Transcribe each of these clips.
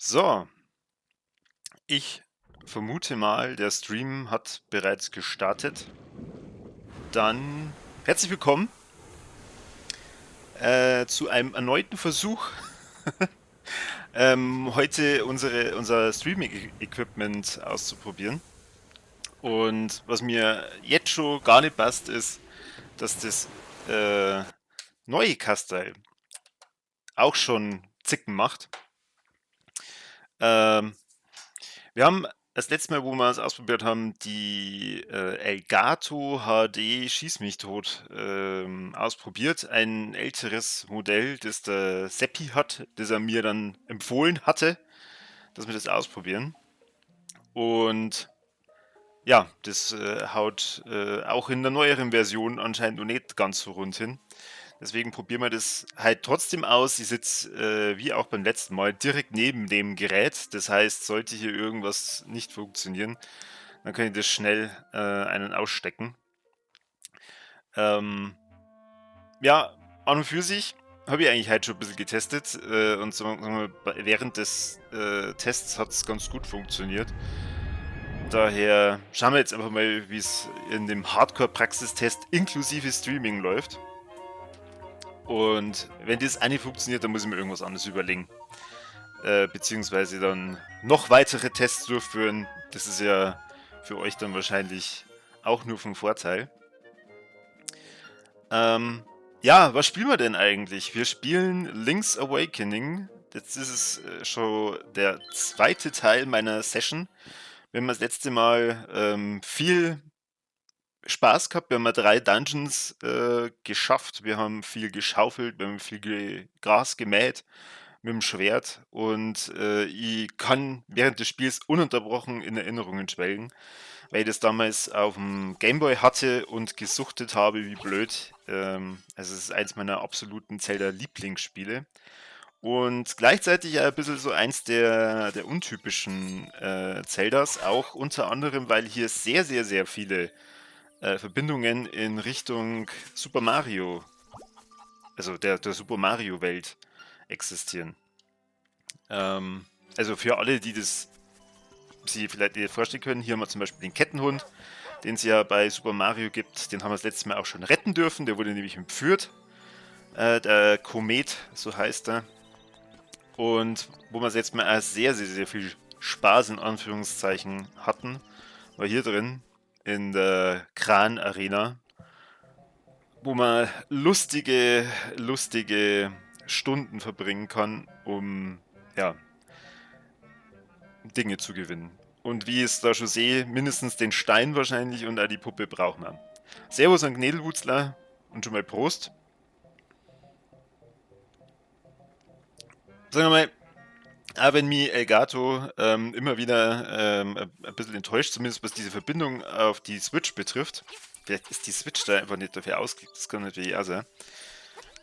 So. Ich vermute mal, der Stream hat bereits gestartet. Dann herzlich willkommen zu einem erneuten Versuch, heute unser Streaming-Equipment auszuprobieren. Und was mir jetzt schon gar nicht passt, ist, dass das neue Kastel auch schon Zicken macht. Wir haben das letzte Mal, wo wir es ausprobiert haben, die Elgato HD Schieß mich tot ausprobiert. Ein älteres Modell, das der Seppi hat, das er mir dann empfohlen hatte, dass wir das ausprobieren. Und ja, das haut auch in der neueren Version anscheinend noch nicht ganz so rund hin. Deswegen probieren wir das halt trotzdem aus. Ich sitz wie auch beim letzten Mal direkt neben dem Gerät. Das heißt, sollte hier irgendwas nicht funktionieren, dann könnt ihr das schnell einen ausstecken. Ja, an und für sich habe ich eigentlich heute schon ein bisschen getestet. Und so, sagen wir, während des Tests hat's ganz gut funktioniert. Daher schauen wir jetzt einfach mal, wie es in dem Hardcore-Praxistest inklusive Streaming läuft. Und wenn das auch nicht funktioniert, dann muss ich mir irgendwas anderes überlegen. Beziehungsweise dann noch weitere Tests durchführen. Das ist ja für euch dann wahrscheinlich auch nur vom Vorteil. Ja, was spielen wir denn eigentlich? Wir spielen Link's Awakening. Jetzt ist es schon der zweite Teil meiner Session. Wir haben das letzte Mal viel Spaß gehabt. Wir haben ja 3 Dungeons geschafft. Wir haben viel geschaufelt, wir haben viel Gras gemäht mit dem Schwert. Und ich kann während des Spiels ununterbrochen in Erinnerungen schwelgen, weil ich das damals auf dem Gameboy hatte und gesuchtet habe, wie blöd. Also es ist eins meiner absoluten Zelda-Lieblingsspiele. Und gleichzeitig ein bisschen so eins der untypischen Zeldas, auch unter anderem, weil hier sehr, sehr, sehr viele Verbindungen in Richtung Super Mario, also der Super Mario Welt existieren. Also für alle, die das sich vielleicht nicht vorstellen können, hier haben wir zum Beispiel den Kettenhund, den es ja bei Super Mario gibt, den haben wir das letzte Mal auch schon retten dürfen, der wurde nämlich entführt. Der Komet, so heißt er. Und wo wir es jetzt mal auch sehr, sehr, sehr viel Spaß in Anführungszeichen hatten, war hier drin in der Kran-Arena, wo man lustige, lustige Stunden verbringen kann, um Dinge zu gewinnen. Und wie ich es da schon sehe, mindestens den Stein wahrscheinlich und auch die Puppe brauchen wir. Servus an Gnädelwutzler und schon mal Prost. Sagen wir mal, auch wenn mich Elgato immer wieder ein bisschen enttäuscht, zumindest was diese Verbindung auf die Switch betrifft. Vielleicht ist die Switch da einfach nicht dafür ausgelegt, das kann natürlich auch sein.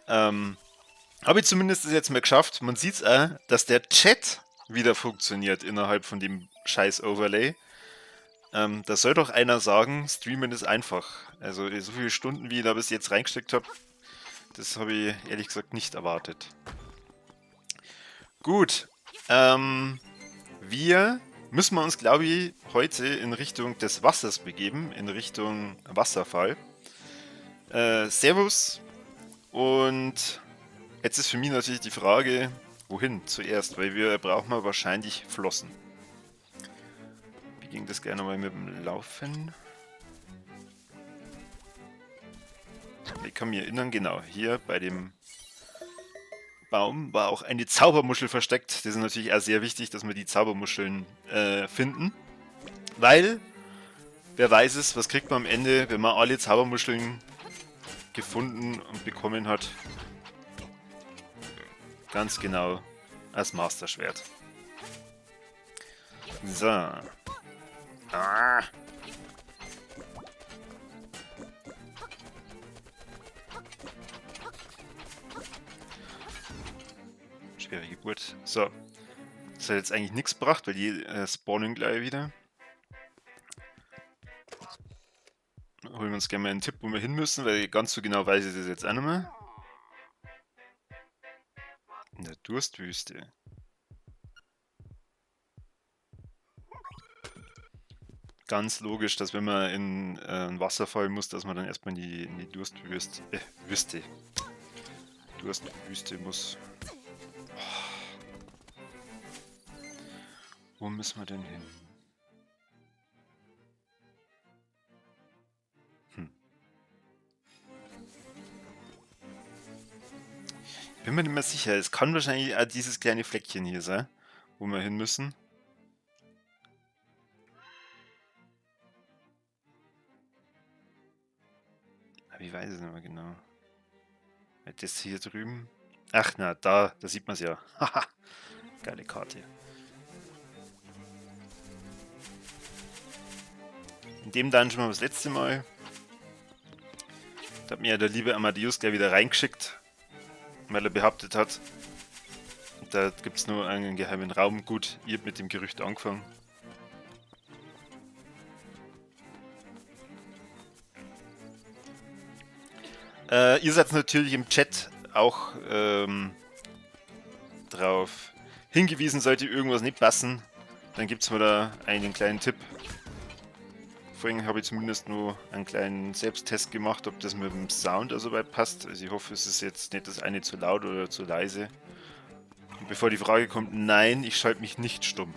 Hab ich zumindest das jetzt mal geschafft. Man sieht's auch, dass der Chat wieder funktioniert innerhalb von dem scheiß Overlay. Da soll doch einer sagen, Streamen ist einfach. Also so viele Stunden, wie ich da bis jetzt reingesteckt hab, das hab ich ehrlich gesagt nicht erwartet. Gut, wir müssen uns, glaub ich, heute in Richtung des Wassers begeben, in Richtung Wasserfall. Servus und jetzt ist für mich natürlich die Frage, wohin zuerst, weil wir brauchen wir wahrscheinlich Flossen. Wie ging das gerne mal mit dem Laufen? Ich kann mich erinnern, genau, hier bei dem Baum war auch eine Zaubermuschel versteckt. Das ist natürlich auch sehr wichtig, dass wir die Zaubermuscheln finden. Weil, wer weiß es, was kriegt man am Ende, wenn man alle Zaubermuscheln gefunden und bekommen hat? Ganz genau, als Master-Schwert. So. Ah. Schwere Geburt. So. Das hat jetzt eigentlich nichts gebracht, weil die spawnen gleich wieder. Holen wir uns gerne mal einen Tipp, wo wir hin müssen, weil ganz so genau weiß ich das jetzt auch nicht mehr. In der Durstwüste. Ganz logisch, dass wenn man in einen Wasserfall muss, dass man dann erstmal in die Durstwüste, Wüste. Durstwüste muss. Oh. Wo müssen wir denn hin? Bin mir nicht mehr sicher. Es kann wahrscheinlich auch dieses kleine Fleckchen hier sein, wo wir hin müssen. Aber ich weiß es nicht mehr genau. Das hier drüben. Ach na, da sieht man's ja. Haha, geile Karte. In dem Dungeon war das letzte Mal. Da hat mir ja der liebe Amadeus gleich wieder reingeschickt, weil er behauptet hat, da gibt's nur einen geheimen Raum. Gut, ihr habt mit dem Gerücht angefangen. Ihr seid natürlich im Chat auch drauf hingewiesen, sollte irgendwas nicht passen, dann gibt's mir da einen kleinen Tipp. Vorhin habe ich zumindest nur einen kleinen Selbsttest gemacht, ob das mit dem Sound also weit passt. Also ich hoffe, es ist jetzt nicht das eine zu laut oder zu leise. Und bevor die Frage kommt, nein, ich schalte mich nicht stumm.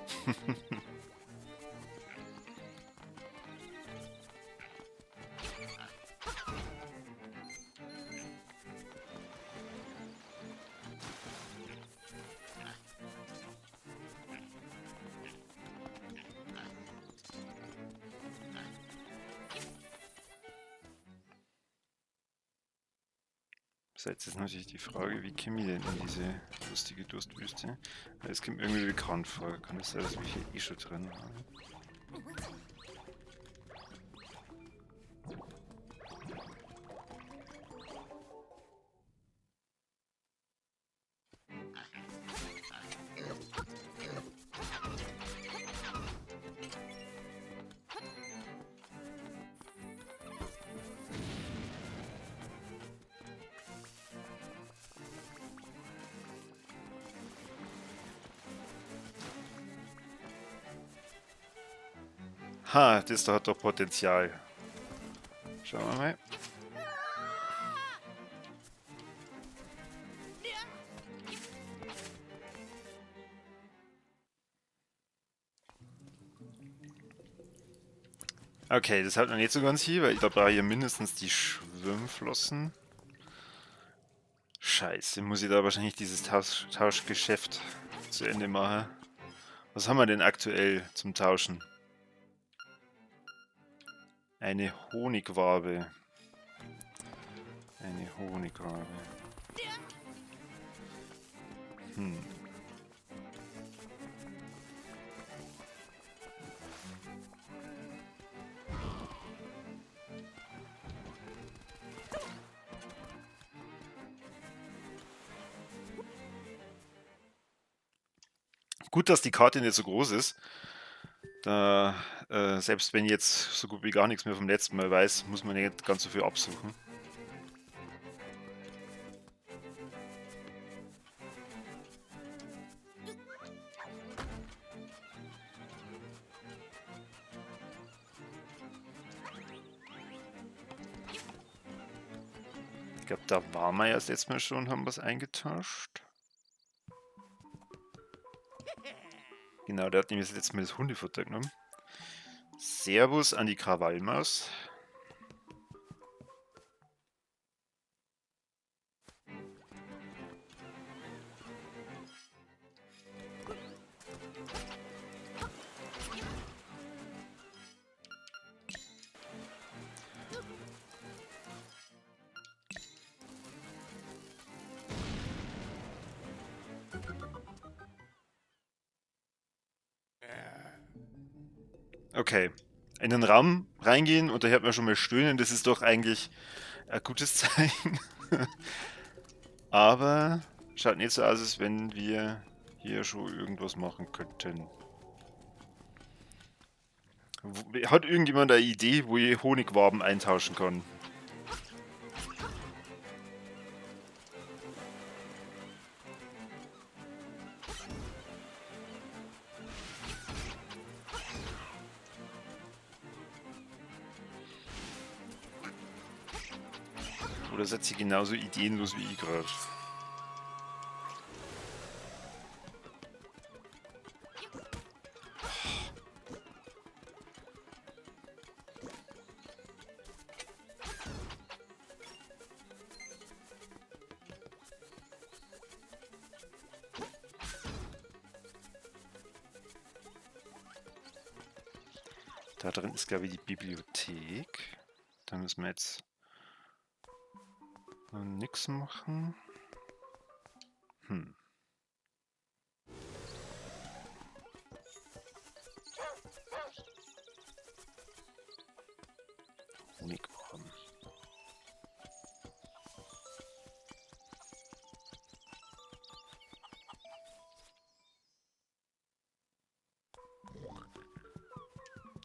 So, jetzt ist natürlich die Frage, wie komme ich denn in diese lustige Durstwüste? Weil es kommt irgendwie bekannt vor. Kann es sein, dass wir hier eh schon drin waren? Ha, das da hat doch Potenzial. Schauen wir mal. Okay, das hat noch nicht so ganz hier, weil da brauche ich ja mindestens die Schwimmflossen. Scheiße, muss ich da wahrscheinlich dieses Tauschgeschäft zu Ende machen. Was haben wir denn aktuell zum Tauschen? Eine Honigwabe. Eine Honigwabe. Gut, dass die Karte nicht so groß ist. Da, selbst wenn ich jetzt so gut wie gar nichts mehr vom letzten Mal weiß, muss man nicht ganz so viel absuchen. Ich glaub, da waren wir ja das letzte Mal schon und haben was eingetauscht. Genau, der hat nämlich das letzte Mal das Hundefutter genommen. Servus an die Krawallmaus. Okay, in den Raum reingehen und da hört man schon mal stöhnen, das ist doch eigentlich ein gutes Zeichen. Aber schaut nicht so aus, als wenn wir hier schon irgendwas machen könnten. Hat irgendjemand eine Idee, wo ich Honigwaben eintauschen kann? Oder seid ihr genauso ideenlos wie ich gerade? Da drin ist, glaube ich, die Bibliothek. Da müssen wir jetzt noch nix machen. Honigwaben.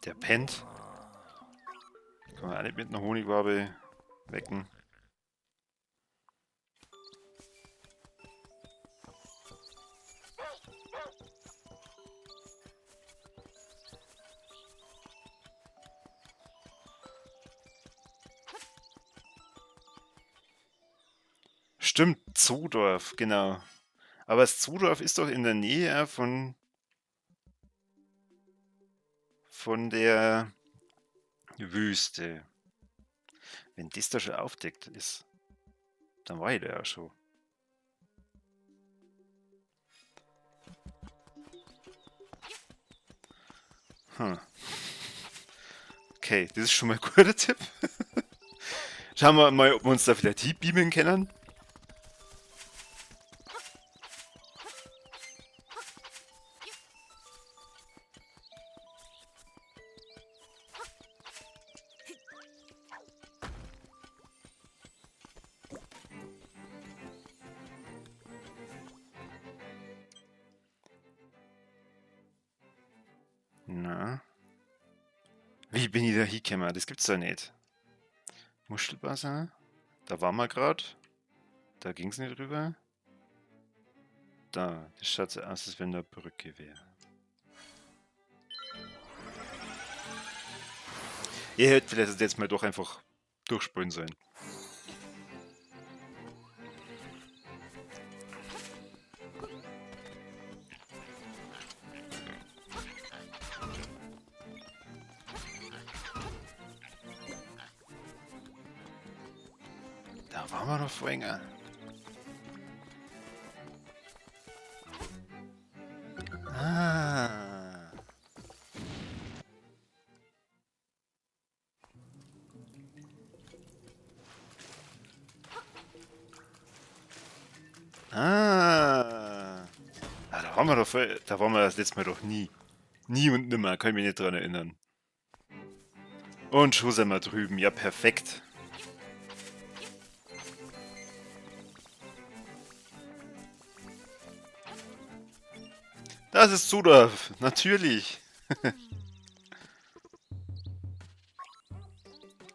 Der pennt. Kann man auch nicht mit einer Honigwabe wecken. Stimmt, Zoodorf, genau. Aber das Zoodorf ist doch in der Nähe von der Wüste. Wenn das da schon aufdeckt ist, dann war ich da ja schon. Okay, das ist schon mal ein guter Tipp. Schauen wir mal, ob wir uns da vielleicht hinbeamen können. Na? Wie bin ich da hingekommen? Das gibt's doch nicht. Muschelbassin? Da waren wir grad. Da ging's nicht rüber. Da, das schaut so aus, als wenn da eine Brücke wäre. Ihr hättet vielleicht jetzt mal doch einfach durchspulen sollen. Da waren wir doch vorhin. Ah. Ah. Ah, da waren wir doch voll, da waren wir das letzte Mal doch nie. Nie und nimmer, kann ich mich nicht dran erinnern. Und schon sind wir drüben. Ja, perfekt. Das ist Zoodorf, natürlich.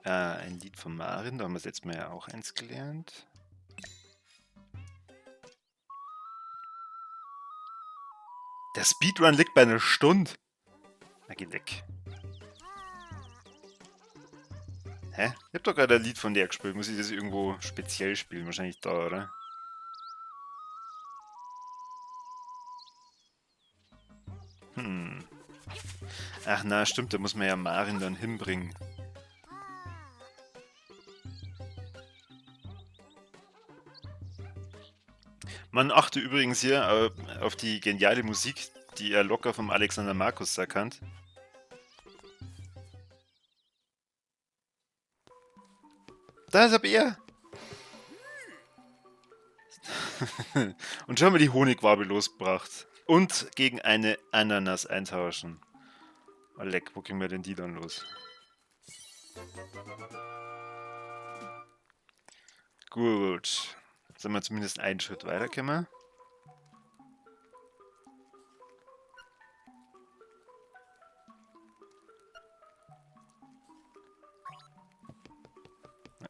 Ah, ein Lied von Marin, da haben wir das letzte Mal ja auch eins gelernt. Der Speedrun liegt bei einer Stunde. Na, geh weg. Hä? Ich hab doch gerade ein Lied von der gespielt. Muss ich das irgendwo speziell spielen? Wahrscheinlich da, oder? Ach na, stimmt, da muss man ja Marin dann hinbringen. Man achte übrigens hier auf die geniale Musik, die er locker vom Alexander Marcus erkannt. Da ist er Bär! Und schon haben wir die Honigwabe losgebracht. Und gegen eine Ananas eintauschen. Oh leck, wo kriegen wir denn die dann los? Gut. Sind wir zumindest einen Schritt weitergekommen.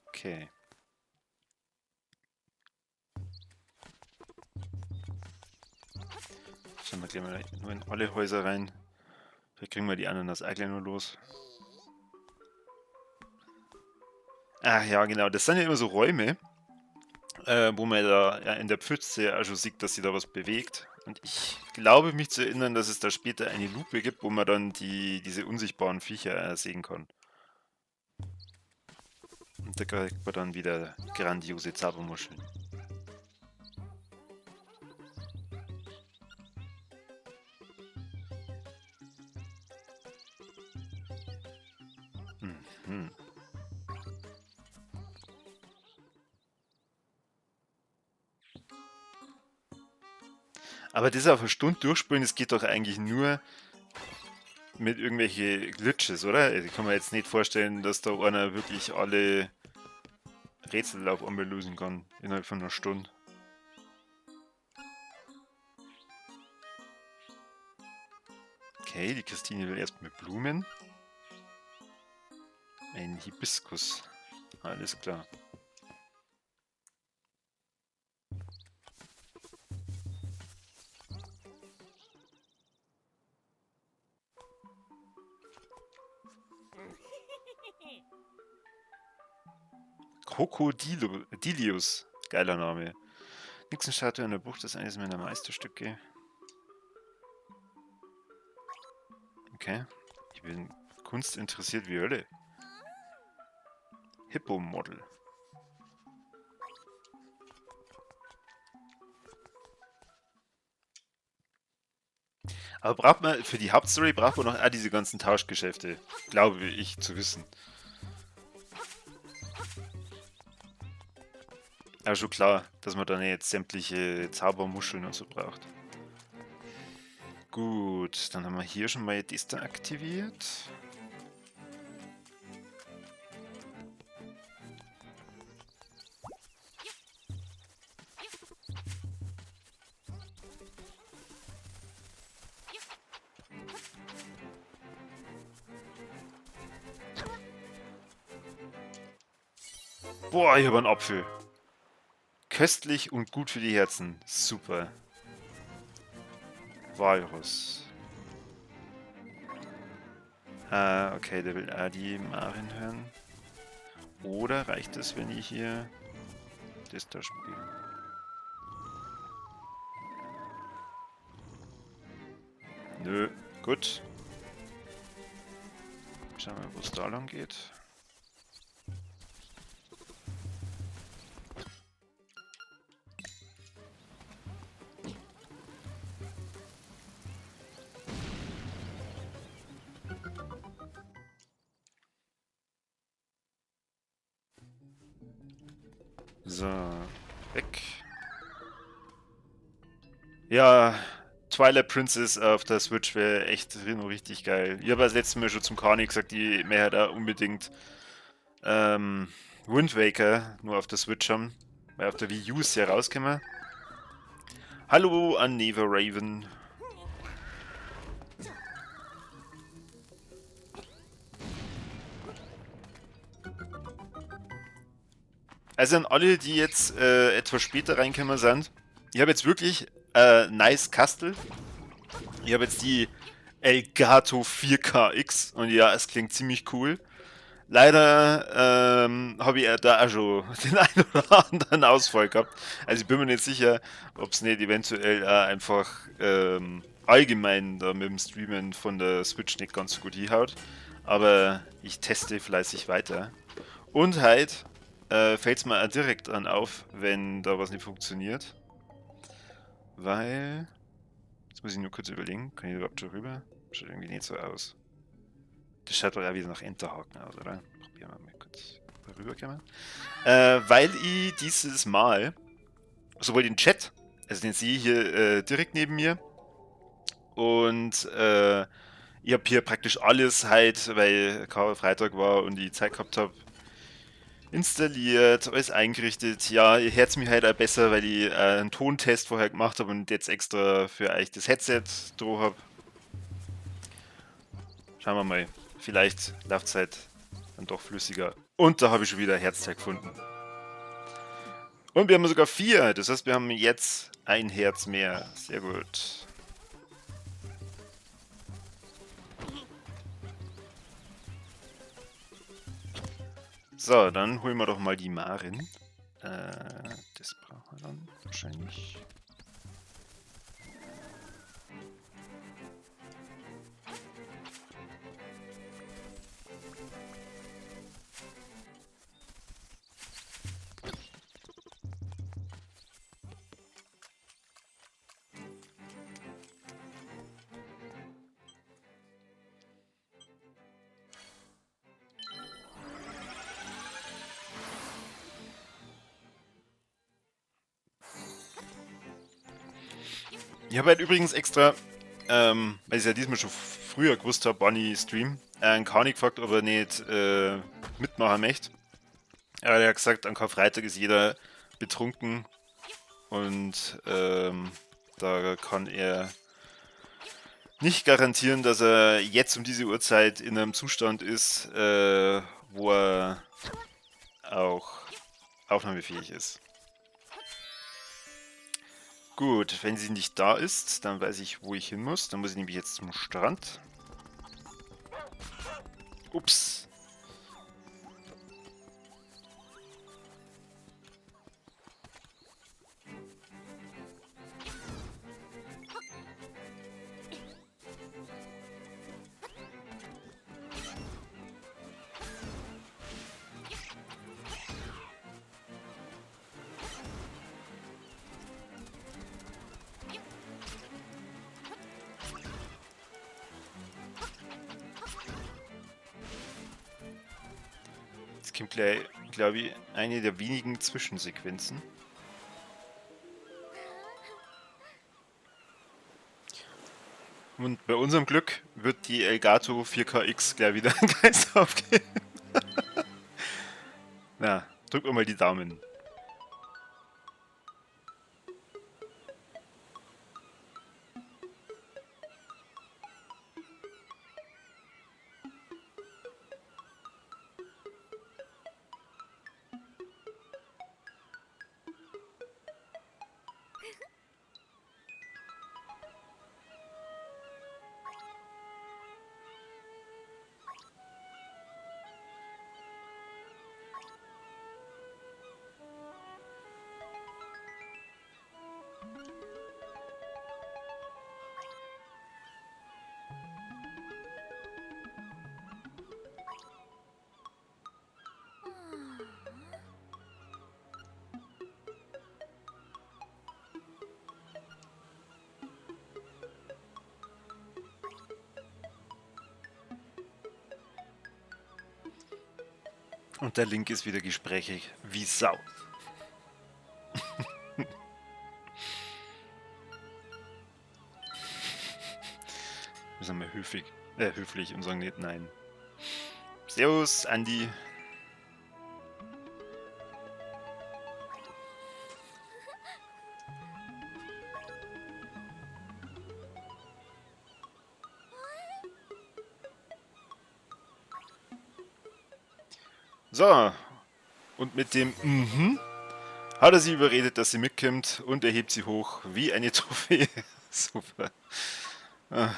Okay. Schauen wir gleich mal nur in alle Häuser rein. Vielleicht kriegen wir die Ananas auch gleich nur los. Ach ja, genau. Das sind ja immer so Räume, wo man da ja, in der Pfütze auch schon sieht, dass sich da was bewegt. Und ich glaube mich zu erinnern, dass es da später eine Lupe gibt, wo man dann diese unsichtbaren Viecher sehen kann. Und da kriegt man dann wieder grandiose Zaubermuscheln. Aber das auf eine Stunde durchspielen, das geht doch eigentlich nur mit irgendwelche Glitches, oder? Ich kann mir jetzt nicht vorstellen, dass da einer wirklich alle Rätsel auf einmal lösen kann, innerhalb von einer Stunde. Okay, die Christine will erstmal Blumen. Ein Hibiskus. Alles klar. Krokodilius. Geiler Name. Nixon-Statue in der Bucht ist eines meiner Meisterstücke. Okay. Ich bin kunstinteressiert wie Hölle. Hippo-Model. Aber braucht man, für die Hauptstory braucht man noch all diese ganzen Tauschgeschäfte. Glaube ich zu wissen. Aber schon klar, dass man dann jetzt sämtliche Zaubermuscheln und so braucht. Gut, dann haben wir hier schon mal das da aktiviert. Boah, ich hab einen Apfel. Köstlich und gut für die Herzen. Super. Walrus. Ah, okay, der will auch die Marin hören. Oder reicht es, wenn ich hier das da spiele? Nö, gut. Schauen wir mal, wo es da lang geht. So, weg. Ja, Twilight Princess auf der Switch wäre echt noch richtig geil. Ich habe das letzte Mal schon zum Kani gesagt, die mehr da unbedingt Wind Waker nur auf der Switch haben. Weil auf der Wii U ist ja rausgekommen. Hallo an Neva Raven. Also an alle, die jetzt etwas später reingekommen sind, ich habe jetzt wirklich nice Kastel. Ich habe jetzt die Elgato 4KX und ja, es klingt ziemlich cool. Leider habe ich da auch schon den einen oder anderen Ausfall gehabt. Also ich bin mir nicht sicher, ob's nicht eventuell auch einfach allgemein da mit dem Streamen von der Switch nicht ganz so gut hinhaut. Aber ich teste fleißig weiter. Und halt fällt's mir auch direkt an auf, wenn da was nicht funktioniert. Weil... Jetzt muss ich nur kurz überlegen, kann ich überhaupt schon rüber? Schaut irgendwie nicht so aus. Das schaut doch auch wieder nach Enterhaken aus, oder? Probieren wir mal kurz rüber kommen. Weil ich dieses Mal sowohl den Chat, also den sehe ich hier direkt neben mir, und ich hab hier praktisch alles halt, weil Karfreitag war und ich Zeit gehabt hab, installiert, alles eingerichtet. Ja, ihr hört's mich halt auch besser, weil ich einen Tontest vorher gemacht hab und jetzt extra für euch das Headset drauf hab. Schauen wir mal, vielleicht läuft's halt dann doch flüssiger. Und da hab ich schon wieder ein Herzteil gefunden. Und wir haben sogar 4, das heißt, wir haben jetzt ein Herz mehr. Sehr gut. So, dann holen wir doch mal die Marin. Das brauchen wir dann wahrscheinlich. Ich habe halt übrigens extra, weil ich es ja diesmal schon früher gewusst habe, wann ich stream, einen Kani gefragt, ob er nicht mitmachen möchte. Aber er hat gesagt, am Karfreitag ist jeder betrunken und da kann er nicht garantieren, dass er jetzt um diese Uhrzeit in einem Zustand ist, wo er auch aufnahmefähig ist. Gut, wenn sie nicht da ist, dann weiß ich, wo ich hin muss. Dann muss ich nämlich jetzt zum Strand. Ups. Kommt gleich, glaub ich, eine der wenigen Zwischensequenzen. Und bei unserem Glück wird die Elgato 4KX gleich wieder einen Geist aufgeben. Na, drück mir mal die Daumen. Und der Link ist wieder gesprächig wie Sau. Wir sind mal höflich und sagen nicht nein. Servus, Andi. So, und mit dem hat er sie überredet, dass sie mitkommt und er hebt sie hoch wie eine Trophäe. Super. Ah,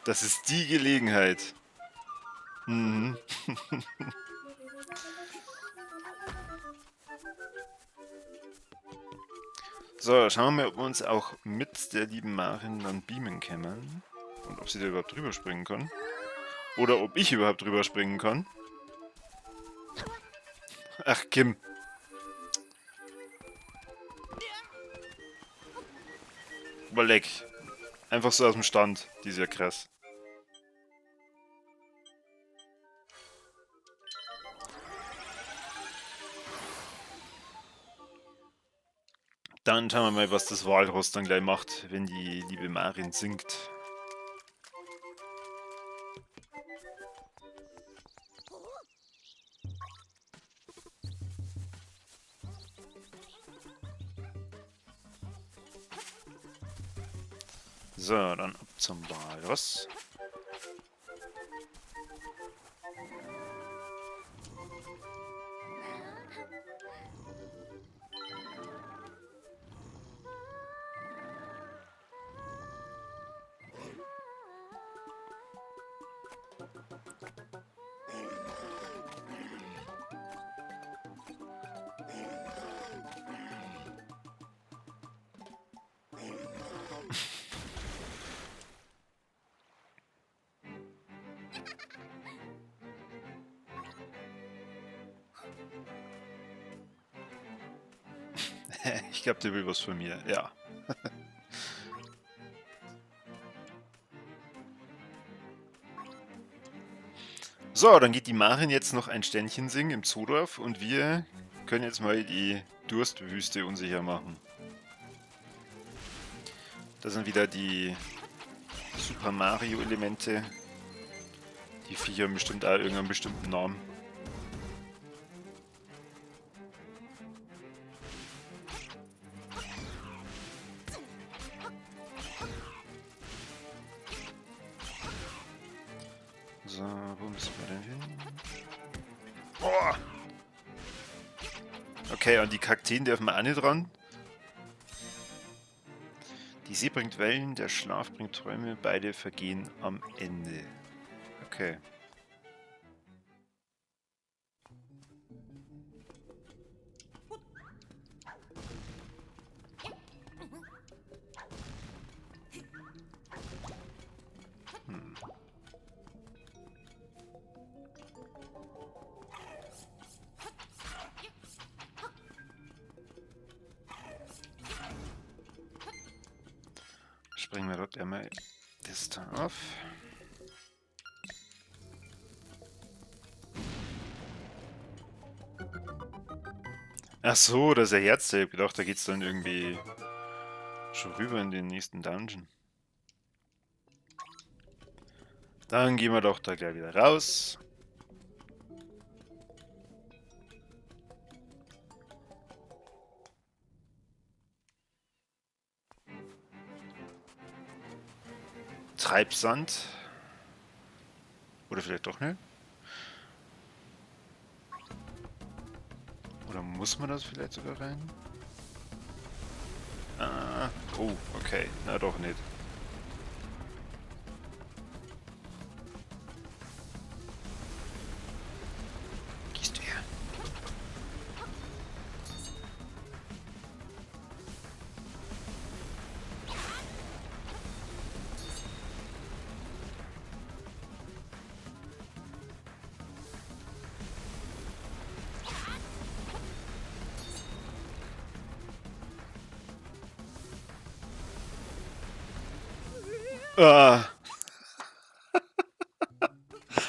das ist die Gelegenheit. So, schauen wir mal, ob wir uns auch mit der lieben Marin dann beamen können. Und ob sie da überhaupt drüber springen kann. Oder ob ich überhaupt drüber springen kann. Ach, Kim. Überleg. Einfach so aus dem Stand. Die ist ja krass. Dann schauen wir mal, was das Walross dann gleich macht, wenn die liebe Marin singt. So, dann ab zum Walross. Ich glaube, der will was von mir, ja. So, dann geht die Marin jetzt noch ein Ständchen singen im Zoodorf und wir können jetzt mal die Durstwüste unsicher machen. Da sind wieder die Super Mario Elemente. Die Viecher haben bestimmt auch irgendeinen bestimmten Namen. So, wo müssen wir denn hin? Boah! Okay, und die Kakteen dürfen wir auch nicht ran. Die See bringt Wellen, der Schlaf bringt Träume, beide vergehen am Ende. Okay. Springen wir dort einmal das da auf. Ach so, das ist der Herz. Ich hab gedacht, da geht's dann irgendwie schon rüber in den nächsten Dungeon. Dann gehen wir doch da gleich wieder raus. Treibsand. Oder vielleicht doch nicht. Oder muss man das vielleicht sogar rein? Ah, oh, okay. Na doch nicht. Gehst du her? Ah.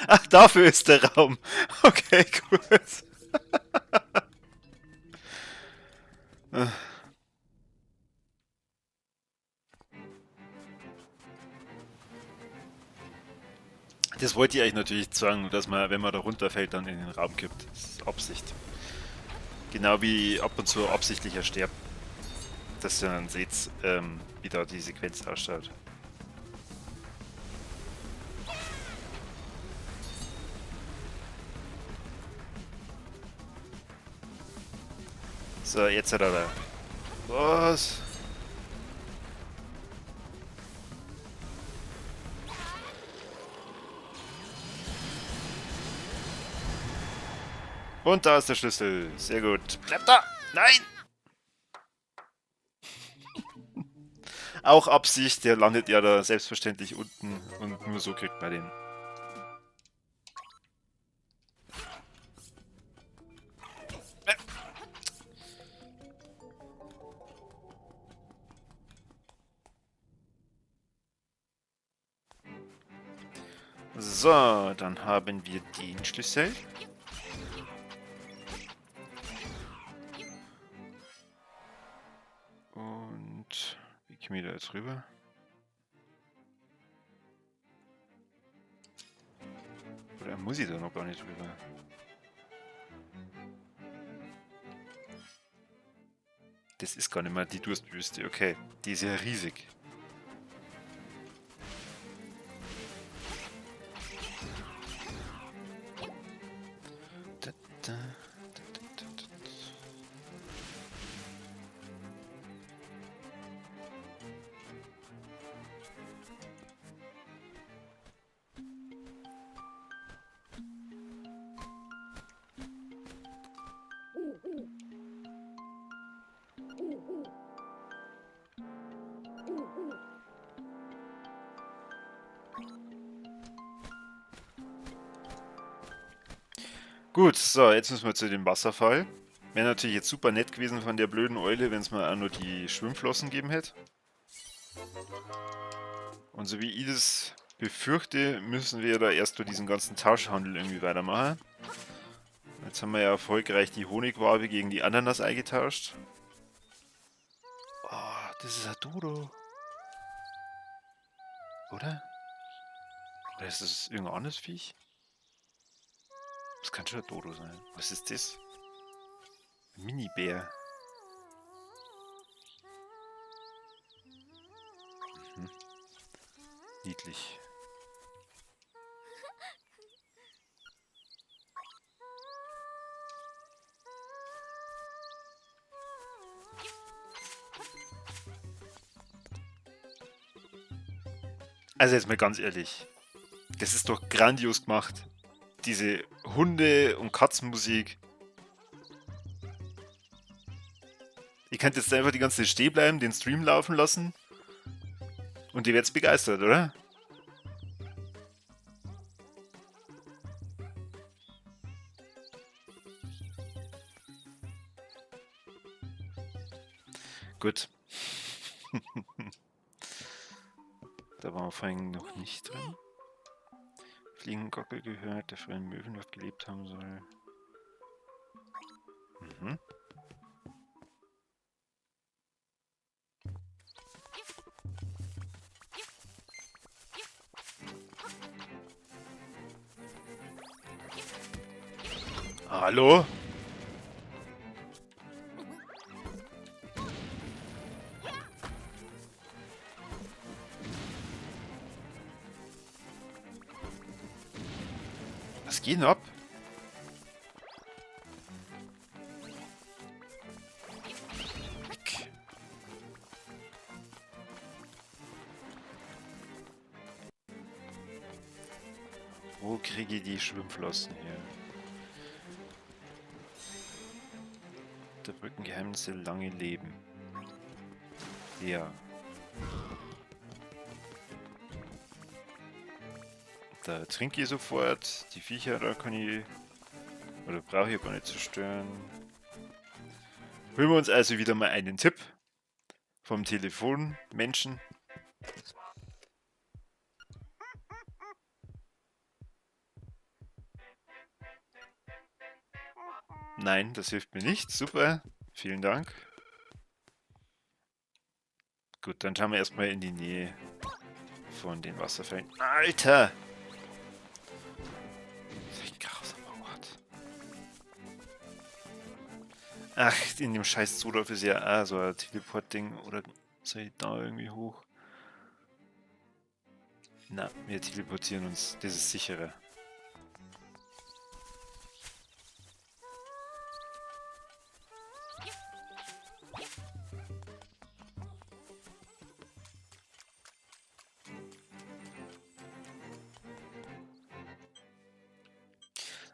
Ach, dafür ist der Raum. Okay, gut. Das wollte ich eigentlich natürlich zeigen, dass man, wenn man da runterfällt, dann in den Raum kippt. Das ist Absicht. Genau wie ab und zu absichtlicher stirbt. Dass ihr dann seht, wie da die Sequenz ausschaut. So, jetzt hat er da. Was? Und da ist der Schlüssel. Sehr gut. Bleib da! Nein! Auch Absicht, der landet ja da selbstverständlich unten und nur so kriegt man den. So, dann haben wir den Schlüssel. Und wie komme ich da jetzt rüber? Oder muss ich da noch gar nicht rüber? Das ist gar nicht mehr die Durstwüste. Okay, die ist ja riesig. Gut, so, jetzt müssen wir zu dem Wasserfall. Wäre natürlich jetzt super nett gewesen von der blöden Eule, wenn es mal auch nur die Schwimmflossen gegeben hätte. Und so wie ich das befürchte, müssen wir da erst durch diesen ganzen Tauschhandel irgendwie weitermachen. Jetzt haben wir ja erfolgreich die Honigwabe gegen die Ananas eingetauscht. Oh, das ist ein Dodo. Oder? Oder ist das irgendein anderes Viech? Das kann schon ein Dodo sein. Was ist das? Mini-Bär. Mhm. Niedlich. Also jetzt mal ganz ehrlich. Das ist doch grandios gemacht. Diese Hunde- und Katzenmusik. Ihr könnt jetzt einfach die ganze Zeit stehen bleiben, den Stream laufen lassen. Und ihr werdet begeistert, oder? Gut. Da waren wir vorhin noch nicht drin. Fliegengockel gehört, der früher in Möwenland gelebt haben soll. Mhm. Hallo? Was geht denn ab? Weg. Wo kriege ich die Schwimmflossen her? Der Brückengeheimnisse lange leben. Ja. Da trinke ich sofort. Die Viecher da kann ich... Oder brauche ich gar nicht zerstören. Holen wir uns also wieder mal einen Tipp vom Telefonmenschen. Nein, das hilft mir nicht. Super, vielen Dank. Gut, dann schauen wir erstmal in die Nähe von den Wasserfällen. Alter! Das ist echt grausamer Ort. Ach, in dem scheiß Zoodorf ist ja auch so ein Teleport-Ding. Oder soll ich da irgendwie hoch? Na, wir teleportieren uns. Das ist sicherer.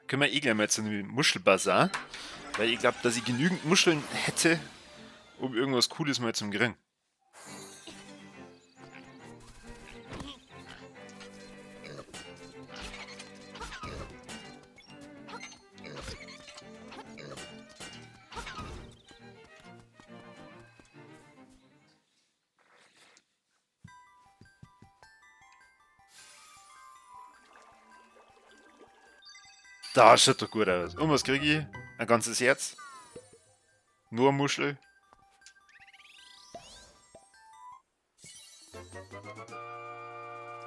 Können wir eh gleich mal zu einem Muschelbazar, weil ich glaub, dass ich genügend Muscheln hätte, um irgendwas Cooles mal zum Grillen. Da schaut doch gut aus. Und was krieg ich? Ein ganzes Herz. Nur eine Muschel.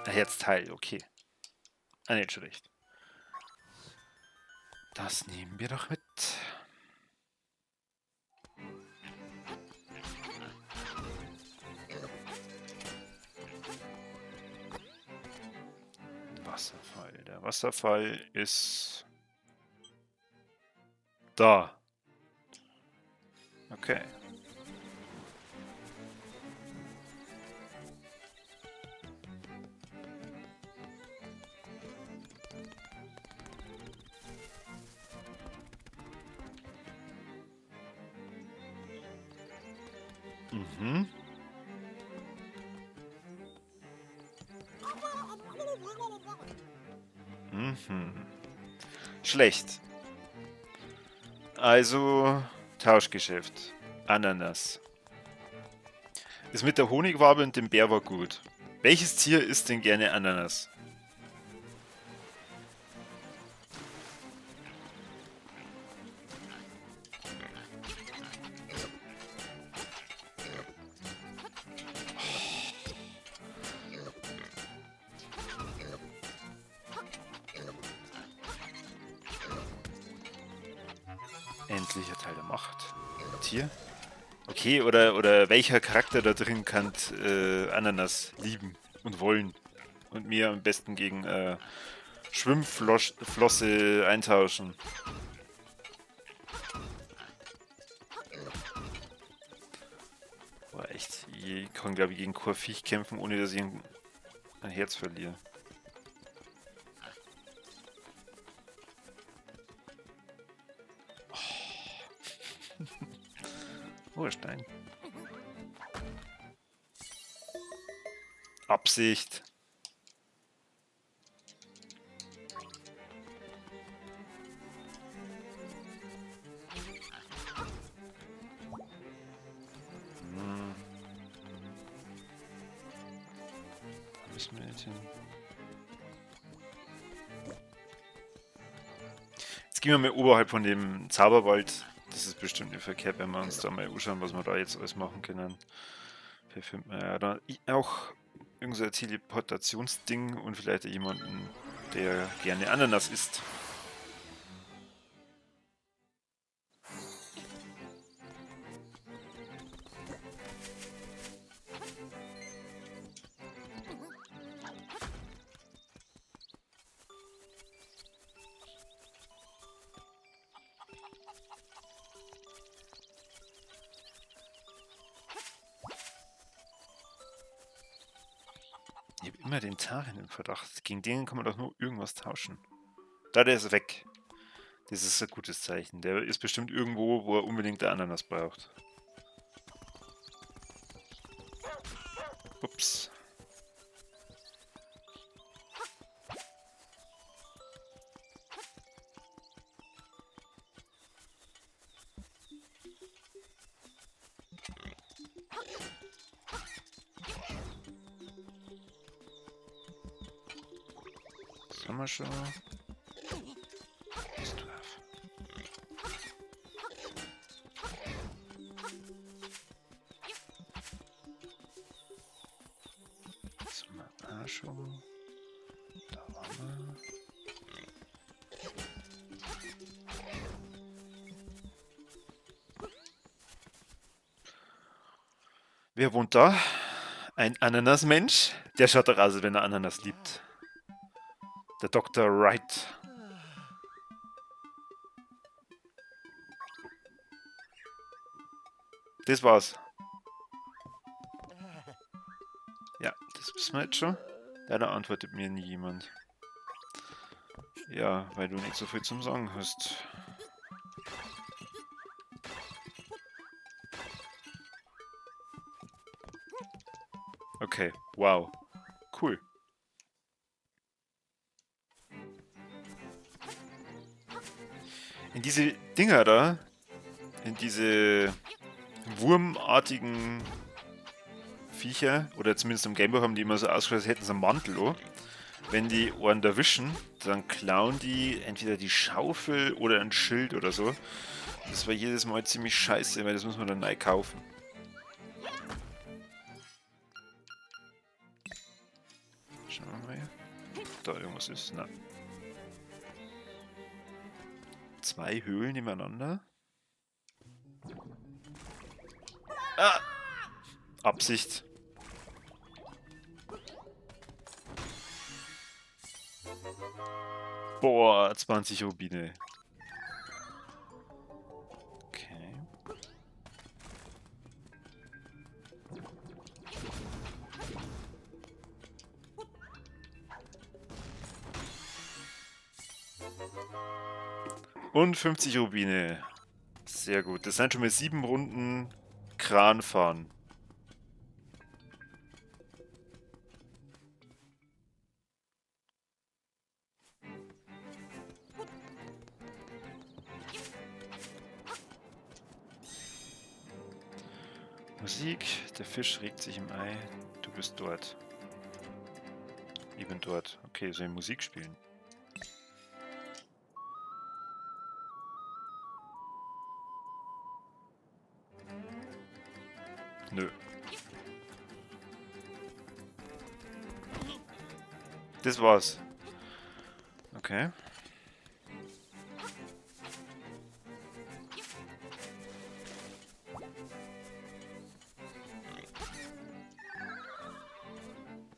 Ein Herzteil, okay. Ah, nicht schlecht. Das nehmen wir doch mit. Wasserfall. Der Wasserfall ist da. Okay. Mhm. Mhm. Schlecht. Also, Tauschgeschäft. Ananas. Das mit der Honigwabe und dem Bär war gut. Welches Tier isst denn gerne Ananas? Endlicher Teil der Macht. Tier? Okay, oder welcher Charakter da drin kann Ananas lieben und wollen und mir am besten gegen Schwimmflosse eintauschen. Boah, echt, ich kann, glaub ich, gegen kein Viech kämpfen, ohne dass ich ein Herz verliere. Oh, Stein. Absicht. Da müssen wir jetzt hin. Jetzt gehen wir mal oberhalb von dem Zauberwald. Das ist bestimmt nicht verkehrt, wenn wir uns da mal anschauen, was wir da jetzt alles machen können. Vielleicht finden wir ja da auch irgend so ein Teleportationsding und vielleicht jemanden, der gerne Ananas isst. Ich hab immer den Tarin im Verdacht. Gegen den kann man doch nur irgendwas tauschen. Da, der ist weg. Das ist ein gutes Zeichen. Der ist bestimmt irgendwo, wo er unbedingt der Ananas braucht. Ups. Das haben wir schon. Das haben wir auch schon. Da waren wir. Wer wohnt da? Ein Ananasmensch? Der schaut doch aus, als wenn er Ananas liebt. Der Doktor Wright. Das war's. Ja, das wissen wir jetzt schon. Leider antwortet mir nie jemand. Ja, weil du nicht so viel zum Sagen hast. Okay, wow. Cool. In diese Dinger da, in diese wurmartigen Viecher, oder zumindest im Gameboy haben die immer so ausgeschaut, als hätten sie einen Mantel, oh. Wenn die einen erwischen, dann klauen die entweder die Schaufel oder ein Schild oder so. Das war jedes Mal ziemlich scheiße, weil das muss man dann neu kaufen. Schauen wir mal hier. Ob da irgendwas ist. Na. 2 Höhlen nebeneinander. Ah! Absicht. Boah, 20 Rubine. Okay. Und 50 Rubine. Sehr gut. Das sind schon mal 7 Runden Kran fahren. Musik, der Fisch regt sich im Ei, du bist dort. Ich bin dort. Okay, soll ich Musik spielen? Nö. Das war's. Okay.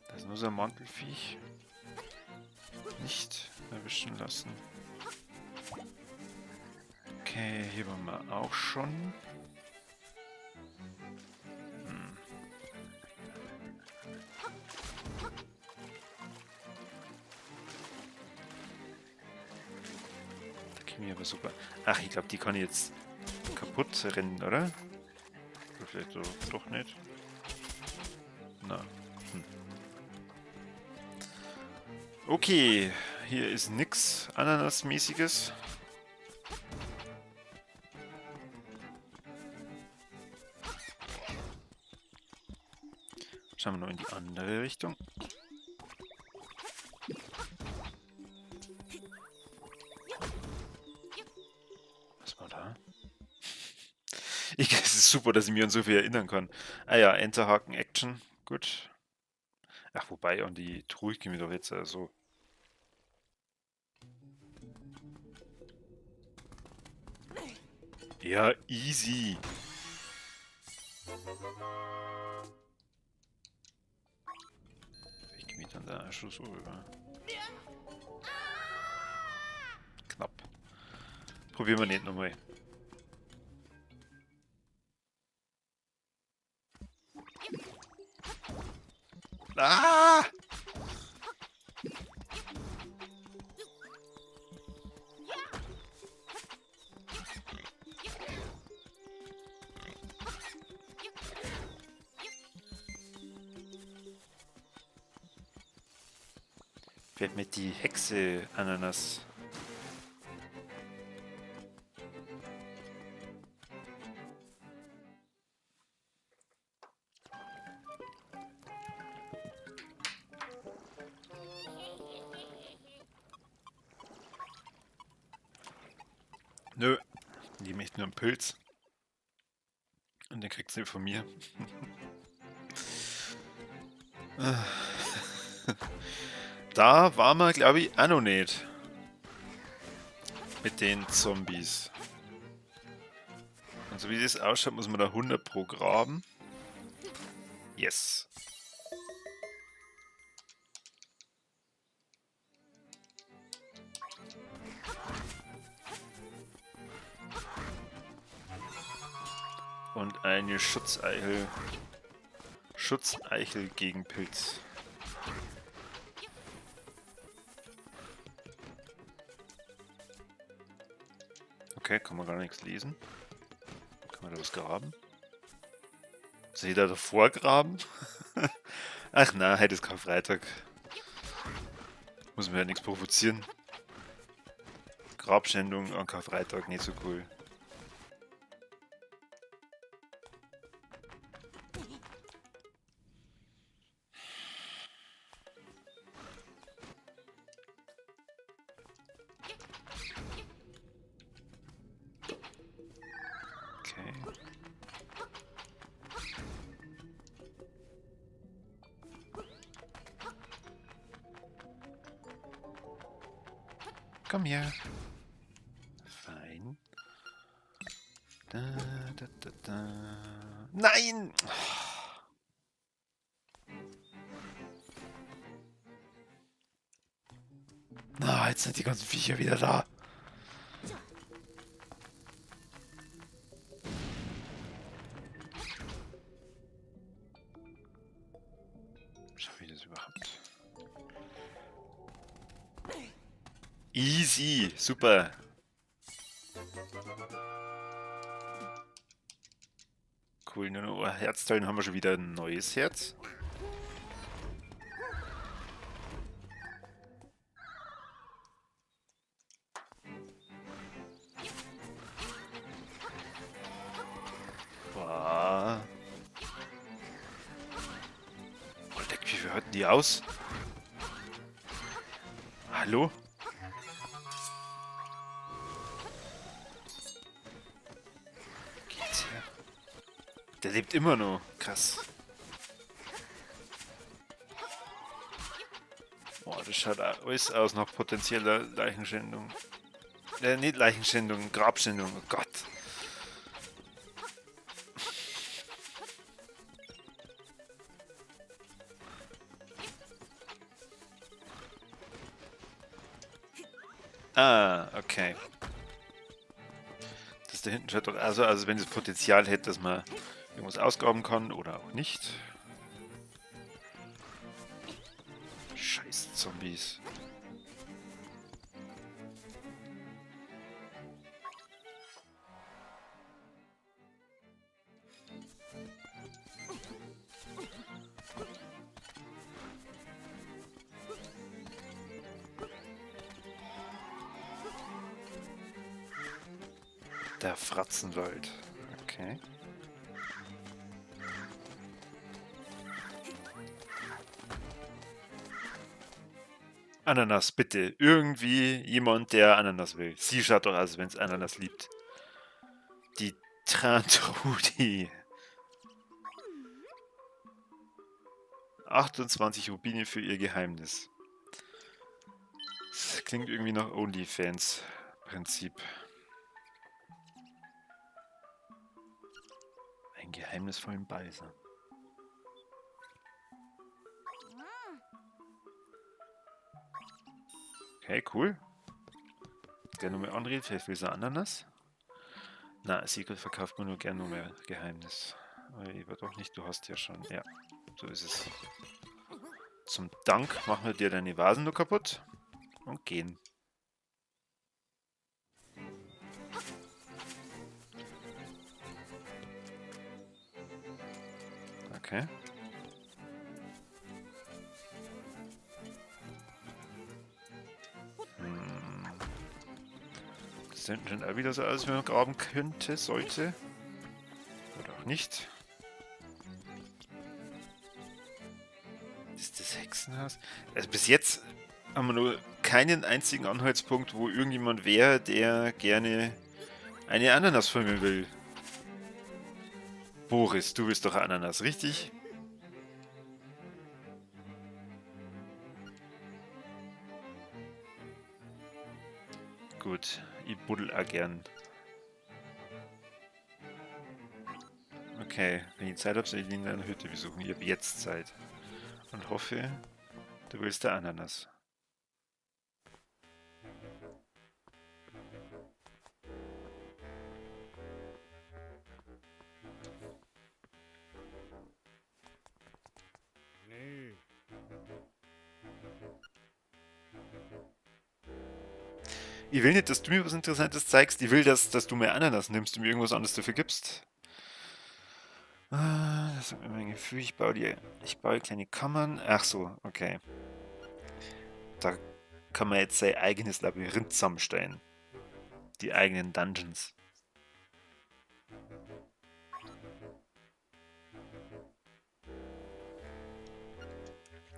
Da ist nur so ein Mantelviech. Nicht erwischen lassen. Okay, hier waren wir auch schon. Da kriegen wir aber super. Ach, ich glaube, die kann ich jetzt kaputt rennen, oder? Oder vielleicht so doch nicht. Na. Okay, hier ist nix Ananasmäßiges. Schauen wir noch in die andere Richtung. Was war da? Es ist super, dass ich mich an so viel erinnern kann. Ah ja, Enterhaken Action. Gut. Ach, wobei, an die Truhe gehen wir doch jetzt so. Ja, easy. Ich gehe mich dann da schon so rüber. Knapp. Probieren wir nicht nochmal. Ah! Fällt mir die Hexe Ananas. Nö, die möchte nur einen Pilz. Und den kriegst du von mir. Da waren wir, glaub ich, auch noch nicht. Mit den Zombies. Und so wie das ausschaut, muss man da 100 pro graben. Yes. Und eine Schutzeichel. Schutzeichel gegen Pilz. Okay, kann man gar nichts lesen. Kann man da was graben? Soll ich da davor graben? Ach na, heute ist Karfreitag. Muss man ja nichts provozieren. Grabschändung an Karfreitag, nicht so cool. Komm her. Fein. Da, da, da, da. Nein! Na, jetzt sind die ganzen Viecher wieder da. Schaffe ich das überhaupt? Easy, super. Cool, nur noch ein Herzteil, dann haben wir schon wieder ein neues Herz. Boah. halten die aus? Hallo? Geht's hier? Der lebt immer noch. Krass. Boah, das schaut alles aus nach potenzieller Leichenschändung. Nicht Leichenschändung, Grabschändung. Oh Gott. Ah, okay. Das da hinten schaut doch also, als wenn es Potenzial hätte, dass man irgendwas ausgraben kann oder auch nicht. Scheiß Zombies. Der Fratzenwald. Okay. Ananas, bitte. Irgendwie jemand, der Ananas will. Sie schaut doch aus, als wenn's Ananas liebt. Die Trantrudi. 28 Rubine für ihr Geheimnis. Das klingt irgendwie nach OnlyFans-Prinzip. Einen geheimnisvollen Balsam. Okay, cool. Der nur mehr anredet, vielleicht will sie Ananas. Na, Secret verkauft man nur gern nur mehr Geheimnis. Aber lieber doch nicht, du hast ja schon. Ja, so ist es. Zum Dank machen wir dir deine Vasen nur kaputt und gehen. Okay. Das sieht schon auch wieder so aus, wenn man graben könnte, sollte. Oder auch nicht. Ist das Hexenhaus? Also bis jetzt haben wir nur keinen einzigen Anhaltspunkt, wo irgendjemand wäre, der gerne eine Ananas von mir will. Boris, du willst doch eine Ananas, richtig? Gut, ich buddel auch gern. Okay, wenn ich Zeit hab, soll ich ihn in deiner Hütte besuchen. Ich hab jetzt Zeit. Und hoffe, du willst der Ananas. Ich will nicht, dass du mir was Interessantes zeigst. Ich will, dass du mir Ananas nimmst und mir irgendwas anderes dafür gibst. Ah, das hat mir mein Gefühl. Ich baue kleine Kammern. Ach so, okay. Da kann man jetzt sein eigenes Labyrinth zusammenstellen. Die eigenen Dungeons.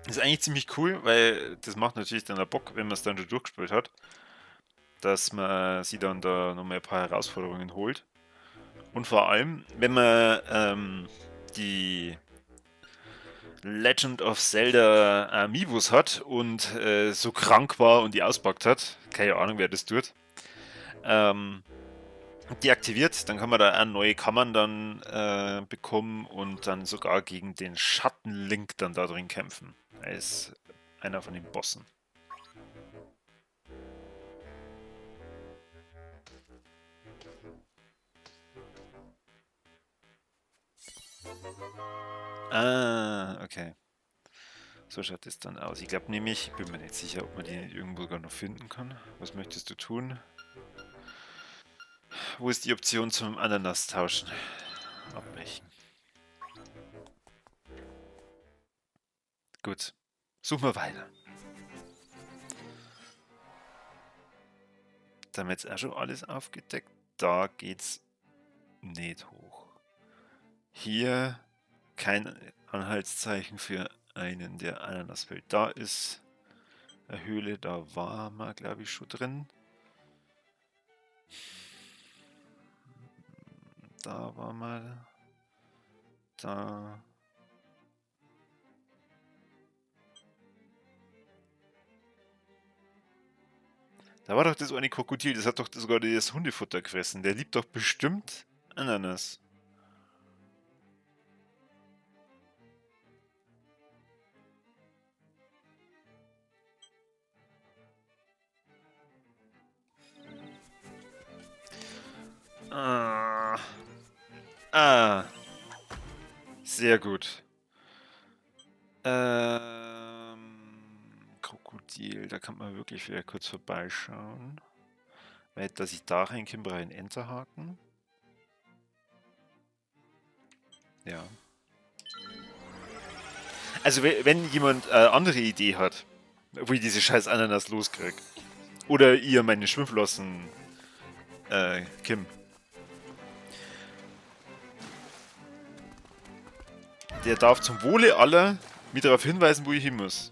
Das ist eigentlich ziemlich cool, weil das macht natürlich dann auch Bock, wenn man es dann schon durchgespielt hat, dass man sich dann da nochmal ein paar Herausforderungen holt. Und vor allem, wenn man die Legend of Zelda Amiibos hat und so krank war und die auspackt hat, keine Ahnung, wer das tut, deaktiviert, dann kann man da auch neue Kammern dann bekommen und dann sogar gegen den Schattenlink dann da drin kämpfen. Als einer von den Bossen. Ah, okay. So schaut es dann aus. Ich glaube nämlich, ich bin mir nicht sicher, ob man die nicht irgendwo gar noch finden kann. Was möchtest du tun? Wo ist die Option zum Ananas tauschen? Abbrechen. Gut. Suchen wir weiter. Da haben wir jetzt auch schon alles aufgedeckt. Da geht's nicht hoch. Hier kein Anhaltszeichen für einen, der Ananas will. Da ist eine Höhle, da war man, glaube ich, schon drin. Da war mal. Da. Da war doch das eine Krokodil, das hat doch sogar das Hundefutter gefressen. Der liebt doch bestimmt Ananas. Ah. Ah. Sehr gut. Krokodil, da kann man wirklich wieder kurz vorbeischauen. Weil, dass ich da reinkomme, brauche ich einen Enterhaken. Ja. Also, wenn jemand eine andere Idee hat, wo ich diese scheiß Ananas loskrieg, oder ihr meine Schwimmflossen, Kim. Der darf zum Wohle aller mich darauf hinweisen, wo ich hin muss.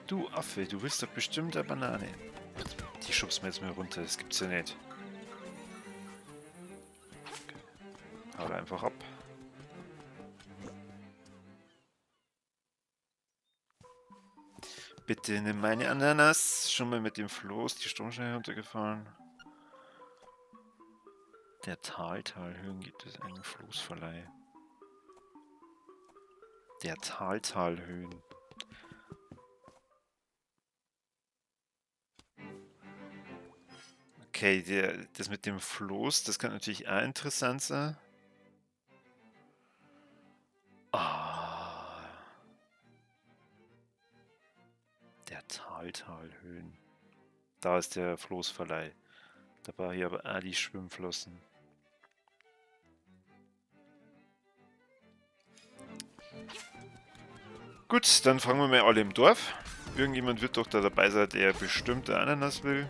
Du Affe, du willst doch bestimmt eine Banane. Die schubst mir jetzt mal runter, das gibt's ja nicht. Okay. Hau da einfach ab. Bitte nimm meine Ananas. Schon mal mit dem Floß die Stromschnelle runtergefahren. Der Taltalhöhen gibt es einen Floßverleih. Der Taltalhöhen. Okay, das mit dem Floß, das kann natürlich auch interessant sein. Ah. Der Taltalhöhen. Da ist der Floßverleih. Da war hier aber auch die Schwimmflossen. Gut, dann fangen wir mal alle im Dorf. Irgendjemand wird doch da dabei sein, der bestimmt eine Ananas will.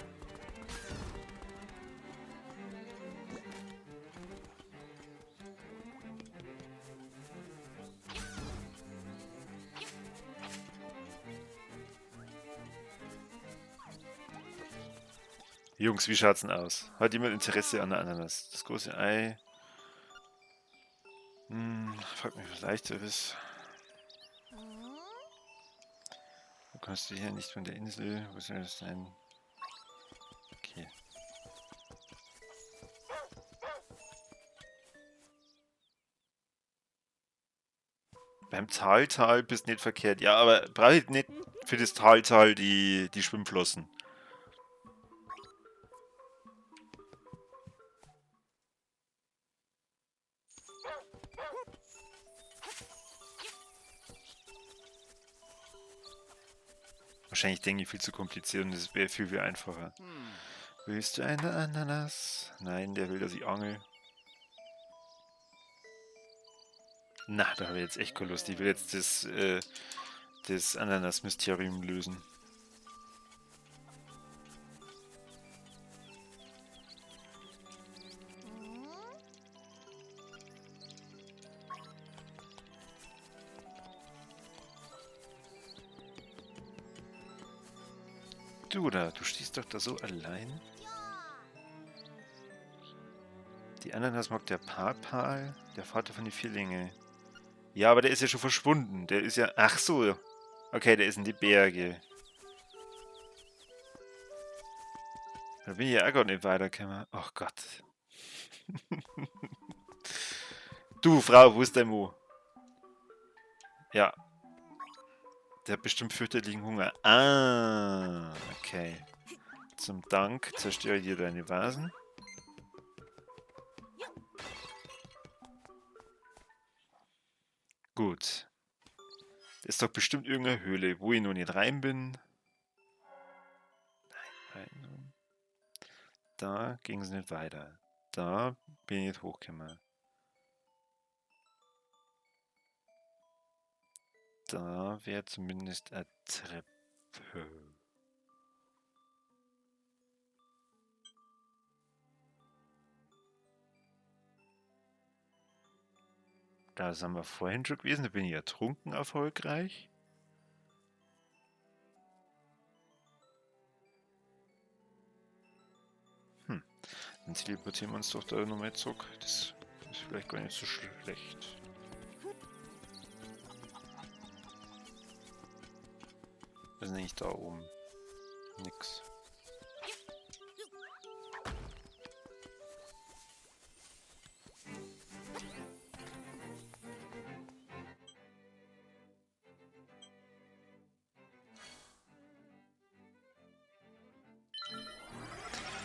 Jungs, wie schaut's denn aus? Hat jemand Interesse an der Ananas? Das große Ei. Frag mich, was leichteres. Wo kommst du her? Nicht von der Insel. Wo soll das sein? Okay. Beim Taltal bist nicht verkehrt. Ja, aber brauche ich nicht für das Taltal die Schwimmflossen. Wahrscheinlich denke ich viel zu kompliziert und es wäre viel, viel einfacher. Willst du eine Ananas? Nein, der will, dass ich angel. Na, da habe ich jetzt echt keine Lust. Ich will jetzt das Ananas-Mysterium lösen. Du da, du stehst doch da so allein. Die Ananas mag der Papal, der Vater von den Vierlinge. Ja, aber der ist ja schon verschwunden. Der ist ja... Ach so. Okay, der ist in die Berge. Da bin ich ja auch gar nicht weitergekommen. Ach Gott. Du, Frau, wo ist dein Mo? Ja. Der hat bestimmt fürchterlichen Hunger. Ah, okay. Zum Dank zerstöre ich dir deine Vasen. Gut. Das ist doch bestimmt irgendeine Höhle, wo ich noch nicht rein bin. Nein, nein. Da ging es nicht weiter. Da bin ich nicht hochgekommen. Da wäre zumindest eine Treppe. Da sind wir vorhin schon gewesen, da bin ich ertrunken erfolgreich. Dann teleportieren wir uns doch da nochmal zurück. Das ist vielleicht gar nicht so schlecht. Was ist denn eigentlich da oben? Nix.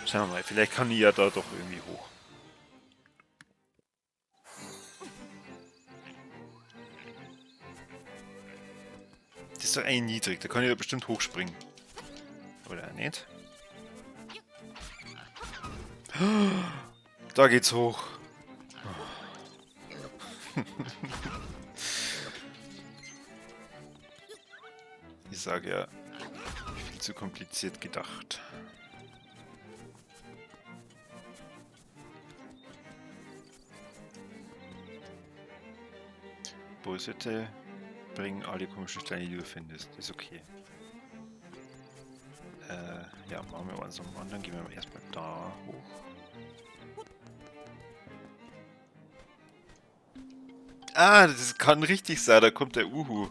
Schauen wir mal, vielleicht kann ich ja da doch irgendwie hoch. Das ist doch eigentlich niedrig, da kann ich ja bestimmt hochspringen. Oder nicht? Da geht's hoch. Ich sage ja, viel zu kompliziert gedacht. Bösete bringen alle komischen Steine, die du findest. Ist okay. Ja, machen wir eins am anderen. Gehen wir erstmal da hoch. Ah, das kann richtig sein. Da kommt der Uhu.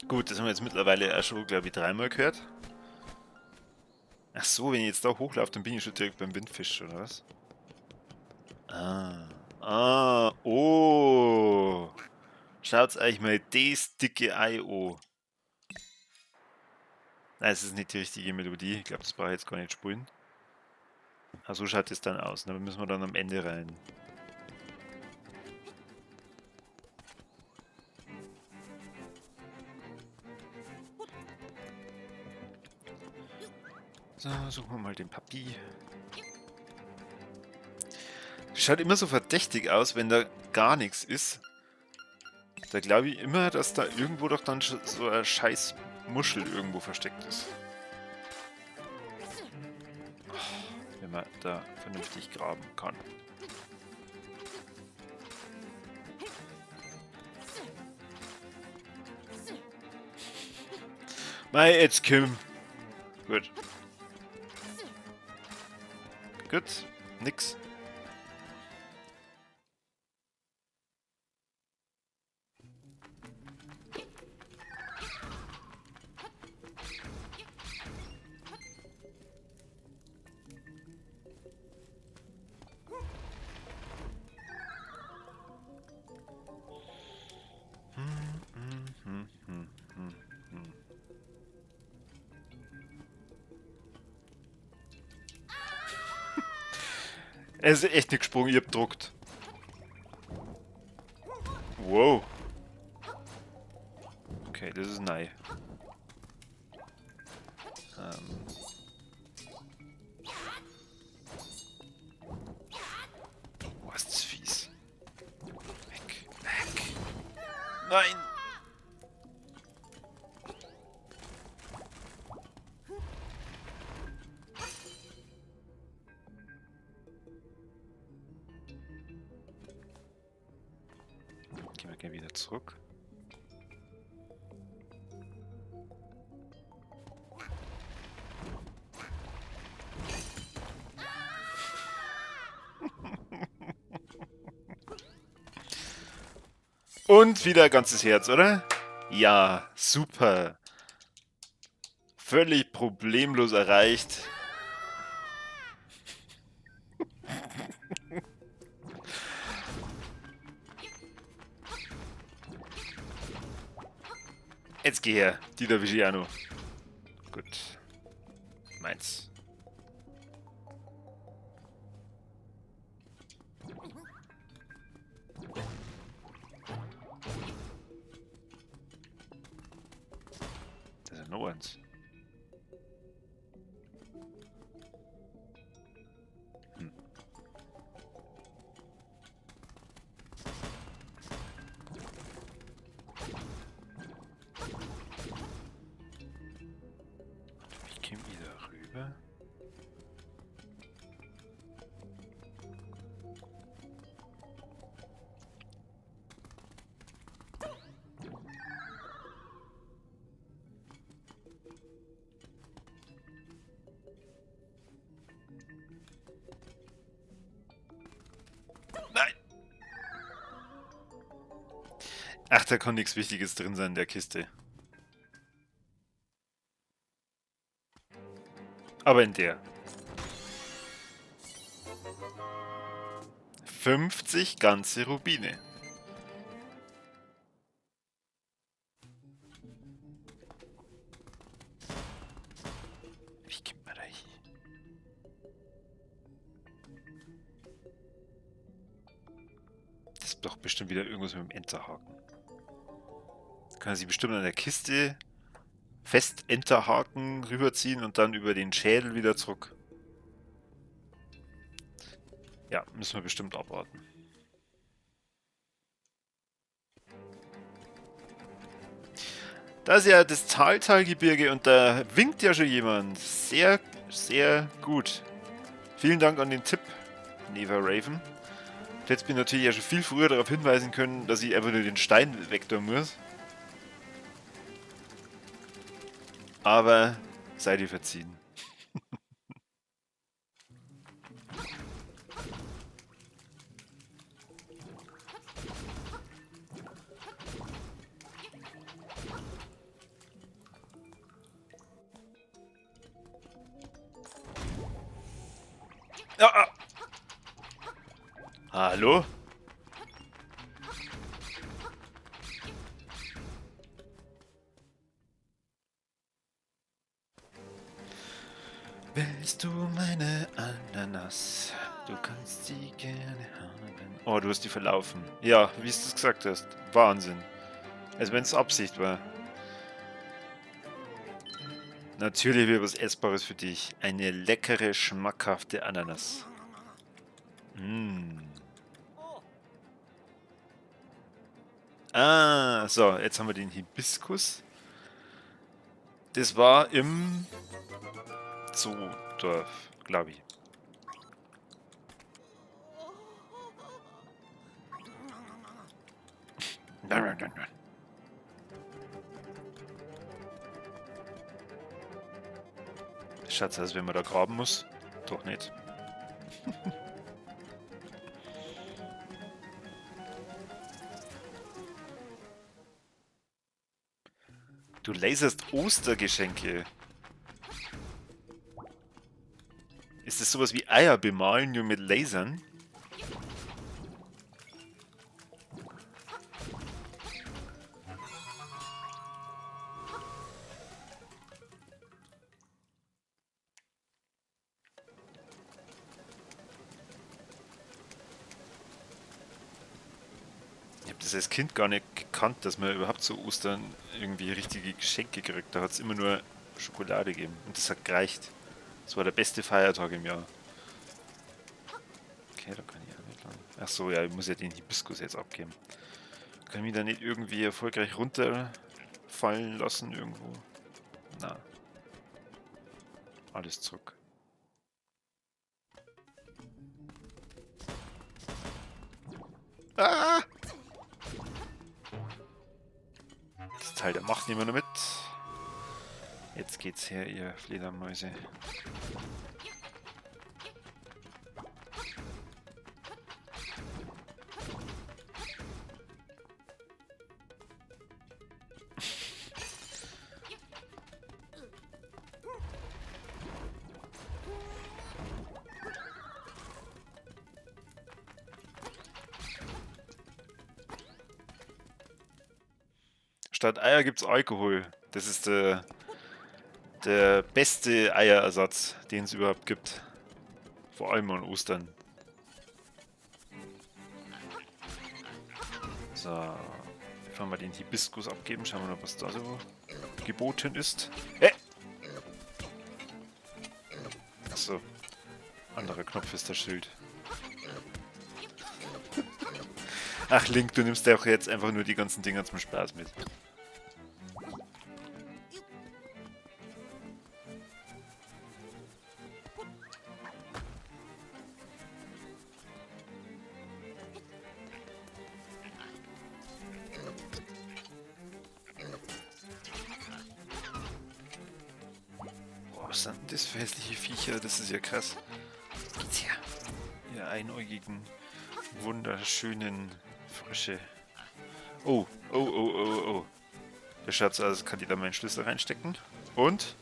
Gut, das haben wir jetzt mittlerweile auch schon, glaub ich, dreimal gehört. Ach so, wenn ich jetzt da hochlaufe, dann bin ich schon direkt beim Windfisch, oder was? Ah. Ah, oh. Schaut's euch mal das dicke Ei an. Nein, es ist nicht die richtige Melodie. Ich glaub, das brauche ich jetzt gar nicht spulen. Ah, so schaut es dann aus. Da müssen wir dann am Ende rein. So, suchen wir mal den Papi. Schaut immer so verdächtig aus, wenn da gar nichts ist. Da glaube ich immer, dass da irgendwo doch dann so eine scheiß Muschel irgendwo versteckt ist. Oh, wenn man da vernünftig graben kann. Mei, jetzt Kim. Gut. Gut, nix. Er ist echt nicht gesprungen, ich hab gedruckt. Wow. Okay, das ist neu. Boah, ist das fies. Weg, weg. Nein! Gehen wir gerne wieder zurück. Und wieder ganzes Herz, oder? Ja, super. Völlig problemlos erreicht. Jetzt geh her, Dieter Vigiano. Gut. Meins. Das ist ja noch eins. Ach, da kann nichts Wichtiges drin sein in der Kiste. Aber in der. 50 ganze Rubine. Wie kommt man da hin? Das ist doch bestimmt wieder irgendwas mit dem Enterhaken. Kann sie bestimmt an der Kiste fest Enterhaken rüberziehen und dann über den Schädel wieder zurück. Ja, müssen wir bestimmt abwarten. Da ist ja das Taltalgebirge und da winkt ja schon jemand. Sehr, sehr gut. Vielen Dank an den Tipp, Neva Raven. Und jetzt bin ich natürlich ja schon viel früher darauf hinweisen können, dass ich einfach nur den Stein wegtun muss. Aber sei dir verziehen. Ah, ah. Hallo? Willst du meine Ananas? Du kannst sie gerne haben. Oh, du hast die verlaufen. Ja, wie du es gesagt hast. Wahnsinn. Als wenn es Absicht war. Natürlich wird was Essbares für dich. Eine leckere, schmackhafte Ananas. Mm. Ah, so, jetzt haben wir den Hibiskus. Das war im Zoodorf, glaub ich. Nein, nein, nein, nein. Schaut aus, wenn man da graben muss. Doch nicht. Du laserst Ostergeschenke. Ist das sowas wie Eier bemalen, nur mit Lasern? Ich hab das als Kind gar nicht gekannt, dass man überhaupt zu Ostern irgendwie richtige Geschenke kriegt. Da hat's immer nur Schokolade gegeben und das hat gereicht. Das war der beste Feiertag im Jahr. Okay, da kann ich auch nicht lang. Ach so, ja, ich muss ja den Hibiskus jetzt abgeben. Kann ich mich da nicht irgendwie erfolgreich runterfallen lassen irgendwo? Na. Alles zurück. Ah! Das Teil der Macht nehmen wir noch mit. Jetzt geht's her, ihr Fledermäuse. Statt Eier gibt's Alkohol. Das ist der beste Eierersatz, den es überhaupt gibt. Vor allem an Ostern. So. Fahren wir den Hibiskus abgeben. Schauen wir mal, was da so geboten ist. Achso. Anderer Knopf ist das Schild. Ach Link, du nimmst ja auch jetzt einfach nur die ganzen Dinger zum Spaß mit. Boah, was sind denn das für hässliche Viecher? Das ist ja krass. Geht's her? Ihr einäugigen, wunderschönen Frösche. Oh, oh, oh, oh, oh. Der schaut so aus, als kann ich da meinen Schlüssel reinstecken. Und?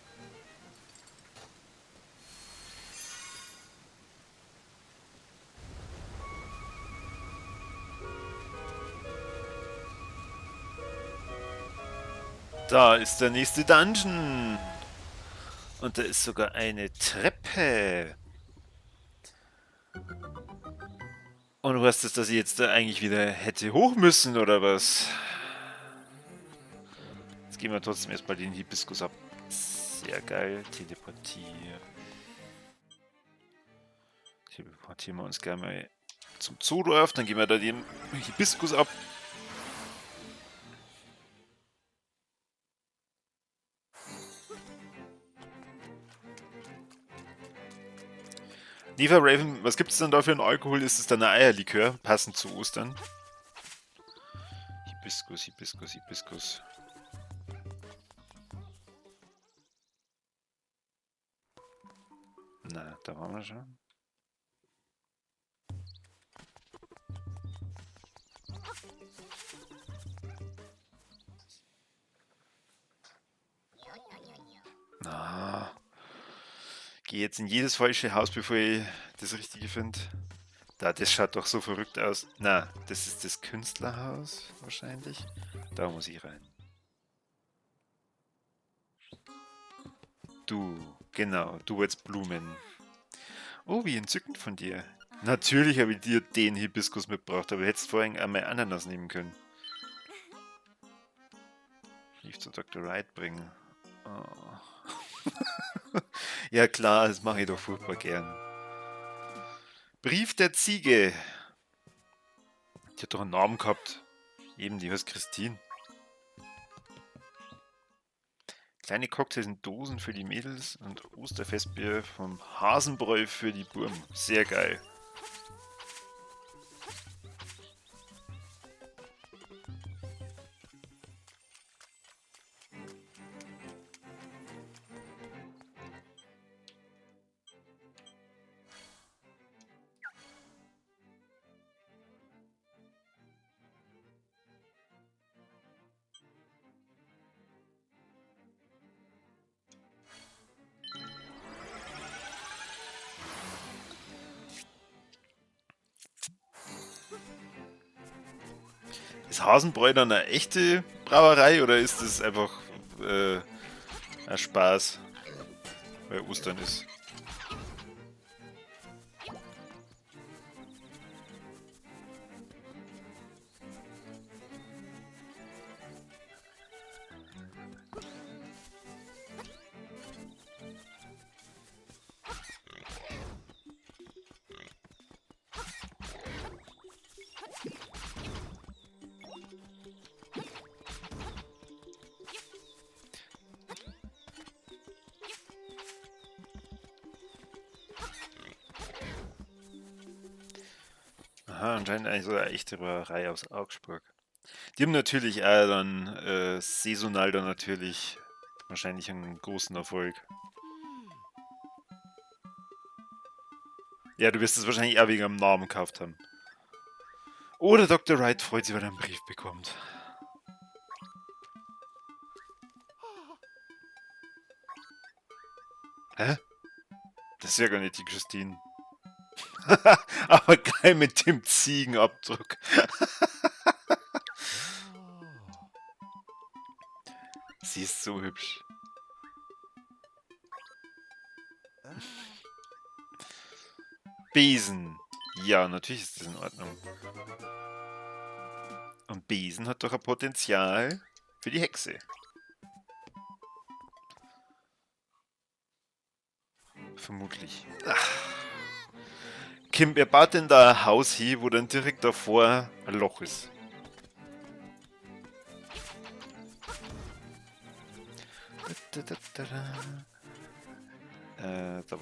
Da ist der nächste Dungeon. Und da ist sogar eine Treppe. Und du weißt es, dass ich jetzt da eigentlich wieder hätte hoch müssen, oder was? Jetzt gehen wir trotzdem erstmal den Hibiskus ab. Sehr geil. Teleportieren. Teleportieren wir uns gerne mal zum Zoodorf. Dann gehen wir da den Hibiskus ab. Neva Raven, was gibt's denn da für einen Alkohol? Ist es dann ein Eierlikör? Passend zu Ostern. Hibiskus, Hibiskus, Hibiskus. Na, da waren wir schon. Na. Geh jetzt in jedes falsche Haus, bevor ich das Richtige finde. Da, das schaut doch so verrückt aus. Na, das ist das Künstlerhaus wahrscheinlich. Da muss ich rein. Du, genau, du wolltest Blumen. Oh, wie entzückend von dir. Natürlich habe ich dir den Hibiskus mitgebracht, aber du hättest vorhin einmal Ananas nehmen können. Brief zu Doktor Wright bringen. Oh. Ja klar, das mache ich doch furchtbar gern. Brief der Ziege. Die hat doch einen Namen gehabt. Eben, die heißt Christine. Kleine Cocktails in Dosen für die Mädels und Osterfestbier vom Hasenbräu für die Burm. Sehr geil. Ist Hasenbräu dann eine echte Brauerei oder ist das einfach ein Spaß, weil Ostern ist? Aha, anscheinend eigentlich so eine echte Brauerei aus Augsburg. Die haben natürlich auch dann saisonal dann natürlich wahrscheinlich einen großen Erfolg. Ja, du wirst es wahrscheinlich auch wegen am Namen gekauft haben. Oder Doktor Wright freut sich, weil er einen Brief bekommt. Hä? Das ist ja gar nicht die Christine. Aber geil mit dem Ziegenabdruck. Sie ist so hübsch. Besen. Ja, natürlich ist das in Ordnung. Und Besen hat doch ein Potenzial für die Hexe. Vermutlich. Ach. Kim, wer baut denn da ein Haus hin, wo dann direkt davor ein Loch ist? Da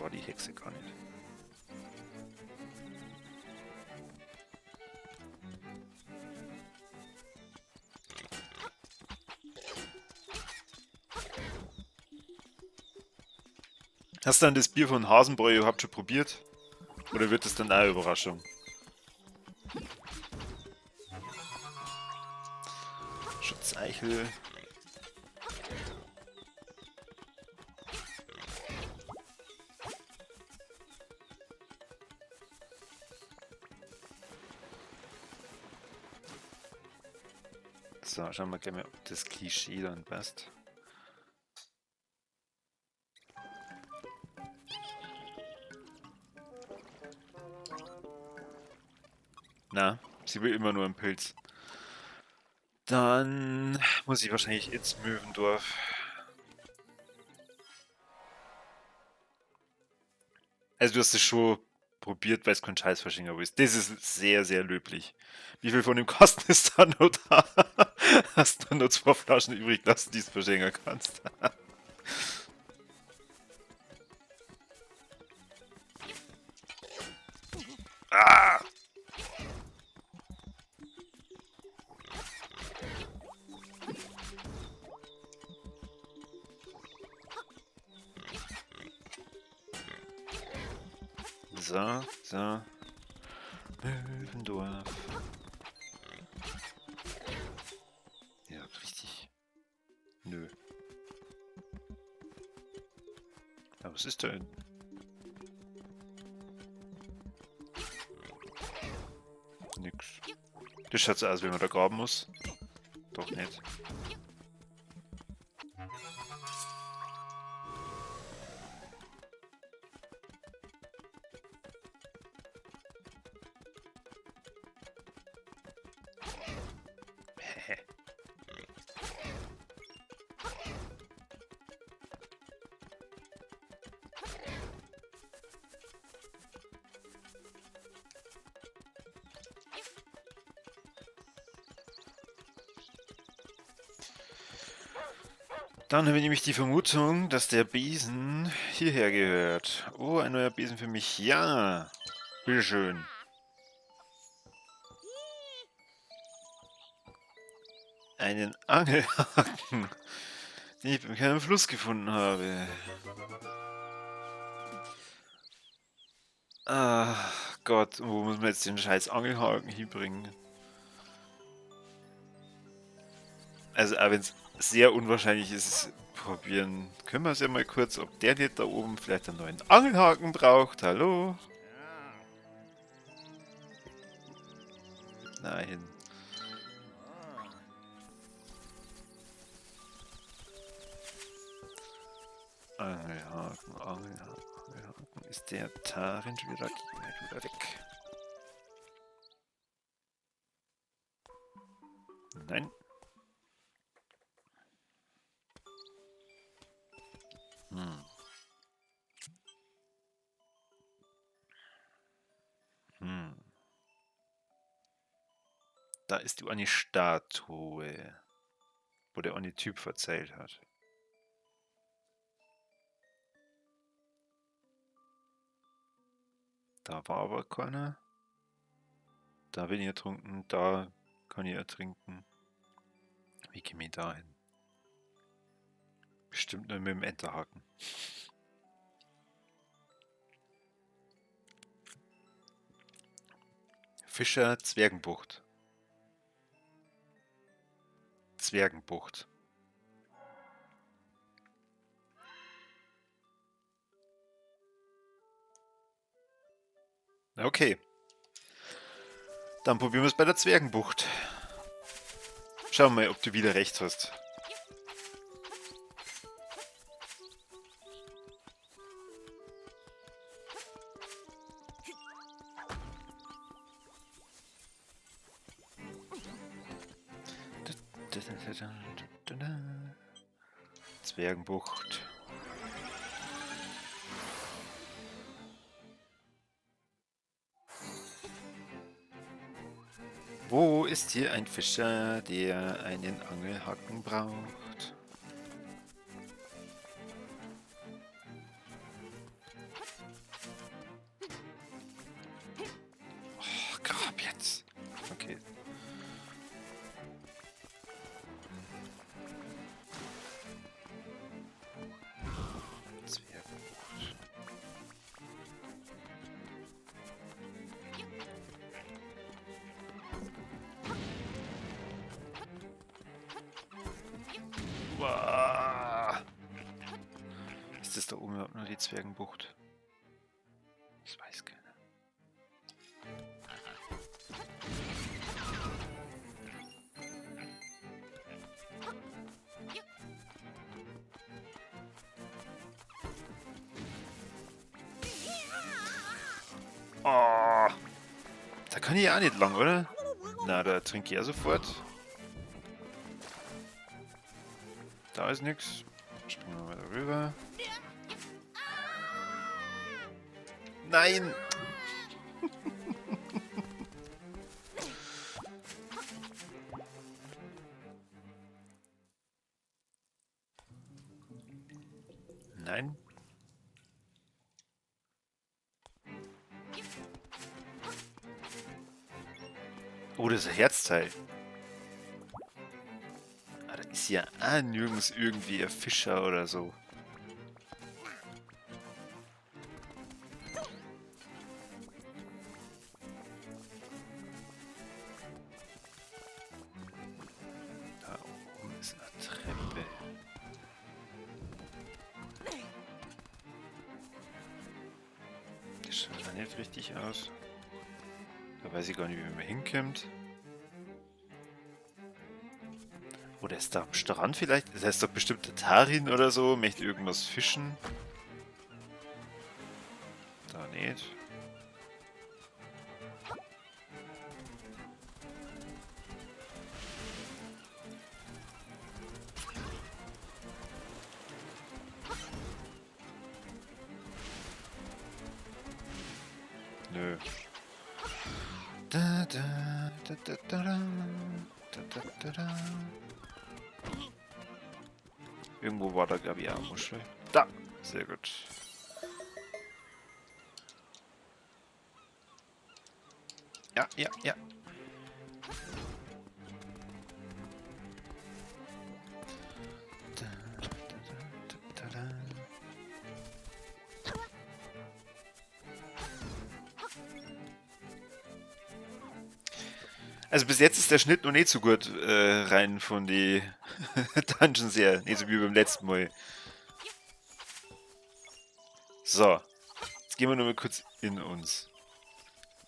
war die Hexe gar nicht. Hast du dann das Bier von Hasenbräu überhaupt schon probiert? Oder wird es dann auch eine Überraschung? Schutzeichel. So, schauen wir gleich mal, ob das Klischee dann passt. Na, sie will immer nur einen Pilz. Dann muss ich wahrscheinlich ins Möwendorf. Also du hast es schon probiert, weil es kein Scheiß verschenken ist. Das ist sehr, sehr löblich. Wie viel von dem Kasten ist da noch da? Hast du nur 2 Flaschen übrig lassen, die du verschenken kannst? Ah! So, so. Möwendorf. Ja, richtig. Nö. Aber was ist denn? Nix. Das schaut so aus, wenn man da graben muss. Doch nicht. Dann habe ich nämlich die Vermutung, dass der Besen hierher gehört. Oh, ein neuer Besen für mich. Ja, bitteschön. Einen Angelhaken, den ich beim kleinen Fluss gefunden habe. Ach Gott, wo muss man jetzt den scheiß Angelhaken hinbringen? Also, auch wenn's sehr unwahrscheinlich ist, probieren können wir es ja mal kurz, ob der nicht da oben vielleicht einen neuen Angelhaken braucht. Hallo? Nein. Angelhaken, Angelhaken, Angelhaken. Ist der Tarin schon wieder weg? Nein. Da ist die eine Statue, wo der eine Typ verzählt hat. Da war aber keiner. Da bin ich ertrunken, da kann ich ertrinken. Wie komme ich da hin? Bestimmt nur mit dem Enterhaken. Fischer Zwergenbucht. Zwergenbucht. Okay. Dann probieren wir es bei der Zwergenbucht. Schauen wir mal, ob du wieder recht hast. Zwergenbucht. Wo ist hier ein Fischer, der einen Angelhaken braucht? Oh, grab jetzt. Okay. Zwergenbucht. Ist da oben überhaupt noch die Zwergenbucht? Das weiß keiner. Oh, da kann ich ja auch nicht lang, oder? Na, da trinke ich ja sofort. Da ist nix. Springen wir mal darüber. Nein! Nein. Oh, das ist ein Herzteil. Ah, da ist ja auch nirgends irgendwie ein Fischer oder so. Da oben ist eine Treppe. Das schaut da nicht richtig aus. Da weiß ich gar nicht, wie man hinkommt. Oder ist da am Strand vielleicht? Das heißt doch bestimmt der Tarin oder so. Möchte irgendwas fischen. Da nicht. Nö. Da, da, da, da, da, da, da, da, da. Irgendwo war da, glaube ich, auch eine Muschel. Da! Sehr gut. Ja, ja, ja. Da, da, da, da, da. Also bis jetzt ist der Schnitt noch nicht so gut rein von die Dungeons her. Nicht so wie beim letzten Mal. So. Jetzt gehen wir noch mal kurz in uns.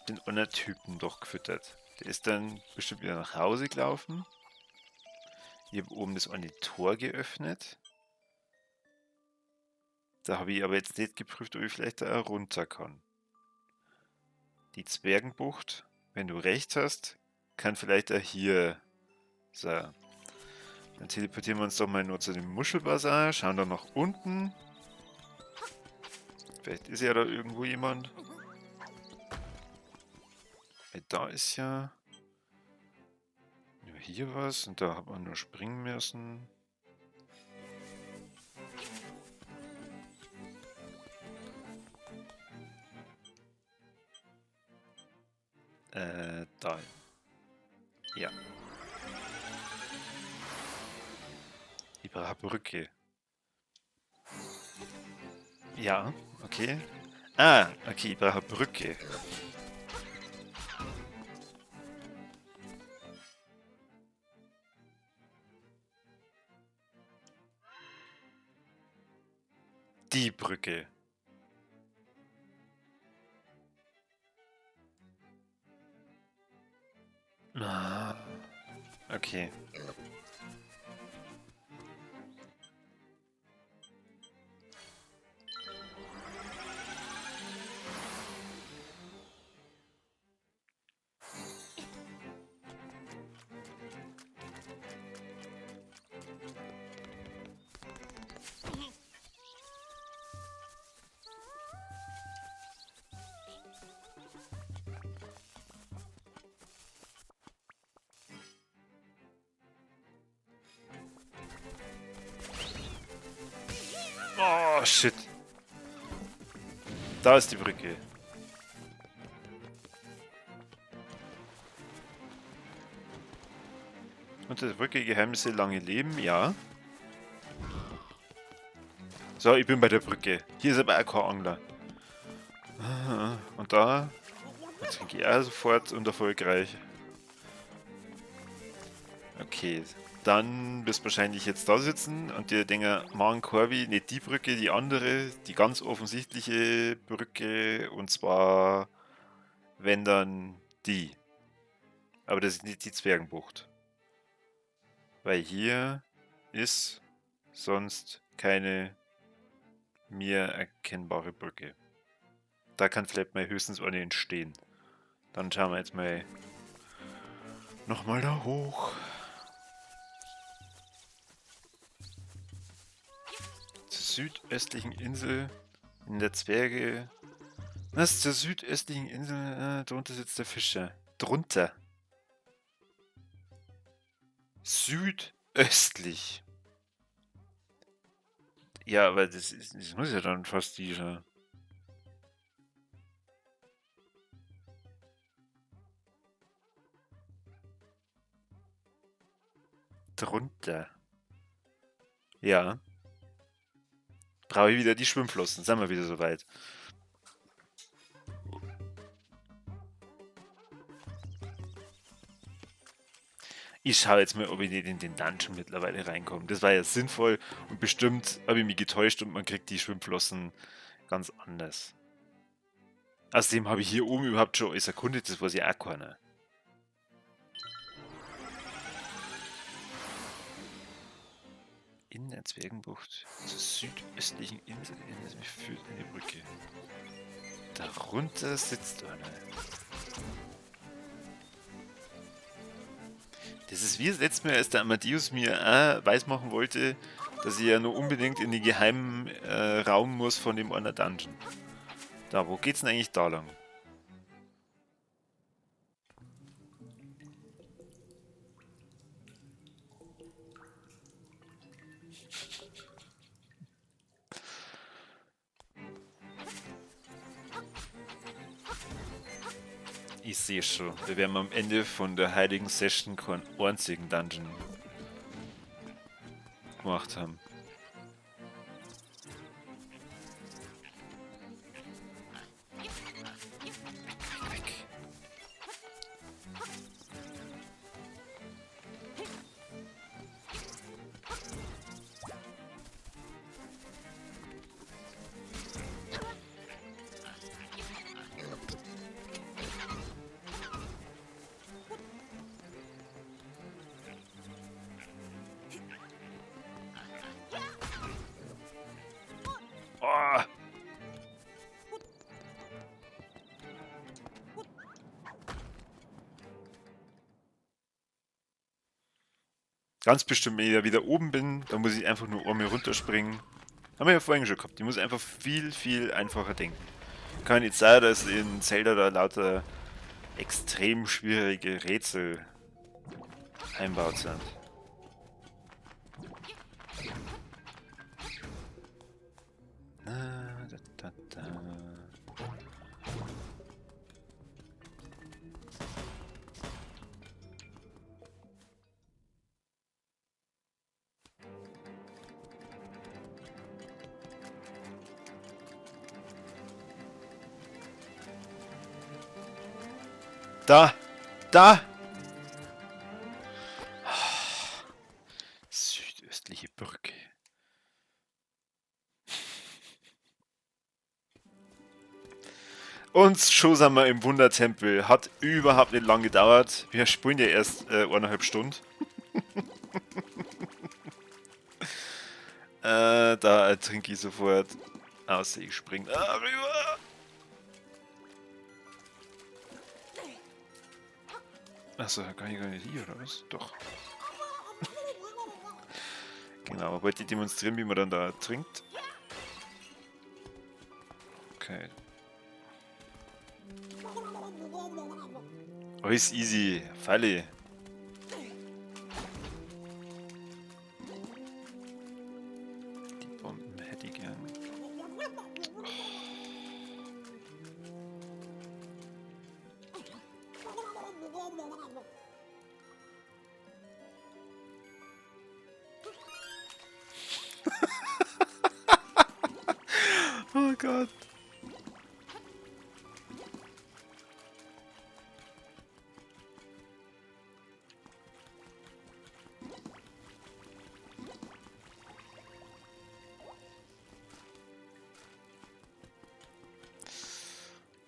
Den anderen Typen doch gefüttert. Der ist dann bestimmt wieder nach Hause gelaufen. Ich hab oben das eine Tor geöffnet. Da habe ich aber jetzt nicht geprüft, ob ich vielleicht da runter kann. Die Zwergenbucht, wenn du recht hast, kann vielleicht auch hier. So. Dann teleportieren wir uns doch mal nur zu dem Muschelbasar, schauen da nach unten. Vielleicht ist ja da irgendwo jemand. Weil da ist ja nur hier was und da hat man nur springen müssen. Da. Ja. Die Brücke. Ja, okay. Ah, okay, ich brauche eine Brücke. Die Brücke. Ah, okay. Oh, shit. Da ist die Brücke. Unter der Brücke Geheimnisse lange leben, ja. So, ich bin bei der Brücke. Hier ist aber auch kein Angler. Und da trinke ich auch sofort und erfolgreich. Okay. Dann wirst du wahrscheinlich jetzt da sitzen und dir denken, Mann, Corby, nicht die Brücke, die andere, die ganz offensichtliche Brücke, und zwar, wenn dann die. Aber das ist nicht die Zwergenbucht. Weil hier ist sonst keine mir erkennbare Brücke. Da kann vielleicht mal höchstens eine entstehen. Dann schauen wir jetzt mal nochmal da hoch. Zur südöstlichen Insel in der Zwerge. Was? Zur südöstlichen Insel? Drunter sitzt der Fischer. Drunter. Südöstlich. Ja, aber das muss ja dann fast dieser. Drunter. Ja. Brauche ich wieder die Schwimmflossen. Sind wir wieder soweit. Ich schaue jetzt mal, ob ich nicht in den Dungeon mittlerweile reinkomme. Das war ja sinnvoll und bestimmt habe ich mich getäuscht und man kriegt die Schwimmflossen ganz anders. Außerdem habe ich hier oben überhaupt schon alles erkundet, das weiß ja auch keiner. In der Zwergenbucht zur südöstlichen Insel, in der führt eine Brücke. Darunter sitzt einer. Das ist wie das letzte Mal, als der Amadeus mir auch weismachen wollte, dass ich ja nur unbedingt in den geheimen Raum muss von dem anderen Dungeon. Da, wo geht's denn eigentlich da lang? Ich sehe schon, wir werden am Ende von der heiligen Session keinen einzigen Dungeon gemacht haben. Weg, weg, weg. Ganz bestimmt, wenn ich da wieder oben bin, dann muss ich einfach nur einmal runterspringen. Haben wir ja vorhin schon gehabt. Ich muss einfach viel, viel einfacher denken. Kann nicht sein, dass in Zelda da lauter extrem schwierige Rätsel einbaut sind. Na, da, da, da. Da! Da! Südöstliche Brücke. Und schon sind wir im Wundertempel. Hat überhaupt nicht lang gedauert. Wir spielen ja erst 1,5 Stunden. Da ertrinke ich sofort. Außer ich spring da rüber. Achso, kann ich gar nicht hier, oder was? Doch. Genau, wollte ich demonstrieren, wie man dann da trinkt. Okay. Alles easy. Falle. Die Bomben hätte ich gern. Oh Gott.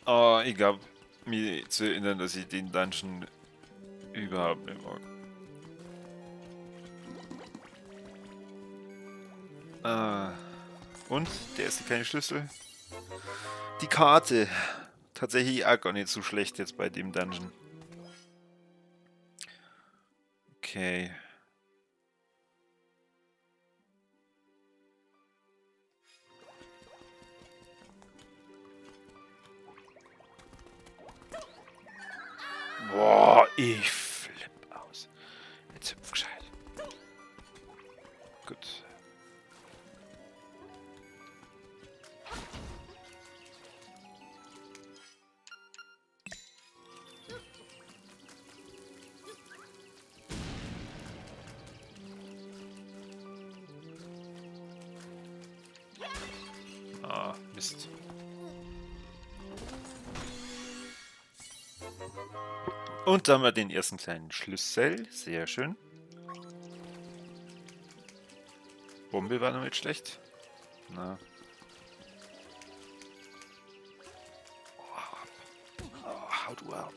Oh, ich glaube, mich zu erinnern, dass ich den Dungeon überhaupt nicht mag. Ah. Und der erste kleine Schlüssel. Die Karte. Tatsächlich auch gar nicht so schlecht jetzt bei dem Dungeon. Okay. Boah, ich flipp aus. Jetzt hüpf gescheit. Gut. Ah, Mist. Und da haben wir den ersten kleinen Schlüssel. Sehr schön. Bombe war noch nicht schlecht. Na. Oh, hau du ab.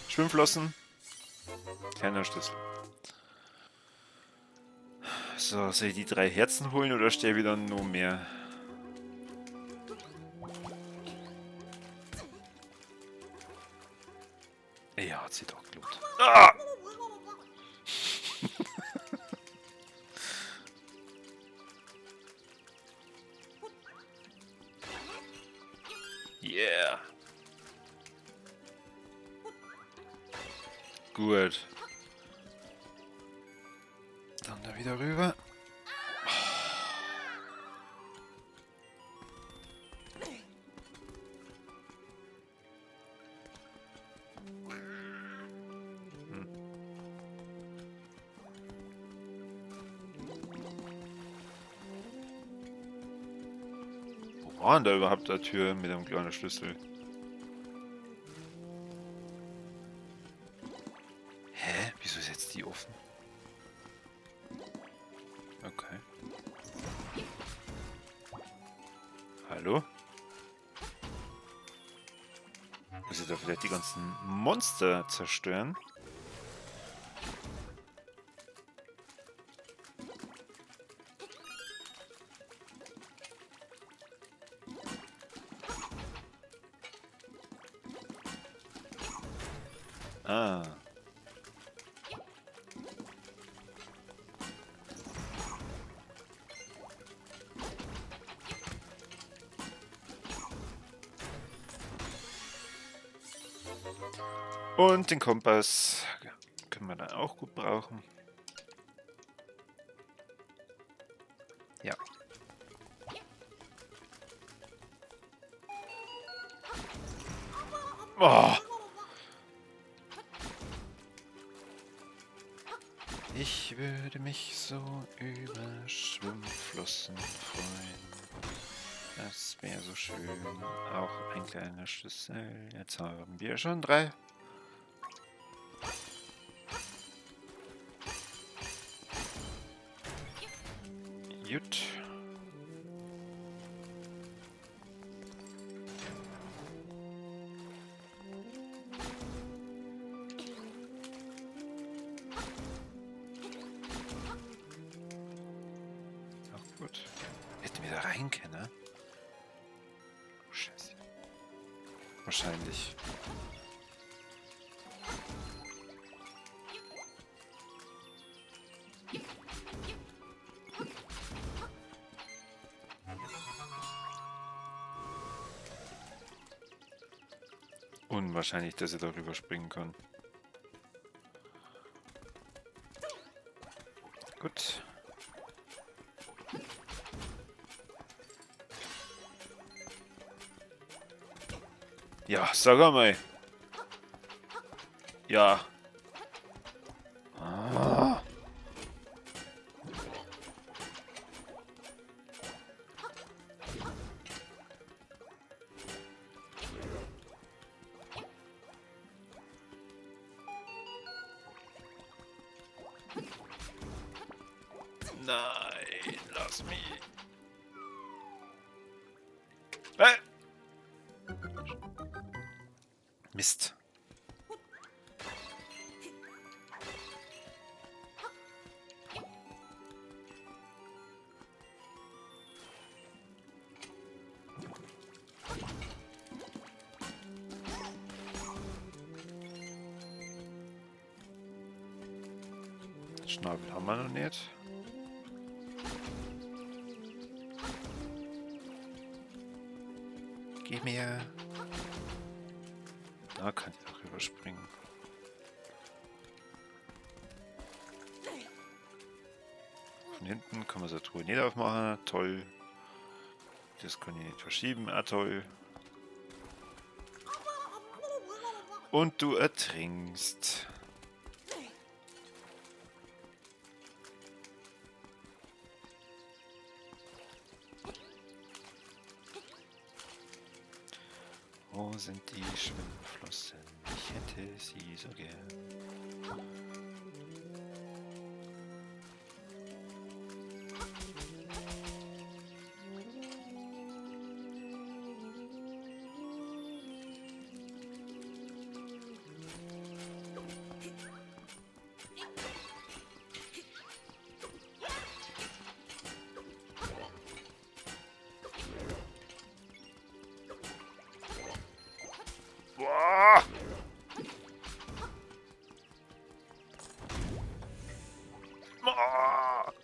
Schwimmflossen. Kleiner Schlüssel. So, soll ich die 3 Herzen holen oder sterbe ich dann noch mehr? Ja, hat sich doch gelohnt. Ah! Yeah. Gut. Dann da wieder rüber. Wo war denn da überhaupt die Tür mit dem kleinen Schlüssel? Hä? Wieso ist jetzt die offen? Okay. Hallo? Muss ich da vielleicht die ganzen Monster zerstören? Ah. Und den Kompass können wir dann auch gut brauchen. Ja. Oh. Ich würde mich so über Schwimmflossen freuen. Das wäre so schön. Auch ein kleiner Schlüssel. Jetzt haben wir schon 3. Gut. Auch gut. Hätten wir da rein können, ne? Oh, Scheiße. Wahrscheinlich. Unwahrscheinlich, dass er darüber springen kann. Gut. Ja, sag einmal. Ja. Nein, lass mich. Mist. Schnabel haben wir noch nicht. Gib mir. Da kann ich auch rüberspringen. Von hinten kann man so eine Truhe nicht aufmachen. Toll. Das kann ich nicht verschieben. Ah, toll. Und du ertrinkst. Wo sind die Schwimmflossen? Ich hätte sie so gern. Boah! Boah!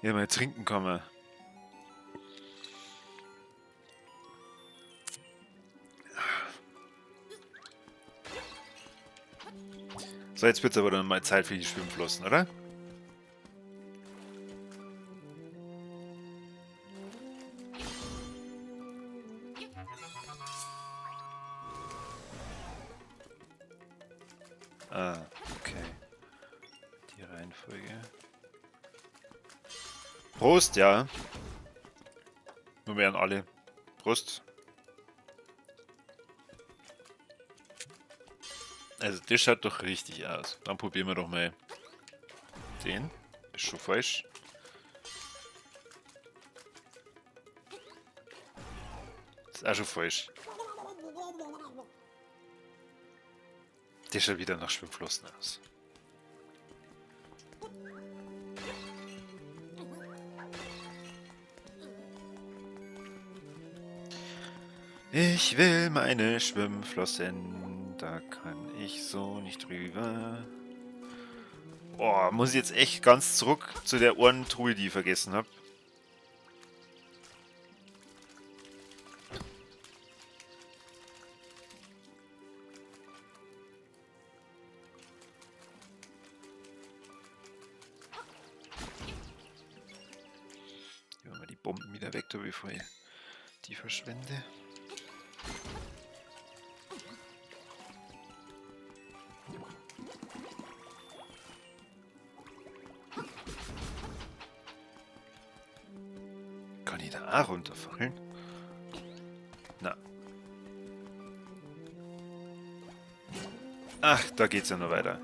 Ja, mal trinken komme. So, jetzt wird's aber dann mal Zeit für die Schwimmflossen, oder? Ah, okay. Die Reihenfolge. Prost, ja. Nur wären alle. Prost. Also, das schaut doch richtig aus. Dann probieren wir doch mal den. Ist schon falsch. Ist auch schon falsch. Der schaut wieder nach Schwimmflossen aus. Ich will meine Schwimmflossen. Da kann ich so nicht drüber. Boah, muss ich jetzt echt ganz zurück zu der Ohrentruhe, die ich vergessen hab. Hier haben wir die Bomben wieder weg, da, bevor ich die verschwende. Kann ich da auch runterfallen? Na. Ach, da geht's ja noch weiter.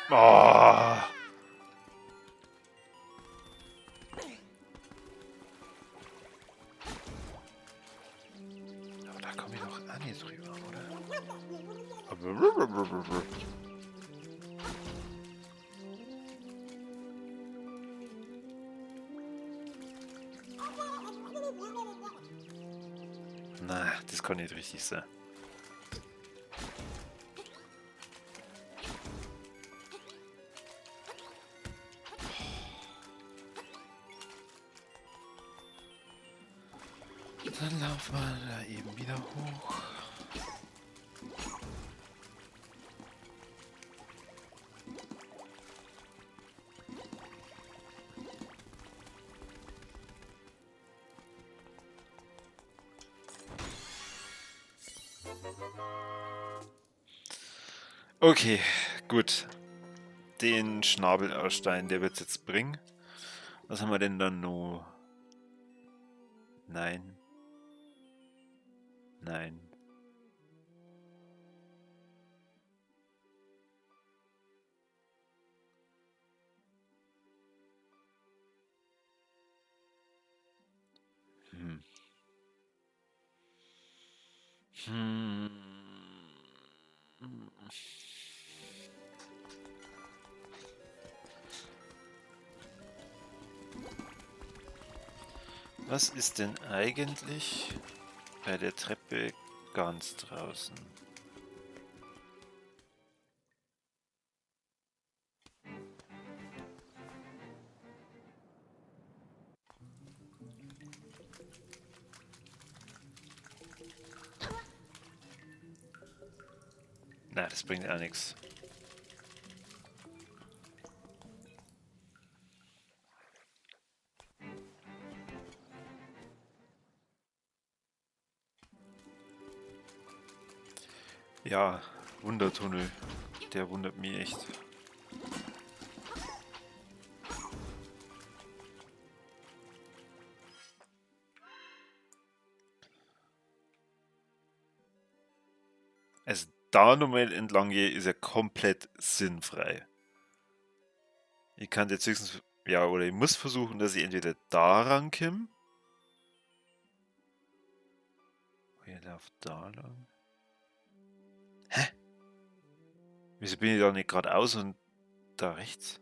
Oh. Aber da komme ich doch auch nicht drüber, oder? Aber Na, das kann nicht richtig sein. Dann laufen wir da eben wieder hoch. Okay, gut. Den Schnabel-Stein, der wird's jetzt bringen. Was haben wir denn dann noch? Nein. Nein. Was ist denn eigentlich bei der Treppe ganz draußen? Na, das bringt auch nichts. Ja, Wundertunnel. Der wundert mich echt. Also da nochmal entlang gehe, ist ja komplett sinnfrei. Ich kann jetzt höchstens, ja, oder ich muss versuchen, dass ich entweder da rankomme. Ich laufe da lang. Hä? Wieso bin ich da nicht geradeaus und da rechts?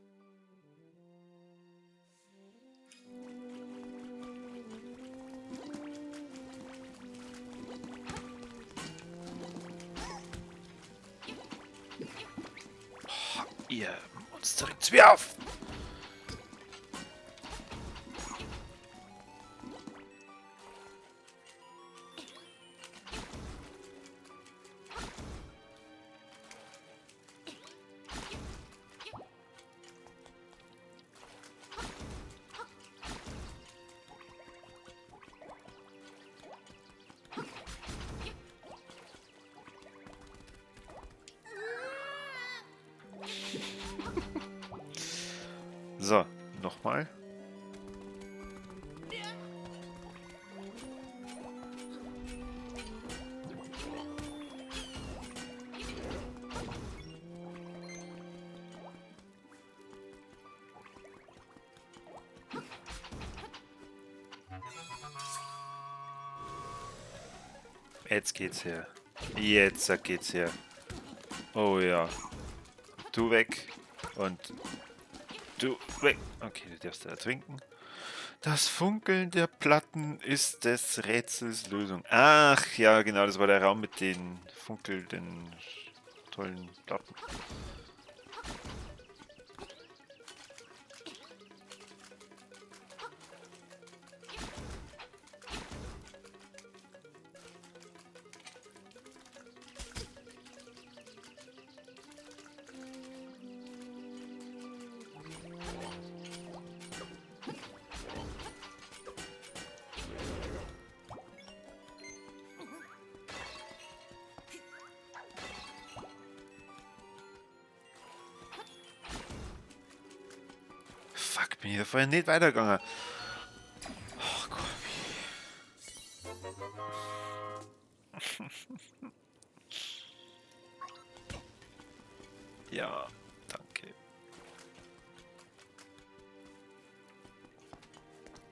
Oh, ihr Monster, regt's mir auf! So, nochmal. Jetzt geht's her. Jetzt geht's her. Oh ja. Du weg. Und du weg. Okay, du darfst da trinken. Das Funkeln der Platten ist des Rätsels Lösung. Ach ja, genau, das war der Raum mit den funkelnden tollen Platten. Fuck, bin ich da vorher nicht weitergegangen. Oh Gott. Ja, danke.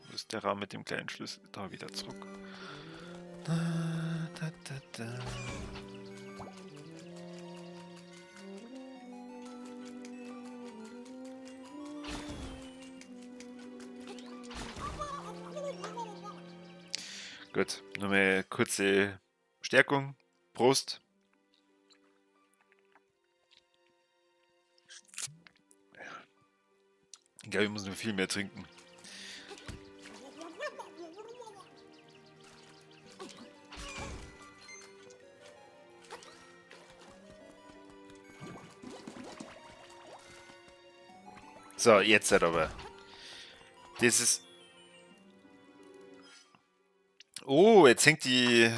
Wo ist der Raum mit dem kleinen Schlüssel? Da wieder zurück. Da, da, da, da. Gut, nur mal kurze Stärkung. Prost. Ich glaube, ich muss noch viel mehr trinken. So, jetzt halt aber. Das ist... Oh, jetzt hängt die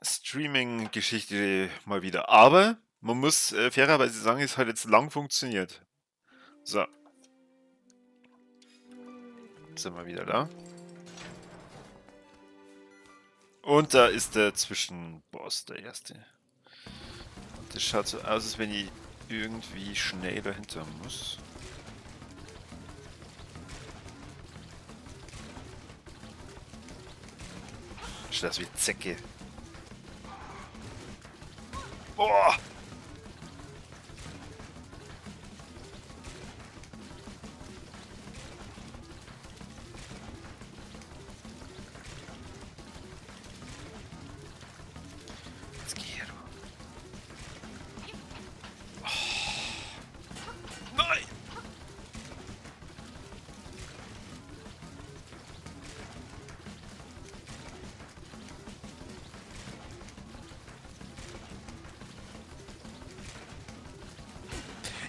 Streaming-Geschichte mal wieder. Aber man muss fairerweise sagen, es hat jetzt lang funktioniert. So. Jetzt sind wir wieder da. Und da ist der Zwischenboss, der erste. Und das schaut so aus, als wenn ich irgendwie schnell dahinter muss. Schaut aus wie Zecke. Boah! Jetzt geh her, du. Oh. Nein!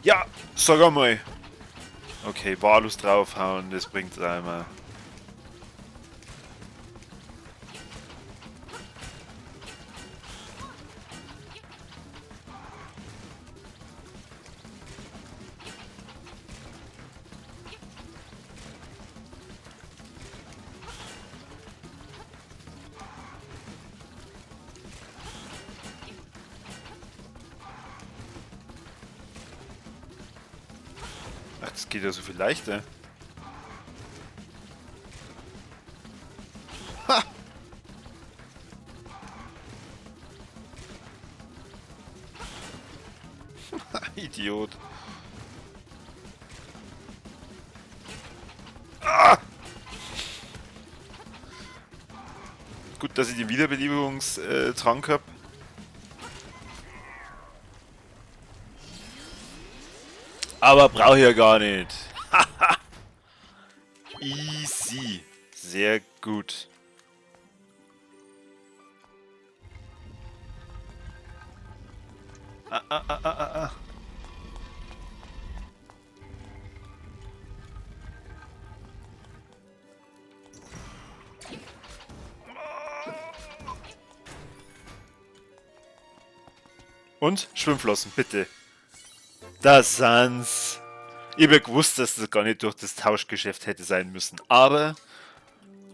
Ja, sag einmal. Okay, wahllos draufhauen, das bringt's einmal. Ach, das geht ja so viel leichter. Ha! Idiot. Ah! Gut, dass ich den Wiederbelebungstrank hab. Aber brauche ich ja gar nicht. Easy. Sehr gut. Ah, ah, ah, ah, ah, ah. Und Schwimmflossen, bitte. Da sind's. Ich hab ja gewusst, dass das gar nicht durch das Tauschgeschäft hätte sein müssen. Aber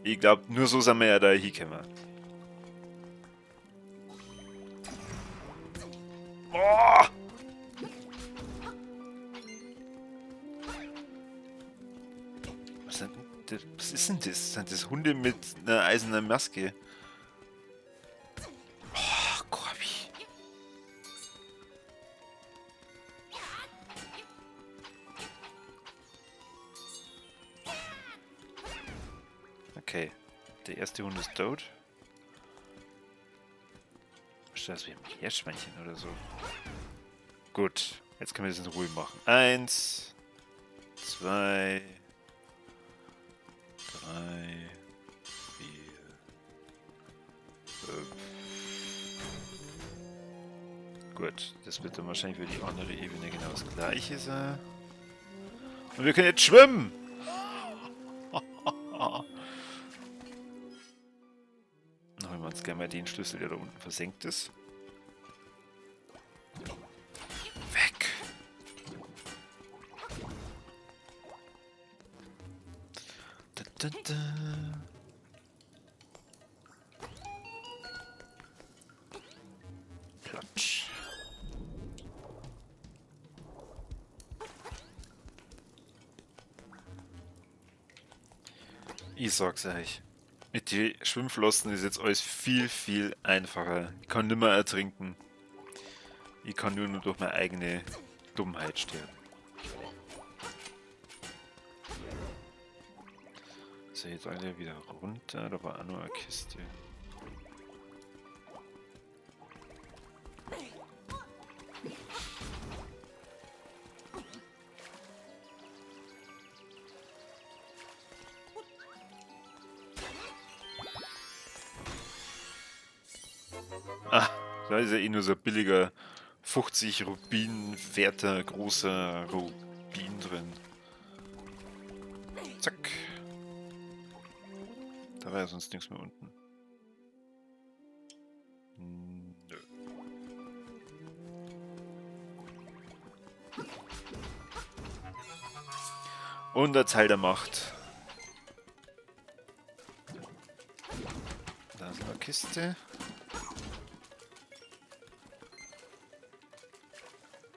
ich glaub, nur so sind wir ja da hingekommen. Boah! Was sind denn das? Was ist denn das? Sind das Hunde mit einer eisernen Maske? Oh, Corby. Okay, der erste Hund ist tot. Was ist das wie ein Meerschweinchen oder so? Gut, jetzt können wir das in Ruhe machen. 1, 2, 3, 4, 5. Gut, das wird dann wahrscheinlich für die andere Ebene genau das gleiche sein. Und wir können jetzt schwimmen! Dann holen wir uns gerne mal den Schlüssel, der da unten versenkt ist. Weg! Da, da, da. Platsch. Ich sag's euch. Mit den Schwimmflossen ist jetzt alles viel, viel einfacher. Ich kann nimmer ertrinken. Ich kann nur noch durch meine eigene Dummheit sterben. Kommen sie jetzt alle wieder runter? Da war auch noch eine Kiste. Ah, da ist ja eh nur so ein billiger 50 Rubin werter großer Rubin drin. Zack. Da war ja sonst nichts mehr unten. Nö. Und der Teil der Macht. Da ist eine Kiste.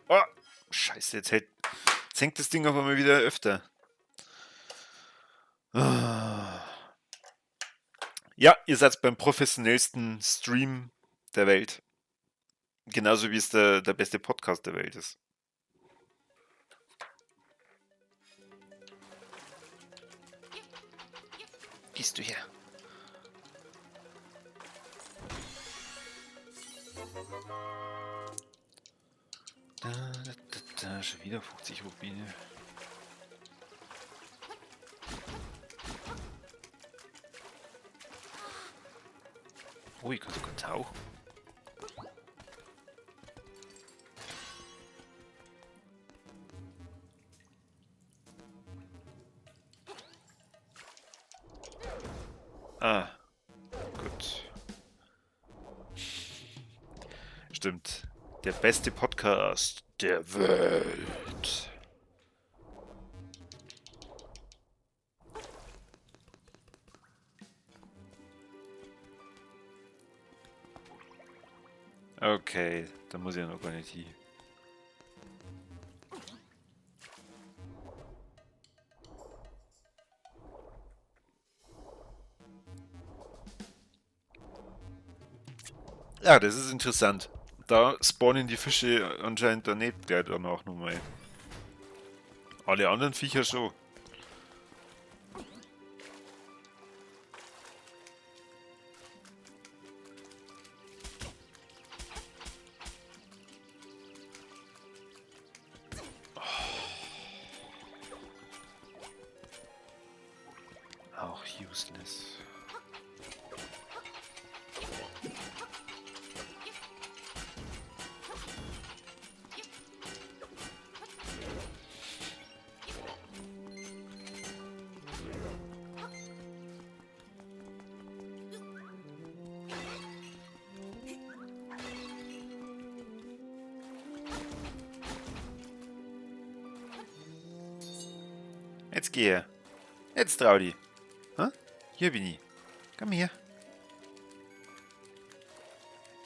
Oh, scheiße, jetzt hängt das Ding auf einmal wieder öfter. Ah. Ja, ihr seid beim professionellsten Stream der Welt. Genauso wie es der beste Podcast der Welt ist. Gehst du her? Da, da, da, da, schon wieder 50 Rubine. Oh, ich kann sogar tauchen. Ah, gut. Stimmt. Der beste Podcast der Welt. Okay, da muss ich ja noch gar nicht hin. Ja, das ist interessant. Da spawnen die Fische anscheinend da nicht gleich danach nochmal. Alle anderen Viecher schon. Auch useless. Jetzt geh her. Jetzt trau dich. Hä? Hier bin ich. Komm her.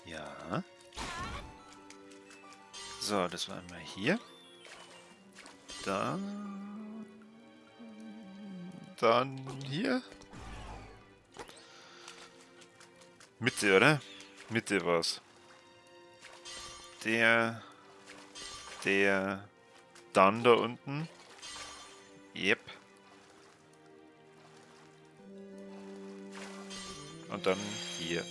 Ja. So, das war einmal hier. Da. Dann hier. Mitte, oder? Mitte war's. Der. Der. Dann da unten. Yep. Und dann hier.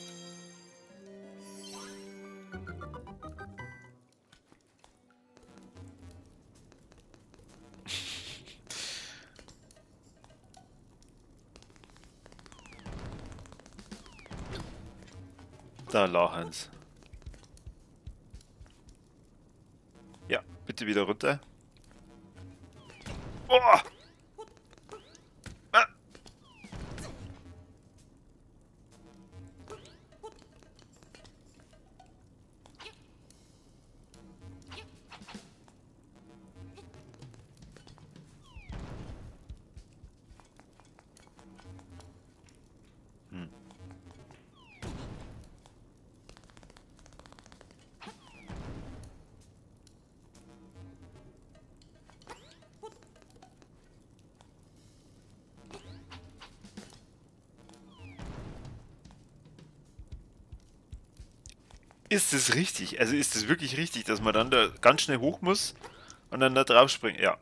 Da lachen's. Ja, bitte wieder runter. Oh! Ah! Ist es richtig? Also ist es wirklich richtig, dass man dann da ganz schnell hoch muss und dann da drauf springt? Ja.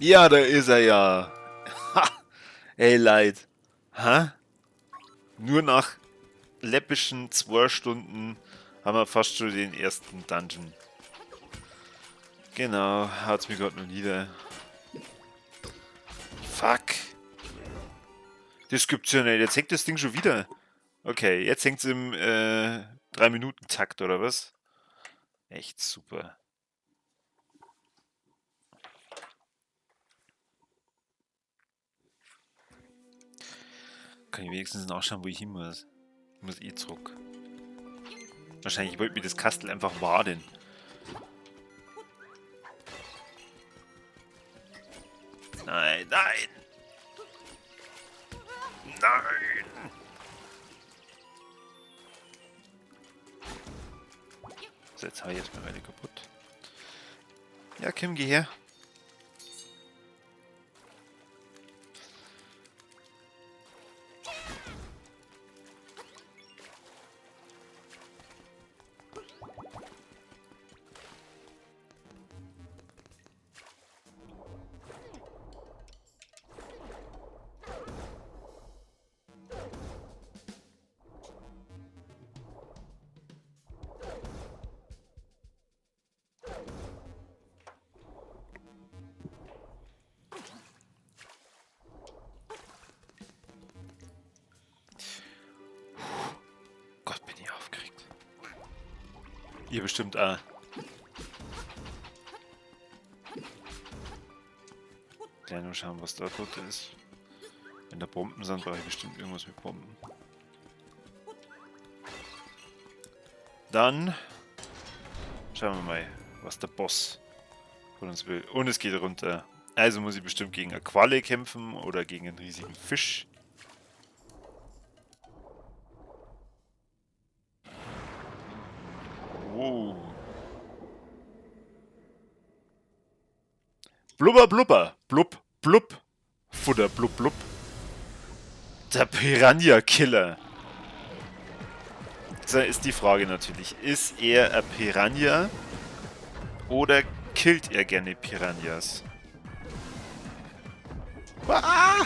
Ja, da ist er ja. Ha! Ey, Leid. Ha? Nur nach läppischen 2 Stunden haben wir fast schon den ersten Dungeon. Genau, haut's mir grad noch nieder. Fuck. Das gibt's ja nicht. Jetzt hängt das Ding schon wieder. Okay, jetzt hängt's im 3-Minuten-Takt, oder was? Echt super. Kann ich wenigstens nachschauen, wo ich hin muss. Ich muss eh zurück. Wahrscheinlich wollte mir das Kastel einfach waden. Nein, nein! Nein! So, jetzt hau ich erstmal meine kaputt. Ja, Kim, geh her. Ihr bestimmt auch. Gleich noch schauen, was da drunter ist. Wenn da Bomben sind, brauche ich bestimmt irgendwas mit Bomben. Dann schauen wir mal, was der Boss von uns will. Und es geht runter. Also muss ich bestimmt gegen eine Qualle kämpfen oder gegen einen riesigen Fisch. Wow. Blubber, blubber, blub, blub, Futter, blub, blub. Der Piranha-Killer. Da ist die Frage natürlich, ist er ein Piranha oder killt er gerne Piranhas? Ah!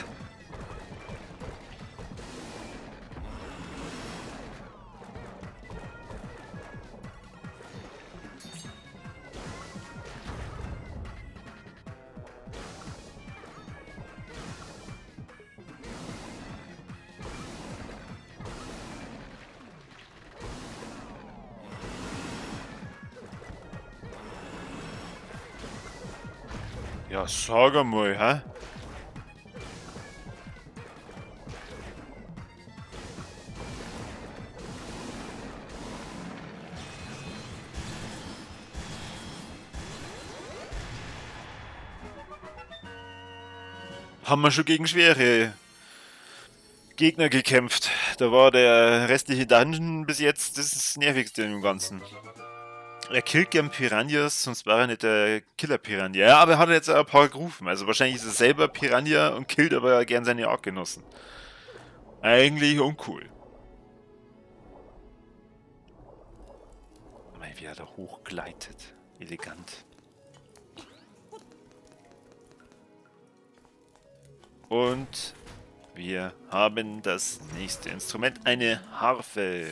Ja, sag einmal, hä? Haben wir schon gegen schwere Gegner gekämpft. Da war der restliche Dungeon bis jetzt das Nervigste im Ganzen. Er killt gern Piranhas, sonst war er nicht der Killer Piranha. Ja, aber er hat jetzt ein paar gerufen. Also wahrscheinlich ist er selber Piranha und killt aber gern seine Artgenossen. Eigentlich uncool. Mei, wie er da hochgleitet. Elegant. Und wir haben das nächste Instrument, eine Harfe.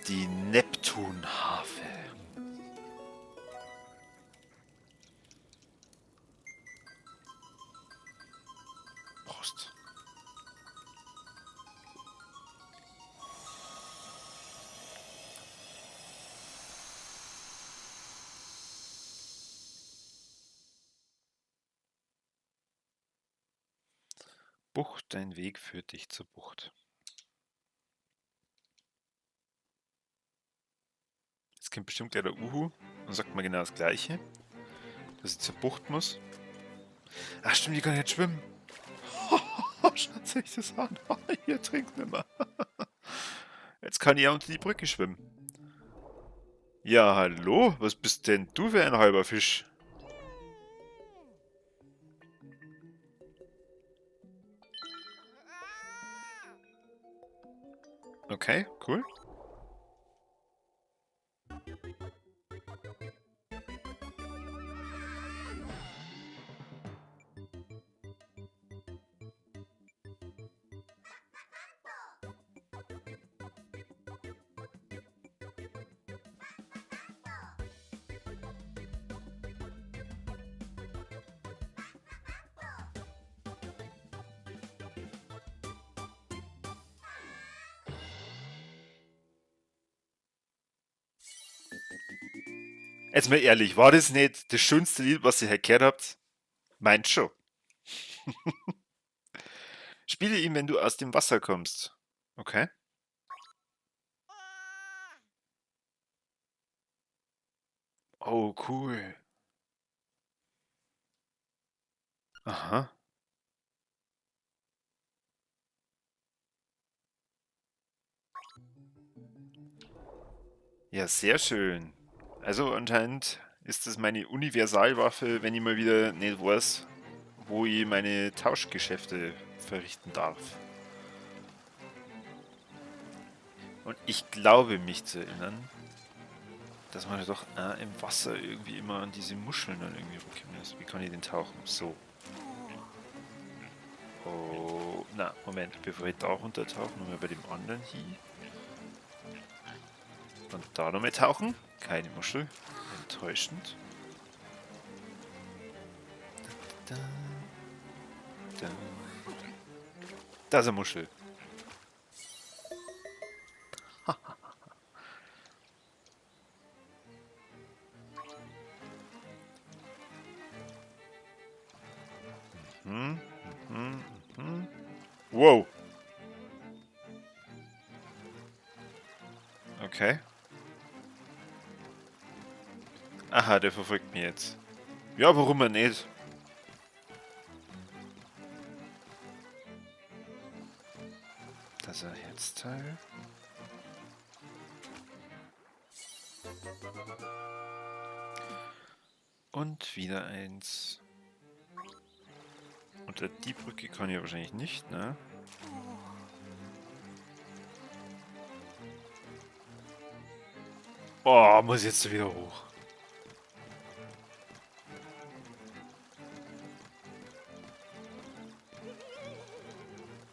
Die Neptunharfe. Prost. Bucht, dein Weg führt dich zur Bucht. Jetzt kommt bestimmt gleich der Uhu und sagt mir genau das Gleiche, dass ich zur Bucht muss. Ach stimmt, die kann jetzt schwimmen. Schaut sich das an. Hier trinkt nimmer. Jetzt kann ich ja unter die Brücke schwimmen. Ja, hallo? Was bist denn du für ein halber Fisch? Okay, cool. Jetzt mal ehrlich, war das nicht das schönste Lied, was ihr gehört habt? Meint schon. Spiele ihn, wenn du aus dem Wasser kommst. Okay. Oh, cool. Aha. Ja, sehr schön. Also anscheinend ist das meine Universalwaffe, wenn ich mal wieder nicht weiß, wo ich meine Tauschgeschäfte verrichten darf. Und ich glaube mich zu erinnern, dass man doch im Wasser irgendwie immer an diese Muscheln dann irgendwie rumkommen ist. Wie kann ich den tauchen? So. Oh, na, Moment, bevor ich da runtertauche, nochmal bei dem anderen hier. Und da nochmal tauchen. Keine Muschel. Enttäuschend. Da, da, da. Da ist eine Muschel. Wow. Okay. Aha, der verfolgt mich jetzt. Ja, warum er nicht? Das ist ein Herzteil. Und wieder eins. Unter die Brücke kann ich wahrscheinlich nicht, ne? Oh, muss ich jetzt wieder hoch.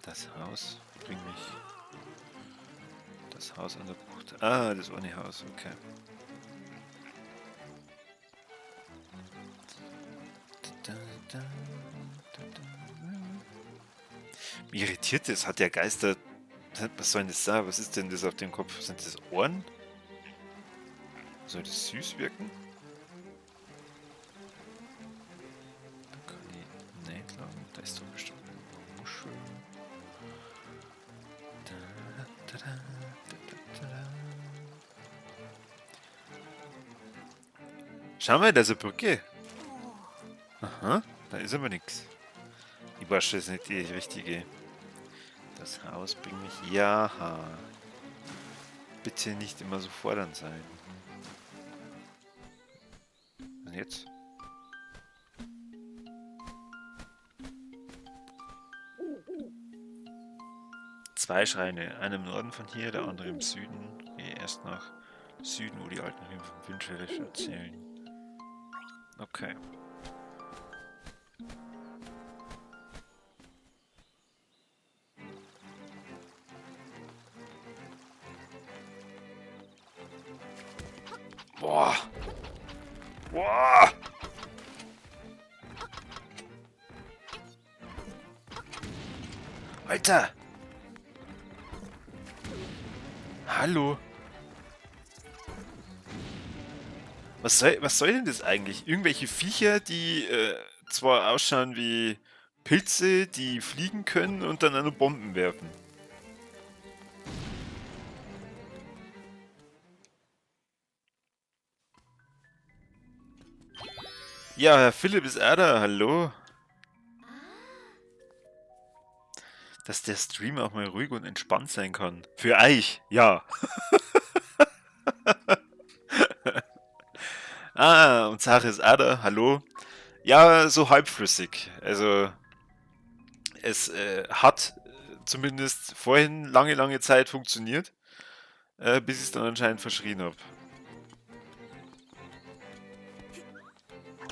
Das Haus bringt mich. Das Haus an der Bucht. Ah, das ohne Haus, okay. Da, da, da, da. Mich irritiert das. Hat der Geister. Was soll denn das sein? Was ist denn das auf dem Kopf? Sind das Ohren? Soll das süß wirken? Da kann ich nicht lang. Da ist doch bestimmt eine Muschel. Da, da, da, da, da, da. Schau mal, da ist eine Brücke. Aha, da ist aber nix. Ich weiß schon, das ist nicht die richtige. Das Haus bringt mich. Ja. Bitte nicht immer so fordernd sein. Und jetzt? Zwei Schreine, einer im Norden von hier, der andere im Süden. Gehe erst nach Süden, wo die alten Riemen vom Windscheriff erzählen. Okay. Boah. Boah. Alter. Hallo. Was soll denn das eigentlich? Irgendwelche Viecher, die zwar ausschauen wie Pilze, die fliegen können und dann auch noch Bomben werfen. Ja, Herr Philipp ist auch da, hallo. Dass der Stream auch mal ruhig und entspannt sein kann. Für euch, ja. Ah, und Sache ist auch da, hallo. Ja, so halbflüssig. Also, es hat zumindest vorhin lange, lange Zeit funktioniert, bis ich es dann anscheinend verschrien hab.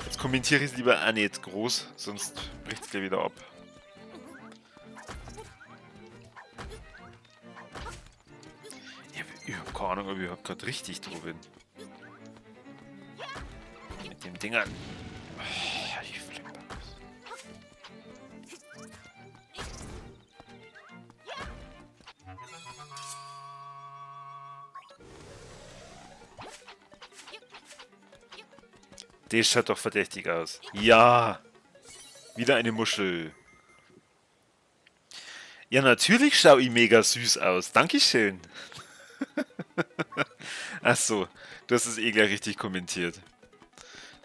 Jetzt kommentiere ich es lieber auch nicht groß, sonst bricht's gleich wieder ab. Ich hab überhaupt keine Ahnung, ob ich überhaupt grad richtig drauf bin. Mit dem Ding an. Oh, ich flippe aus. Das schaut doch verdächtig aus. Ja! Wieder eine Muschel. Ja, natürlich schaue ich mega süß aus. Dankeschön. Ach so, du hast es eh gleich richtig kommentiert.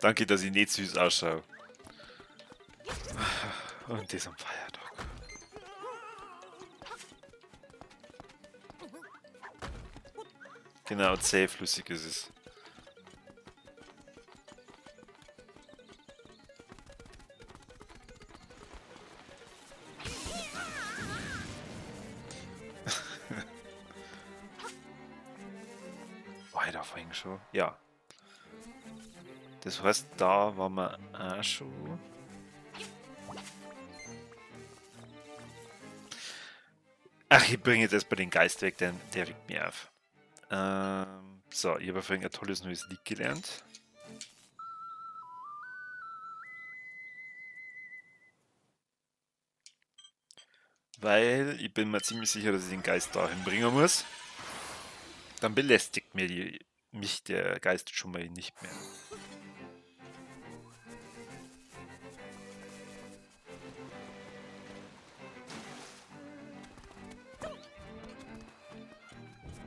Danke, dass ich nicht süß ausschaue. Und das am Feiertag. Genau, zähflüssig ist es. War ich da vorhin schon? Ja. Das heißt, da waren wir auch schon. Ach, ich bringe jetzt erstmal den Geist weg, denn der regt mir auf. So, ich habe vorhin ein tolles neues Lied gelernt. Weil ich bin mir ziemlich sicher, dass ich den Geist dahin bringen muss. Dann belästigt mich der Geist schon mal nicht mehr.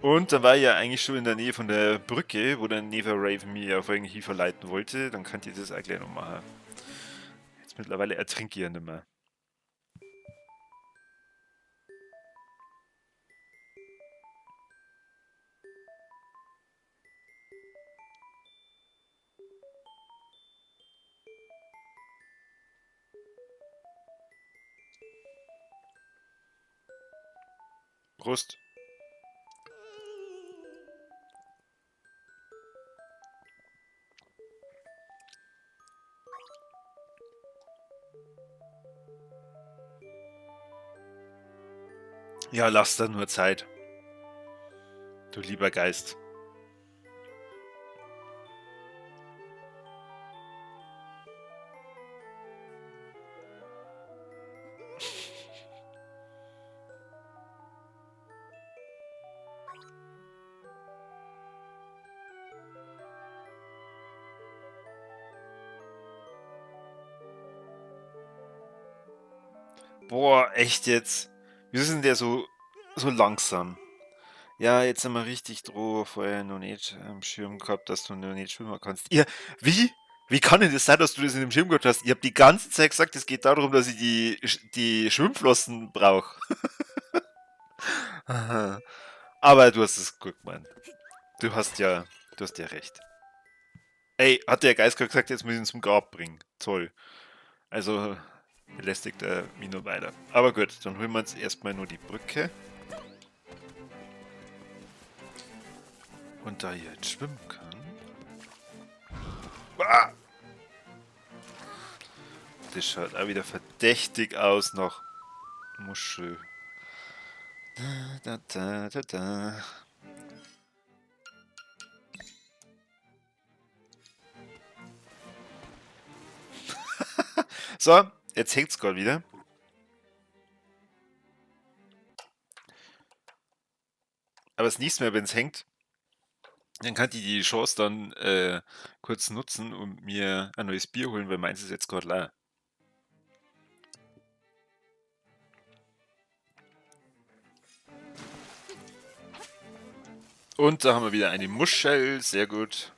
Und dann war ich ja eigentlich schon in der Nähe von der Brücke, wo der Never Raven mir ja vorhin hier verleiten wollte. Dann könnt ihr das auch gleich noch machen. Jetzt mittlerweile ertrinke ich ja nicht mehr. Prost. Ja, lass da nur Zeit. Du lieber Geist. Boah, echt jetzt? Wieso ist denn der so langsam? Ja, jetzt sind wir richtig drauf, vorher noch nicht am Schirm gehabt, dass du noch nicht schwimmen kannst. Ja, wie? Wie kann denn das sein, dass du das in dem Schirm gehabt hast? Ich hab die ganze Zeit gesagt, es geht darum, dass ich die Schwimmflossen brauch. Aber du hast es gut gemeint. Du hast ja recht. Ey, hat der Geist gerade gesagt, jetzt muss ich ihn zum Grab bringen. Toll. Also belästigt er mich nur weiter. Aber gut, dann holen wir uns erstmal nur die Brücke. Und da ich jetzt schwimmen kann. Ah! Das schaut auch wieder verdächtig aus nach Muschel. Da, da, da, da. So, jetzt hängt's grad wieder. Aber das nächste Mal, wenn's hängt, dann kann ich die Chance dann kurz nutzen und mir ein neues Bier holen, weil meins ist jetzt grad leer. Und da haben wir wieder eine Muschel, sehr gut.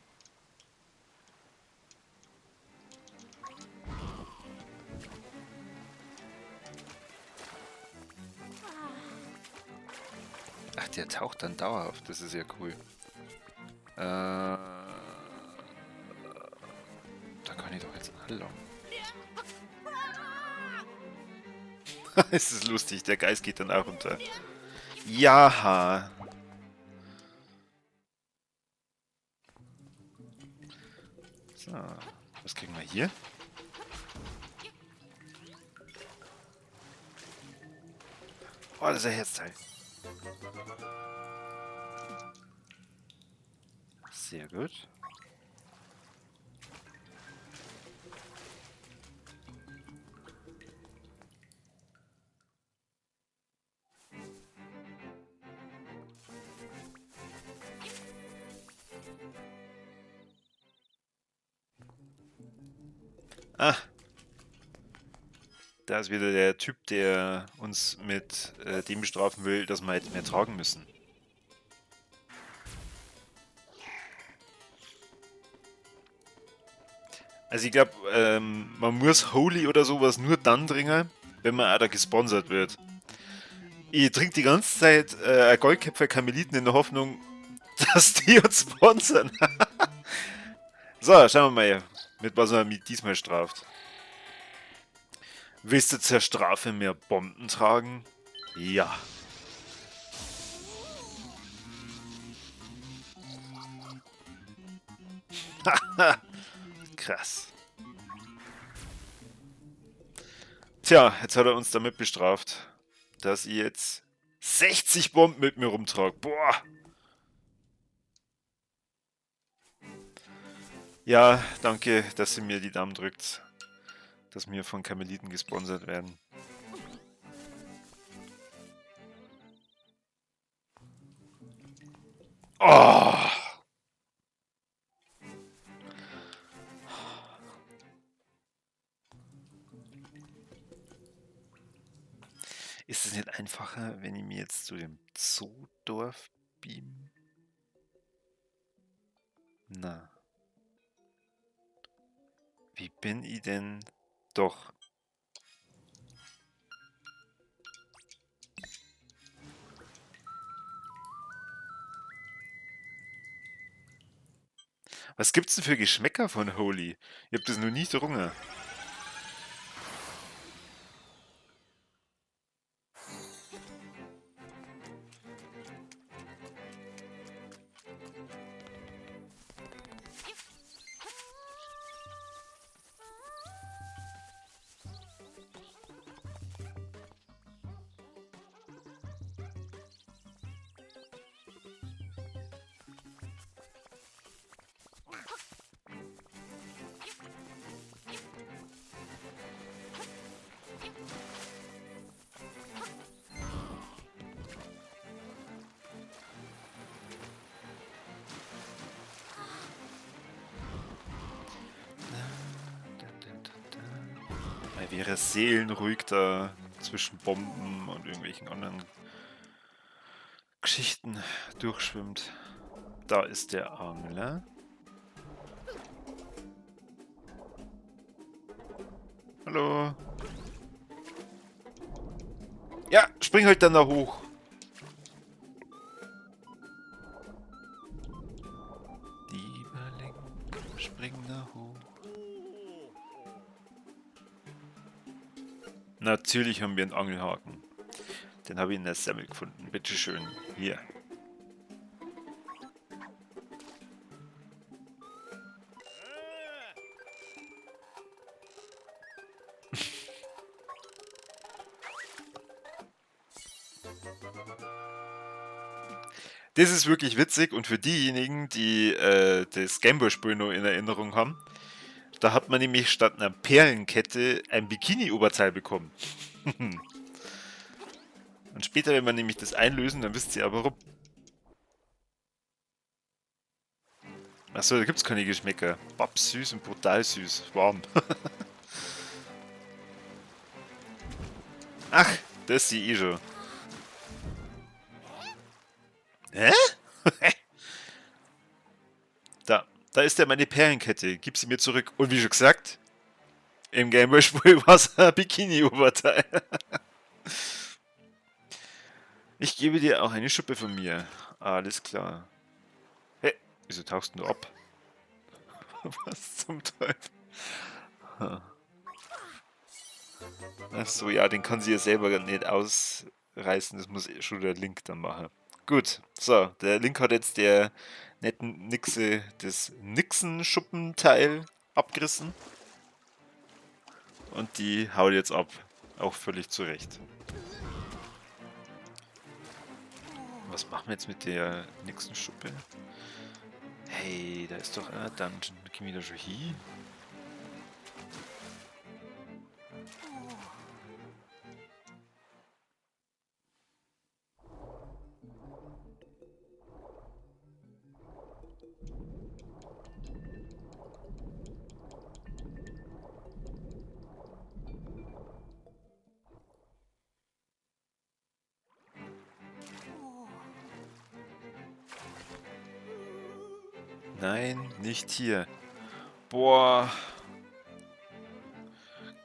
Ach, der taucht dann dauerhaft, das ist ja cool. Da kann ich doch jetzt anlangen. Es ist lustig, der Geist geht dann auch runter. Ja. So, was kriegen wir hier? Oh, das ist ein Herzteil. Sehr gut. Ah. Da ist wieder der Typ, der uns mit dem bestrafen will, dass wir jetzt mehr tragen müssen. Also ich glaub, man muss Holy oder sowas nur dann trinken, wenn man auch da gesponsert wird. Ich trinke die ganze Zeit Goldkäpfer Karmeliten in der Hoffnung, dass die uns sponsern. So, schauen wir mal, mit was man mich diesmal straft. Willst du zur Strafe mehr Bomben tragen? Ja. Krass. Tja, jetzt hat er uns damit bestraft, dass ich jetzt 60 Bomben mit mir rumtrage. Boah! Ja, danke, dass ihr mir die Daumen drückt, dass wir von Karmeliten gesponsert werden. Oh! Ist es nicht einfacher, wenn ich mir jetzt zu dem Zoodorf beam? Na. Wie bin ich denn? Doch. Was gibt's denn für Geschmäcker von Holy? Ich hab das noch nie getrunken. Wäre seelenruhig da zwischen Bomben und irgendwelchen anderen Geschichten durchschwimmt. Da ist der Angler. Hallo. Ja, spring halt dann da hoch. Lieber Link, spring da hoch. Natürlich haben wir einen Angelhaken. Den habe ich in der Semmel gefunden. Bitteschön. Hier. Das ist wirklich witzig und für diejenigen, die das Gameboy-Spiel noch in Erinnerung haben, da hat man nämlich statt einer Perlenkette ein Bikini-Oberteil bekommen. Und später, wenn wir nämlich das einlösen, dann wisst ihr aber warum. Achso, da gibt's keine Geschmäcker. Bab, süß und brutal süß. Warm. Ach, das ist die eh schon. Hä? Da ist ja meine Perlenkette. Gib sie mir zurück. Und wie schon gesagt, im Gameboy-Spiel war es ein Bikini-Oberteil. Ich gebe dir auch eine Schuppe von mir. Alles klar. Hey, wieso tauchst du ab? Was zum Teufel? Achso, ja, den kann sie ja selber nicht ausreißen. Das muss schon der Link dann machen. Gut, so, der Link hat jetzt der netten Nixe das Nixen-Schuppenteil abgerissen. Und die haut jetzt ab. Auch völlig zu Recht. Was machen wir jetzt mit der Nixen-Schuppe? Hey, da ist doch ein Dungeon. Gehen wir da schon hin? Nein, nicht hier. Boah.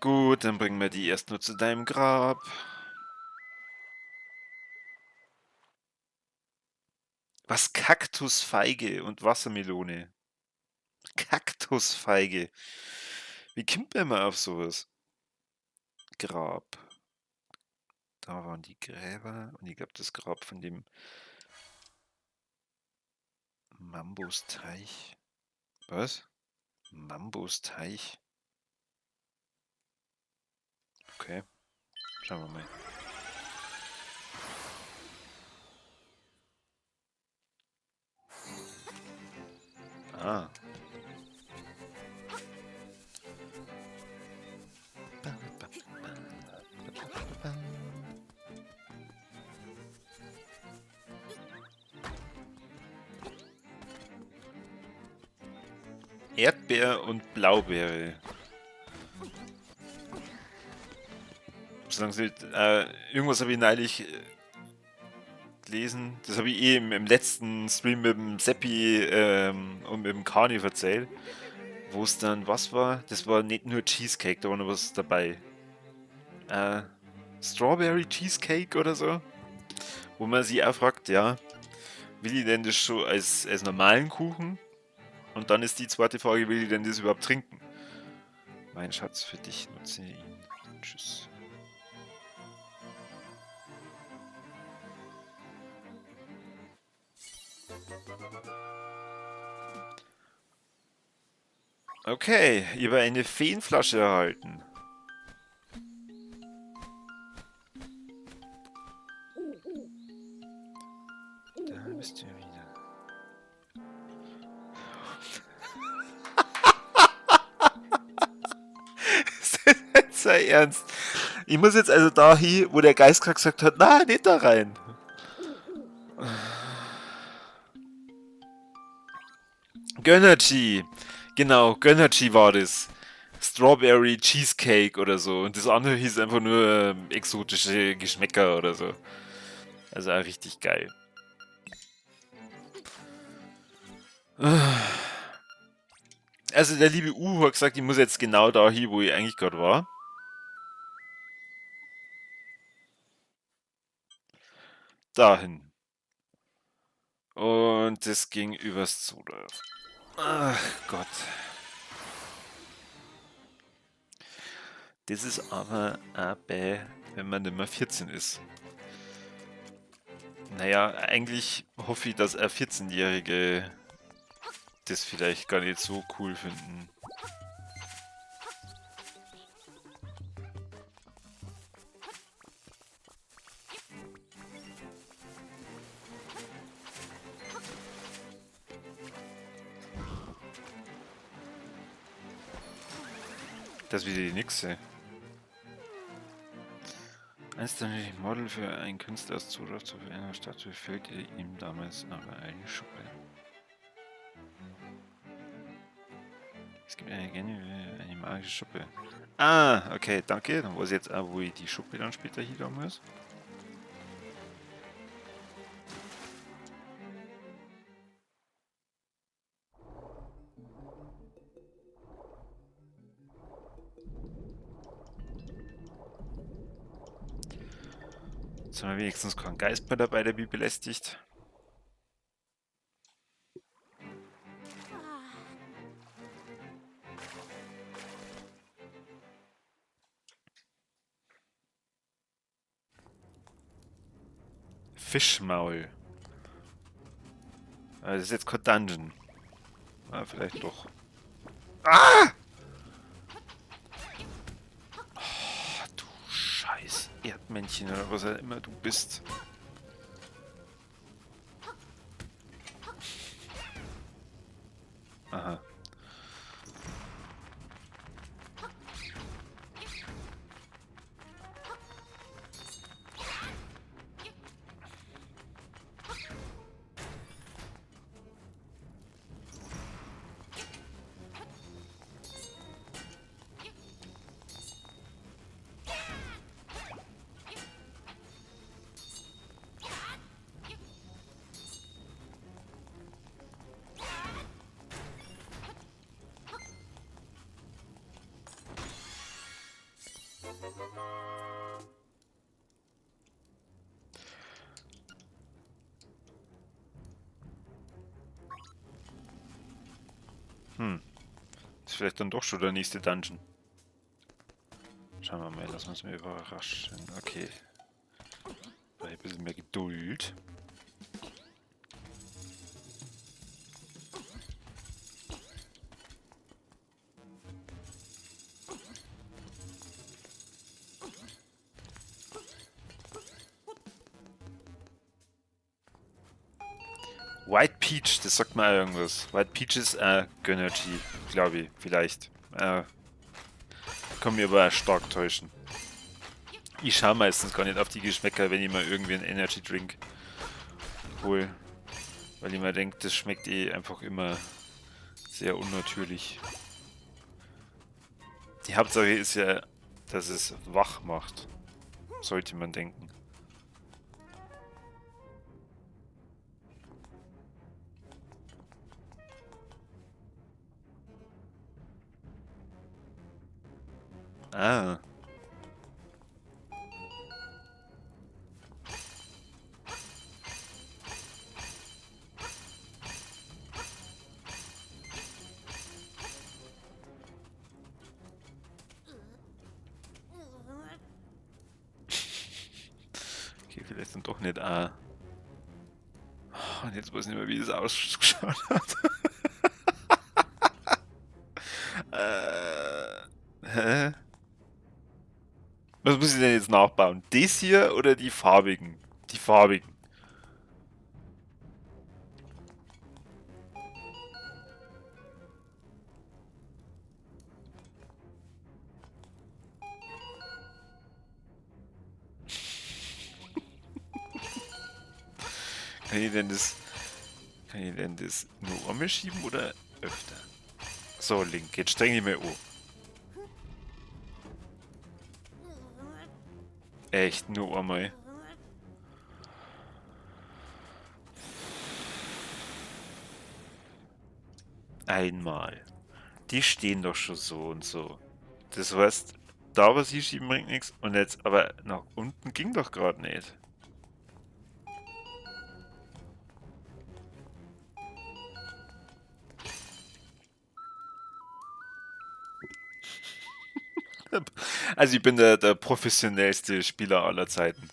Gut, dann bringen wir die erst nur zu deinem Grab. Was? Kaktusfeige und Wassermelone. Kaktusfeige. Wie kommt man immer auf sowas? Grab. Da waren die Gräber. Und ich glaub, das Grab von dem Mambos Teich. Was? Mambos Teich? Okay. Schauen wir mal. Ah. Erdbeer und Blaubeere. Solange sie irgendwas habe ich neulich gelesen. Das habe ich eh im letzten Stream mit dem Seppi und mit dem Kani erzählt. Wo es dann was war? Das war nicht nur Cheesecake, da war noch was dabei. Strawberry Cheesecake oder so. Wo man sich auch fragt, ja, will ich denn das schon als normalen Kuchen? Und dann ist die zweite Frage, will ich denn das überhaupt trinken? Mein Schatz, für dich nutze ich ihn. Tschüss. Okay, ich habe eine Feenflasche erhalten. Da bist du ja wieder. Ist das jetzt sei ernst? Ich muss jetzt also da hin, wo der Geist gerade gesagt hat, nein, nicht da rein. Gönnergy. Genau, Gönnergy war das. Strawberry Cheesecake oder so. Und das andere hieß einfach nur exotische Geschmäcker oder so. Also auch richtig geil. Also der liebe Uhu hat gesagt, ich muss jetzt genau da hin, wo ich eigentlich gerade war. Dahin. Und das ging übers Zoodorf. Ach Gott. Das ist aber auch bäh, wenn man nicht mehr 14 ist. Naja, eigentlich hoffe ich, dass auch 14-Jährige das vielleicht gar nicht so cool finden. Das ist wieder die Nixe. Einst dann die Model für einen Künstler aus Zoodorf zu einer Statue fällt ihm damals aber eine Schuppe. Es gibt eine Legende, eine magische Schuppe. Ah, okay, danke. Dann weiß ich jetzt auch, wo ich die Schuppe dann später hier muss. Jetzt haben wir wenigstens keinen Geist mehr dabei, der mich belästigt. Fischmaul. Ah, das ist jetzt kein Dungeon. Ah, vielleicht doch. Ah! Oh, du scheiß Erdmännchen oder was auch immer du bist. Aha. Ist vielleicht dann doch schon der nächste Dungeon. Schauen wir mal, lassen wir uns mal überraschen. Okay. Ein bisschen mehr Geduld. White Peach, das sagt mir auch irgendwas. White Peach ist Gönnergy, glaube ich, vielleicht. Kann mir aber auch stark täuschen. Ich schaue meistens gar nicht auf die Geschmäcker, wenn ich mal irgendwie einen Energy Drink hole. Weil ich mir denke, das schmeckt eh einfach immer sehr unnatürlich. Die Hauptsache ist ja, dass es wach macht. Sollte man denken. Ah. Okay, vielleicht dann doch nicht A. Oh, und jetzt weiß ich nicht mehr, wie das ausgeschaut hat. Hä? Was muss ich denn jetzt nachbauen? Das hier oder die farbigen? Die farbigen. Kann ich denn das, kann ich denn das nur einmal schieben oder öfter? So, Link, jetzt streng dich mal an. Echt, nur einmal. Einmal. Die stehen doch schon so und so. Das heißt, da was hier schieben bringt nichts. Und jetzt, aber nach unten ging doch grad nicht. Also ich bin der professionellste Spieler aller Zeiten.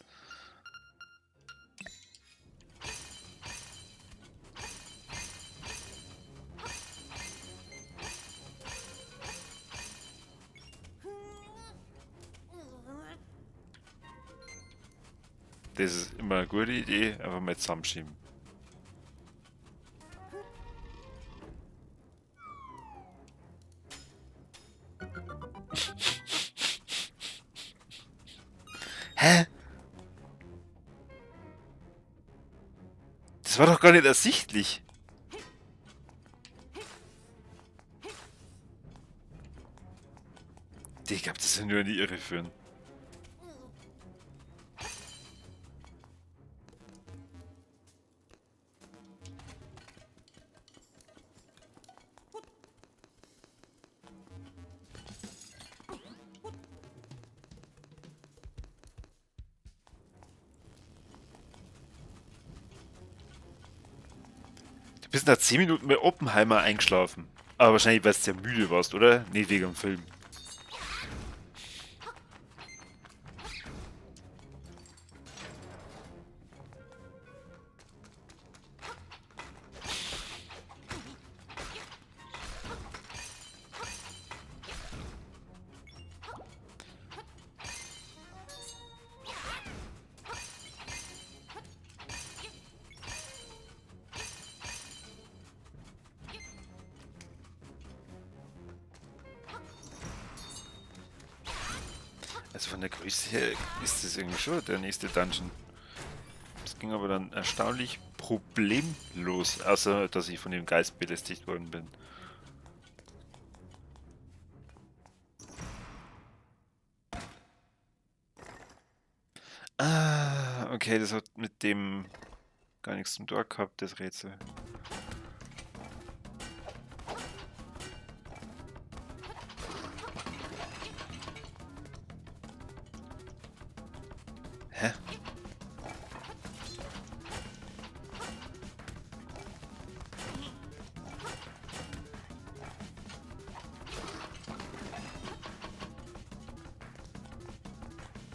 Das ist immer eine gute Idee, einfach mal zusammenschieben. Hä? Das war doch gar nicht ersichtlich. Ich glaub, das sind nur in die Irre führen. Du bist nach 10 Minuten bei Oppenheimer eingeschlafen. Aber wahrscheinlich, weil du sehr müde warst, oder? Nicht wegen dem Film. Also von der Größe her ist das irgendwie schon der nächste Dungeon. Das ging aber dann erstaunlich problemlos, außer dass ich von dem Geist belästigt worden bin. Ah, okay, das hat mit dem gar nichts zum Tor gehabt, das Rätsel. Hä?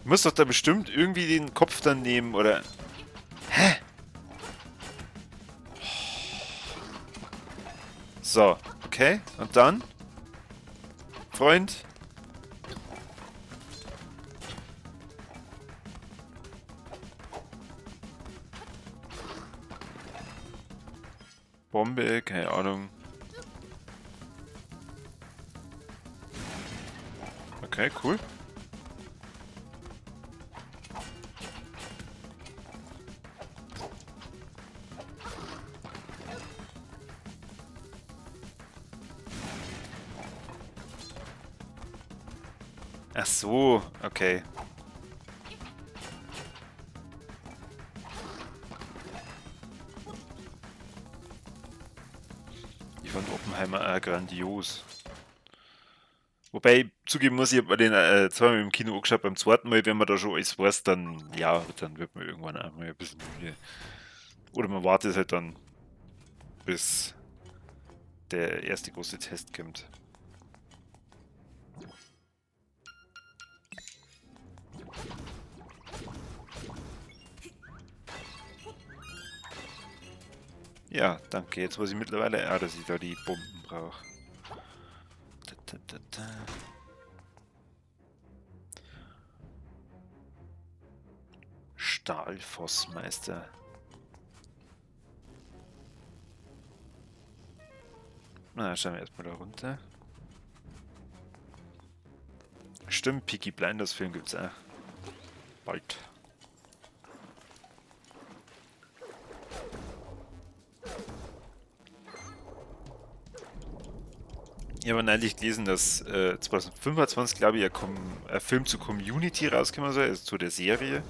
Ich muss doch da bestimmt irgendwie den Kopf dann nehmen, oder... Hä? So, okay. Und dann? Freund? Bombe, keine Ahnung. Okay, cool. Ach so, okay. Ich fand Oppenheimer auch grandios. Wobei, zugeben muss, ich hab mir den zweimal im Kino angeschaut, beim zweiten Mal, wenn man da schon alles weiß, dann, ja, dann wird man irgendwann auch mal ein bisschen müde. Oder man wartet halt dann, bis der erste große Test kommt. Ja, danke. Jetzt weiß ich mittlerweile auch, dass ich da die Bomben brauche. Da, da, da, da. Stahlfossmeister. Na, schauen wir erstmal da runter. Stimmt, Peaky Blinders Film gibt's auch. Bald. Ich habe neulich gelesen, dass 2025, glaube ich, ein Film zu Community rauskommen soll, also zu der Serie.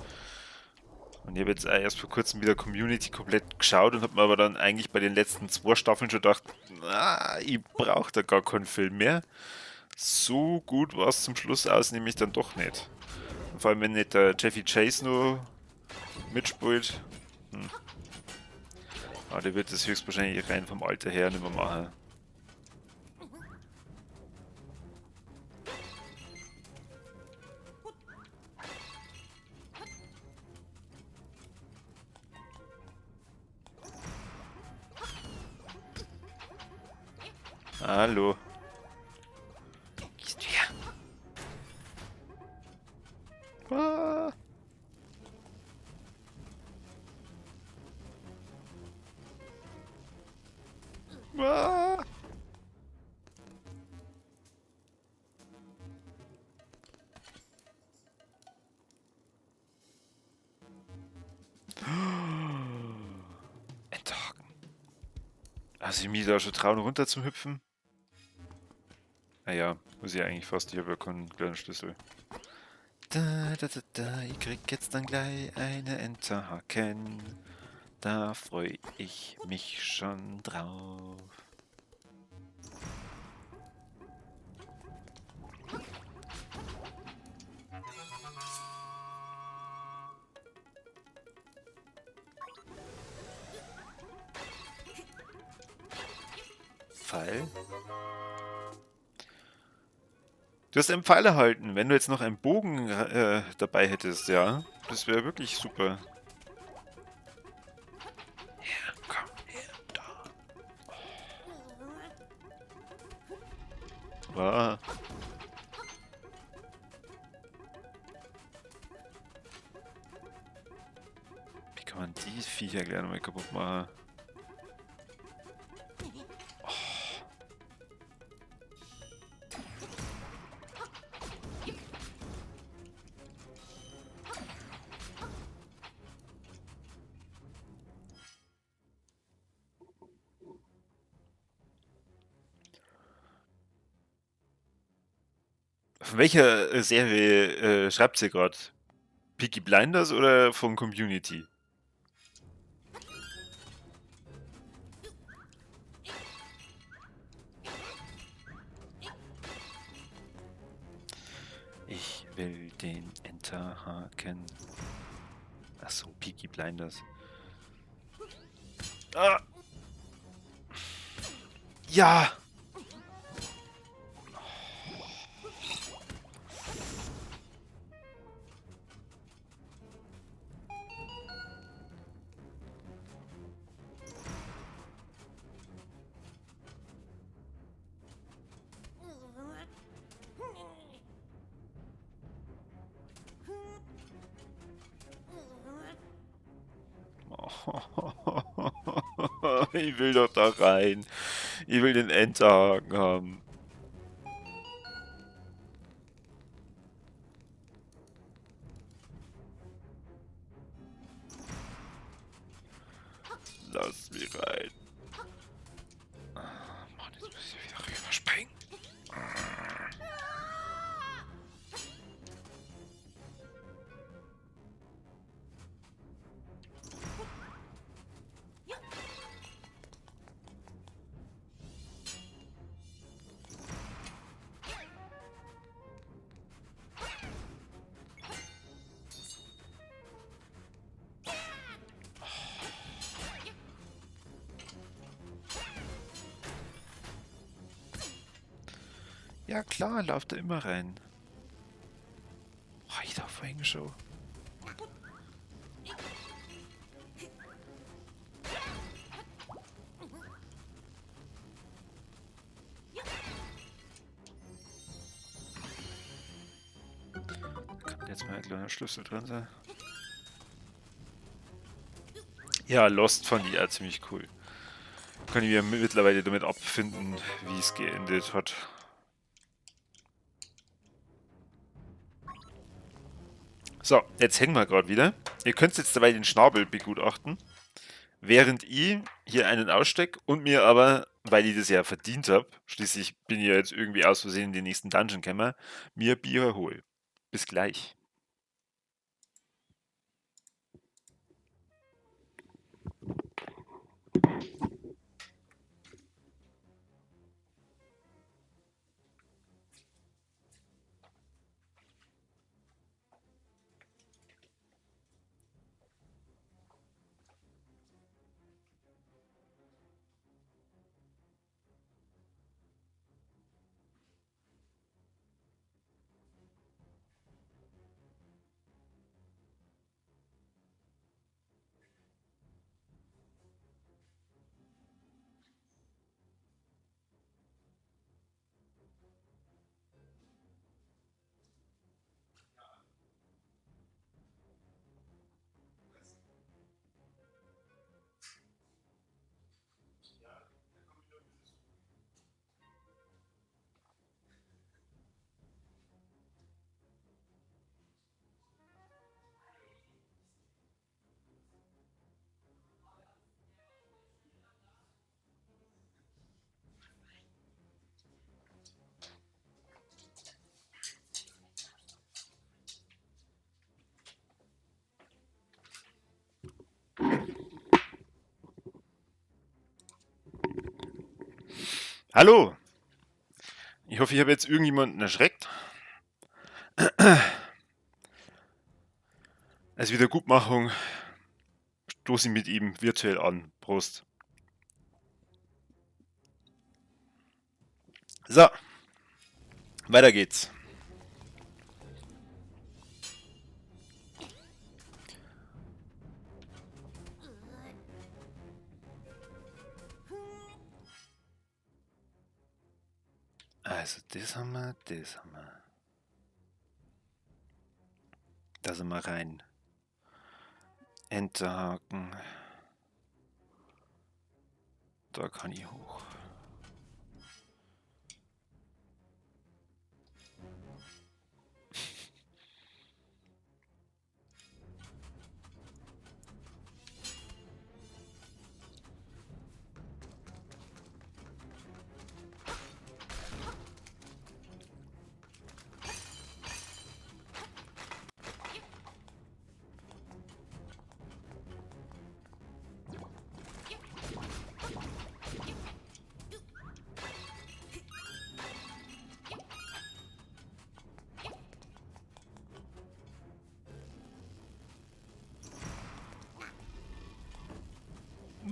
Und ich habe jetzt auch erst vor kurzem wieder Community komplett geschaut und habe mir aber dann eigentlich bei den letzten 2 Staffeln schon gedacht, na, ich brauche da gar keinen Film mehr. So gut war es zum Schluss aus, nämlich dann doch nicht. Und vor allem, wenn nicht der Chevy Chase nur mitspielt. Aber der wird das höchstwahrscheinlich rein vom Alter her nicht mehr machen. Hallo. Gehst du her? Ah. Ah. Enterhaken. Also ich mich da schon trauen, runter zum Hüpfen? Naja, muss ich eigentlich fast. Ich habe ja keinen kleinen Schlüssel. Da, da, da, da, ich krieg jetzt dann gleich eine Enterhaken. Da freu ich mich schon drauf. Pfeil. Du hast einen Pfeil erhalten. Wenn du jetzt noch einen Bogen dabei hättest, ja. Das wäre wirklich super. Ja, komm her, da. Oh. Ah. Wie kann man die Viecher gleich nochmal kaputt machen? Von welcher Serie schreibt sie grad? Peaky Blinders oder von Community? Ich will den Enterhaken. Achso, Peaky Blinders. Ah! Ja! Ich will doch da rein. Ich will den Enterhaken haben. Lass mich rein. Mann, jetzt muss ich wieder rüberspringen. Ja klar, lauft da immer rein. Oh, ich da vorhin schon. Da kann jetzt mal ein kleiner Schlüssel drin sein. Ja, Lost fand ich auch ziemlich cool. Kann ich mir mittlerweile damit abfinden, wie es geendet hat. So, jetzt hängen wir gerade wieder. Ihr könnt jetzt dabei den Schnabel begutachten, während ich hier einen aussteck und mir aber, weil ich das ja verdient hab, schließlich bin ich ja jetzt irgendwie aus Versehen in den nächsten Dungeon gekommen, mir Bier hol. Bis gleich. Hallo! Ich hoffe, ich habe jetzt irgendjemanden erschreckt. Als Wiedergutmachung stoße ich mit ihm virtuell an. Prost. So. Weiter geht's. Also, das haben wir, das haben wir. Da sind wir rein. Enterhaken. Da kann ich hoch.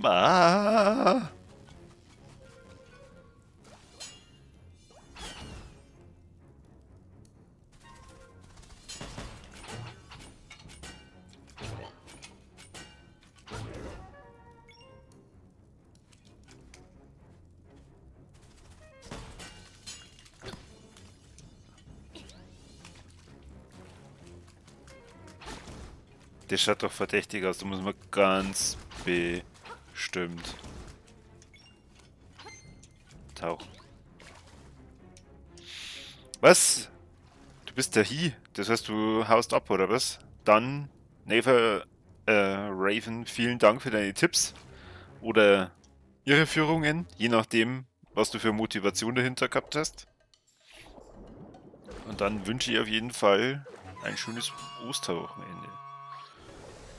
Ah. Das schaut doch verdächtig aus. Da muss man ganz bestimmt tauchen. Was? Du bist der Hi. Das heißt, du haust ab, oder was? Dann, Never Raven, vielen Dank für deine Tipps. Oder Irreführungen, je nachdem, was du für Motivation dahinter gehabt hast. Und dann wünsche ich auf jeden Fall ein schönes Osterwochenende.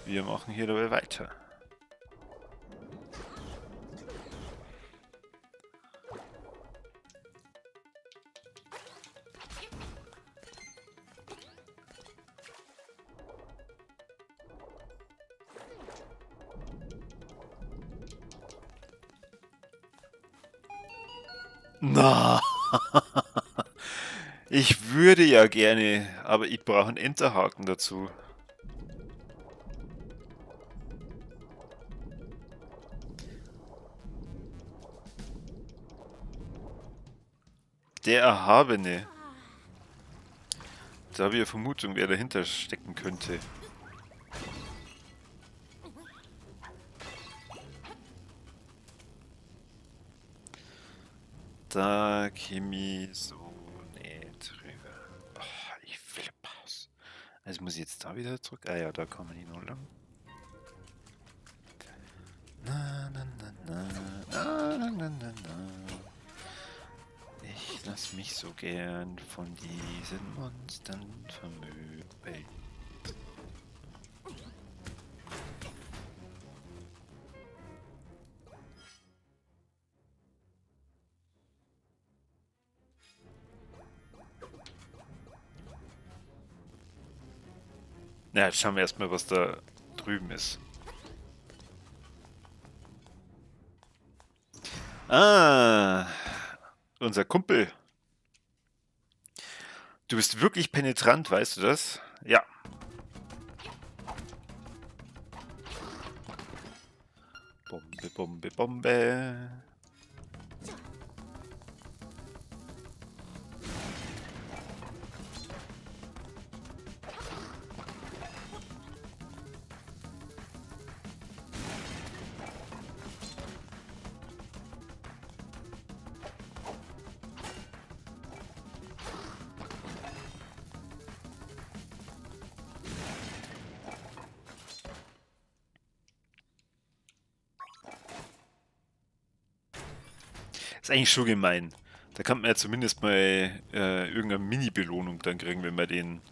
Wir machen hier dabei weiter. Na, ich würde ja gerne, aber ich brauche einen Enterhaken dazu. Der Erhabene. Da habe ich eine Vermutung, wer dahinter stecken könnte. Da käme ich so nicht rüber. Oh, ich flippe aus. Also muss ich jetzt da wieder zurück? Ah ja, da kann man nicht noch lang. Na, na, na, na, na, na, na, na. Ich lass mich so gern von diesen Monstern vermöbeln. Na, jetzt schauen wir erstmal, was da drüben ist. Ah, unser Kumpel. Du bist wirklich penetrant, weißt du das? Ja. Bombe, Bombe, Bombe. Ist eigentlich schon gemein. Da kann man ja zumindest mal irgendeine Mini-Belohnung dann kriegen, wenn man den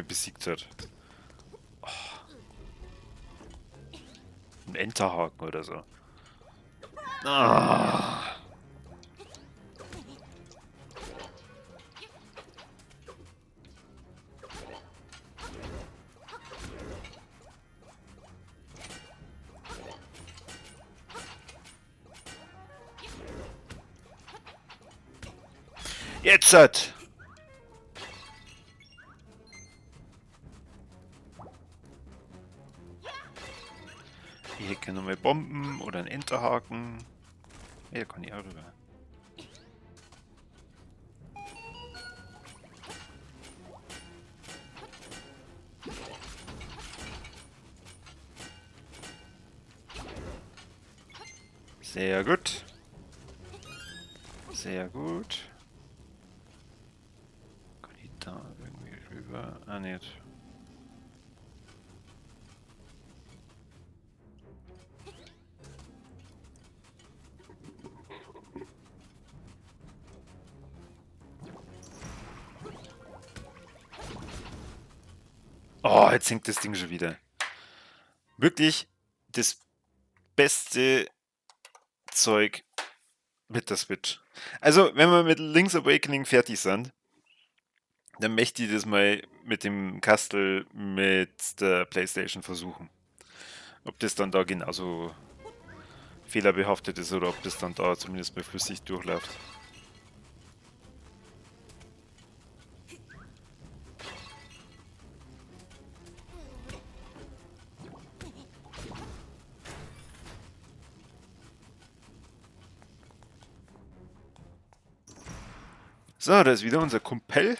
besiegt hat. Oh. Ein Enterhaken oder so. Ah. Jetzt hat! Hier kann nochmal Bomben oder einen Enterhaken. Ja, kann ich auch rüber. Sehr gut. Sehr gut. Kann ich da irgendwie rüber? Ah, nicht. Oh, jetzt hängt das Ding schon wieder. Wirklich das beste Zeug mit der Switch. Also, wenn wir mit Link's Awakening fertig sind, dann möchte ich das mal mit dem Kastel mit der PlayStation versuchen. Ob das dann da genauso fehlerbehaftet ist oder ob das dann da zumindest mal flüssig durchläuft. So, da ist wieder unser Kumpel.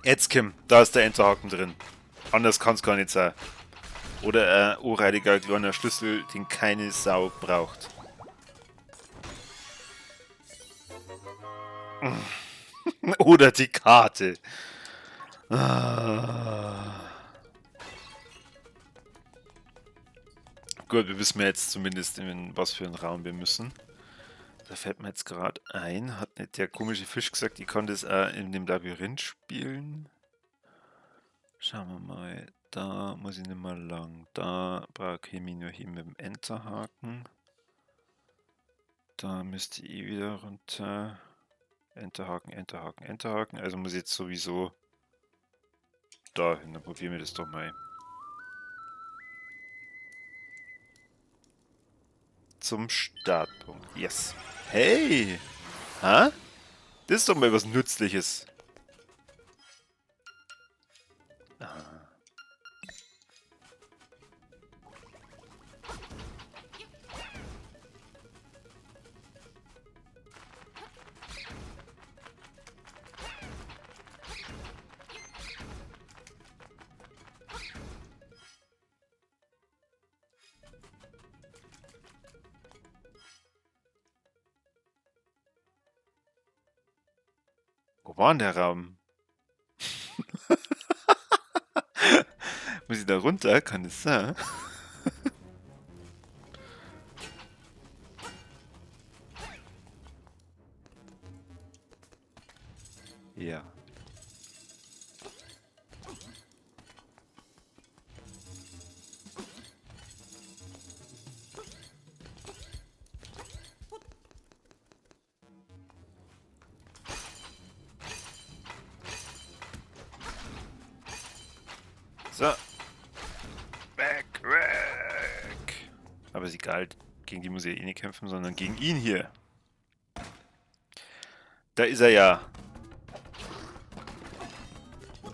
Jetzt, Kim, da ist der Enterhaken drin. Anders kann's gar nicht sein. Oder ein ohrreiliger kleiner Schlüssel, den keine Sau braucht. Oder die Karte. Ah. Gut, wir wissen jetzt zumindest, in was für einen Raum wir müssen. Da fällt mir jetzt gerade ein, hat nicht der komische Fisch gesagt, ich kann das auch in dem Labyrinth spielen? Schauen wir mal, da muss ich nicht mehr lang. Da brauche ich mich nur hier mit dem Enterhaken. Da müsste ich wieder runter. Enterhaken, Enterhaken, Enterhaken. Also muss ich jetzt sowieso da hin. Dann probieren wir das doch mal. Zum Startpunkt. Yes. Hey! Ha? Das ist doch mal was Nützliches. Ah. Wo war denn der Raum? Muss ich da runter? Kann das sein? Ja. So. Weg, weg. Aber ist egal, gegen die muss ich ja eh nicht kämpfen, sondern gegen ihn hier. Da ist er ja.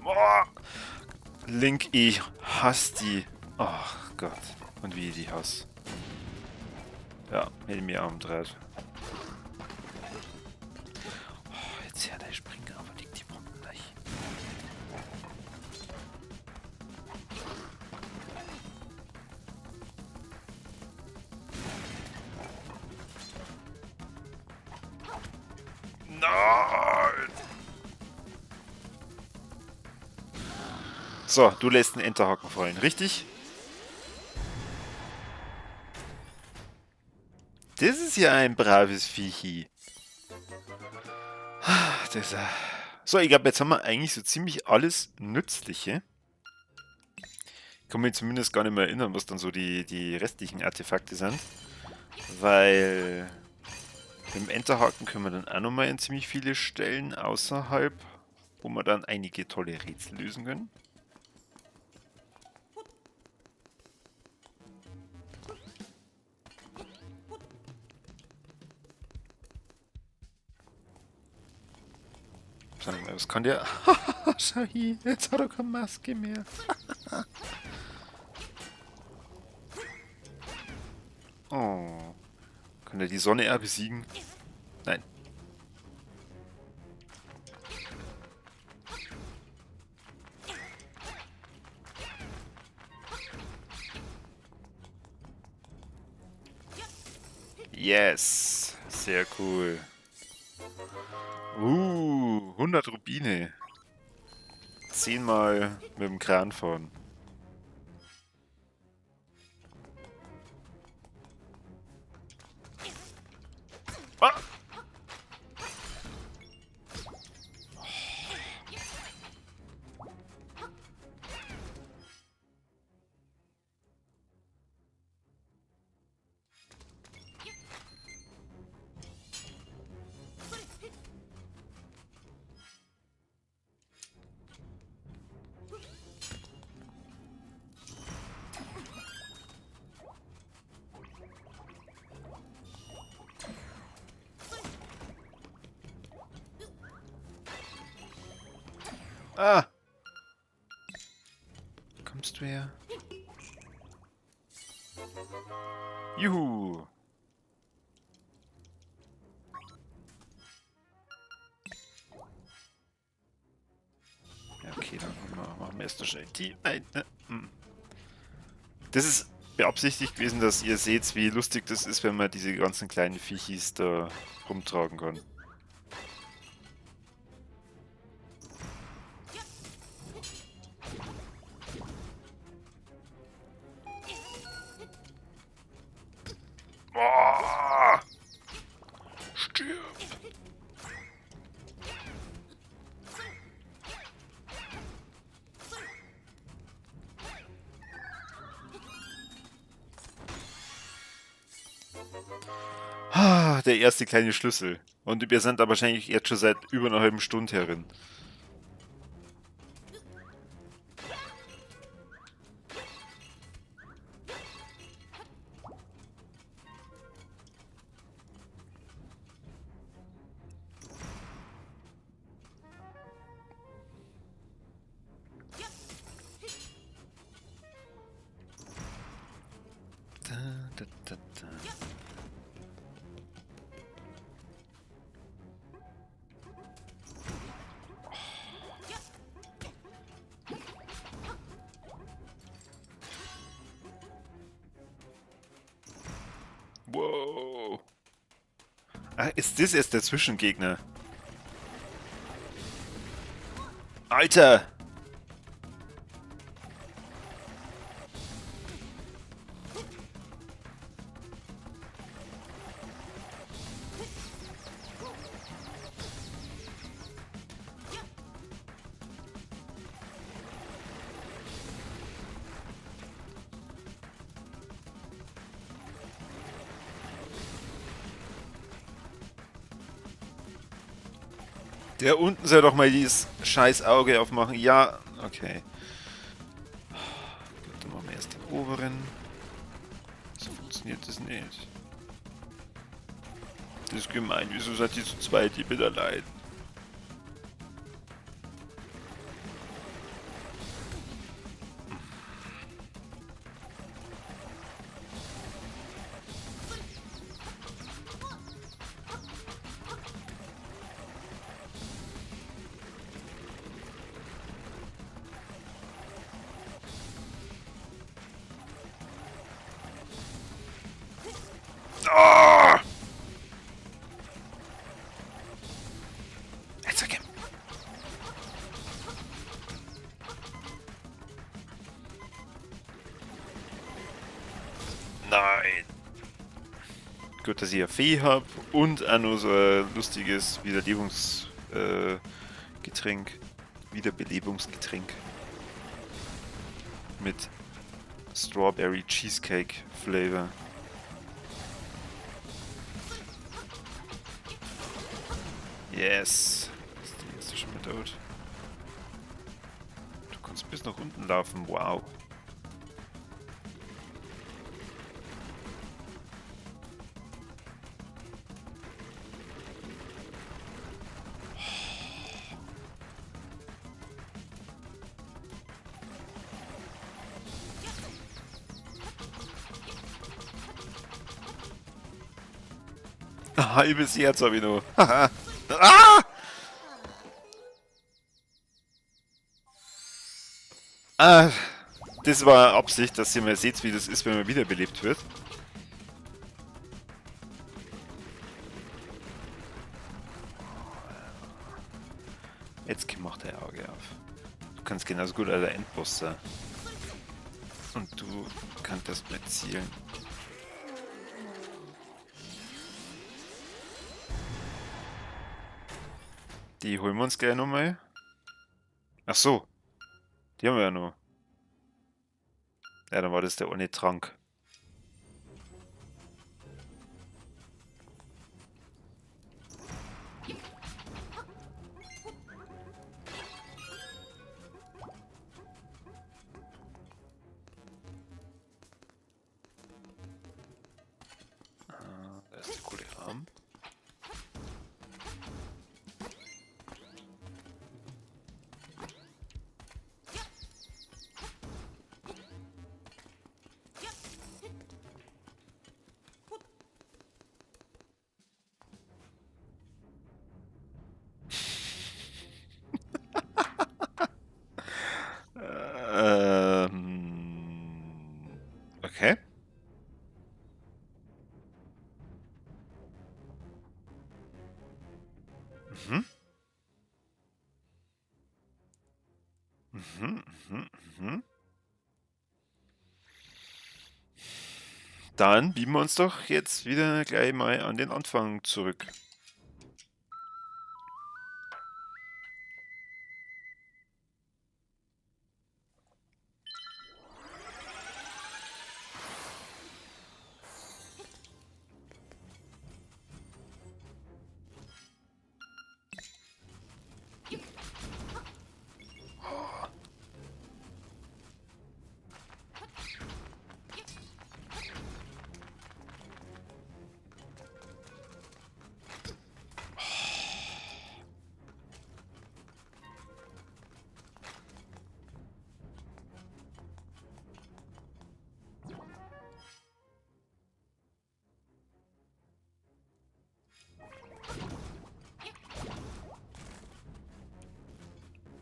Oh. Link, ich hasse die. Ach Gott. Und wie ich die hasse. Ja, hätte ich mir auch umgedreht. Oh, jetzt her, der springt aber liegt die Bomben gleich. Nein! So, du lässt einen Enterhaken fallen, richtig? Das ist ja ein braves Viechi. Das ist, so, ich glaub, jetzt haben wir eigentlich so ziemlich alles Nützliche. Ich kann mich zumindest gar nicht mehr erinnern, was dann so die restlichen Artefakte sind. Weil mit dem Enterhaken können wir dann auch nochmal in ziemlich viele Stellen außerhalb, wo wir dann einige tolle Rätsel lösen können. Sag mal, was kann der? Schau hier, jetzt hat er keine Maske mehr. Oh. Kann der die Sonne eher besiegen? Nein. Yes. Sehr cool. 100 Rubine. 10-mal mit dem Kran fahren. Ah! Ah! Kommst du her? Juhu! Machen wir erst noch schnell die eine. Das ist beabsichtigt gewesen, dass ihr seht, wie lustig das ist, wenn man diese ganzen kleinen Viechis da rumtragen kann. Oh! Stirb! Ah, der erste kleine Schlüssel. Und wir sind da wahrscheinlich jetzt schon seit über einer halben Stunde herin. Da, da, da, da. Wow. Ah, ist das erst der Zwischengegner? Alter! Der unten soll doch mal dieses scheiß Auge aufmachen. Ja, okay. Gut, dann machen wir erst den oberen. So funktioniert das nicht. Das ist gemein. Wieso seid ihr zu zweit? Ich bin allein. Ah! Jetzt okay. Nein. Gut, dass ich eine Fee hab und auch noch so ein lustiges Wiederlebungsgetränk. Wiederbelebungsgetränk. Mit Strawberry Cheesecake Flavor. Yes. Ist die erste schon mal tot. Du kannst bis nach unten laufen. Wow. Ein halbes Herz hab ich noch. Ah! Ah, das war Absicht, dass ihr mal seht, wie das ist, wenn man wiederbelebt wird. Jetzt macht er Auge auf. Du kannst genauso gut als der Endboss sein. Und du kannst das nicht zielen. Die holen wir uns gleich nochmal. Ach so. Die haben wir ja noch. Ja, dann war das der ohne Trank. Ah, da ist der coole Arm. Dann beamen wir uns doch jetzt wieder gleich mal an den Anfang zurück.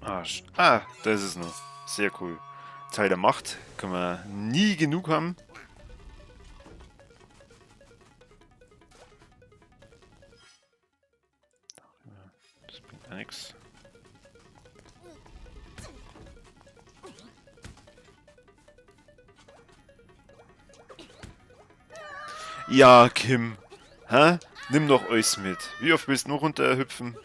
Arsch. Ah, da ist es noch. Sehr cool. Teil der Macht. Können wir nie genug haben. Das bringt auch nix. Ja, Kim. Hä? Nimm doch euch mit. Wie oft willst du noch runterhüpfen?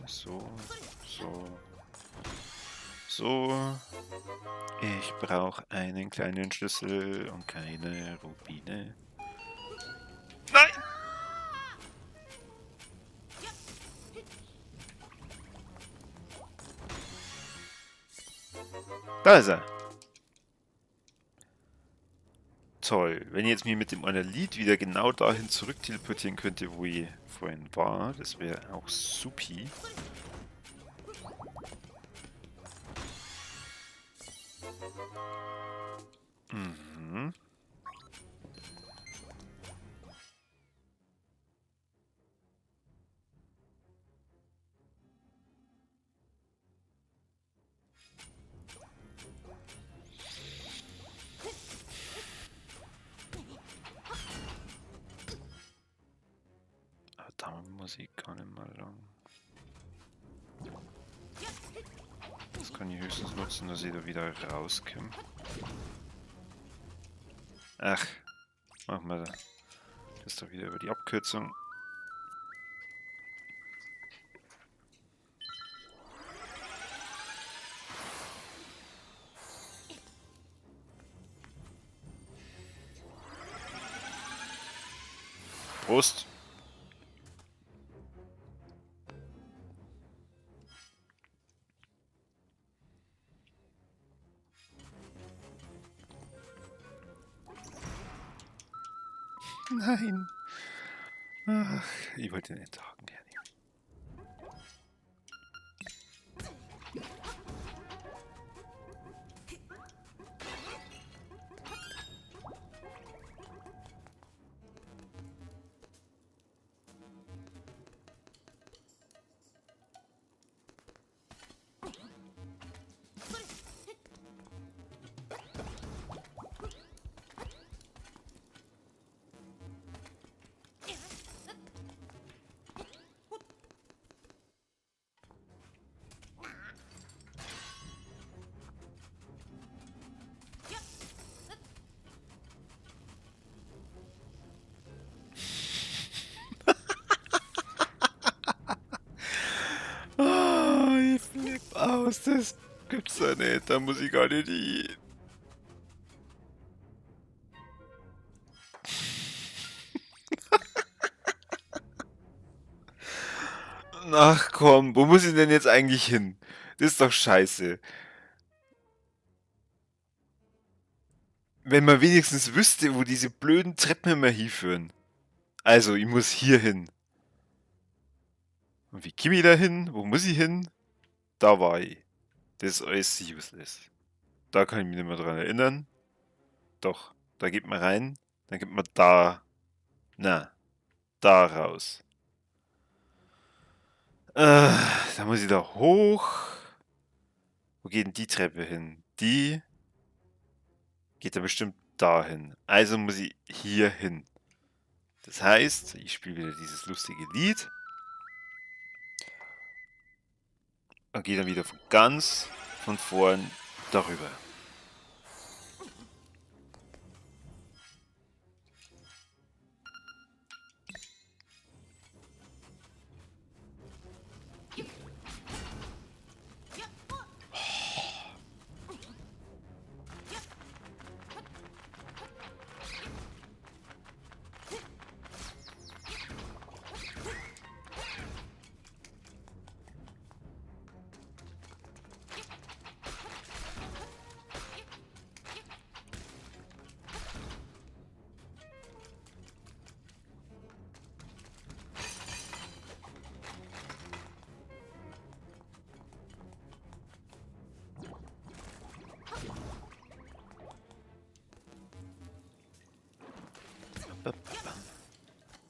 So, so, so. Ich brauche einen kleinen Schlüssel und keine Rubine. Nein! Da ist er. Toll. Wenn ich jetzt mich mit dem Ornalit wieder genau dahin zurück teleportieren könnte, wo ich vorhin war, das wäre auch supi. Mhm. Aber da muss ich gar nicht mal lang. Das kann ich höchstens nutzen, dass ich da wieder rauskomme. Ach, machen wir das doch wieder über die Abkürzung. Prost! Nein. Ach, ich wollte den Enterhaken hernehmen. Aus, das gibt's ja nicht, da muss ich gar nicht hin. Ach komm, wo muss ich denn jetzt eigentlich hin? Das ist doch scheiße. Wenn man wenigstens wüsste, wo diese blöden Treppen immer hinführen. Also, ich muss hier hin. Und wie komme ich da hin? Wo muss ich hin? Da war ich. Das ist alles useless. Da kann ich mich nicht mehr dran erinnern. Doch, da geht man rein. Dann geht man da. Na, da raus. Da muss ich da hoch. Wo geht denn die Treppe hin? Die geht da bestimmt dahin. Also muss ich hier hin. Das heißt, ich spiele wieder dieses lustige Lied. Und gehe dann wieder von ganz von vorn darüber.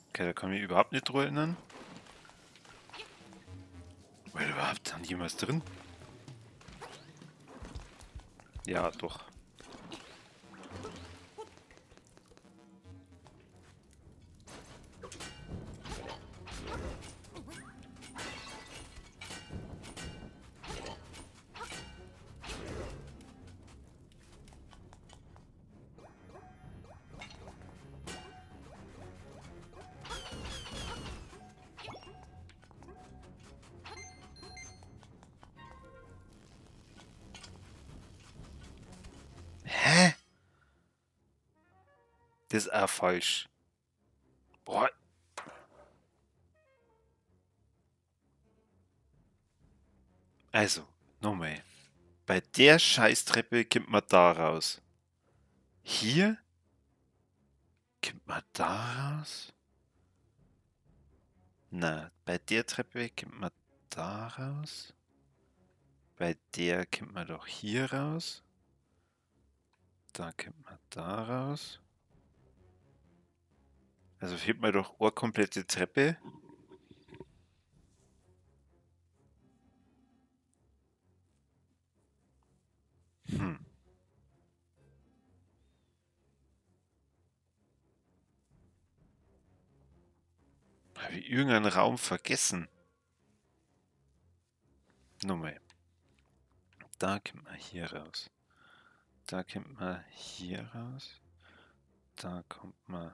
Okay, da kann ich mich überhaupt nicht dran erinnern. War überhaupt dann jemals drin? Ja, doch. Das ist auch falsch. Boah. Also, nochmal. Bei der Scheißtreppe kommt man da raus. Hier kommt man da raus? Na, bei der Treppe kommt man da raus. Bei der kommt man doch hier raus. Da kommt man da raus. Also fehlt mir doch eine komplette Treppe. Hab ich irgendeinen Raum vergessen? Nochmal. Da kommt man hier raus. Da kommt man hier raus. Da kommt man...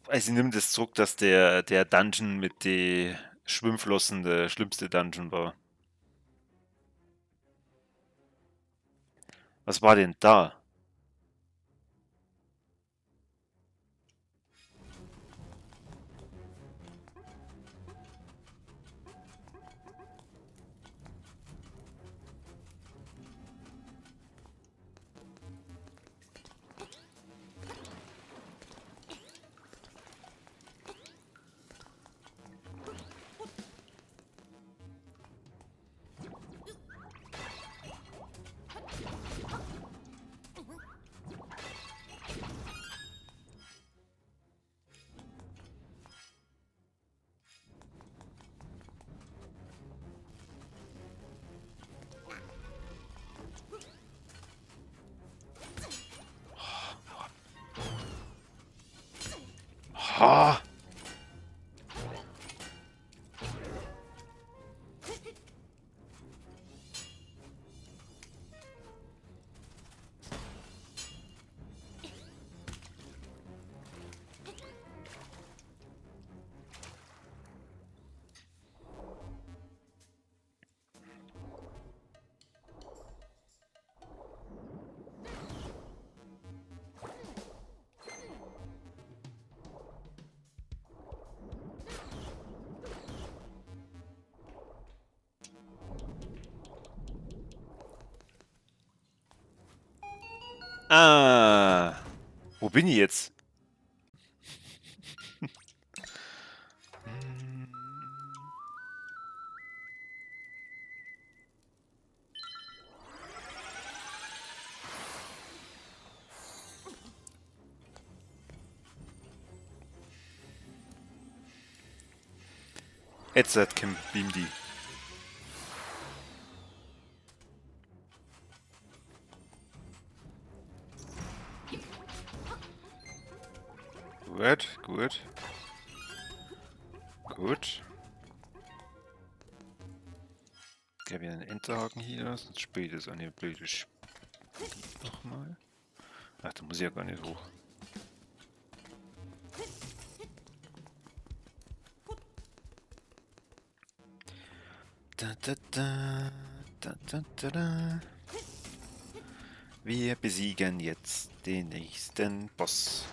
Also ich nehme das zurück, dass der Dungeon mit den Schwimmflossen der schlimmste Dungeon war. Was war denn da? Ah. Ah, wo bin ich jetzt? Jetzt hat Kim beam die. Gut, gut. Gut. Ich habe einen Enterhaken hier, sonst spielt es eine blöde Spiel nochmal. Ach, da muss ich ja gar nicht hoch. Da, da, da, da, da, da, da. Wir besiegen jetzt den nächsten Boss.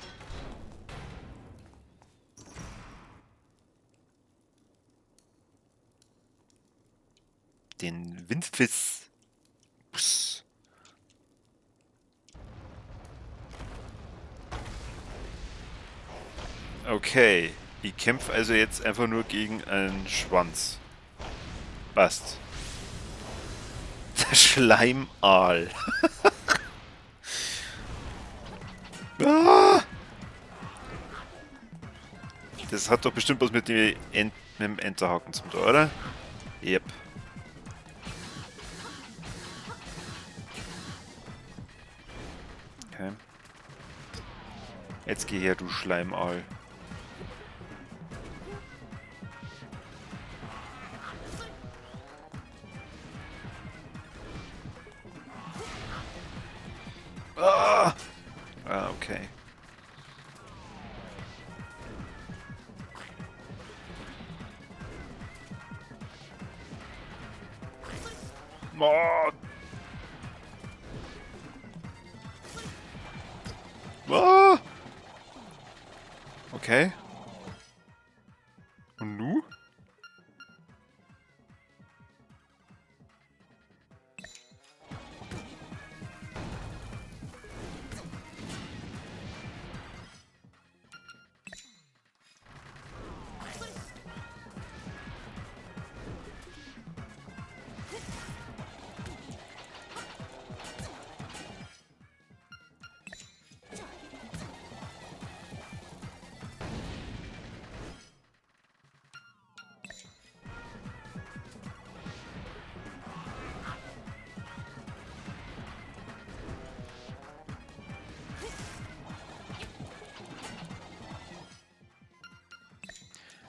Den Windfiss. Bus. Okay, ich kämpfe also jetzt einfach nur gegen einen Schwanz. Passt. Der Schleimaal. Ah! Das hat doch bestimmt was mit dem, mit dem Enterhaken zum tun, oder? Yep. Okay. Jetzt geh her, du Schleimaal. Ah! Ah, okay. Oh. Ah! Okay. Und nu?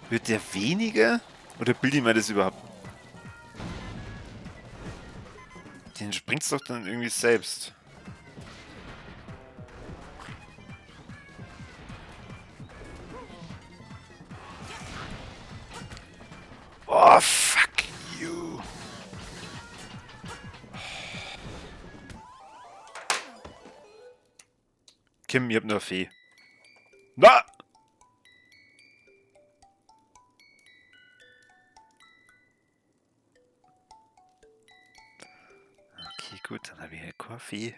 Wird der weniger? Oder bilde ich mir das überhaupt? Den springt's doch dann irgendwie selbst. Oh, fuck you. Kim, ich hab nur eine Fee. Na! Okay, gut, dann habe ich halt Kaffee.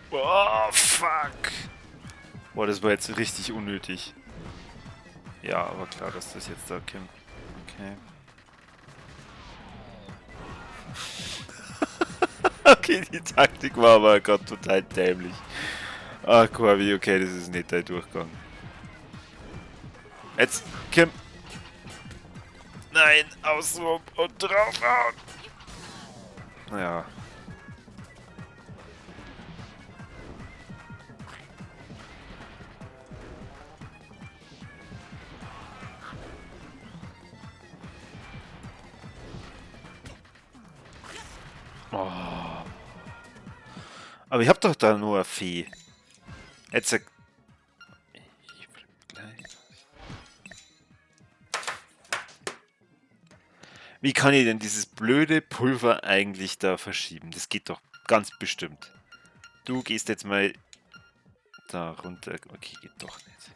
Oh, fuck. Boah, das war jetzt richtig unnötig. Ja, aber klar, dass das jetzt da kommt. Okay. Okay, die Taktik war aber gerade total dämlich. Ach, Corby, okay, das ist nicht dein Durchgang. Jetzt, Kim. Nein, außenrum und draufhauen. Naja. Oh. Aber ich hab doch da nur eine Fee. Jetzt. Wie kann ich denn dieses blöde Pulver eigentlich da verschieben? Das geht doch ganz bestimmt. Du gehst jetzt mal da runter. Okay, geht doch nicht.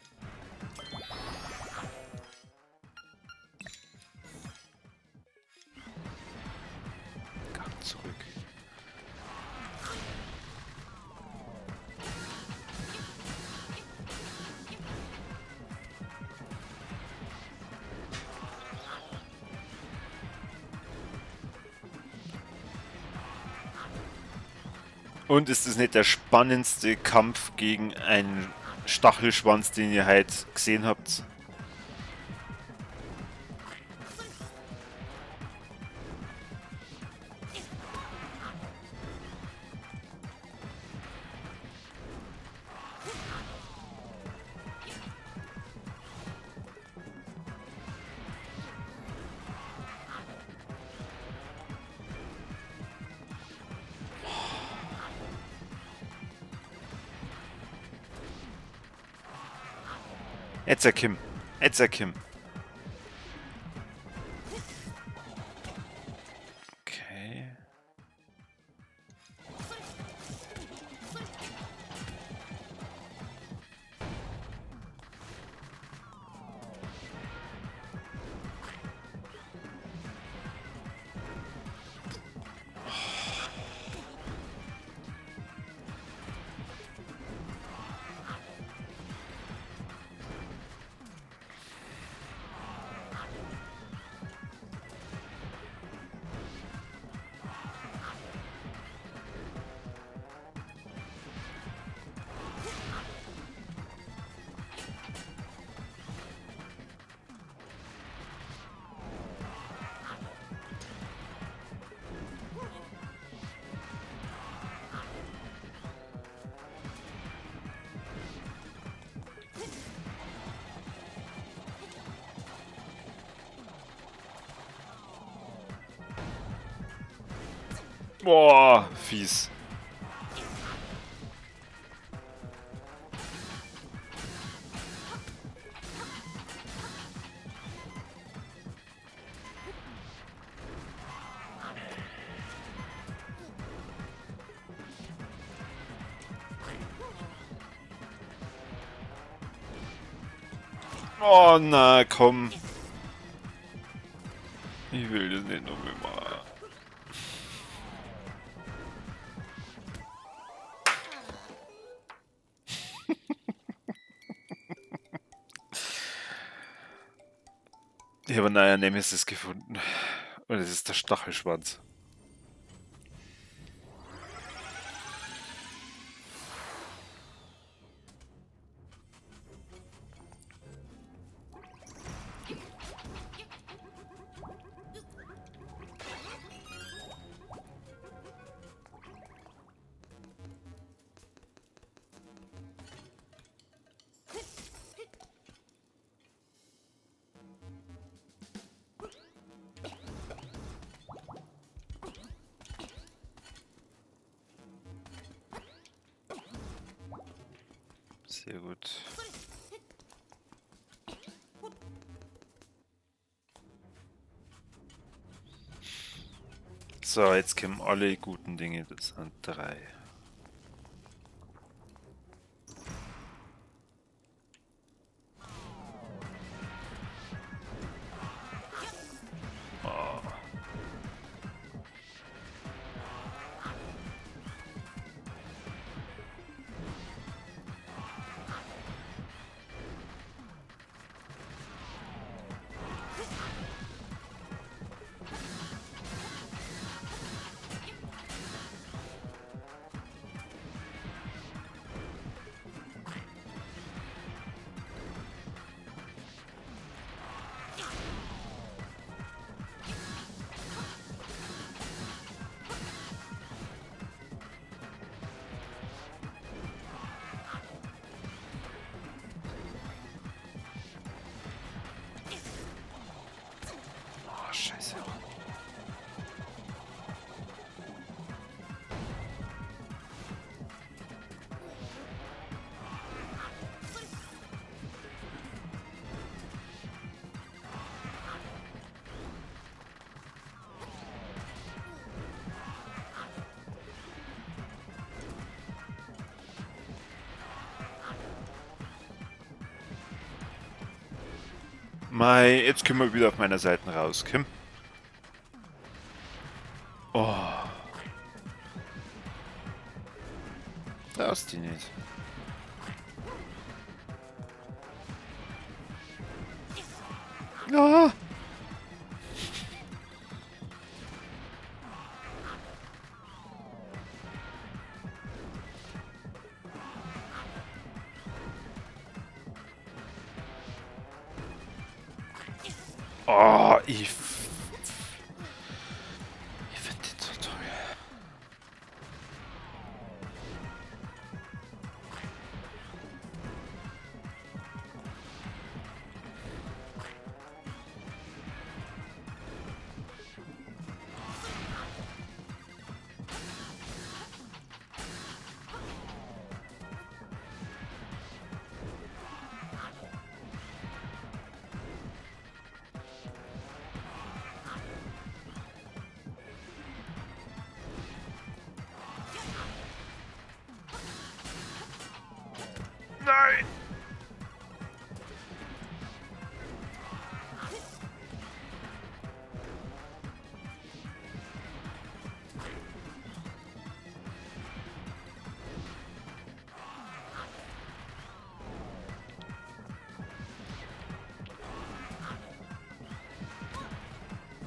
Gang zurück. Und ist es nicht der spannendste Kampf gegen einen Stachelschwanz, den ihr heute gesehen habt? Jetzt Kim. Jetzt Kim. Okay. Boah, fies. Oh na, komm. Ich will das nicht noch mehr. Ich habe einen Nemesis gefunden. Und es ist der Stachelschwanz. Sehr gut. So, jetzt kommen alle guten Dinge. Das sind 3. Mei, jetzt können wir wieder auf meiner Seite raus. Komm. Oh. Traust dich nicht. Ja. Oh, ich finde den so toll. Nein!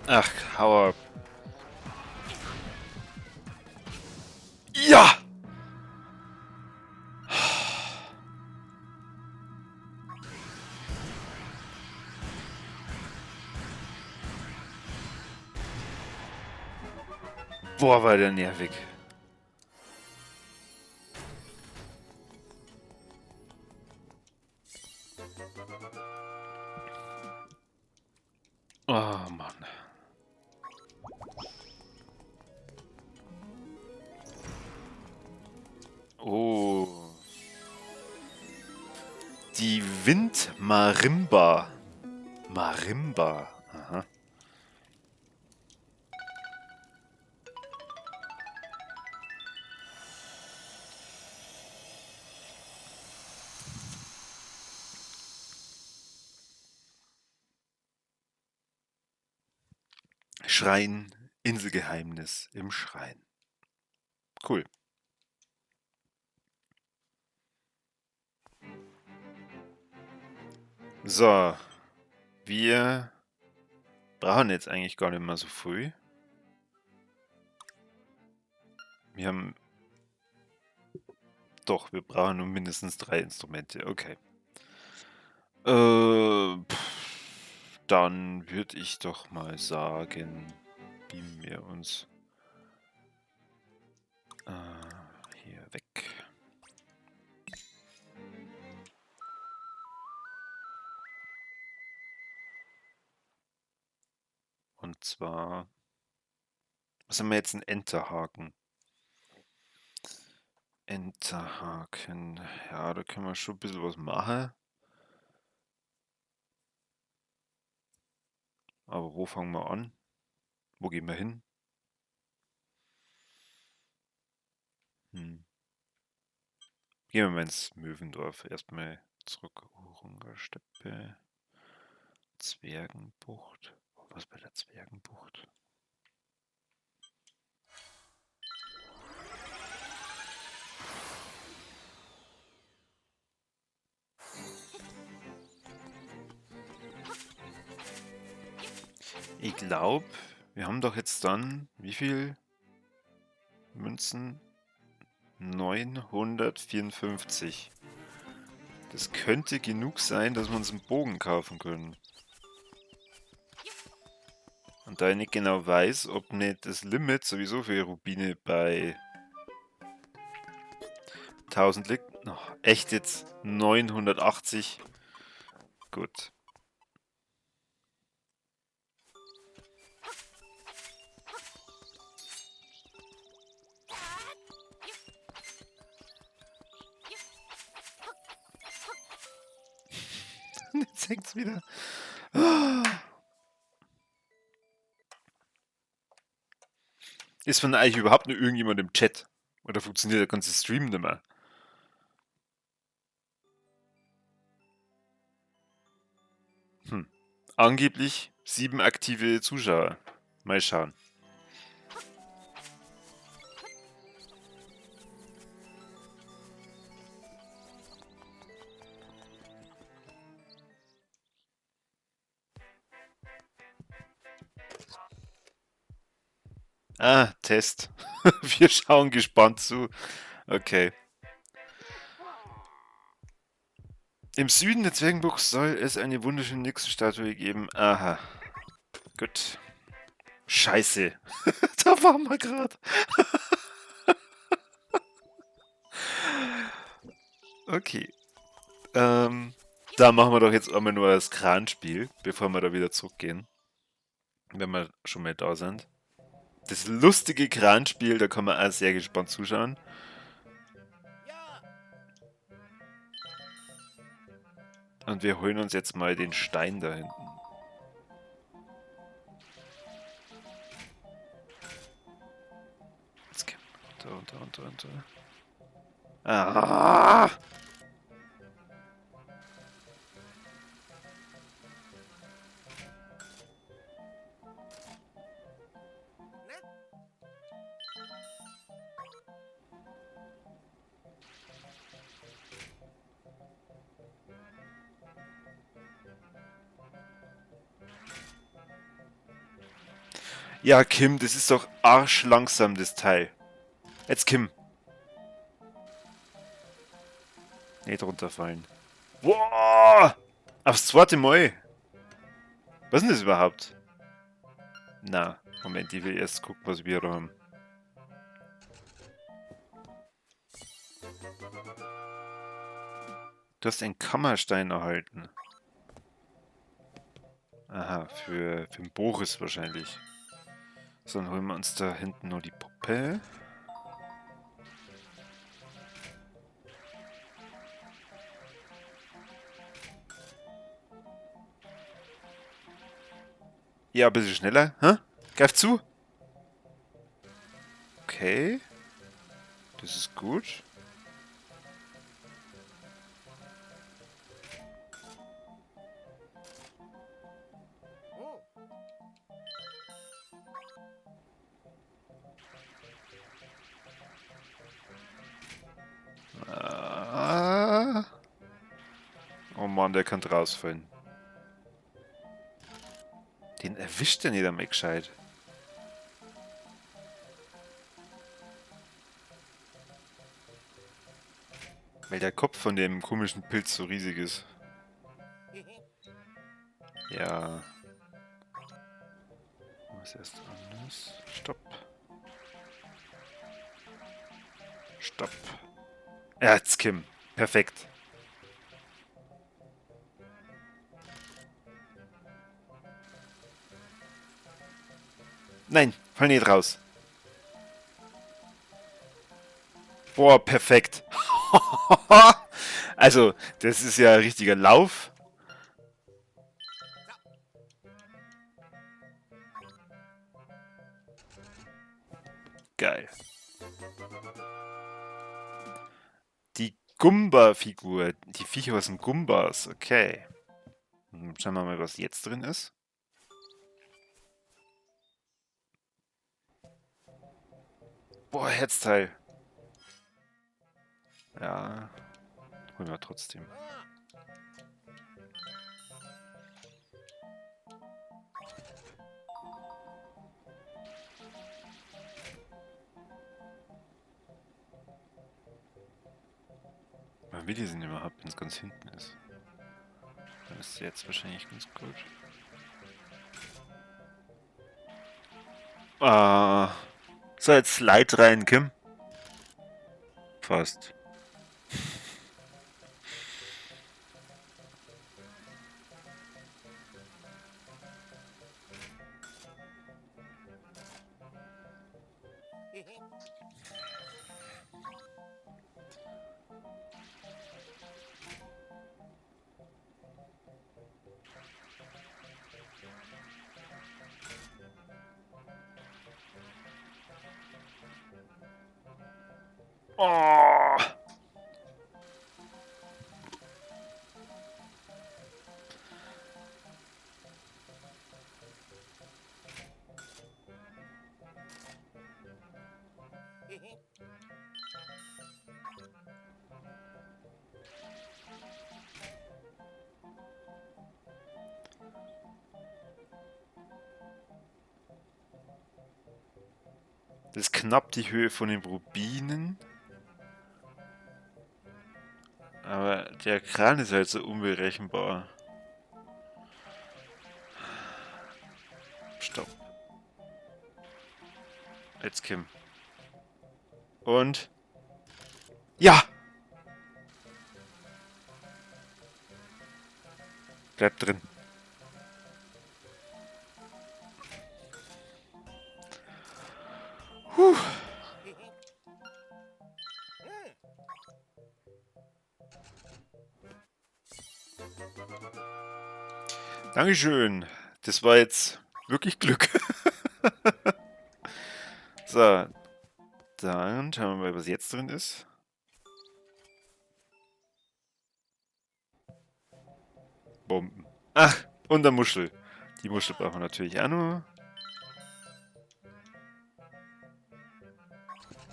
Ach, hau ab. Ja! Boah, war der nervig. Oh Mann. Oh. Die Windmarimba. Marimba. Aha. Schrein, Inselgeheimnis im Schrein. Cool. So, wir brauchen jetzt eigentlich gar nicht mehr so viel. Wir haben... Doch, wir brauchen nur mindestens 3 Instrumente. Okay. Dann würde ich doch mal sagen, beamen wir uns hier weg. Und zwar, was haben wir jetzt? Ein Enterhaken. Enterhaken. Ja, da können wir schon ein bisschen was machen. Aber wo fangen wir an? Wo gehen wir hin? Gehen wir mal ins Möwendorf. Erstmal zurück. Urunga-Steppe. Zwergenbucht. Oh, was bei der Zwergenbucht? Ich glaub, wir haben doch jetzt dann, wie viel Münzen? 954. Das könnte genug sein, dass wir uns einen Bogen kaufen können. Und da ich nicht genau weiß, ob nicht das Limit sowieso für Rubine bei 1000 liegt. Oh, echt jetzt? 980? Gut. Jetzt hängt's wieder. Ah. Ist von eigentlich überhaupt nur irgendjemand im Chat? Oder funktioniert der ganze Stream nicht mehr? Angeblich 7 aktive Zuschauer. Mal schauen. Ah, Test. Wir schauen gespannt zu. Okay. Im Süden der Zwergenburg soll es eine wunderschöne Nixenstatue geben. Aha. Gut. Scheiße. Da waren wir grad. Okay. Da machen wir doch jetzt einmal nur das Kranspiel, bevor wir da wieder zurückgehen. Wenn wir schon mal da sind. Das lustige Kranspiel, da kann man auch sehr gespannt zuschauen. Und wir holen uns jetzt mal den Stein da hinten. Jetzt gehen wir runter, runter, runter, runter. Ah! Ja, Kim, das ist doch arschlangsam, das Teil. Jetzt, Kim. Nicht runterfallen. Boah! Aufs zweite Mal. Was ist denn das überhaupt? Na, Moment, ich will erst gucken, was wir da haben. Du hast einen Kammerstein erhalten. Aha, für den Boris wahrscheinlich. So, dann holen wir uns da hinten nur die Puppe. Ja, ein bisschen schneller. Hä? Greif zu! Okay. Das ist gut. Ah. Oh Mann, der kann rausfallen. Den erwischt er nicht einmal gescheit. Weil der Kopf von dem komischen Pilz so riesig ist. Ja. Was erst anders? Stopp. Stopp. Ja, jetzt Kim. Perfekt. Nein, fall nicht raus. Boah, perfekt. Also, das ist ja ein richtiger Lauf. Geil. Die Gumba-Figur. Die Viecher aus dem Gumbas. Okay. Schauen wir mal, was jetzt drin ist. Boah, Herzteil. Ja. Holen wir trotzdem. Wie die sind überhaupt, wenn's ganz hinten ist. Dann ist sie jetzt wahrscheinlich ganz gut. Ah. So, jetzt Slide rein, Kim. Fast. Oh. Das ist knapp die Höhe von den Rubinen. Aber der Kran ist halt so unberechenbar. Stopp. Jetzt Kim. Und... Ja! Bleib drin. Puh. Dankeschön. Das war jetzt wirklich Glück. So. Dann schauen wir mal, was jetzt drin ist. Bomben. Ach, und eine Muschel. Die Muschel brauchen wir natürlich auch noch.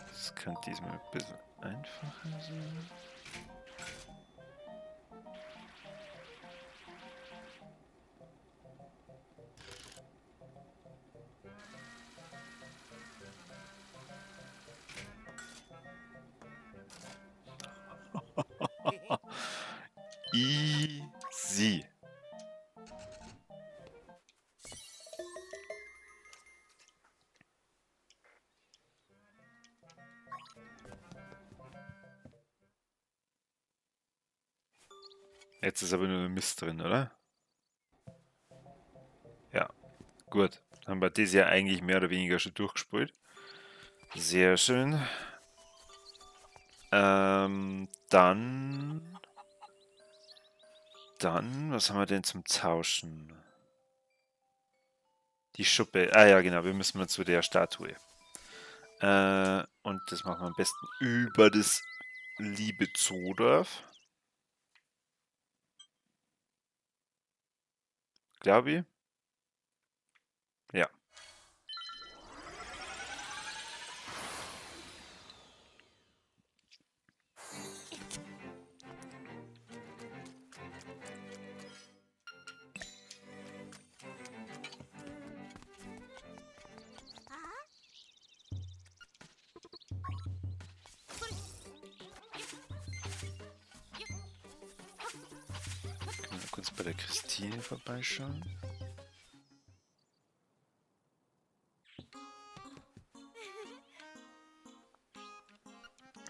Das könnte diesmal ein bisschen einfacher sein. Easy. Jetzt ist aber nur Mist drin, oder? Ja, gut. Haben wir das ja eigentlich mehr oder weniger schon durchgespielt. Sehr schön. Dann, was haben wir denn zum Tauschen? Die Schuppe. Ah ja, genau, wir müssen mal zu der Statue. Und das machen wir am besten über das liebe Zoodorf. Glaube ich. Ja. Kurz bei der Christine vorbeischauen.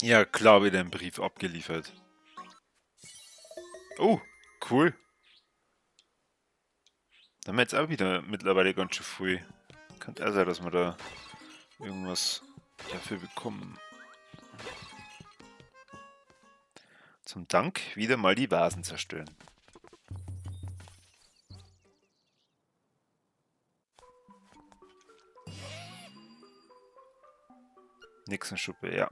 Ja, klar, wieder ein Brief abgeliefert. Oh, cool. Da haben wir jetzt auch wieder mittlerweile ganz schön viel. Könnte auch sein, dass wir da irgendwas dafür bekommen. Zum Dank wieder mal die Vasen zerstören. Nixenschuppe, ja.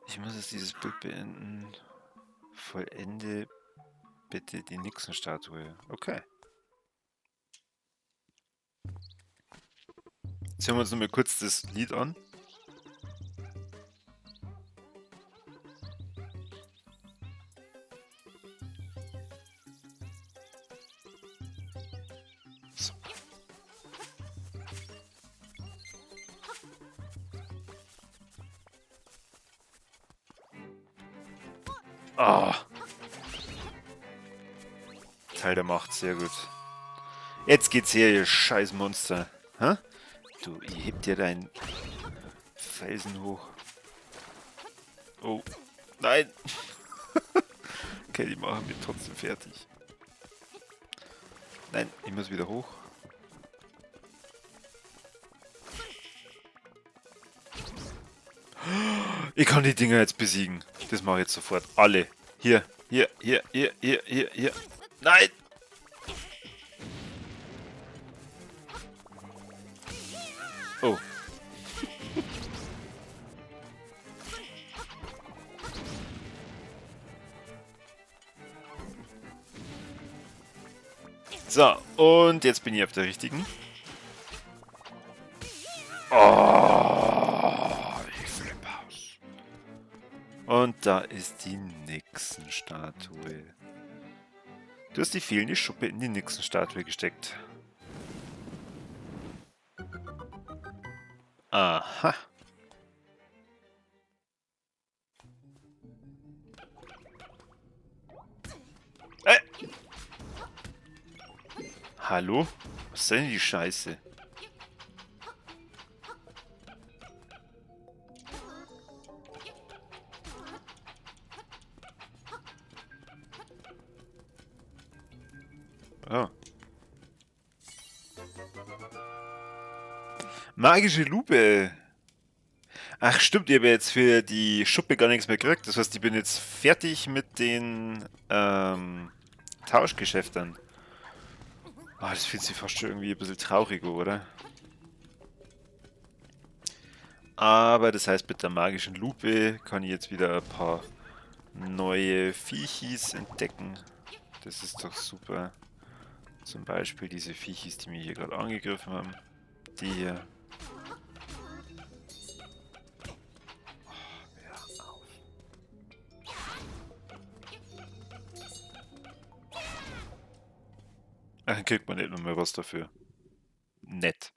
Ich muss jetzt dieses Bild beenden. Vollende bitte die Nixon-Statue. Okay. Jetzt hören wir uns nochmal kurz das Lied an. So. Ah. Teil der Macht, sehr gut. Jetzt geht's her, ihr scheiß Monster. Hä? Du, ich heb dir deinen Felsen hoch. Oh, nein. Okay, die machen wir trotzdem fertig. Nein, ich muss wieder hoch. Ich kann die Dinger jetzt besiegen. Das mache ich jetzt sofort. Alle. Hier, hier, hier, hier, hier, hier, hier. Nein! Oh. So, und jetzt bin ich auf der richtigen. Oh, ich flippe aus. Und da ist die Nixon-Statue. Du hast die fehlende Schuppe in die Nixon-Statue gesteckt. Aha. Hallo? Was ist denn die Scheiße? Ah. Magische Lupe. Ach stimmt, ich habe jetzt für die Schuppe gar nichts mehr gekriegt. Das heißt, ich bin jetzt fertig mit den Tauschgeschäften. Ah, das fühlt sich fast schon irgendwie ein bisschen traurig, oder? Aber das heißt, mit der magischen Lupe kann ich jetzt wieder ein paar neue Viechis entdecken. Das ist doch super. Zum Beispiel diese Viechis, die mich hier gerade angegriffen haben. Die hier. Oh, hör auf. Ach, dann kriegt man nicht noch mehr was dafür. Nett.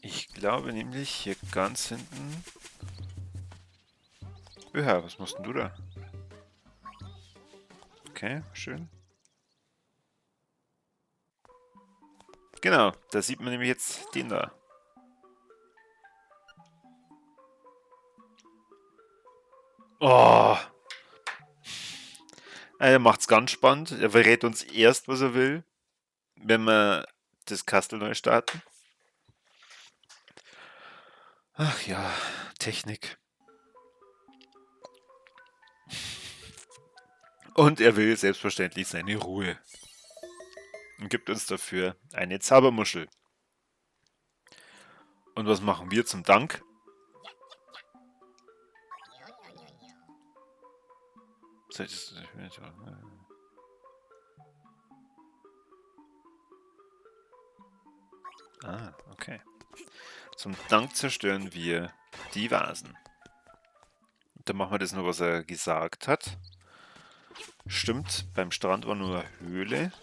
Ich glaube nämlich hier ganz hinten... Ja, was machst denn du da? Okay, schön. Genau, da sieht man nämlich jetzt den da. Oh! Er macht's ganz spannend. Er verrät uns erst, was er will, wenn wir das Kastel neu starten. Ach ja, Technik. Und er will selbstverständlich seine Ruhe. Und gibt uns dafür eine Zaubermuschel. Und was machen wir zum Dank? Ah, okay. Zum Dank zerstören wir die Vasen. Und dann machen wir das nur, was er gesagt hat. Stimmt, beim Strand war nur eine Höhle.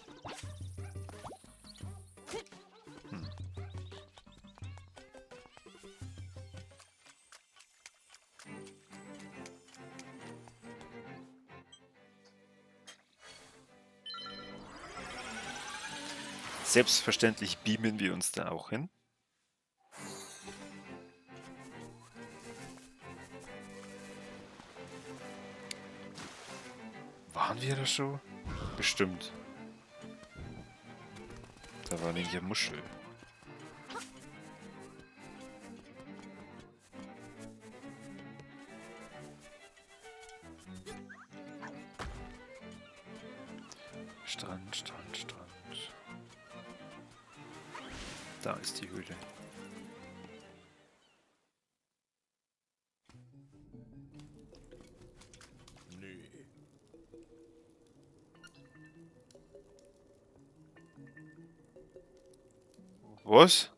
Selbstverständlich beamen wir uns da auch hin. Waren wir da schon? Bestimmt. Da war nämlich eine Muschel. Strand, Strand, Strand. Da ist die Höhle. Nee. Was?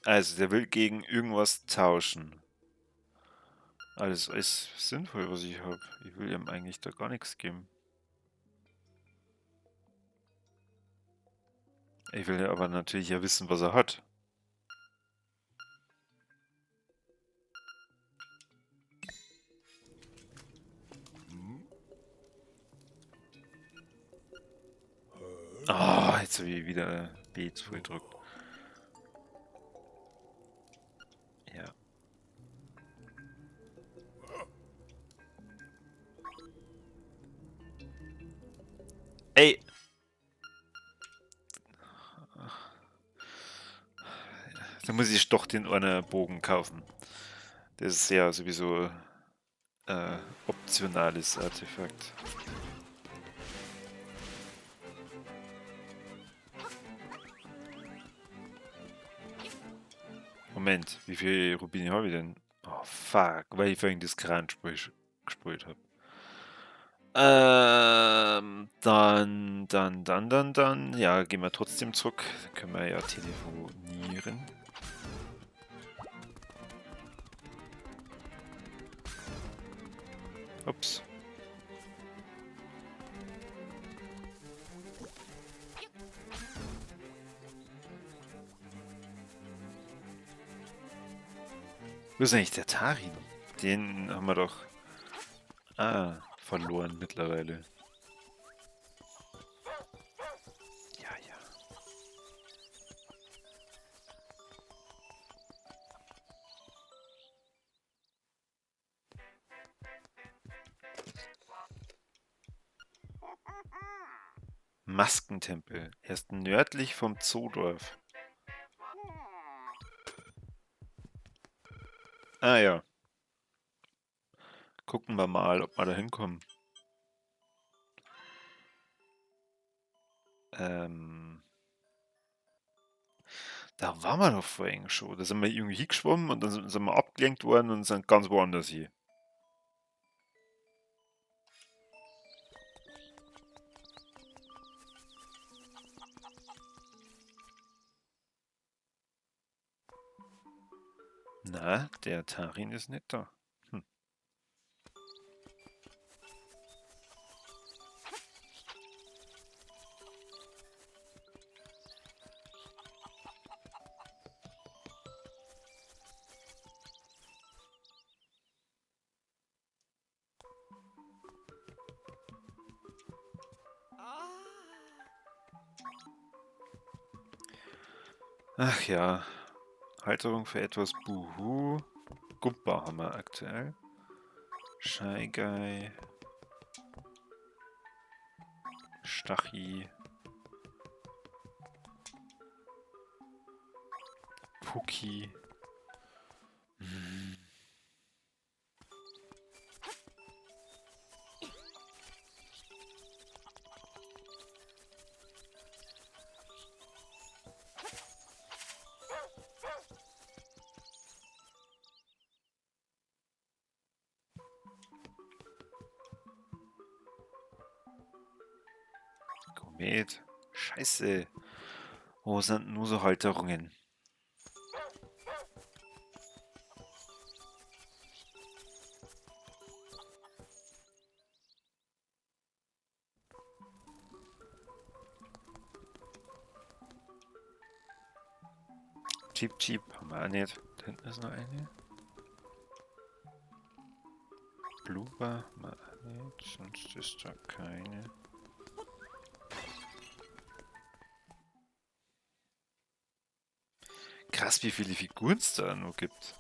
Also, der will gegen irgendwas tauschen. Alles ist sinnvoll, was ich hab. Ich will ihm eigentlich da gar nichts geben. Ich will aber natürlich ja wissen, was er hat. Ah, jetzt hab ich wieder B zugedrückt. Ja. Ey! Da muss ich doch den einen Bogen kaufen. Das ist ja sowieso optionales Artefakt. Moment, wie viele Rubine habe ich denn? Oh fuck, weil ich vorhin das Kranspiel gespielt habe. Dann. Ja, gehen wir trotzdem zurück. Dann können wir ja telefonieren. Ups. Wo ist eigentlich der Tarin? Den haben wir doch verloren mittlerweile. Ja, ja. Maskentempel. Er ist nördlich vom Zoodorf. Ah ja. Gucken wir mal, ob wir da hinkommen. Da waren wir doch vorhin schon. Da sind wir irgendwie hingeschwommen und dann sind wir abgelenkt worden und sind ganz woanders hier. Na, der Tarin ist nicht da. Hm. Ach ja. Halterung für etwas Buhu. Gumpa haben wir aktuell. Shy Guy. Stachi. Puki. Komet. Scheiße. Wo sind nur so Halterungen? Cheap, cheap. Haben wir auch nicht. Da hinten ist noch eine. Blooper haben wir auch nicht. Sonst ist da keine. Krass, wie viele Figuren es da noch gibt.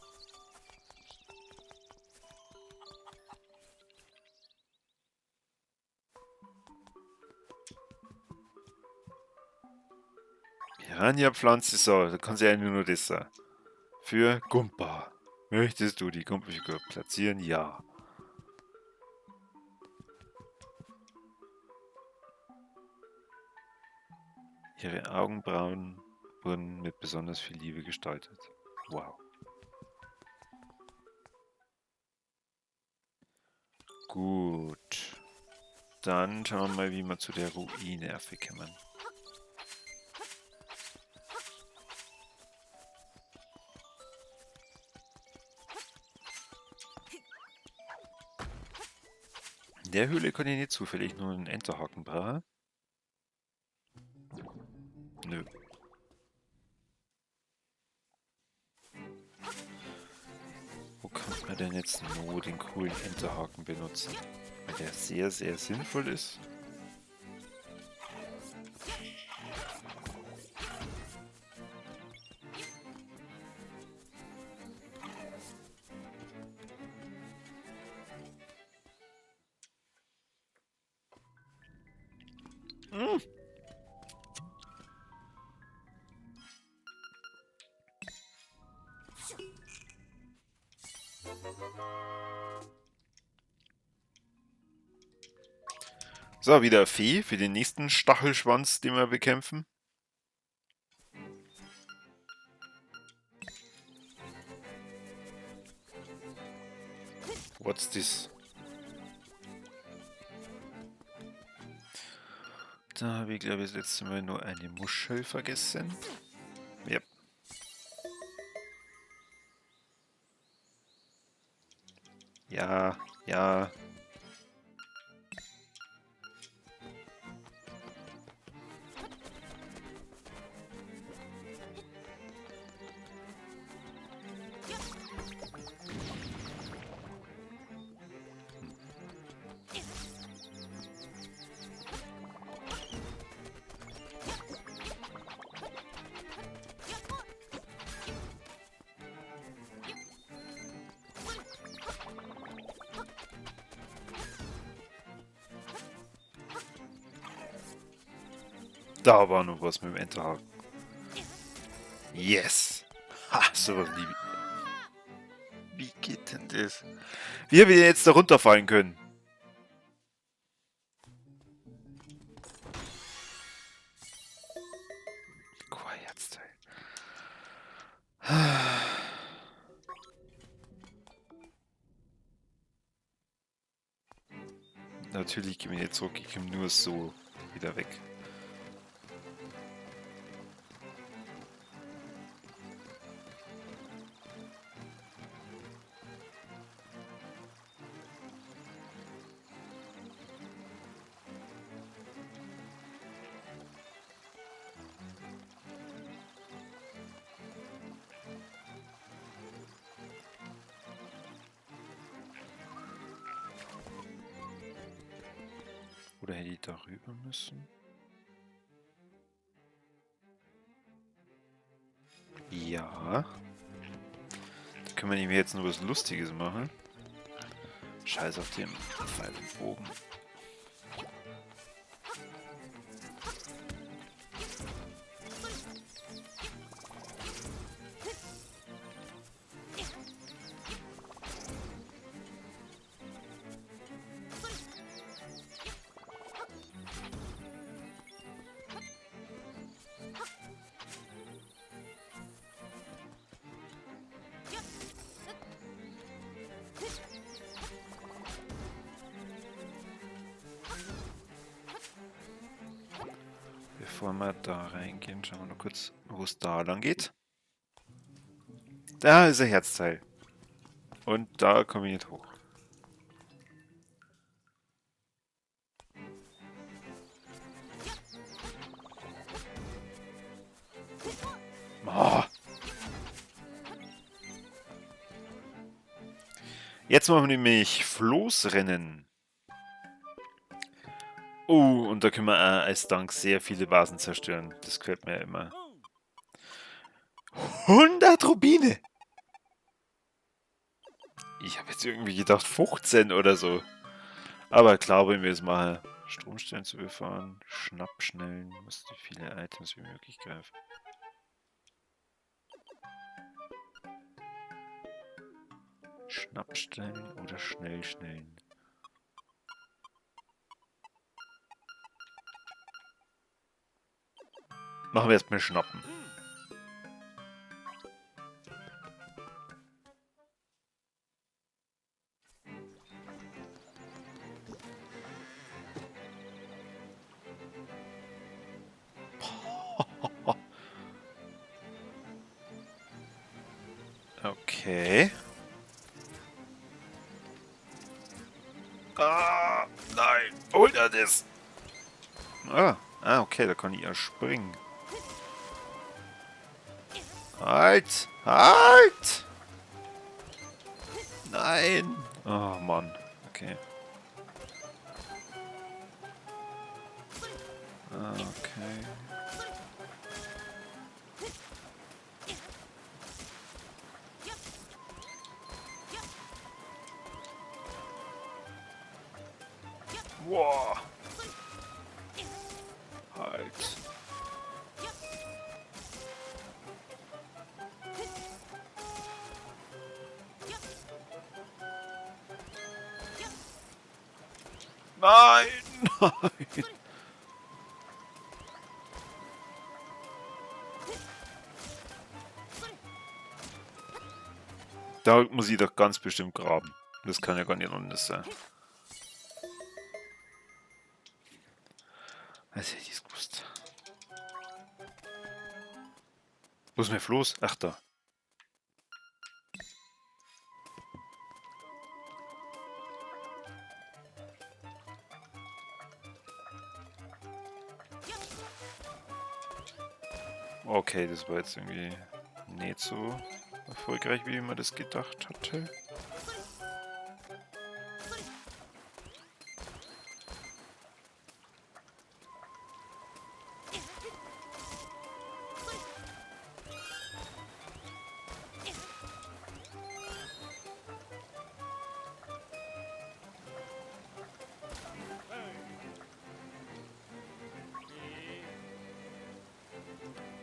Piranha-Pflanze, so, da kann sie ja nur das sein. Für Gumpa. Möchtest du die Gumpa-Figur platzieren? Ja. Ihre Augenbrauen wurden mit besonders viel Liebe gestaltet. Wow. Gut. Dann schauen wir mal, wie wir zu der Ruine kommen. In der Höhle kann ich nicht zufällig nur einen Enterhaken brauchen. Nö. Wo kann man denn jetzt nur den coolen Enterhaken benutzen? Weil der sehr, sehr sinnvoll ist. So, wieder Fee für den nächsten Stachelschwanz, den wir bekämpfen. What's this? Da habe ich, glaube ich, das letzte Mal nur eine Muschel vergessen. Yep. Ja, ja. Da war noch was mit dem Enterhaken. Yes! Ha, sowas liebe ich. Wie geht denn das? Wie haben wir denn jetzt da runterfallen können? Herzteil. Natürlich gehen wir jetzt zurück. Ich komme nur so wieder weg. Oder hätte ich da rüber müssen? Ja. Da können wir nämlich jetzt noch was Lustiges machen. Scheiß auf den Pfeil und Bogen. Bevor wir da reingehen, schauen wir noch kurz, wo es da lang geht. Da ist ein Herzteil. Und da komme ich nicht hoch. Oh. Jetzt machen wir nämlich Floßrennen. Oh, und da können wir auch als Dank sehr viele Vasen zerstören. Das gefällt mir ja immer. 100 Rubine! Ich habe jetzt irgendwie gedacht 15 oder so. Aber klar, wenn wir es machen. Stromstellen zu befahren, Schnappschnellen, musst du viele Items wie möglich greifen. Schnappstellen oder Schnellschnellen. Machen wir erstmal Schnappen. Okay. Ah, nein. Hol er das. Ah, okay, da kann ich ja springen. Halt! Halt! Nein! Oh Mann. Okay. Okay. Wow. Halt. Nein! Nein! Da muss ich doch ganz bestimmt graben. Das kann ja gar nicht anders sein. Also hätte ich es gewusst. Wo ist mein Floß? Ach da. Okay, das war jetzt irgendwie nicht so erfolgreich, wie ich mir das gedacht hatte.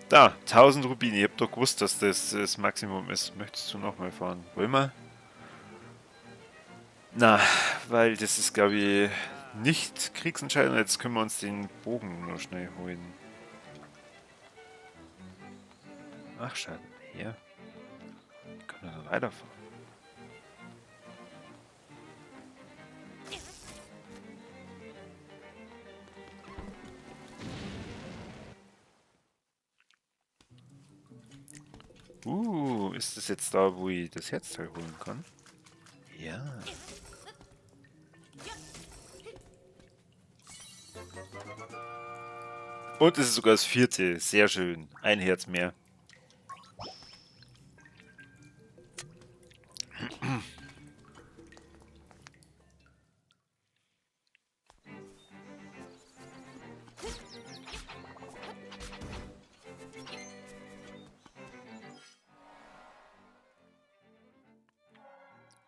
Da, 1000 Rubine. Ich hab doch gewusst, dass das das Maximum ist. Möchtest du nochmal fahren? Wollen wir? Na, weil das ist, glaub ich, nicht kriegsentscheidend. Jetzt können wir uns den Bogen noch schnell holen. Ach, schau her. Wir können da weiterfahren. Ist das jetzt da, wo ich das Herzteil holen kann? Ja. Und es ist sogar das 4. Sehr schön. Ein Herz mehr.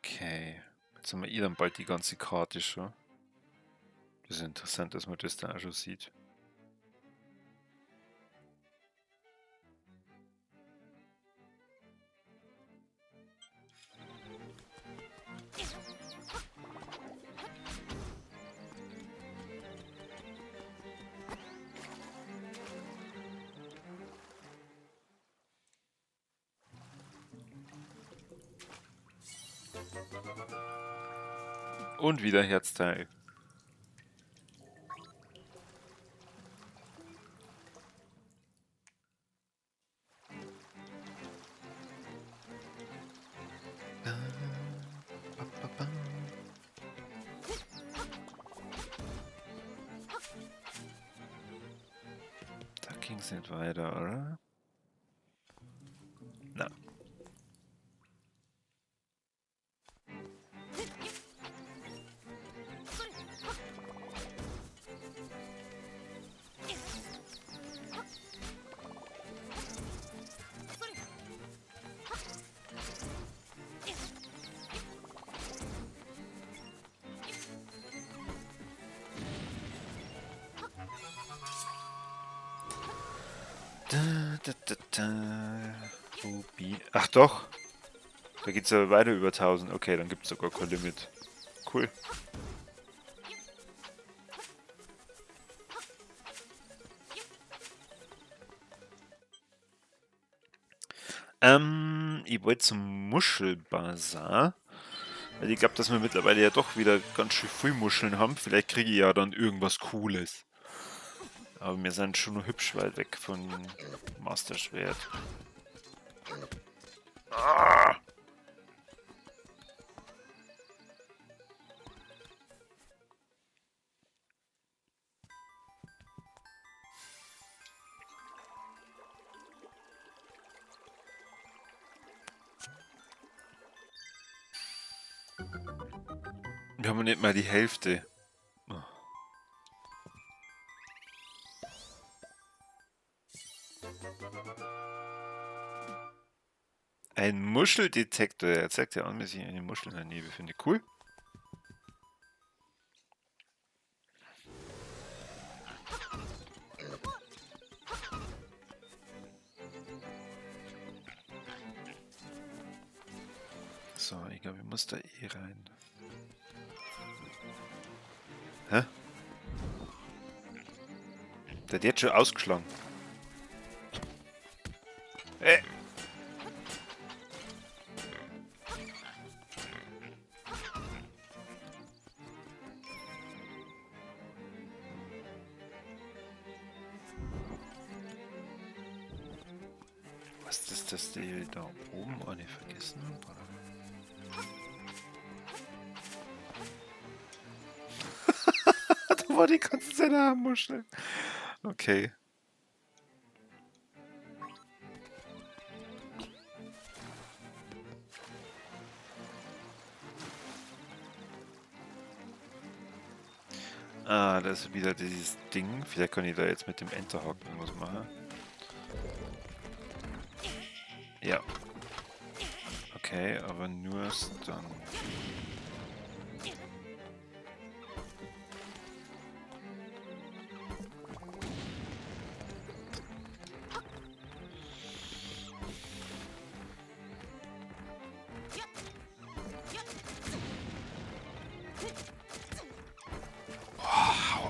Okay, jetzt haben wir eh dann bald die ganze Karte schon. Das ist interessant, dass man das da auch schon sieht. Und wieder Herzteil. Da ging's nicht weiter, oder? Na. Da, da, da, da. Ruby. Ach doch. Da geht's ja weiter über 1000. Okay, dann gibt's sogar kein Limit. Cool. Ich wollte zum Muschelbazar. Weil ich glaub, dass wir mittlerweile ja doch wieder ganz schön viel Muscheln haben. Vielleicht kriege ich ja dann irgendwas Cooles. Aber wir sind schon noch hübsch weit weg von Master Schwert. Ah! Wir haben nicht mal die Hälfte. Ein Muscheldetektor. Er zeigt ja an, wie sich eine Muschel in der Nähe befindet. Cool. So, ich glaube, ich muss da eh rein. Hä? Der hat jetzt schon ausgeschlagen. Was ist das, die da oben eine vergessen habe? Da war die ganze Zeit eine Muschel. Okay. Ah, da ist wieder dieses Ding. Vielleicht kann ich da jetzt mit dem Enterhaken irgendwas machen. Ja. Okay, aber nur dann.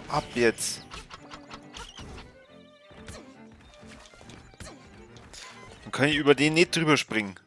Ab jetzt. Dann kann ich über den nicht drüber springen.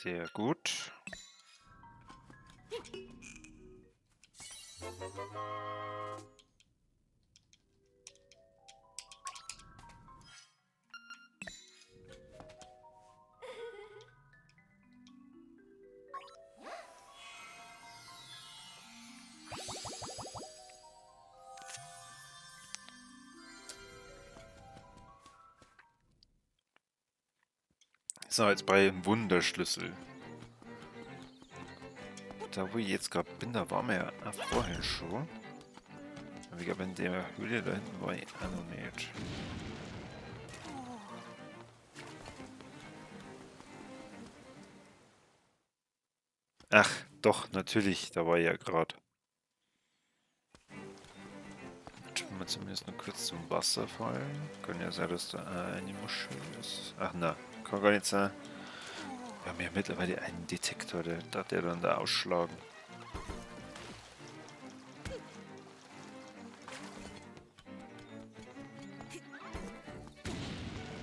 Sehr gut. So, jetzt bei Wunderschlüssel. Da, wo ich jetzt gerade bin, da waren wir ja vorhin schon. Aber ich glaube, in der Höhle da hinten war ich auch noch nicht. Ach, doch, natürlich, da war ich ja gerade. Jetzt wir zumindest noch kurz zum Wasserfall. Kann ja sein, dass da eine Muschel ist. Ach na, kann gar nicht sein. Wir haben ja mittlerweile einen Detektor, der hat der dann da ausschlagen.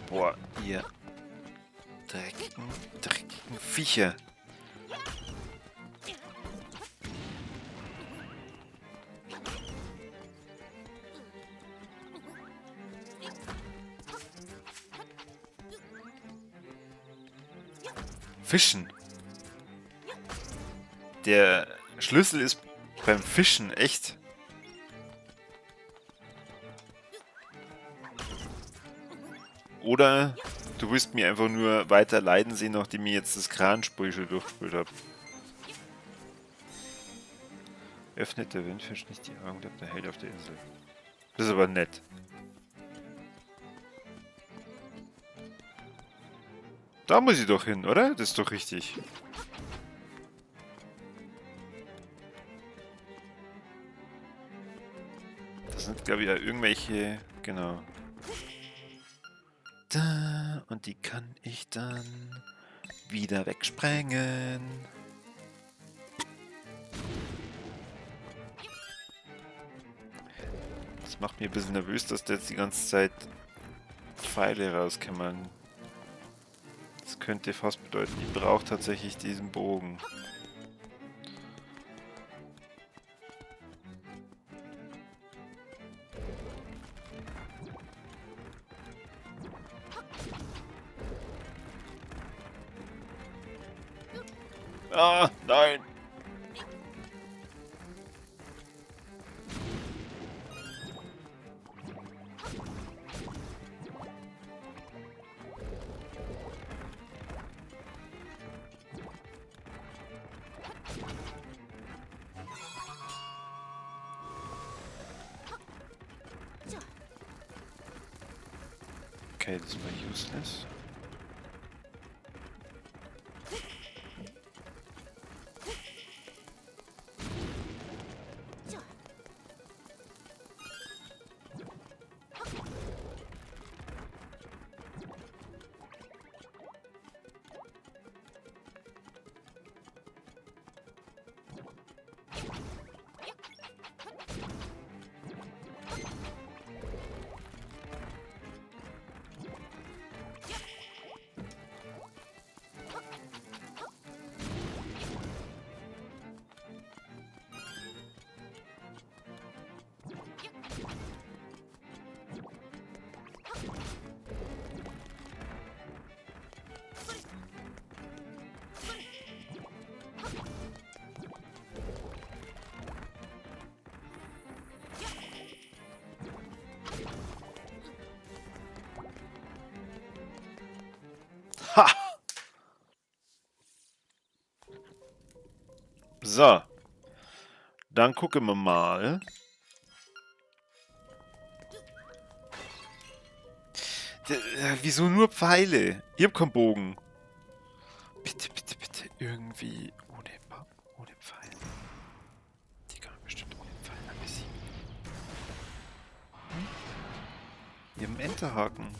Boah, ihr dreckigen Viecher. Fischen. Der Schlüssel ist beim Fischen, echt. Oder du willst mir einfach nur weiter leiden sehen, nachdem ich jetzt das Kranspiel schon durchgespielt habe. Öffnet der Windfisch nicht die Augen, bleibt der Held auf der Insel. Das ist aber nett. Da muss ich doch hin, oder? Das ist doch richtig. Das sind, glaube ich, ja irgendwelche... Genau. Da, und die kann ich dann wieder wegsprengen. Das macht mich ein bisschen nervös, dass da jetzt die ganze Zeit Pfeile rauskommen. Das könnte fast bedeuten, ich brauche tatsächlich diesen Bogen. Ah, nein! Okay, das war useless. Ha! So. Dann gucken wir mal. Wieso nur Pfeile? Ich hab keinen Bogen. Bitte, bitte, bitte. Irgendwie ohne Pfeil. Die kann man bestimmt ohne Pfeil besiegen. Hm? Ich hab einen Enterhaken.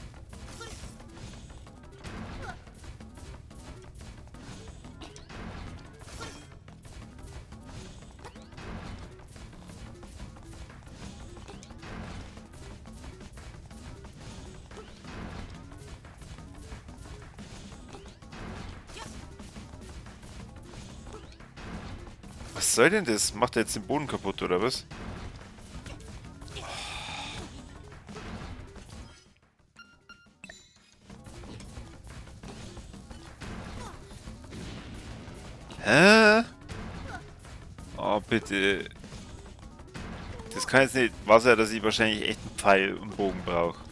Was soll denn das? Macht er jetzt den Boden kaputt, oder was? Hä? Oh, bitte. Das kann jetzt nicht wahr sein, dass ich wahrscheinlich echt einen Pfeil und Bogen brauche.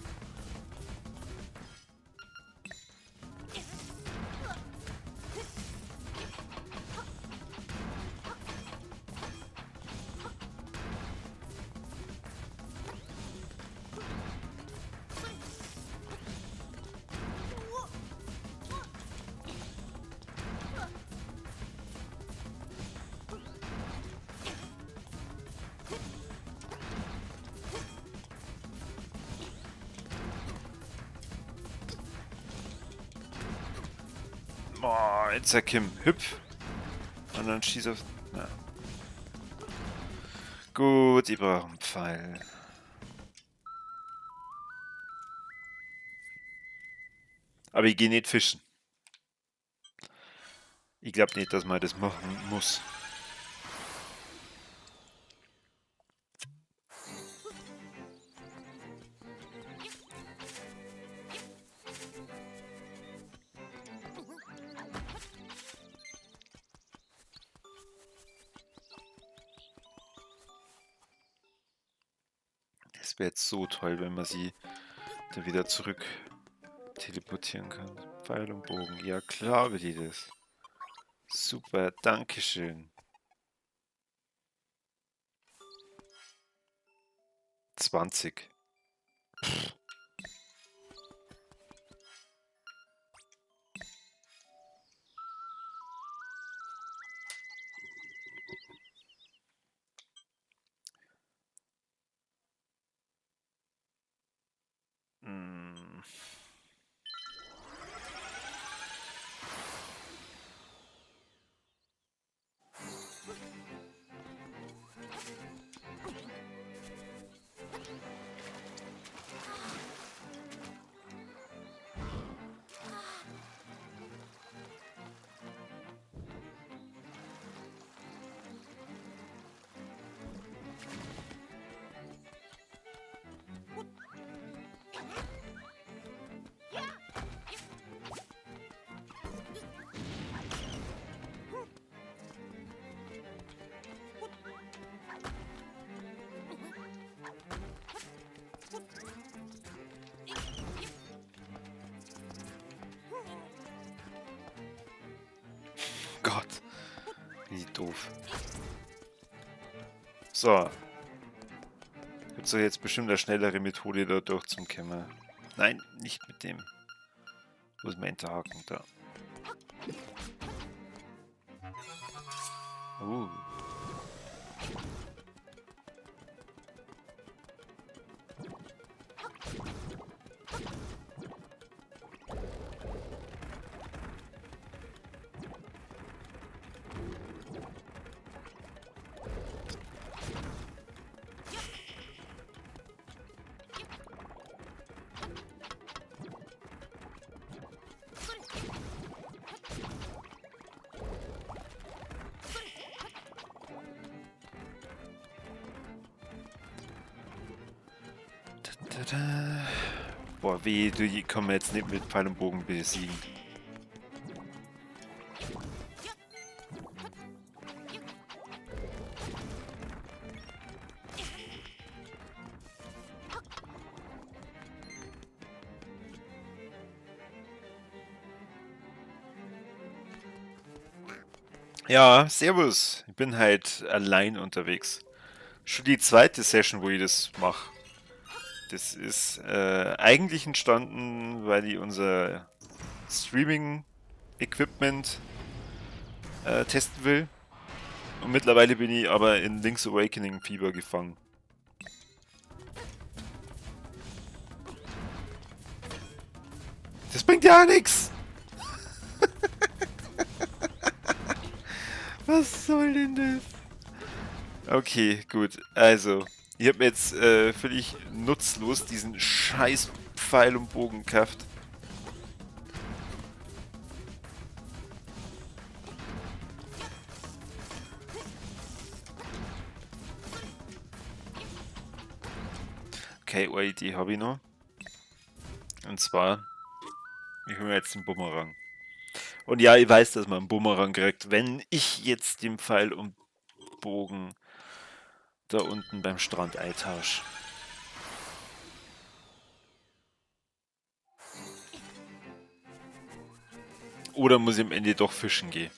Oh, jetzt der Kim. Hüpf. Und dann schieß auf... Na. Gut, ich brauche einen Pfeil. Aber ich geh nicht fischen. Ich glaub nicht, dass man das machen muss. Das wäre jetzt so toll, wenn man sie dann wieder zurück teleportieren kann. Pfeil und Bogen. Ja, klar will ich das. Super, dankeschön. 20. Pff. Gott. Wie doof. So. Gibt's doch jetzt bestimmt eine schnellere Methode, da durchzukommen. Nein, nicht mit dem. Wo ist mein Enterhaken? Da. Boah, weh, die kann man jetzt nicht mit Pfeil und Bogen besiegen. Ja, servus. Ich bin halt allein unterwegs. Schon die zweite Session, wo ich das mache. Das ist eigentlich entstanden, weil ich unser Streaming-Equipment testen will. Und mittlerweile bin ich aber in Link's Awakening Fieber gefangen. Das bringt ja nix! Was soll denn das? Okay, gut. Also, ich hab mir jetzt völlig nutzlos diesen scheiß Pfeil und Bogen gekauft. Okay, eine Idee hab ich noch. Und zwar, ich hol mir jetzt den Bumerang. Und ja, ich weiß, dass man einen Bumerang kriegt, wenn ich jetzt den Pfeil und Bogen da unten beim Strand eintausche. Oder muss ich am Ende doch fischen gehen?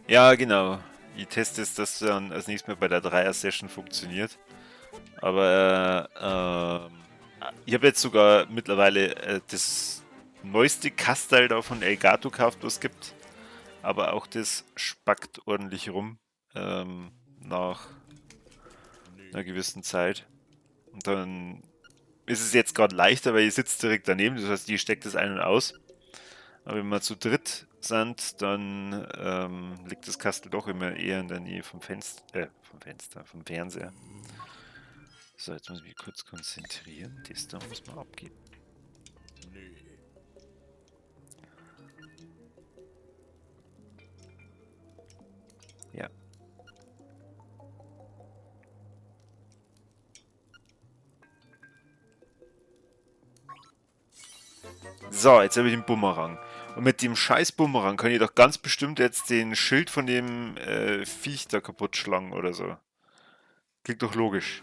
Ja, genau. Ich teste es, dass dann als nächstes Mal bei der 3er-Session funktioniert. Aber ich habe jetzt sogar mittlerweile das neueste Kastel da von Elgato gekauft, was es gibt. Aber auch das spackt ordentlich rum nach einer gewissen Zeit. Und dann ist es jetzt gerade leichter, weil ich sitze direkt daneben. Das heißt, die steckt das ein und aus. Aber wenn wir zu dritt sind, dann liegt das Kastel doch immer eher in der Nähe vom Fenster, vom Fernseher. So, jetzt muss ich mich kurz konzentrieren. Das da muss man abgeben. Ja. So, jetzt habe ich den Bumerang. Und mit dem scheiß Bumerang kann ich doch ganz bestimmt jetzt den Schild von dem Viech da kaputt schlagen oder so. Klingt doch logisch.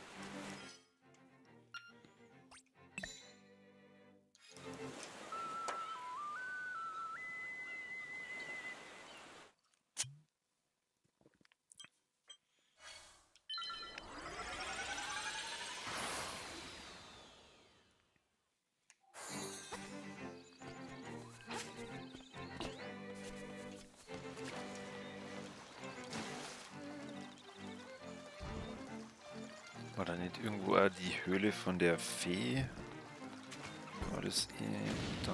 War da nicht irgendwo auch die Höhle von der Fee? War das eh da?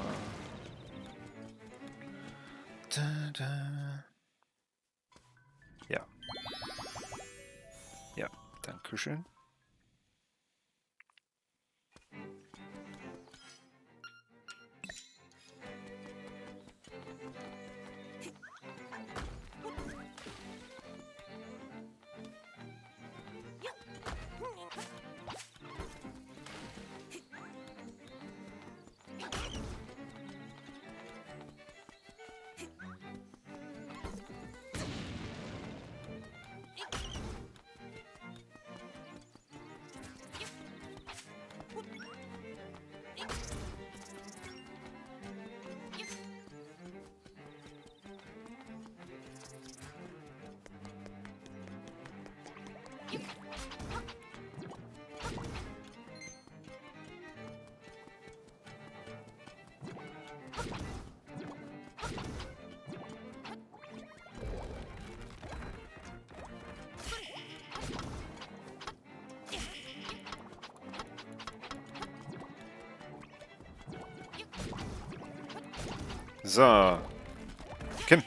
Da, da. Ja. Ja, dankeschön. So. Kim.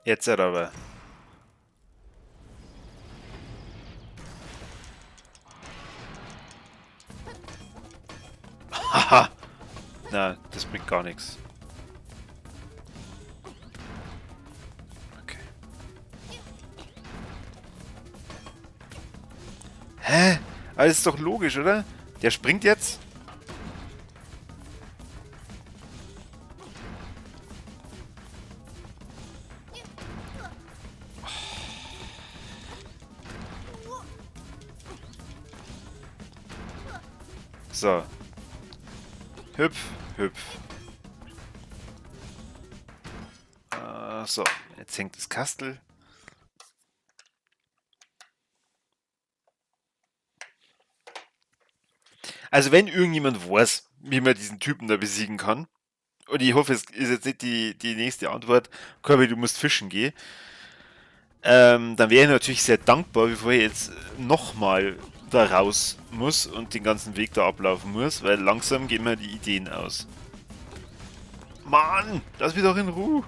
Jetzt aber. Haha. Na, das bringt gar nichts. Okay. Hä? Aber das ist doch logisch, oder? Der springt jetzt. So. Hüpf, hüpf. So, jetzt hängt das Kastel. Also wenn irgendjemand weiß, wie man diesen Typen da besiegen kann, und ich hoffe, es ist jetzt nicht die nächste Antwort, Kirby, du musst fischen gehen, dann wäre ich natürlich sehr dankbar, bevor ich jetzt nochmal da raus muss und den ganzen Weg da ablaufen muss, weil langsam gehen mir die Ideen aus. Mann, lass mich doch in Ruhe.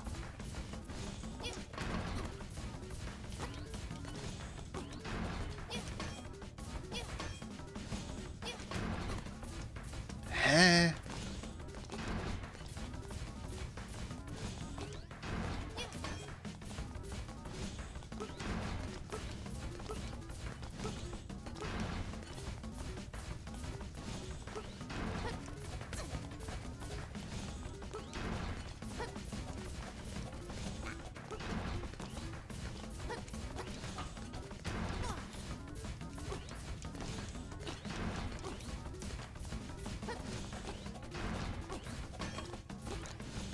Hä?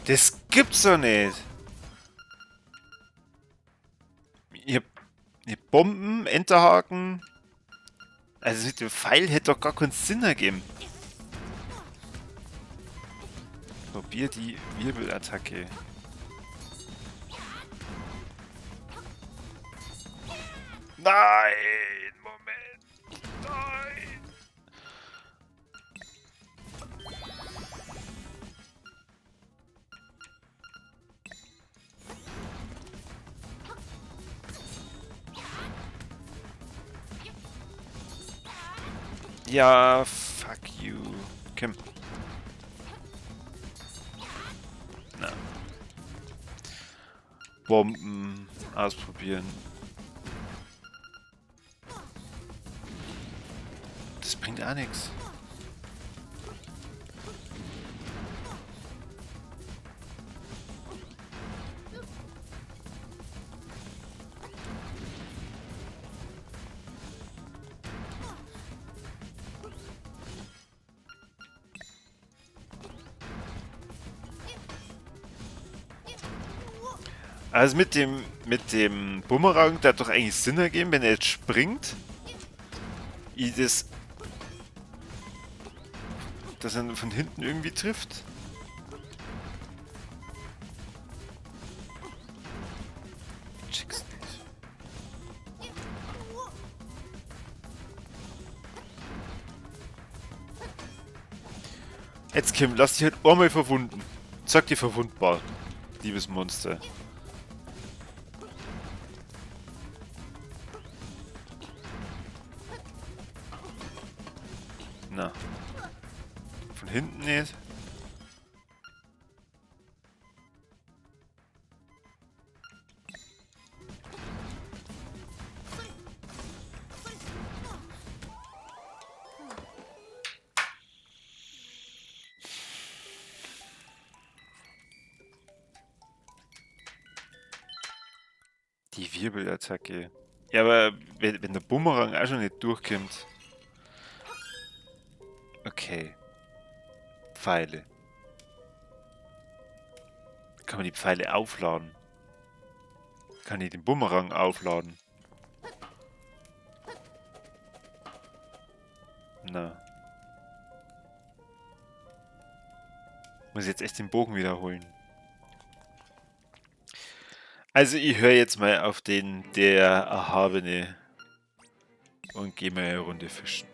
Das gibt's doch nicht. Ich hab Bomben, Enterhaken. Also mit dem Pfeil hätte doch gar keinen Sinn ergeben. Probier die Wirbelattacke. Nein! Moment! Nein! Ja, fuck you. Kim. Na. Bomben ausprobieren. Das bringt auch nix. Also mit dem Bumerang, der hat doch eigentlich Sinn ergeben, wenn er jetzt springt. Ich das, dass er von hinten irgendwie trifft. Check's nicht. Jetzt Kim, lass dich halt einmal verwunden. Zeig dir verwundbar, liebes Monster. Na. Von hinten nicht. Die Wirbelattacke. Ja, aber wenn der Bumerang auch schon nicht durchkommt. Okay. Pfeile. Kann man die Pfeile aufladen? Kann ich den Bumerang aufladen? Na. Muss ich jetzt echt den Bogen wiederholen. Also ich höre jetzt mal auf den, der Erhabene, und gehe mal eine Runde fischen.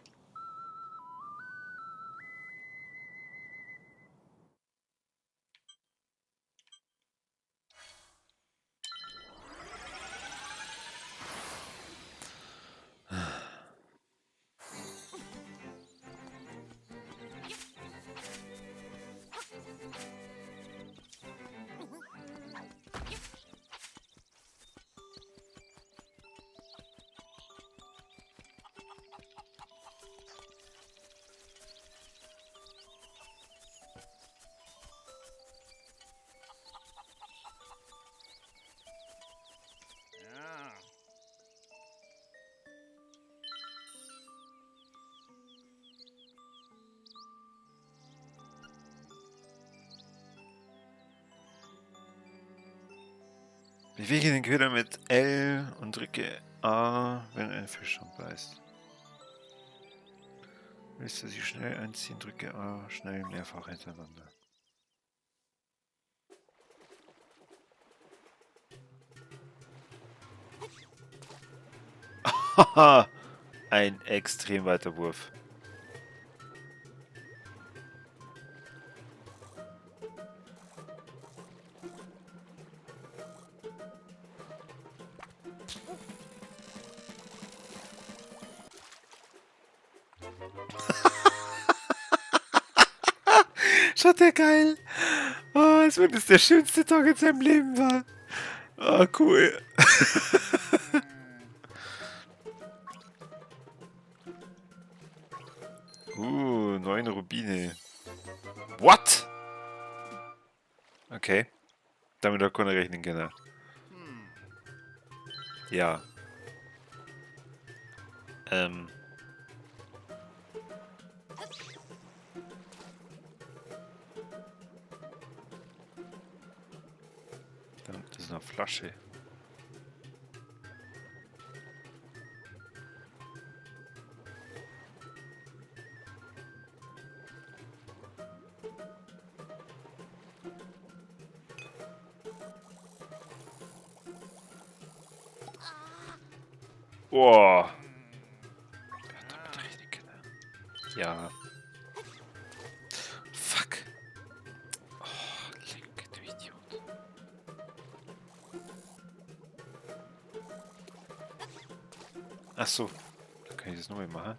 Bewege den Köder mit L und drücke A, wenn ein Fisch beißt. Willst du sie schnell einziehen, drücke A schnell mehrfach hintereinander. Haha, ein extrem weiter Wurf. Schaut der geil. Oh, als wenn es der schönste Tag in seinem Leben war. Oh, cool. 9 Rubine. What? Okay. Damit hat keiner rechnen können. Ja. Das ist eine Flasche. Boah. Wer hat damit rechnen können? Ja. Fuck. Oh, leck, du Idiot. Ach so. Dann kann ich das nochmal machen.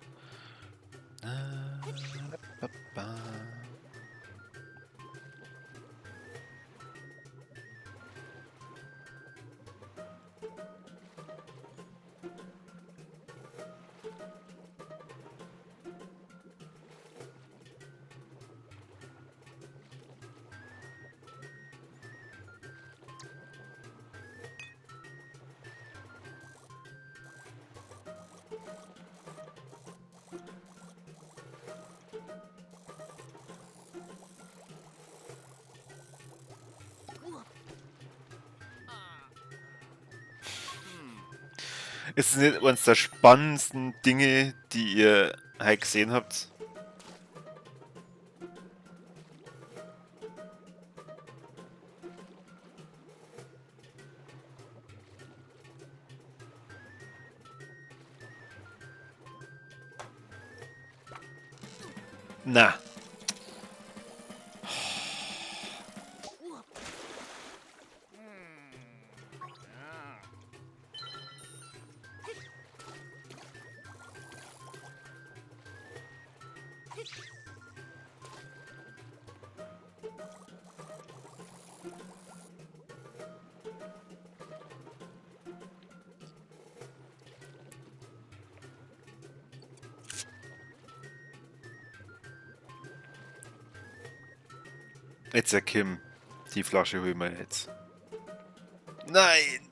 Ist es nicht eines der spannendsten Dinge, die ihr heute gesehen habt? Na. Jetzt der Kim. Die Flasche holen wir jetzt. Nein!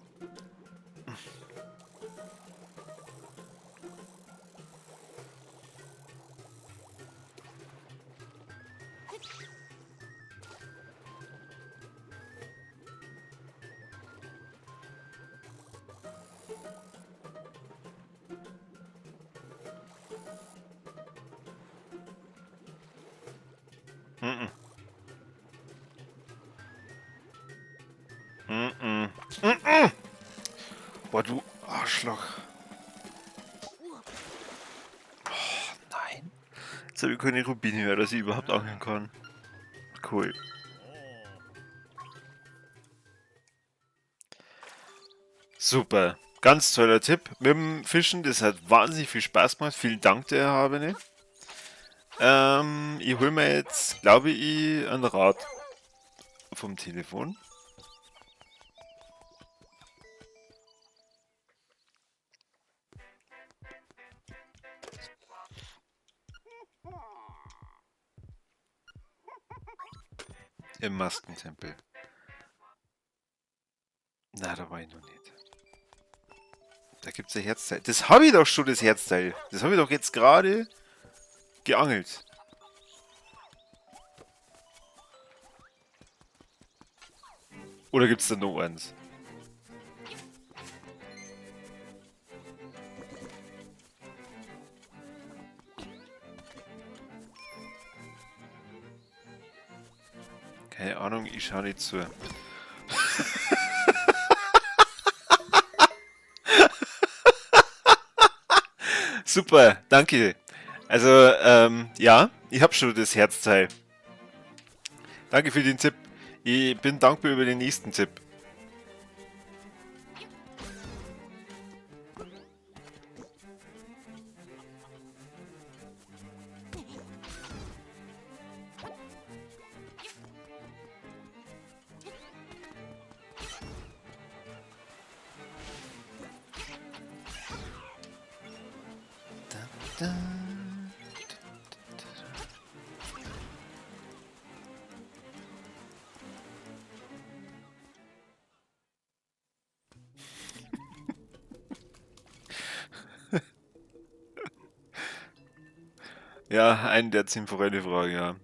Mm -mm. Mm -mm. Boah, du Arschloch. Oh, nein. Jetzt habe ich keine Rubine mehr, dass ich überhaupt angeln kann. Cool. Super. Ganz toller Tipp mit dem Fischen. Das hat wahnsinnig viel Spaß gemacht. Vielen Dank, der Erhabene. Ich hole mir jetzt, glaube ich, ein Rad vom Telefon. Im Maskentempel. Na, da war ich noch nicht. Da gibt's ein Herzteil. Das habe ich doch schon, das Herzteil. Das habe ich doch jetzt gerade geangelt. Oder gibt's da noch eins? Keine Ahnung, ich schau nicht zu. Super, danke. Also, ja, ich hab schon das Herzteil. Danke für den Tipp. Ich bin dankbar über den nächsten Tipp. Ja, eine der 10 Forelle-Fragen, ja.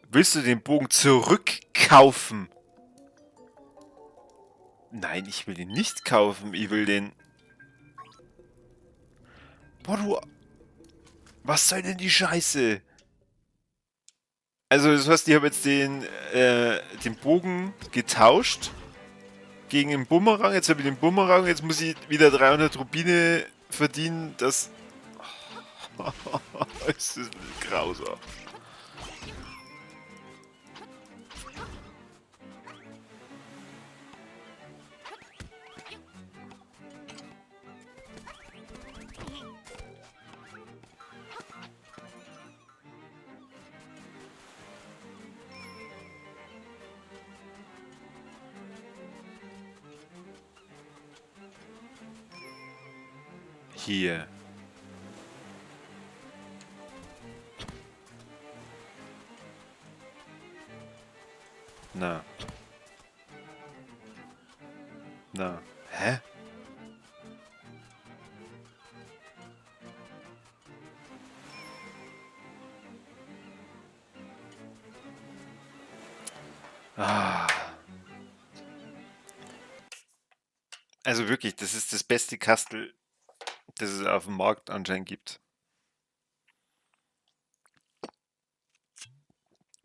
Willst du den Bogen zurückkaufen? Nein, ich will den nicht kaufen. Ich will den... Boah, du... Was soll denn die Scheiße? Also, das heißt, ich habe jetzt den Bogen getauscht gegen den Bumerang. Jetzt habe ich den Bumerang. Jetzt muss ich wieder 300 Rubine verdienen, dass... Es ist grausam. Hier. Na. Na. Hä? Ah. Also wirklich, das ist das beste Kastel, das es auf dem Markt anscheinend gibt.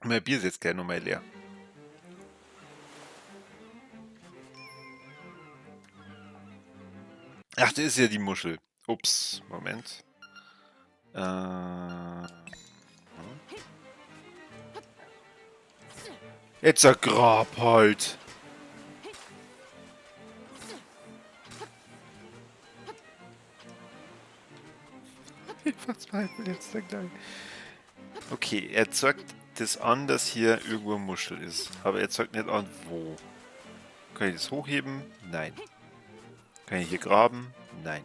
Mein Bier ist jetzt gleich nochmal leer. Ach, das ist ja die Muschel. Ups, Moment. Jetzt ein Grab halt. Ich verzweifle jetzt gleich. Okay, er zeigt das an, dass hier irgendwo eine Muschel ist. Aber er zeigt nicht an, wo. Kann ich das hochheben? Nein. Kann ich hier graben? Nein.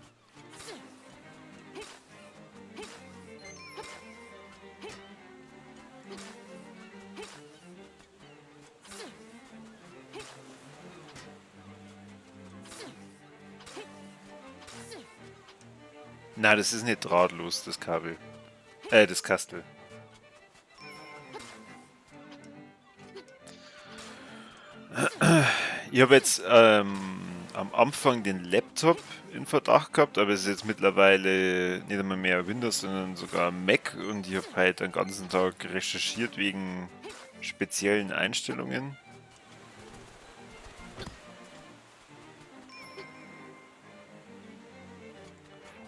Na, das ist nicht drahtlos, das Kabel. Das Kastel. Ich habe jetzt am Anfang den Laptop in Verdacht gehabt, aber es ist jetzt mittlerweile nicht einmal mehr Windows, sondern sogar Mac und ich habe halt den ganzen Tag recherchiert wegen speziellen Einstellungen.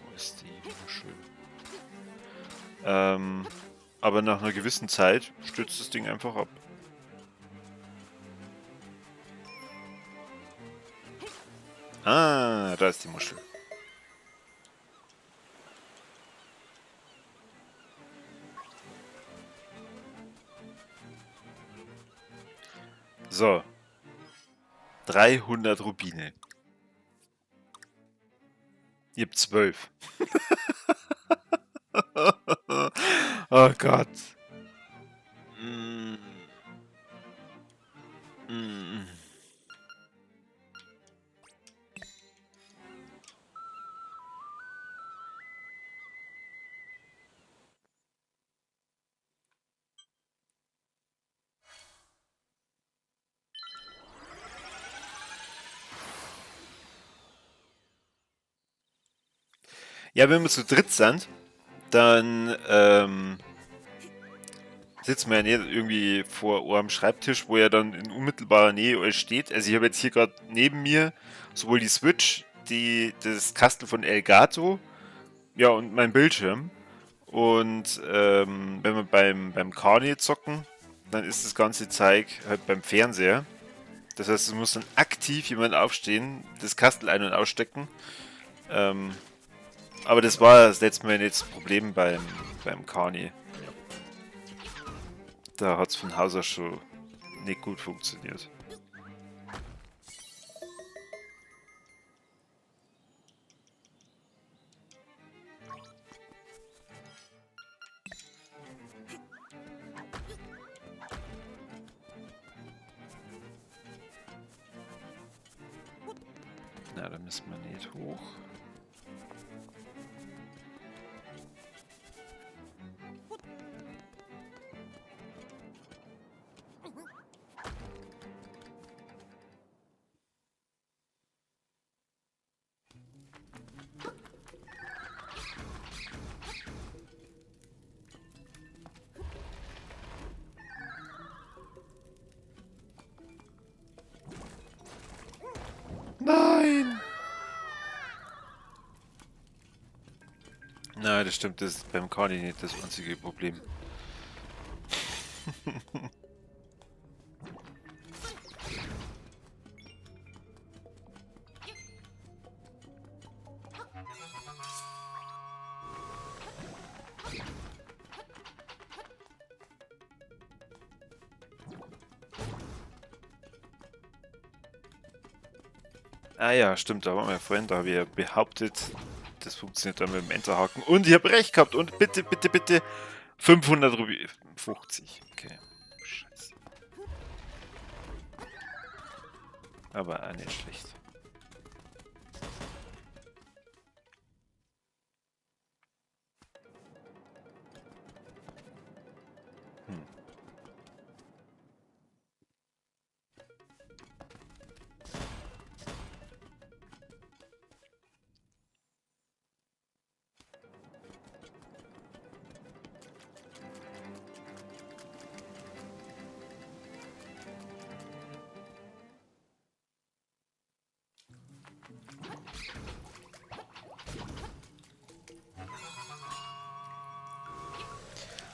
Wo ist die Muschel? Aber nach einer gewissen Zeit stürzt das Ding einfach ab. Ah, da ist die Muschel. So. 300 Rubine. Ihr habt 12. Oh Gott. Ja, wenn wir zu dritt sind, dann sitzen wir ja nicht irgendwie vor eurem Schreibtisch, wo ja dann in unmittelbarer Nähe euch steht. Also ich habe jetzt hier gerade neben mir sowohl die Switch, das Kastel von Elgato, ja, und mein Bildschirm. Und wenn wir beim Kani zocken, dann ist das ganze Zeug halt beim Fernseher. Das heißt, es muss dann aktiv jemand aufstehen, das Kastel ein- und ausstecken. Aber das war das letzte Mal nicht das Problem beim Kani. Da hat's von Haus aus schon nicht gut funktioniert. Na, da müssen wir nicht hoch. Nein! Nein, das stimmt, das ist beim Kani nicht das einzige Problem. Ah ja, stimmt, da waren wir ja vorhin, da habe ich ja behauptet, das funktioniert dann mit dem Enterhaken. Und ich habe recht gehabt und bitte, bitte, bitte 500 Rubin. 50, okay. Scheiße. Aber auch nicht schlecht.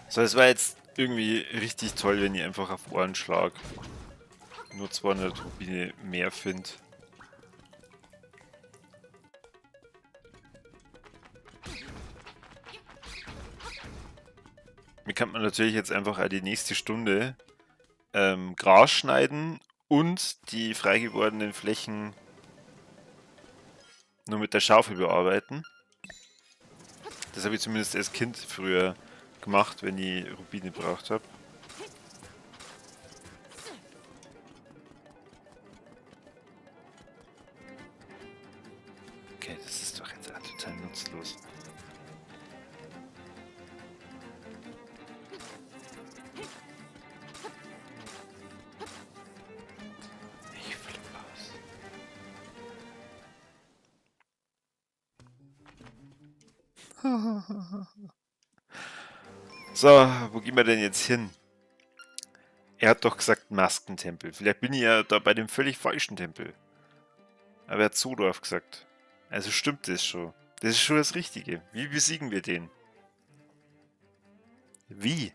So, es war jetzt irgendwie richtig toll, wenn ihr einfach auf Ohrenschlag nur 200 Rubine mehr findet. Mir kann man natürlich jetzt einfach auch die nächste Stunde Gras schneiden und die frei gewordenen Flächen nur mit der Schaufel bearbeiten. Das habe ich zumindest als Kind früher gemacht, wenn ich Rubine gebraucht hab. Okay, das ist doch jetzt auch total nutzlos. Ich flippe aus. So, wo gehen wir denn jetzt hin? Er hat doch gesagt Maskentempel. Vielleicht bin ich ja da bei dem völlig falschen Tempel. Aber er hat Zodorf gesagt. Also stimmt das schon. Das ist schon das Richtige. Wie besiegen wir den? Wie?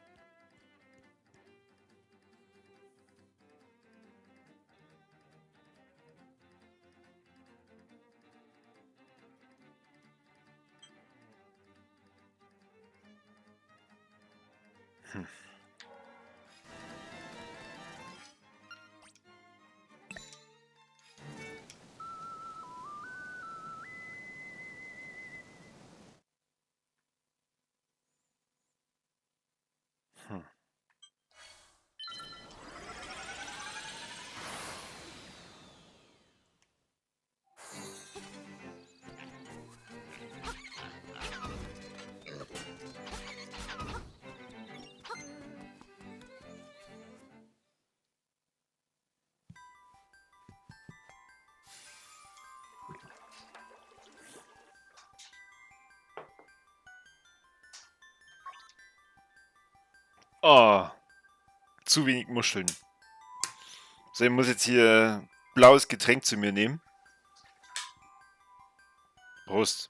Oh, zu wenig Muscheln. So, ich muss jetzt hier blaues Getränk zu mir nehmen. Prost.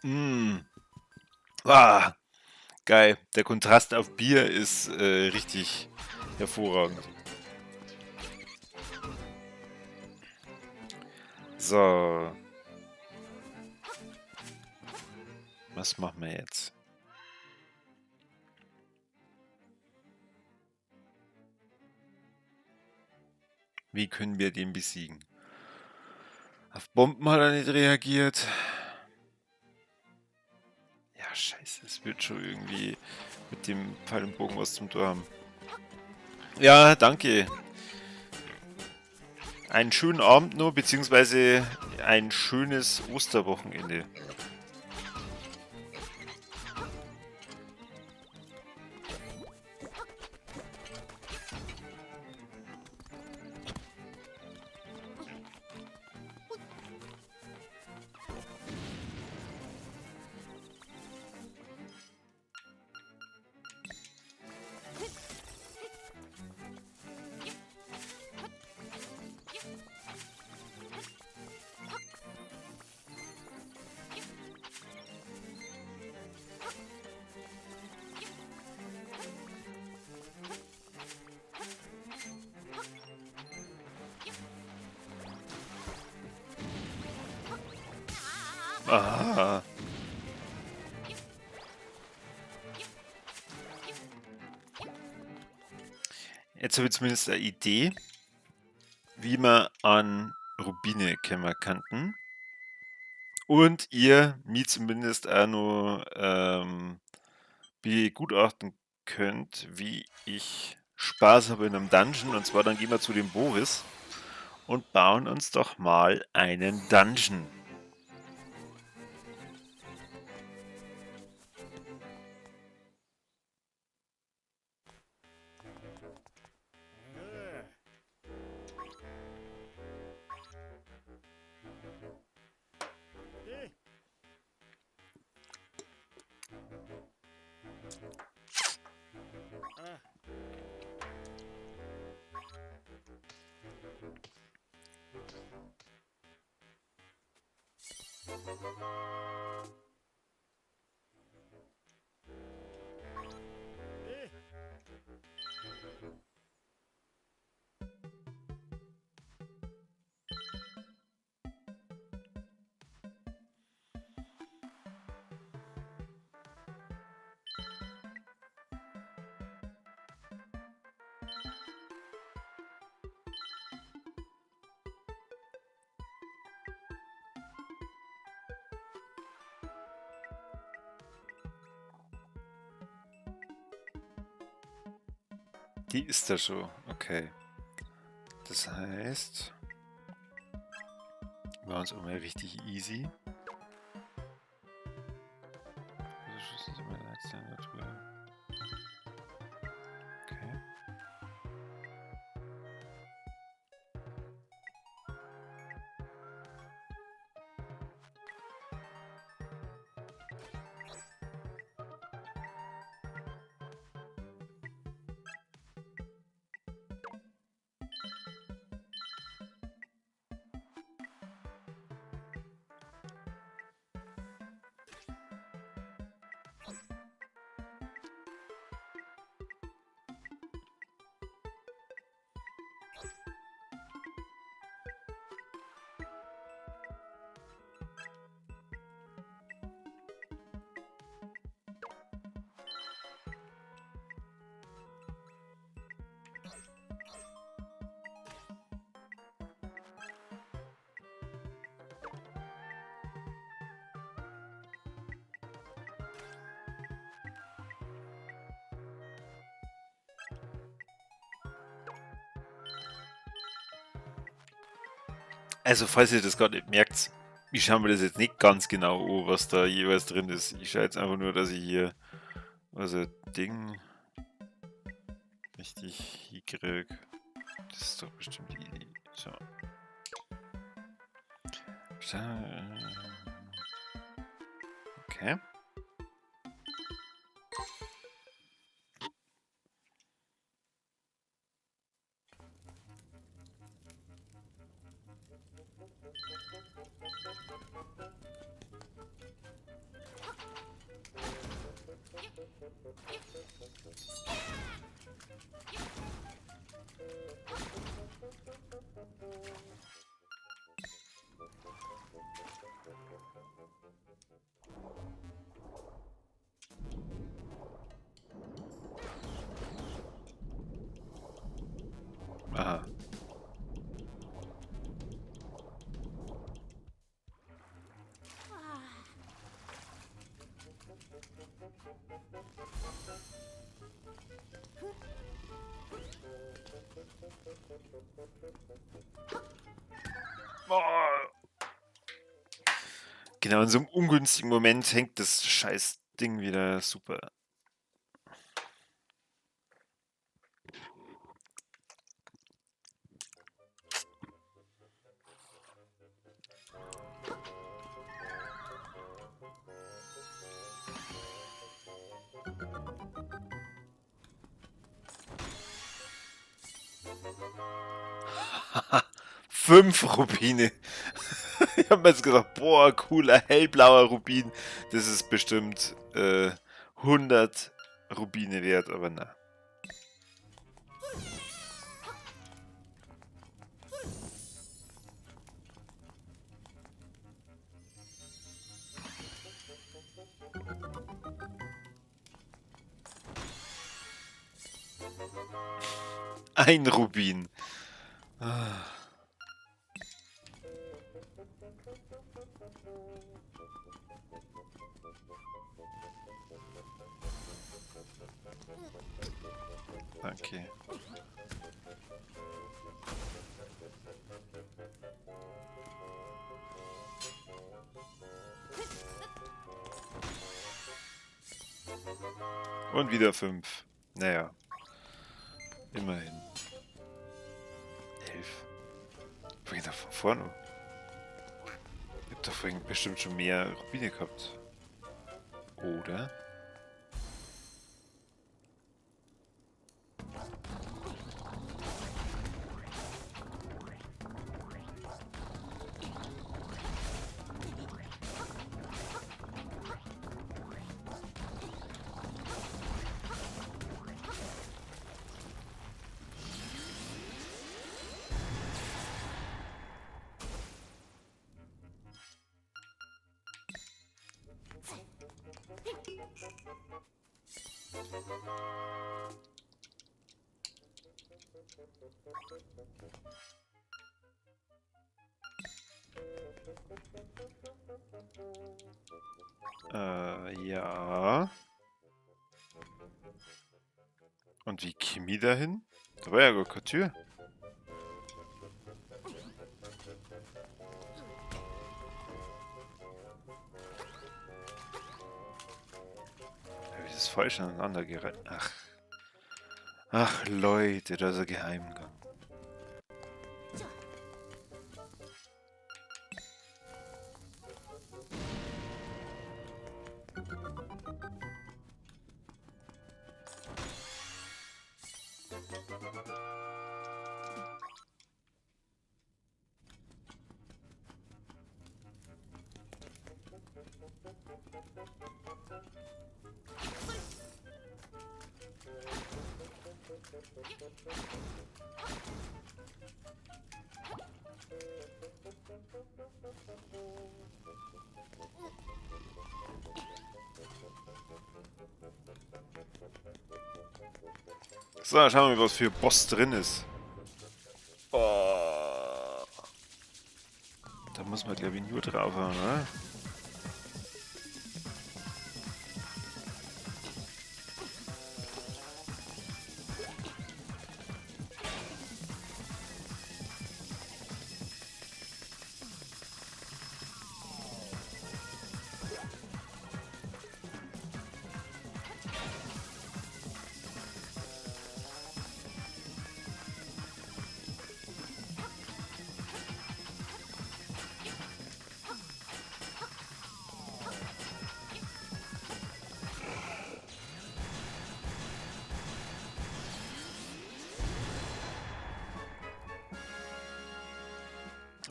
Mm. Ah, geil. Der Kontrast auf Bier ist richtig hervorragend. So. Was machen wir jetzt? Wie können wir den besiegen? Auf Bomben hat er nicht reagiert. Ja, scheiße. Es wird schon irgendwie mit dem Pfeil und Bogen was zum Tor haben. Ja, danke. Einen schönen Abend noch, beziehungsweise ein schönes Osterwochenende. Ah. Jetzt habe ich zumindest eine Idee, wie wir an Rubine kommen könnten. Und ihr mir zumindest auch noch begutachten könnt, wie ich Spaß habe in einem Dungeon. Und zwar dann gehen wir zu dem Boris und bauen uns doch mal einen Dungeon. Die ist da schon, okay. Das heißt, war uns auch mal richtig easy. Okay. Also, falls ihr das gerade nicht merkt, ich schaue mir das jetzt nicht ganz genau an, was da jeweils drin ist. Ich schaue jetzt einfach nur, dass ich hier also Ding richtig hinkriege. Das ist doch bestimmt die Idee. So. Okay. Aha. Genau, in so einem ungünstigen Moment hängt das scheiß Ding wieder super. 5 Rubine. Ich hab mir jetzt gedacht, boah, cooler, hellblauer Rubin. Das ist bestimmt 100 Rubine wert, aber na. Ein Rubin. Ah. Okay. Und wieder 5. Naja. Immerhin. 11. Wo geht da von vorne? Ich hab doch vorhin bestimmt schon mehr Rubine gehabt. Oder? Ja. Und wie Kimi dahin? Da war ja gar keine Tür. Hab ich das falsch aneinander gereiht? Ach. Ach Leute, da ist ein Geheimgang. So, schauen wir mal, was für Boss drin ist. Oh. Da muss man, glaub ich, nur drauf haben, ne?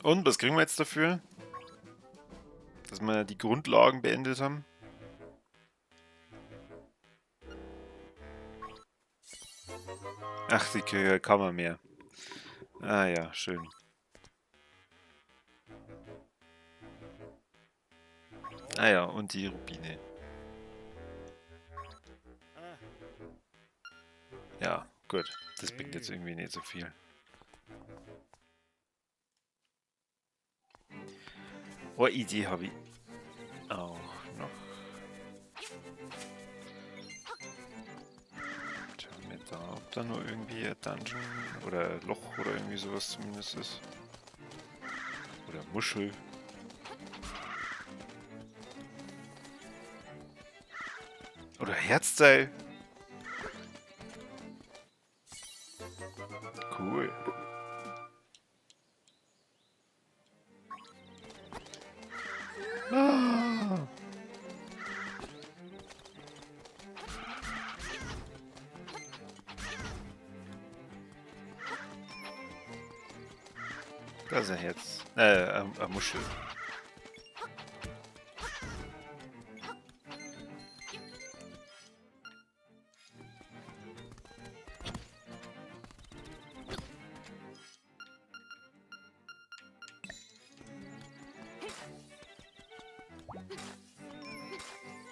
Und was kriegen wir jetzt dafür? Dass wir die Grundlagen beendet haben. Ach, die kann man mehr. Ah ja, schön. Ah ja, und die Rubine. Ja, gut. Das bringt jetzt irgendwie nicht so viel. Oh, Idee habe ich auch noch. Schauen wir da, ob da noch irgendwie ein Dungeon oder ein Loch oder irgendwie sowas zumindest ist. Oder Muschel. Oder Herzteil. Cool. Ah. Da ist ein Herz. Eine Muschel.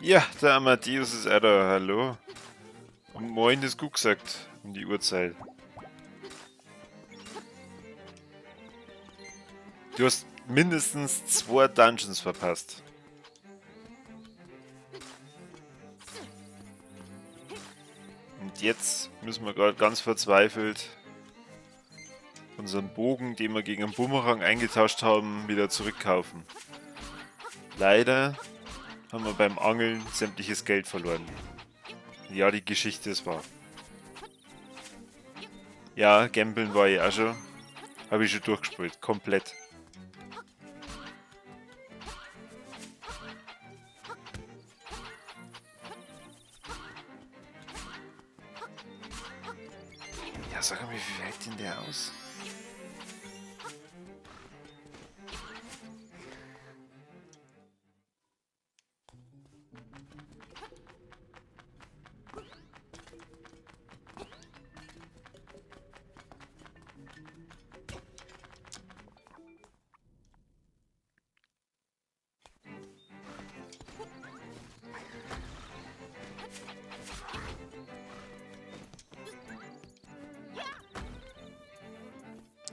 Ja, der Amadeus ist auch da, hallo. Und moin ist gut gesagt, um die Uhrzeit. Du hast mindestens 2 Dungeons verpasst. Und jetzt müssen wir gerade ganz verzweifelt unseren Bogen, den wir gegen einen Bumerang eingetauscht haben, wieder zurückkaufen. Leider haben wir beim Angeln sämtliches Geld verloren. Ja, die Geschichte ist wahr. Ja, Gambeln war ich auch schon. Hab ich schon durchgespielt, komplett. Ja, sag mal, wie viel hält denn der aus?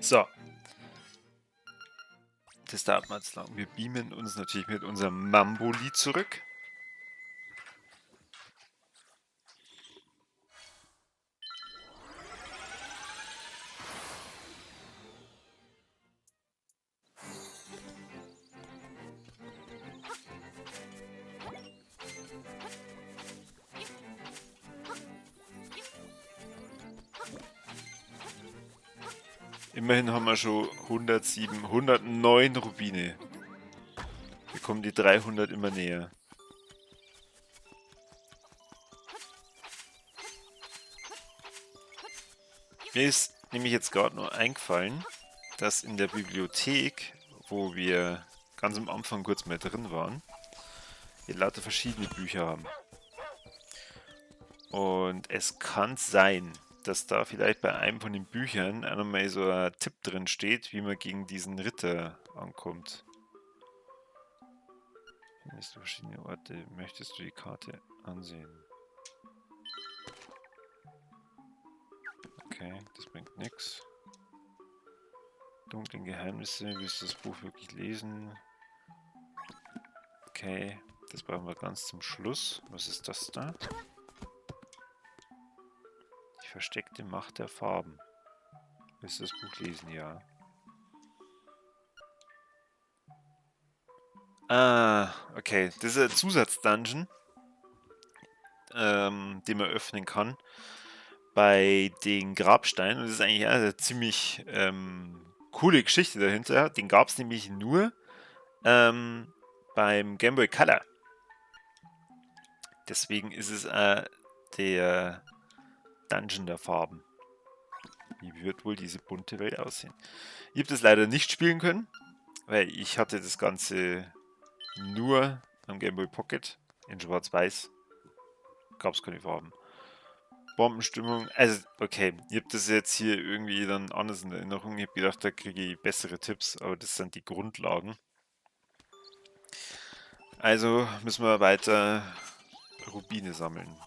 So. Das dauert mal jetzt lang. Wir beamen uns natürlich mit unserem Mamboli zurück. Immerhin haben wir schon 107, 109 Rubine. Wir kommen die 300 immer näher. Mir ist nämlich jetzt gerade noch eingefallen, dass in der Bibliothek, wo wir ganz am Anfang kurz mal drin waren, wir lauter verschiedene Bücher haben. Und es kann sein, dass da vielleicht bei einem von den Büchern auch nochmal so ein Tipp drin steht, wie man gegen diesen Ritter ankommt. Findest du verschiedene Orte? Möchtest du die Karte ansehen? Okay, das bringt nix. Dunklen Geheimnisse, willst du das Buch wirklich lesen? Okay, das brauchen wir ganz zum Schluss. Was ist das da? Die versteckte Macht der Farben. Willst du das Buch lesen? Ja. Ah, okay. Das ist ein Zusatz-Dungeon, den man öffnen kann bei den Grabsteinen. Und das ist eigentlich eine ziemlich coole Geschichte dahinter. Den gab es nämlich nur beim Game Boy Color. Deswegen ist es der Dungeon der Farben. Wie wird wohl diese bunte Welt aussehen? Ich hab das leider nicht spielen können. Weil ich hatte das Ganze nur am Game Boy Pocket in Schwarz-Weiß. Gab's keine Farben. Bombenstimmung. Also, okay, ich hab das jetzt hier irgendwie dann anders in Erinnerung. Ich hab gedacht, da kriege ich bessere Tipps, aber das sind die Grundlagen. Also müssen wir weiter Rubine sammeln.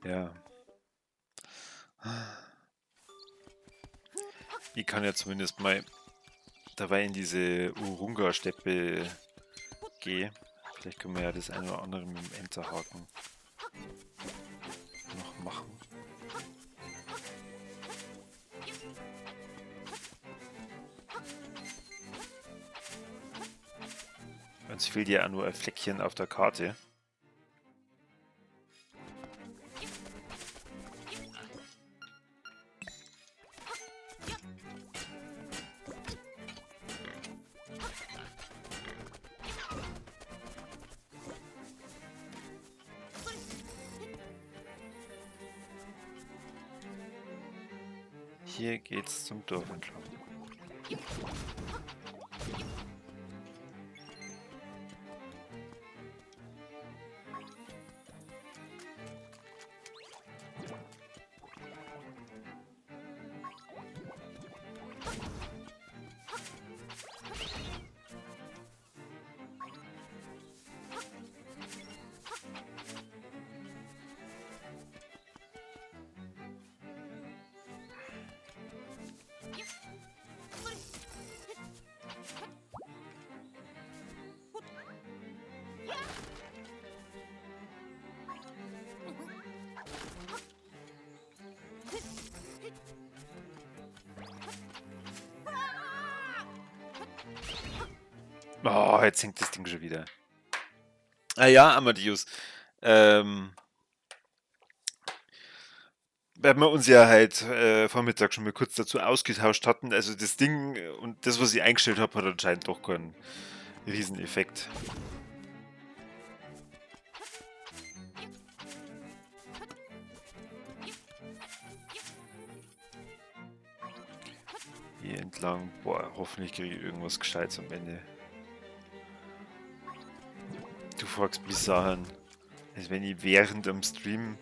Ja. Ich kann ja zumindest mal dabei in diese Urunga-Steppe gehen. Vielleicht können wir ja das eine oder andere mit dem Enterhaken noch machen. Uns fehlt ja auch nur ein Fleckchen auf der Karte. Hier geht's zum Dorf entlang. Oh, jetzt hängt das Ding schon wieder. Ah ja, Amadeus. Weil wir uns ja halt Vormittag schon mal kurz dazu ausgetauscht hatten. Also das Ding und das, was ich eingestellt habe, hat anscheinend doch keinen Rieseneffekt. Hier entlang. Boah, hoffentlich kriege ich irgendwas Gescheites am Ende. Du fragst mich Sachen, als wenn ich während am Stream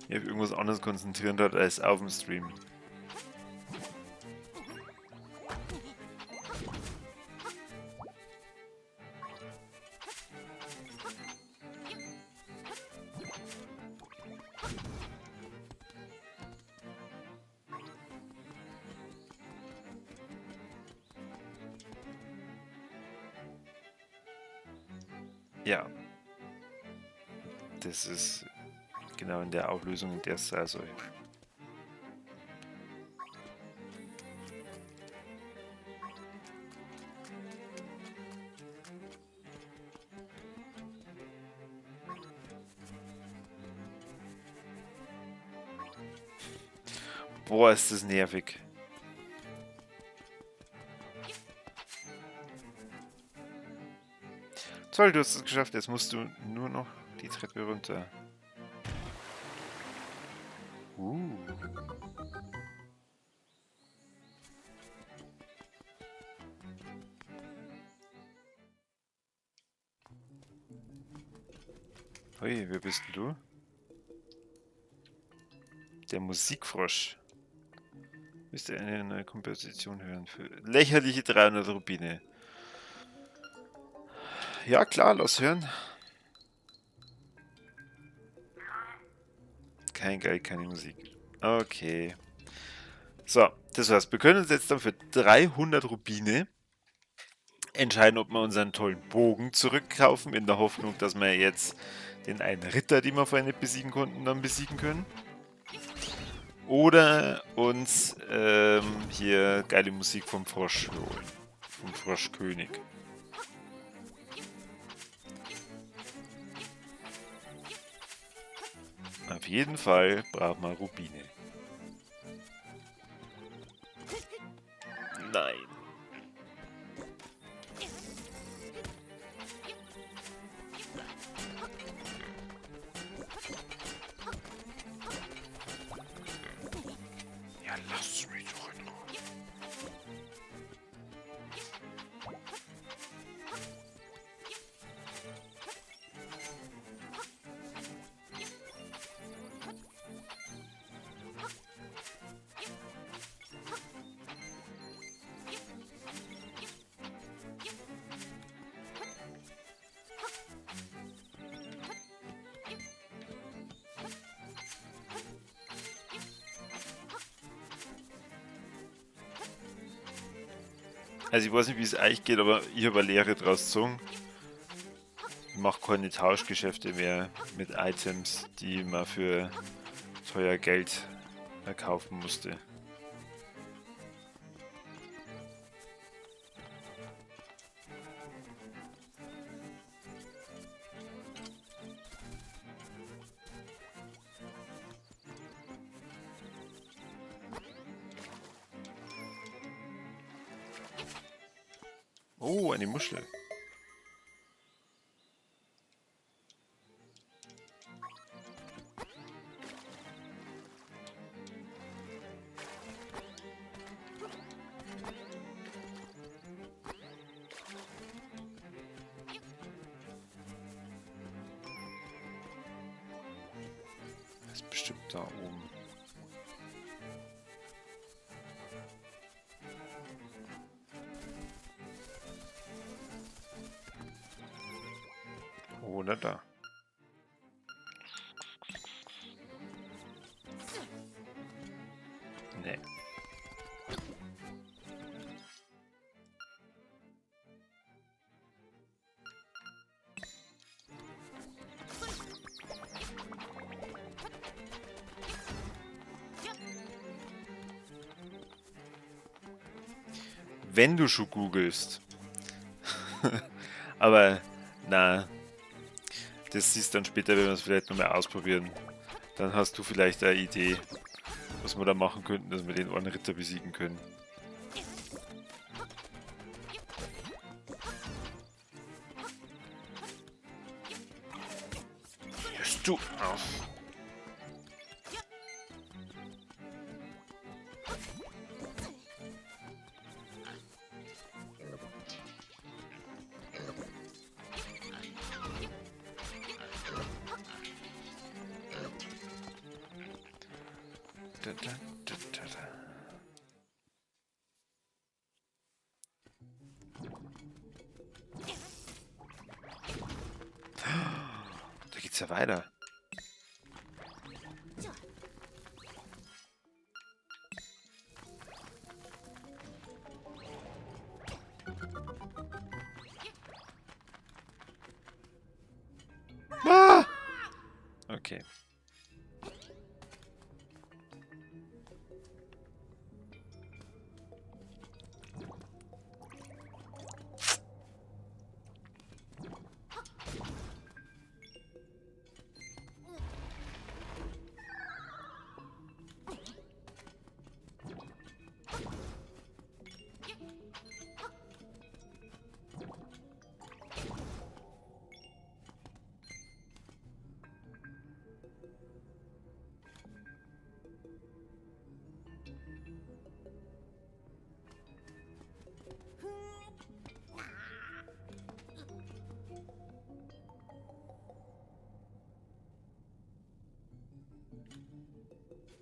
mich auf irgendwas anderes konzentrieren hat als auf dem Stream. Ja. Das ist genau in der Auflösung, in der es sein soll. Boah, ist das nervig. Toll, du hast es geschafft. Jetzt musst du nur noch die Treppe runter. Hui, wer bist denn du? Der Musikfrosch. Müsst ihr eine neue Komposition hören für lächerliche 300 Rubine. Ja klar, lass hören. Kein Geld, keine Musik. Okay. So, das war's. Wir können uns jetzt dann für 300 Rubine entscheiden, ob wir unseren tollen Bogen zurückkaufen, in der Hoffnung, dass wir jetzt den einen Ritter, den wir vorhin nicht besiegen konnten, dann besiegen können. Oder uns hier geile Musik vom Frosch holen. Vom Froschkönig. Auf jeden Fall braucht man Rubine. Nein. Ja, lass mich doch in Ruhe. Also ich weiß nicht, wie es euch geht, aber ich habe eine Lehre draus gezogen. Ich mache keine Tauschgeschäfte mehr mit Items, die man für teuer Geld erkaufen musste. Oh, eine Muschel. Das ist bestimmt da oben. Oder da. Nee. Wenn du schon googelst. Aber na, das siehst du dann später, wenn wir es vielleicht nochmal ausprobieren. Dann hast du vielleicht eine Idee, was wir da machen könnten, dass wir den Ohrenritter besiegen können. Hörst du auf? Da, da, da, da, da. Da geht's ja weiter. Ah! Okay.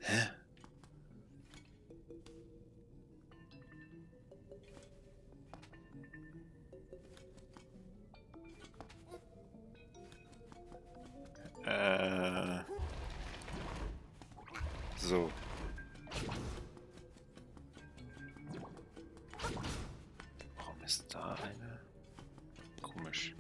Hä? So. Warum ist da eine? Komisch.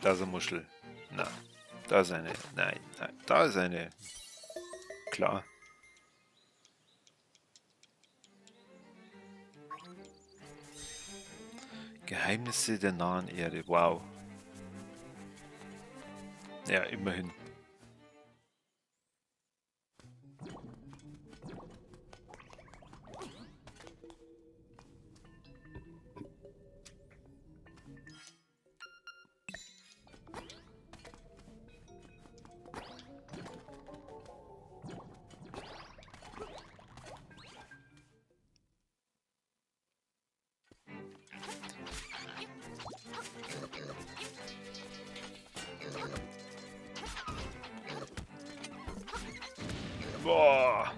Da ist eine Muschel. Na, da ist eine. Nein, nein, da ist eine. Klar. Geheimnisse der nahen Erde. Wow. Ja, immerhin. Boah.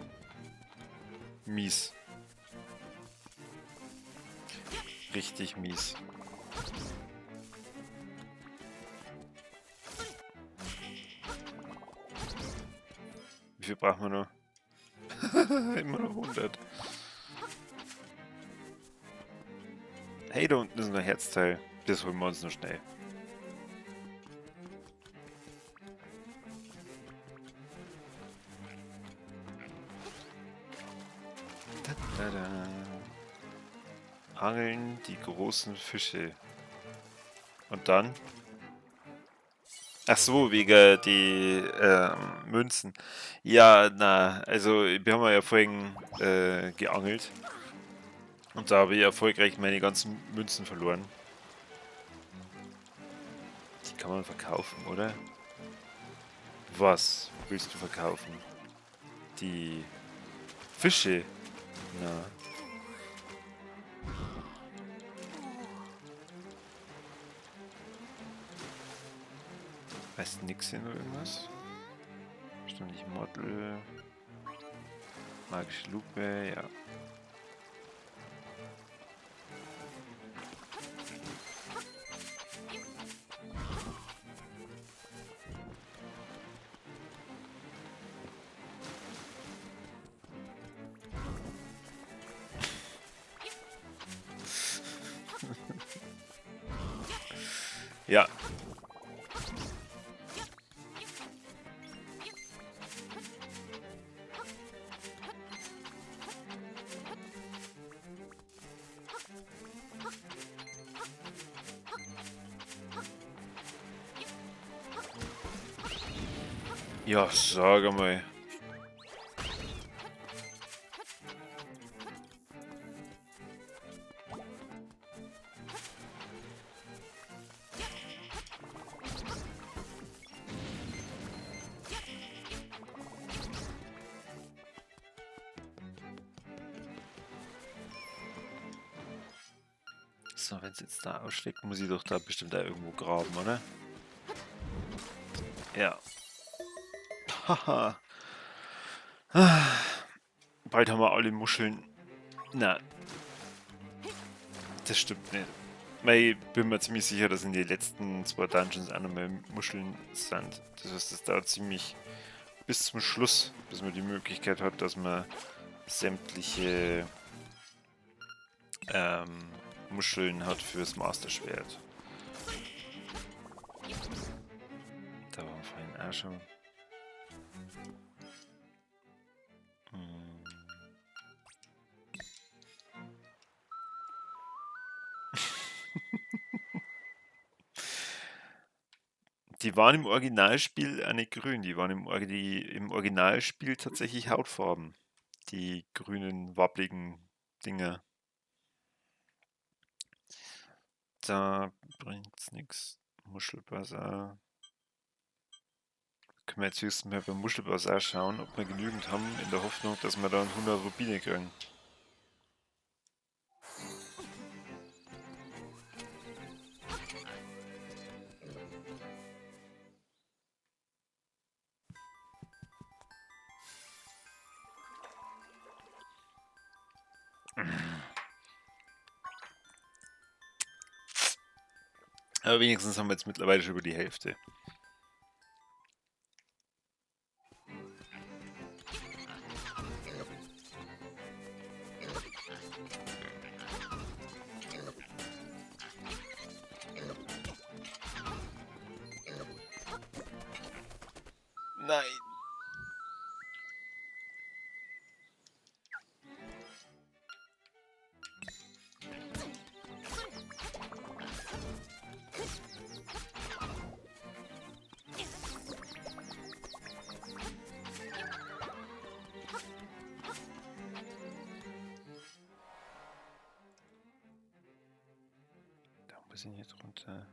Mies. Richtig mies. Wie viel brauchen wir noch? Immer noch 100. Hey, da unten ist noch ein Herzteil. Das holen wir uns noch schnell. Da, da. Angeln die großen Fische. Und dann? Ach so, wegen die Münzen. Ja, na, also wir haben ja vorhin geangelt. Und da habe ich erfolgreich meine ganzen Münzen verloren. Die kann man verkaufen, oder? Was willst du verkaufen? Die Fische? Na. Weißt du nix hier noch irgendwas? Bestimmt nicht Model. Magische Lupe, ja. Ja. Ja, sag einmal. So, wenn's jetzt da ausschlägt, muss ich doch da bestimmt da irgendwo graben, oder? Ja. Haha. Bald haben wir alle Muscheln. Na. Das stimmt nicht. Weil ich bin mir ziemlich sicher, dass in den letzten 2 Dungeons auch noch mehr Muscheln sind. Das heißt, das dauert ziemlich bis zum Schluss, bis man die Möglichkeit hat, dass man sämtliche Muscheln hat fürs Master Schwert. Da waren wir vorhin auch schon. Die waren im Originalspiel auch nicht grün, die waren im Originalspiel tatsächlich Hautfarben. Die grünen, wabbligen Dinger. Da bringt's nix. Muschelbazar. Können wir jetzt höchstens mal beim Muschelbazar schauen, ob wir genügend haben, in der Hoffnung, dass wir dann 100 Rubine kriegen. Aber wenigstens haben wir jetzt mittlerweile schon über die Hälfte. Nein. Da muss ich jetzt runter.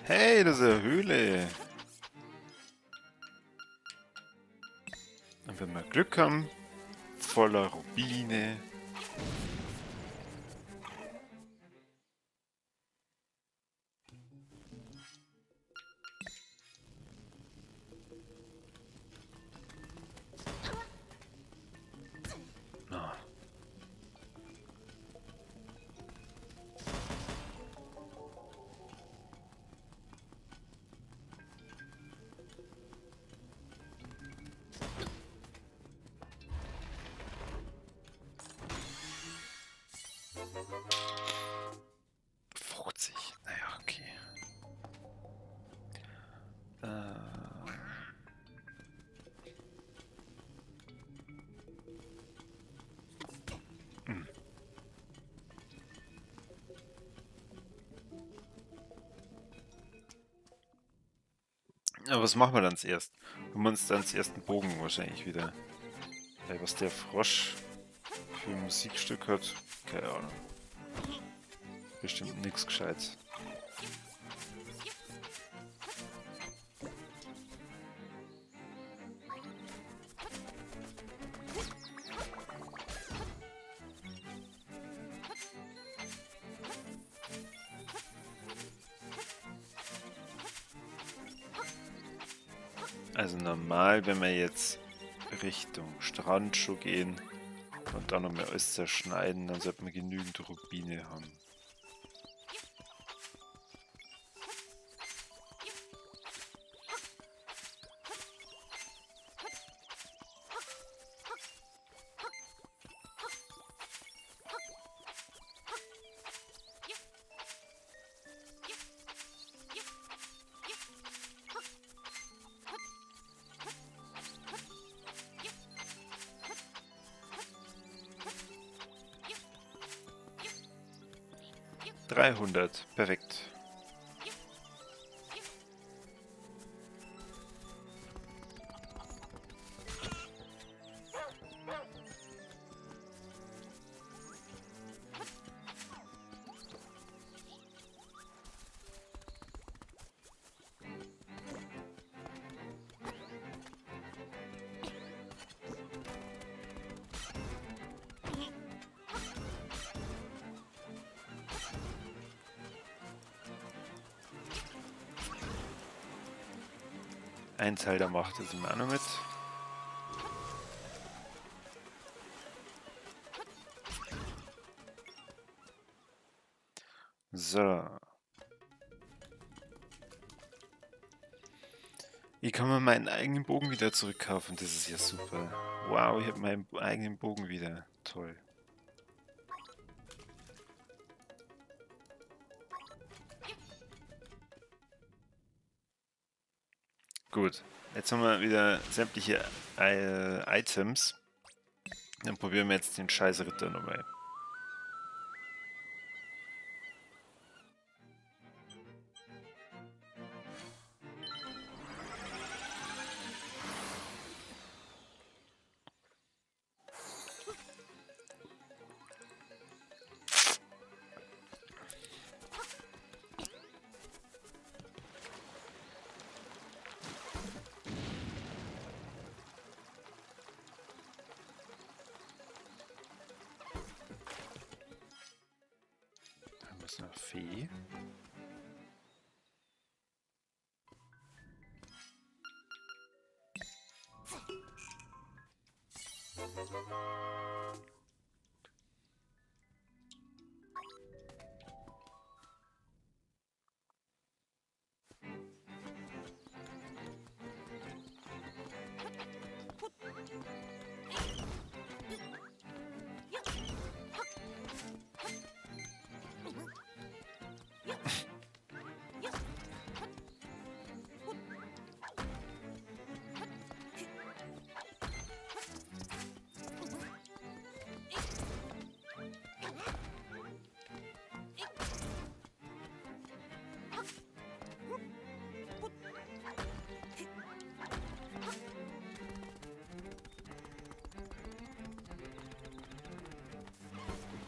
Hey, das ist eine Höhle. Und wenn wir Glück haben, voller Rubine. Na. Naja, okay. Ja, was machen wir dann zuerst? Holen wir uns dann zuerst einen Bogen wahrscheinlich wieder. Weil was der Frosch für ein Musikstück hat, keine Ahnung. Bestimmt nix Gescheites. Also normal, wenn wir jetzt Richtung Strand schon gehen und dann nochmal alles zerschneiden, dann sollte man genügend Rubine haben. 300, perfekt. Ein Teil der Macht ist immer auch noch mit. So. Ich kann mir meinen eigenen Bogen wieder zurückkaufen. Das ist ja super. Wow, ich hab meinen eigenen Bogen wieder. Toll. Gut, jetzt haben wir wieder sämtliche Items. Dann probieren wir jetzt den Scheißritter nochmal. Ist eine Fee.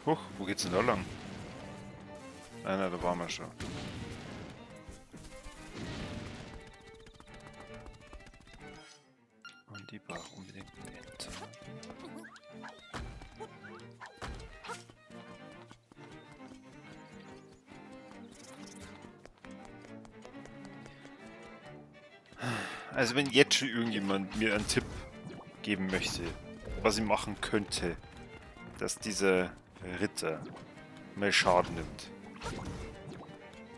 Huch, wo geht's denn da lang? Nein, nein, da waren wir schon. Und die braucht unbedingt einen Enter. Also wenn jetzt schon irgendjemand mir einen Tipp geben möchte, was ich machen könnte, dass dieser Ritter mehr Schaden nimmt,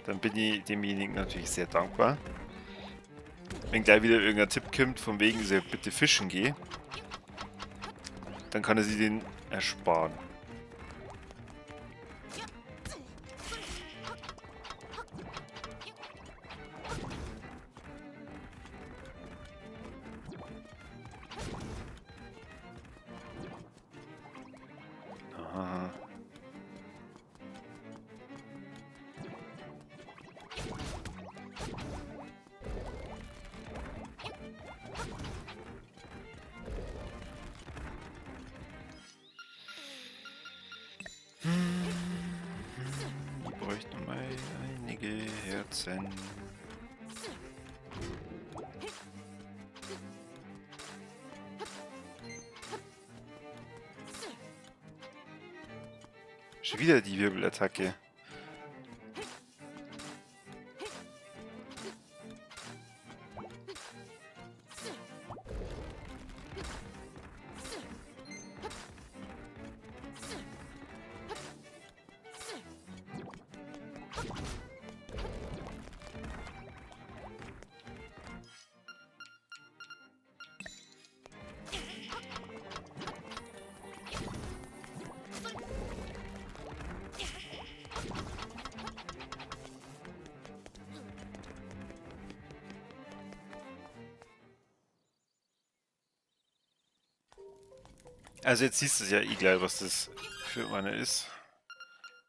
dann bin ich demjenigen natürlich sehr dankbar. Wenn gleich wieder irgendein Tipp kommt, von wegen, dass ich bitte fischen gehe, dann kann er sich den ersparen. Aha. Ich bräuchte noch mal einige Herzen. Schon wieder die Wirbelattacke. Also jetzt siehst du es ja eh gleich, was das für eine ist.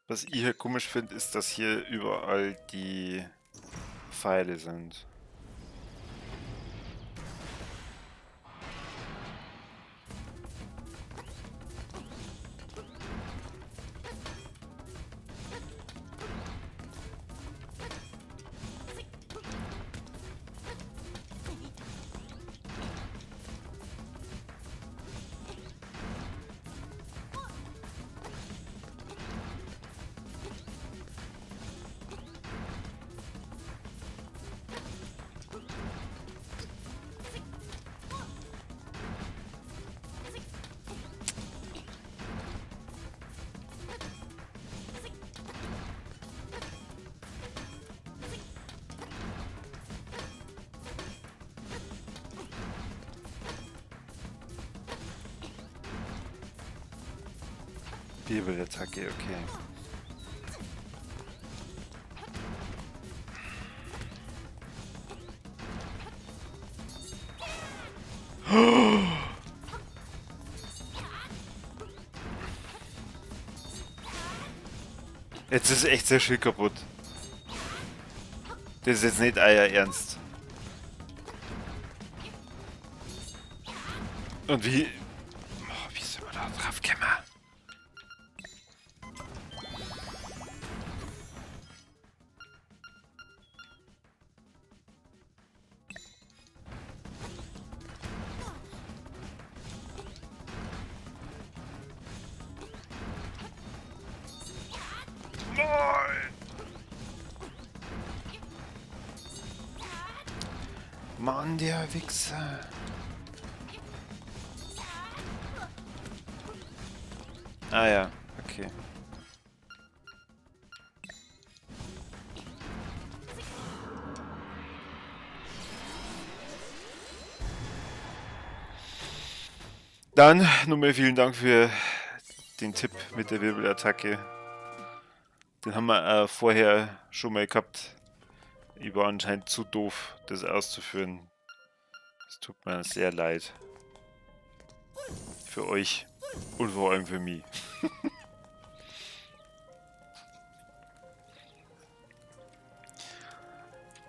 Was ich hier komisch finde, ist, dass hier überall die Pfeile sind. Wirbelattacke, okay. Jetzt ist echt sehr schön kaputt. Das ist jetzt nicht euer Ernst. Und wie... Oh, wie sind wir da drauf gekommen? Nein! Mann, der Wichser. Ah ja, okay. Dann nochmal vielen Dank für den Tipp mit der Wirbelattacke. Den haben wir vorher schon mal gehabt. Ich war anscheinend zu doof, das auszuführen. Es tut mir sehr leid. Für euch und vor allem für mich.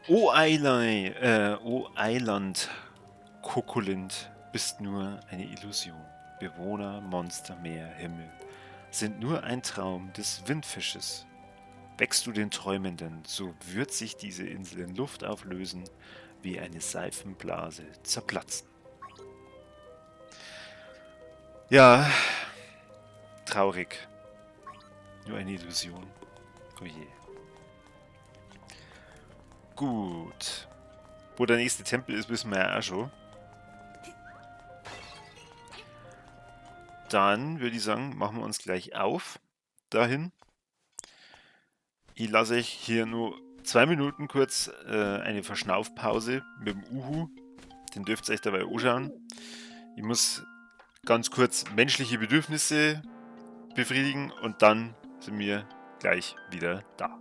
O Island, O Island, Kokolind, bist nur eine Illusion. Bewohner, Monster, Meer, Himmel sind nur ein Traum des Windfisches. Wächst du den Träumenden, so wird sich diese Insel in Luft auflösen, wie eine Seifenblase zerplatzen. Ja, traurig. Nur eine Illusion. Oh je. Gut. Wo der nächste Tempel ist, wissen wir ja auch schon. Dann würde ich sagen, machen wir uns gleich auf dahin. Ich lasse euch hier nur 2 Minuten kurz eine Verschnaufpause mit dem Uhu. Den dürft ihr euch dabei anschauen. Ich muss ganz kurz menschliche Bedürfnisse befriedigen und dann sind wir gleich wieder da.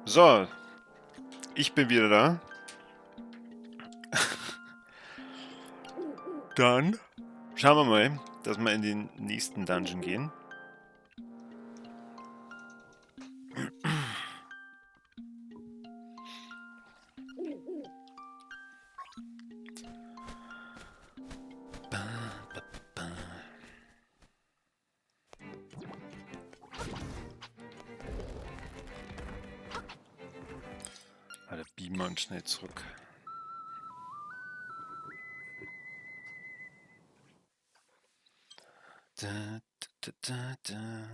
So, ich bin wieder da. Dann schauen wir mal, dass wir in den nächsten Dungeon gehen. Schnell zurück. Da, da, da, da.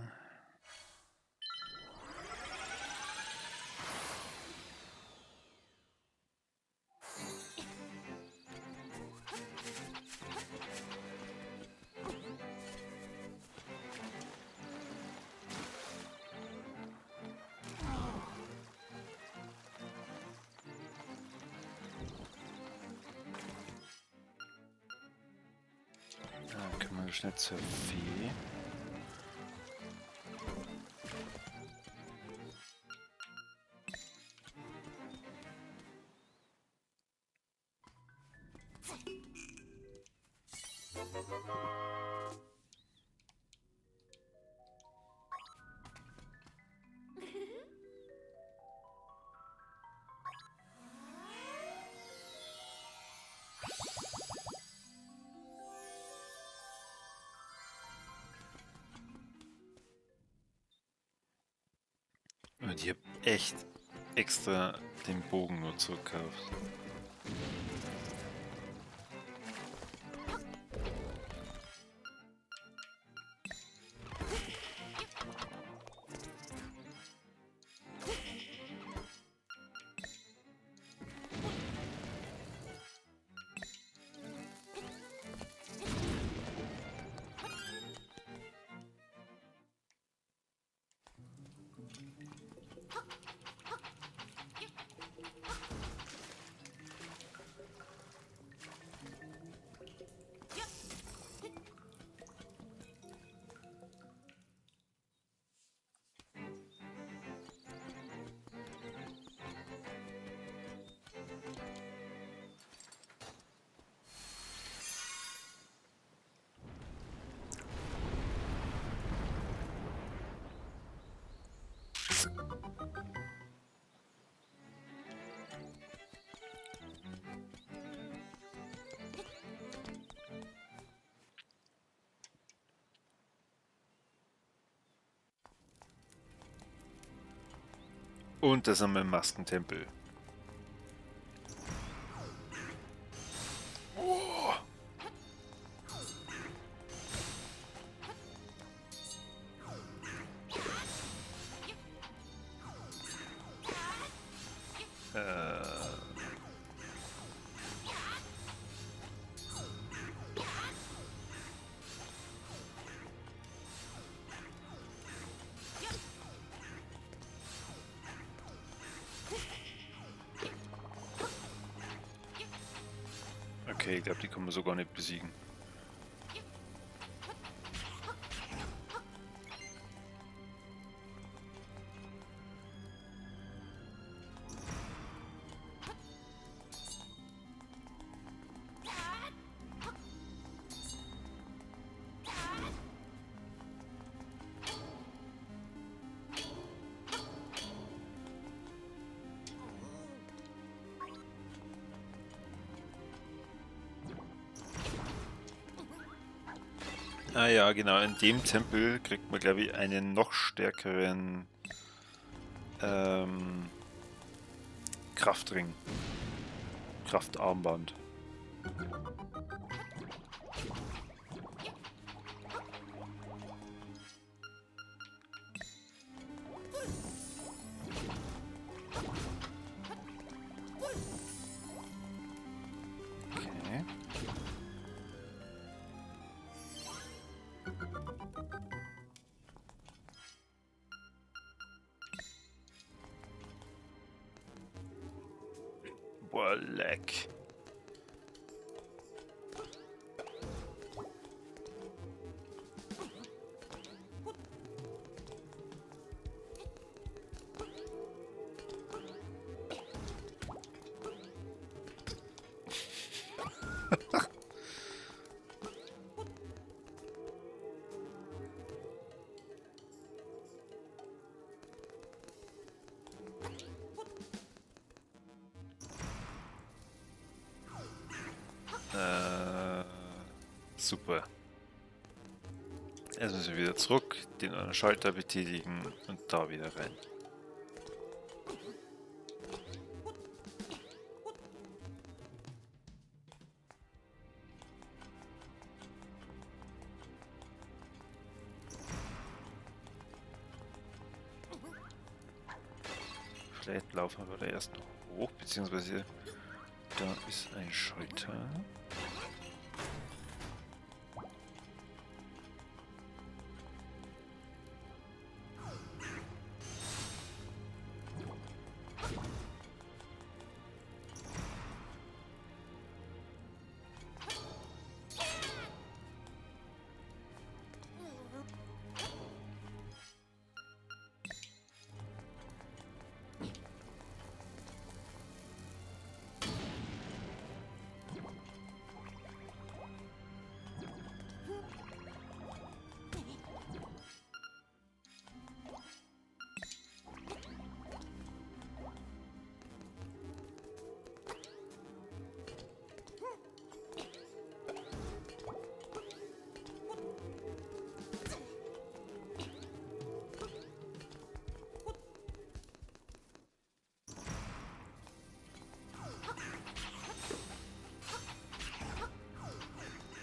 Schnell zur Fee. Und ich hab echt extra den Bogen nur zurückgekauft. Und das haben wir im Maskentempel. Oh. Okay, ich glaube, die können wir so gar nicht besiegen. Ah ja, genau, in dem Tempel kriegt man, glaube ich, einen noch stärkeren Kraftring. Kraftarmband. Okay. Boah, leck. Super. Jetzt müssen wir wieder zurück, den anderen Schalter betätigen und da wieder rein. Vielleicht laufen wir da erst noch hoch, beziehungsweise da ist ein Schalter.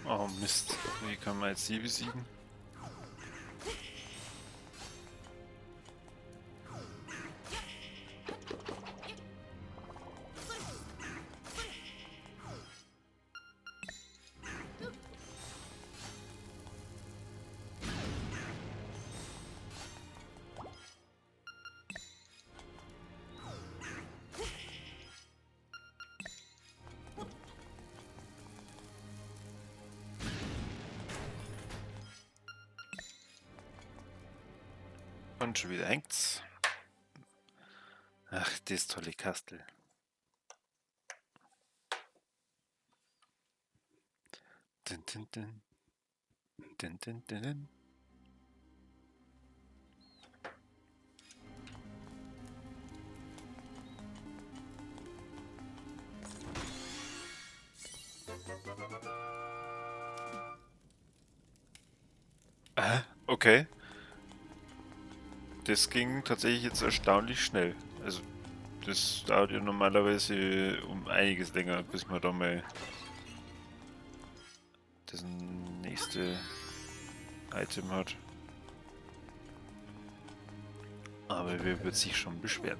Oh Mist, wie kann man jetzt sie besiegen? Und schon wieder hängt's. Ach, das tolle Kastel. Dun, dun, dun. Dun, dun, dun, dun. Okay. Das ging tatsächlich jetzt erstaunlich schnell. Also das dauert ja normalerweise um einiges länger, bis man da mal das nächste Item hat. Aber wer wird sich schon beschweren?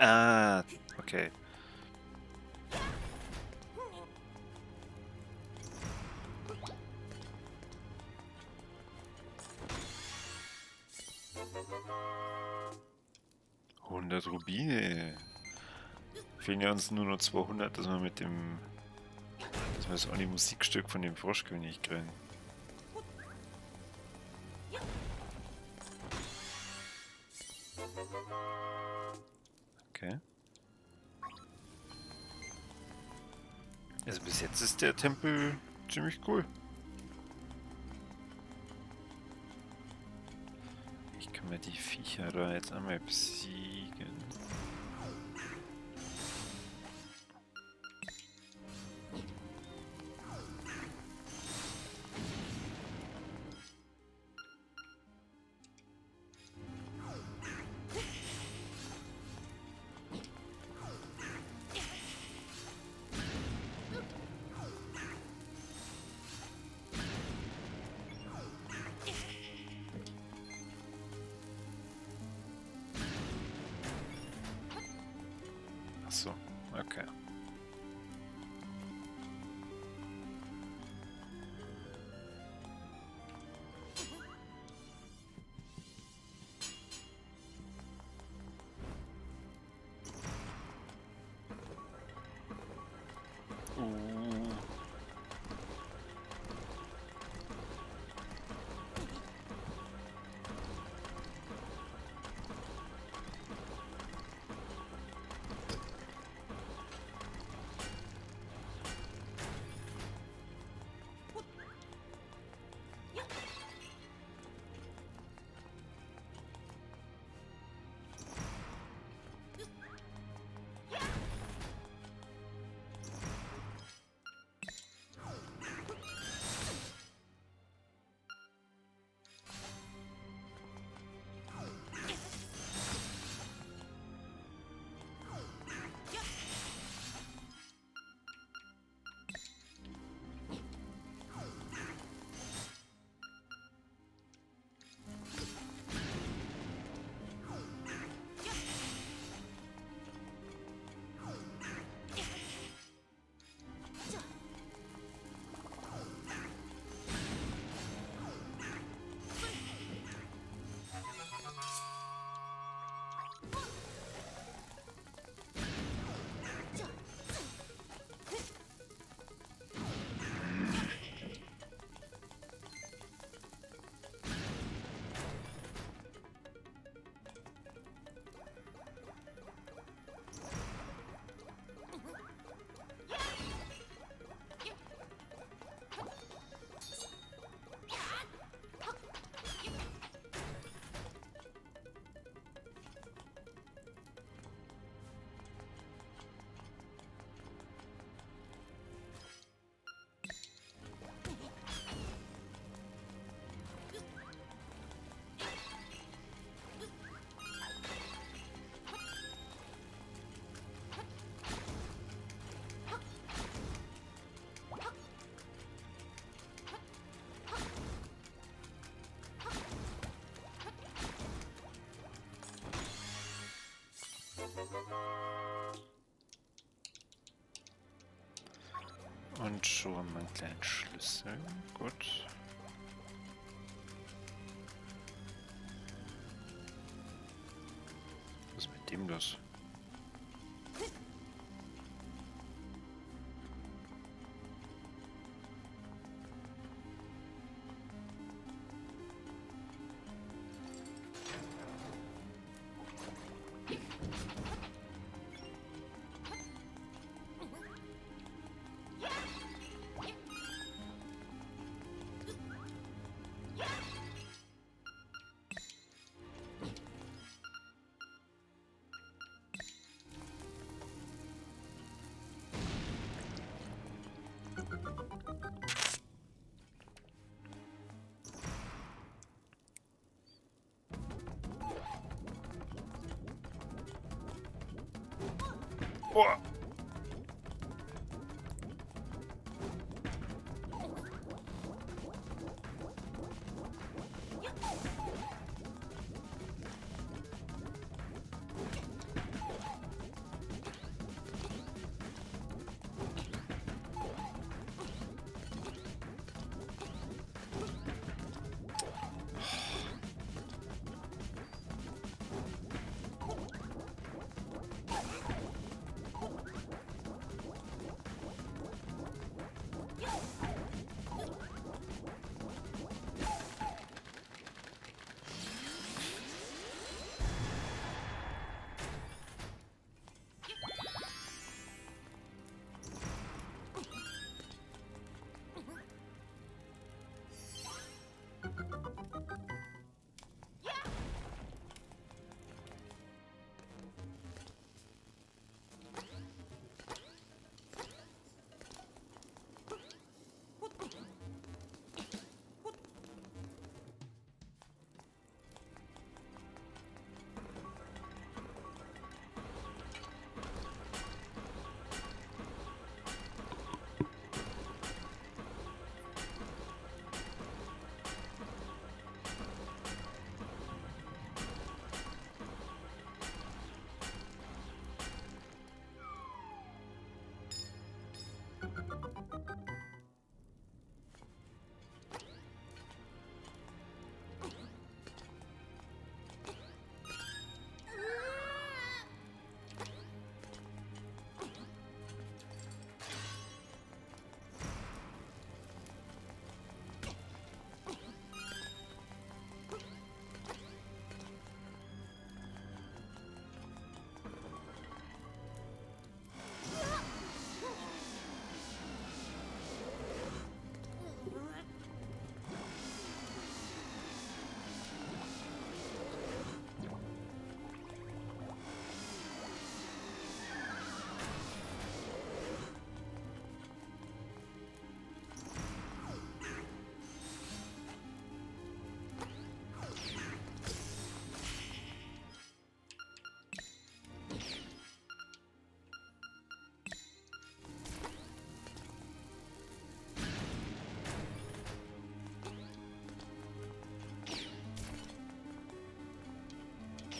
Ah, okay. 100 Rubine. Fehlen ja uns nur noch 200, dass wir mit dem, dass wir das eine Musikstück von dem Froschkönig kriegen. Okay. Also bis jetzt ist der Tempel ziemlich cool. Ich kann mir die Viecher da jetzt einmal besiegen. So, okay. Und schon haben wir einen kleinen Schlüssel. Gut. Was ist mit dem los? Oh.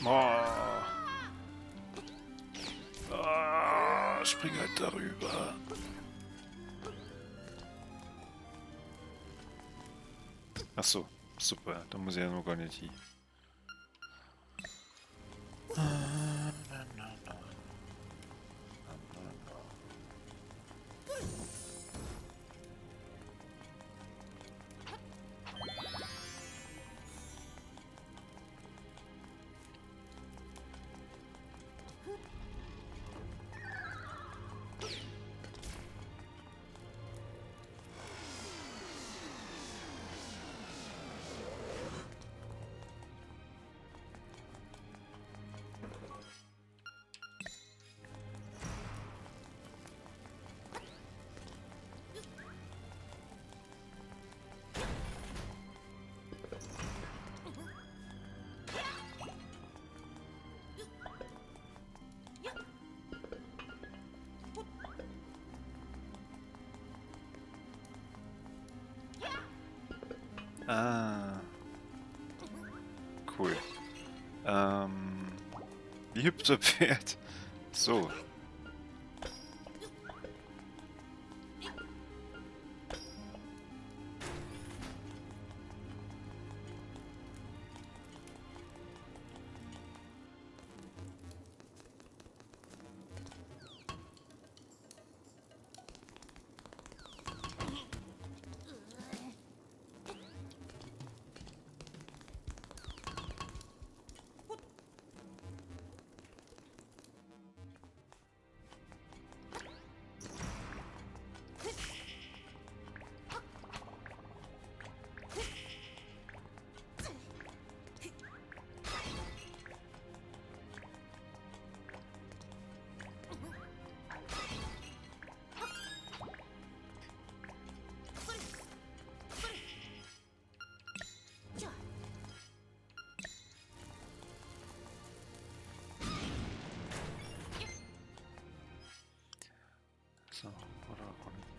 Oh. Ah, spring halt darüber. Ach so, super. Da muss ich ja noch gar nicht hin. Ah. Cool. Wie hüpft der Pferd? So.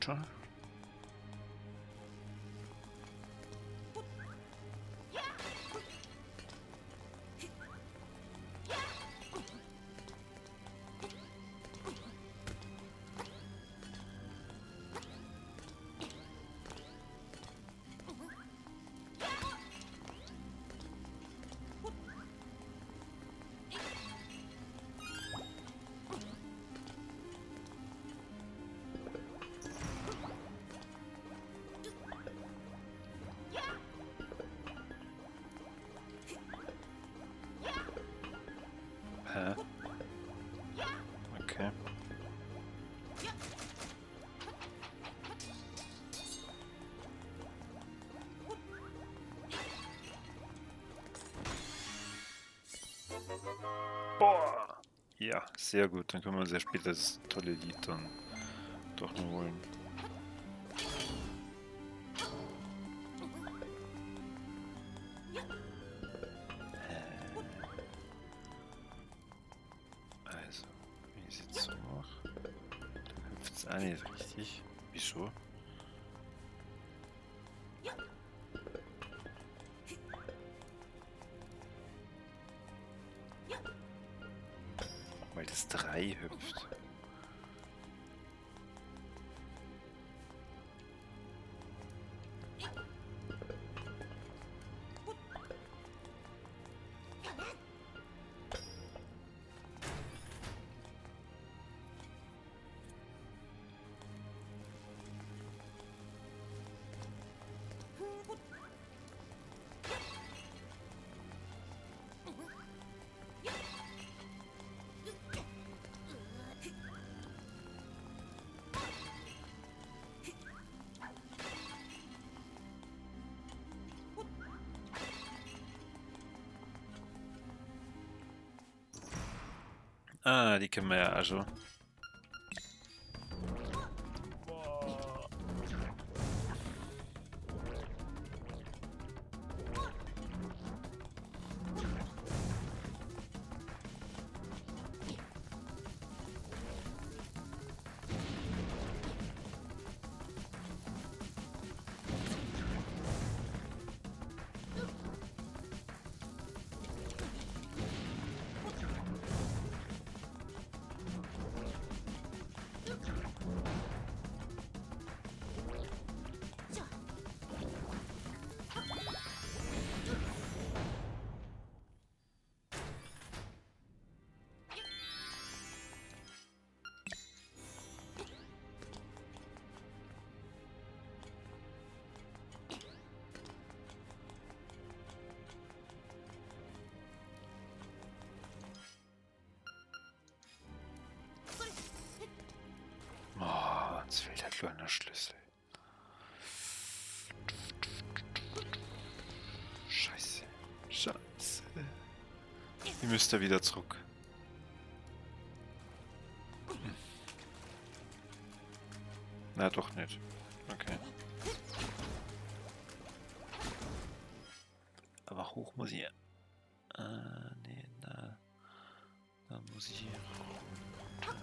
Runter. Hä? Okay. Boah! Ja, sehr gut. Dann können wir uns ja später das tolle Lied dann doch noch holen. Also, wenn ich es jetzt so mache, dann hüpft es auch nicht richtig. Wieso? Weil das 3 hüpft. Ah, die kennen wir ja also. Oh, uns fehlt der kleine Schlüssel. Scheiße. Scheiße. Ich müsste wieder zurück. Na, doch nicht. Okay. Aber hoch muss ich... Nee, na. Da muss ich hier runter.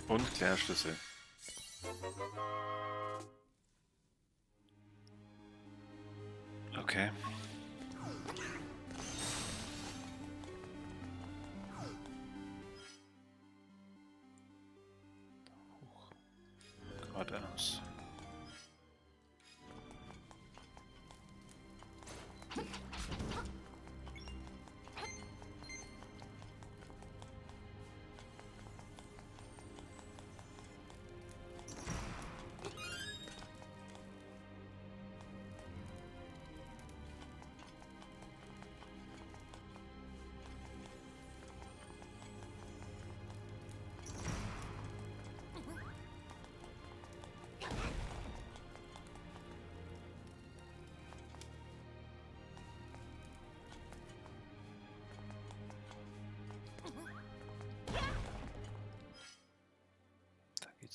Und kleiner Schlüssel. Okay. Hoch. Geradeaus.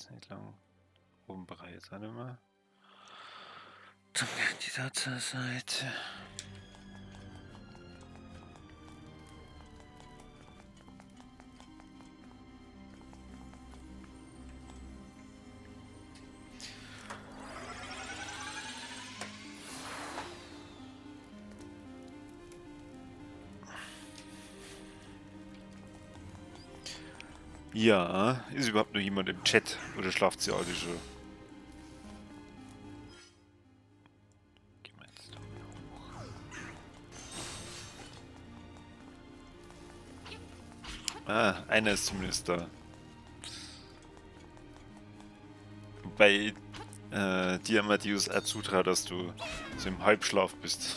Geht's nicht lang. Oben breit jetzt auch nicht mehr. Dann geht die da zur Seite. Ja, ist überhaupt noch jemand im Chat oder schlaft sie alle schon? Gehen wir jetzt da mal hoch. Ah, einer ist zumindest da. Wobei dir, Amadeus, auch zutraut, dass du so im Halbschlaf bist.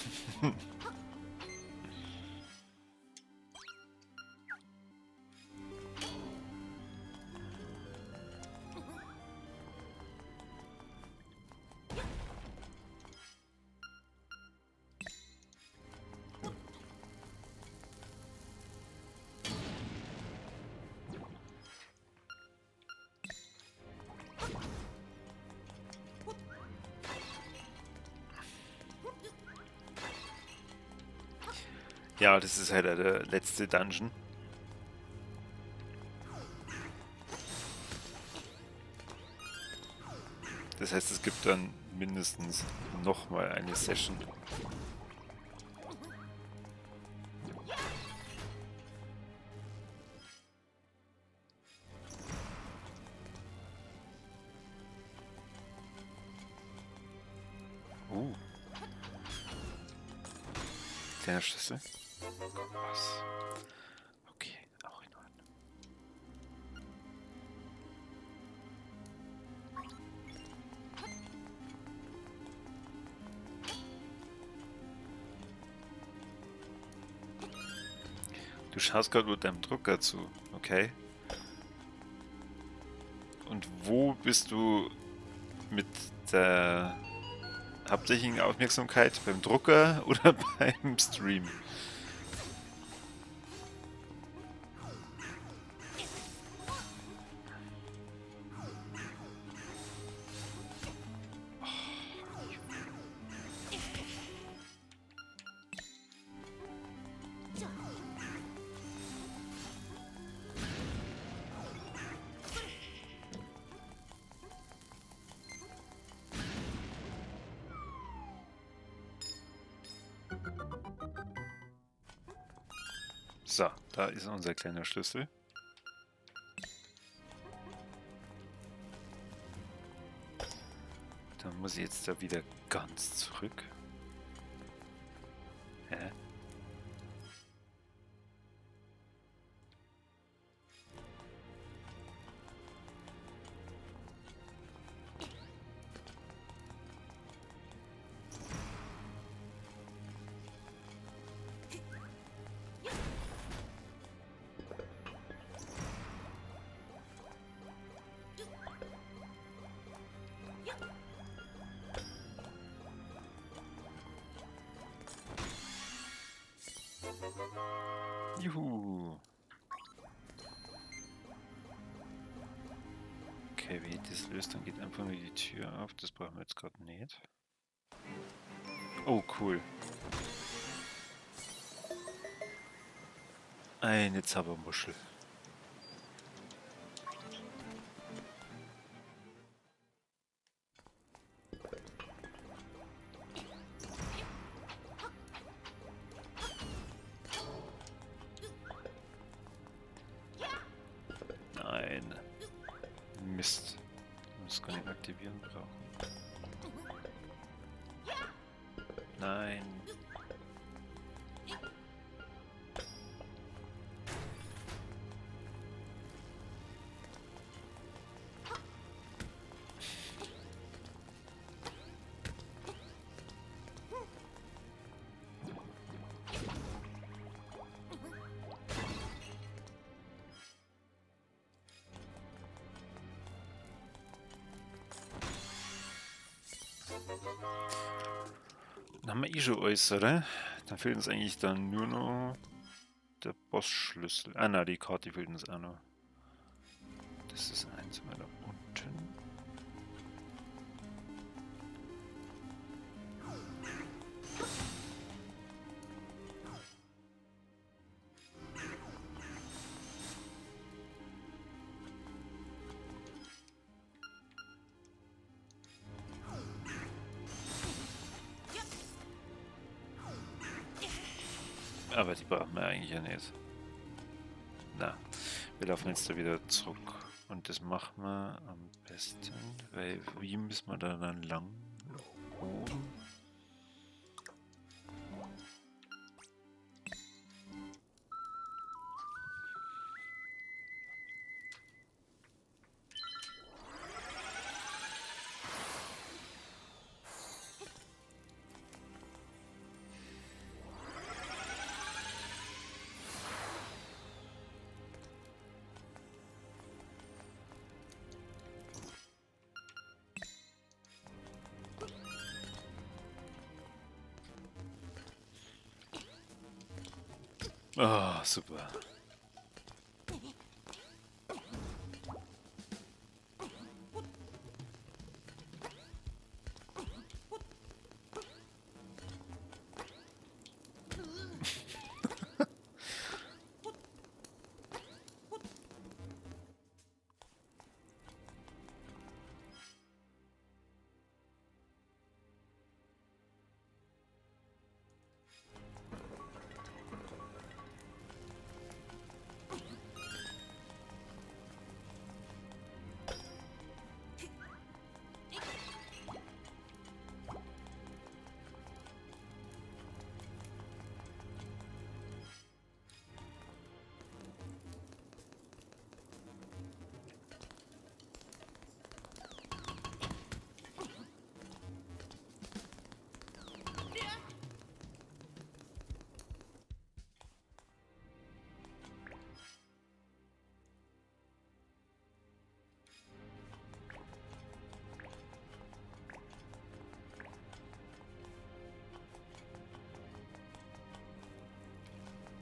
Ja, das ist halt der letzte Dungeon. Das heißt, es gibt dann mindestens nochmal eine Session. Kleiner Schlüssel. Was? Okay, auch in Ordnung. Du schaust gerade mit deinem Drucker zu, okay? Und wo bist du mit der hauptsächlichen Aufmerksamkeit? Beim Drucker oder beim Stream? So, da ist unser kleiner Schlüssel. Dann muss ich jetzt da wieder ganz zurück. Hä? Juhu. Okay, wenn ich das löse, dann geht einfach nur die Tür auf. Das brauchen wir jetzt gerade nicht. Oh, cool. Eine Zaubermuschel. Nein. Mist. Ich muss gar nicht aktivieren brauchen. Nein. Dann haben wir eh schon alles, oder? Dann fehlt uns eigentlich dann nur noch der Bossschlüssel. Ah, nein, die Karte fehlt uns auch noch. Das ist eins weiter unten. Aber die brauchen wir eigentlich ja nicht. Na, wir laufen jetzt da wieder zurück. Und das machen wir am besten, weil wie müssen wir da dann lang? Oben? Oh, super.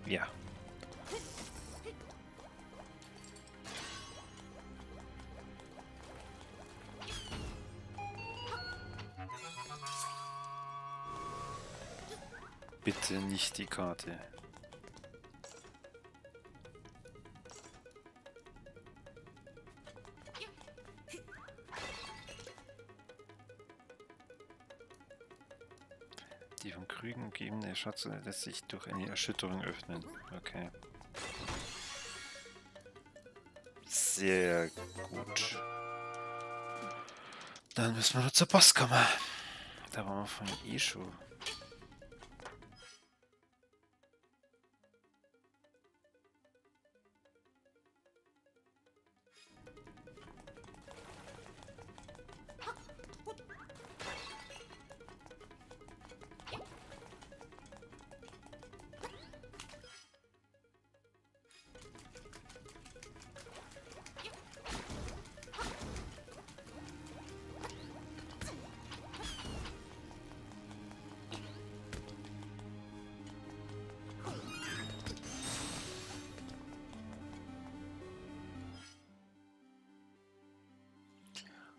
Ja. Bitte nicht die Karte. Die von Krügen umgebene Schatz lässt sich durch eine Erschütterung öffnen. Okay. Sehr gut. Dann müssen wir noch zur Bosskammer. Da waren wir vorhin eh schon.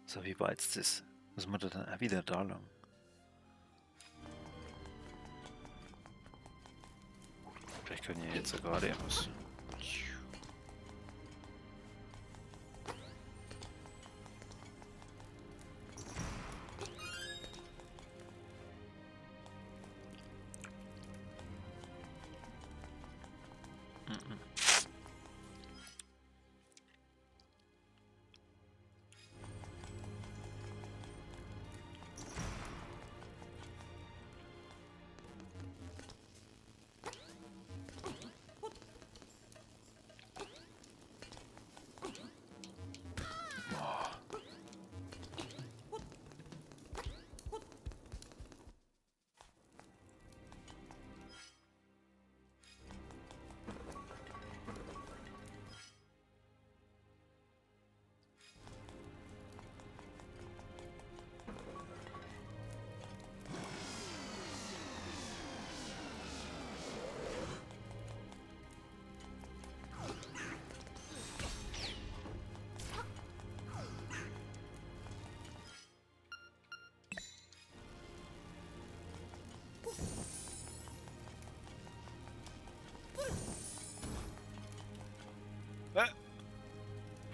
So, wie war jetzt das? Muss man da dann auch wieder da lang? Vielleicht können wir jetzt gerade etwas.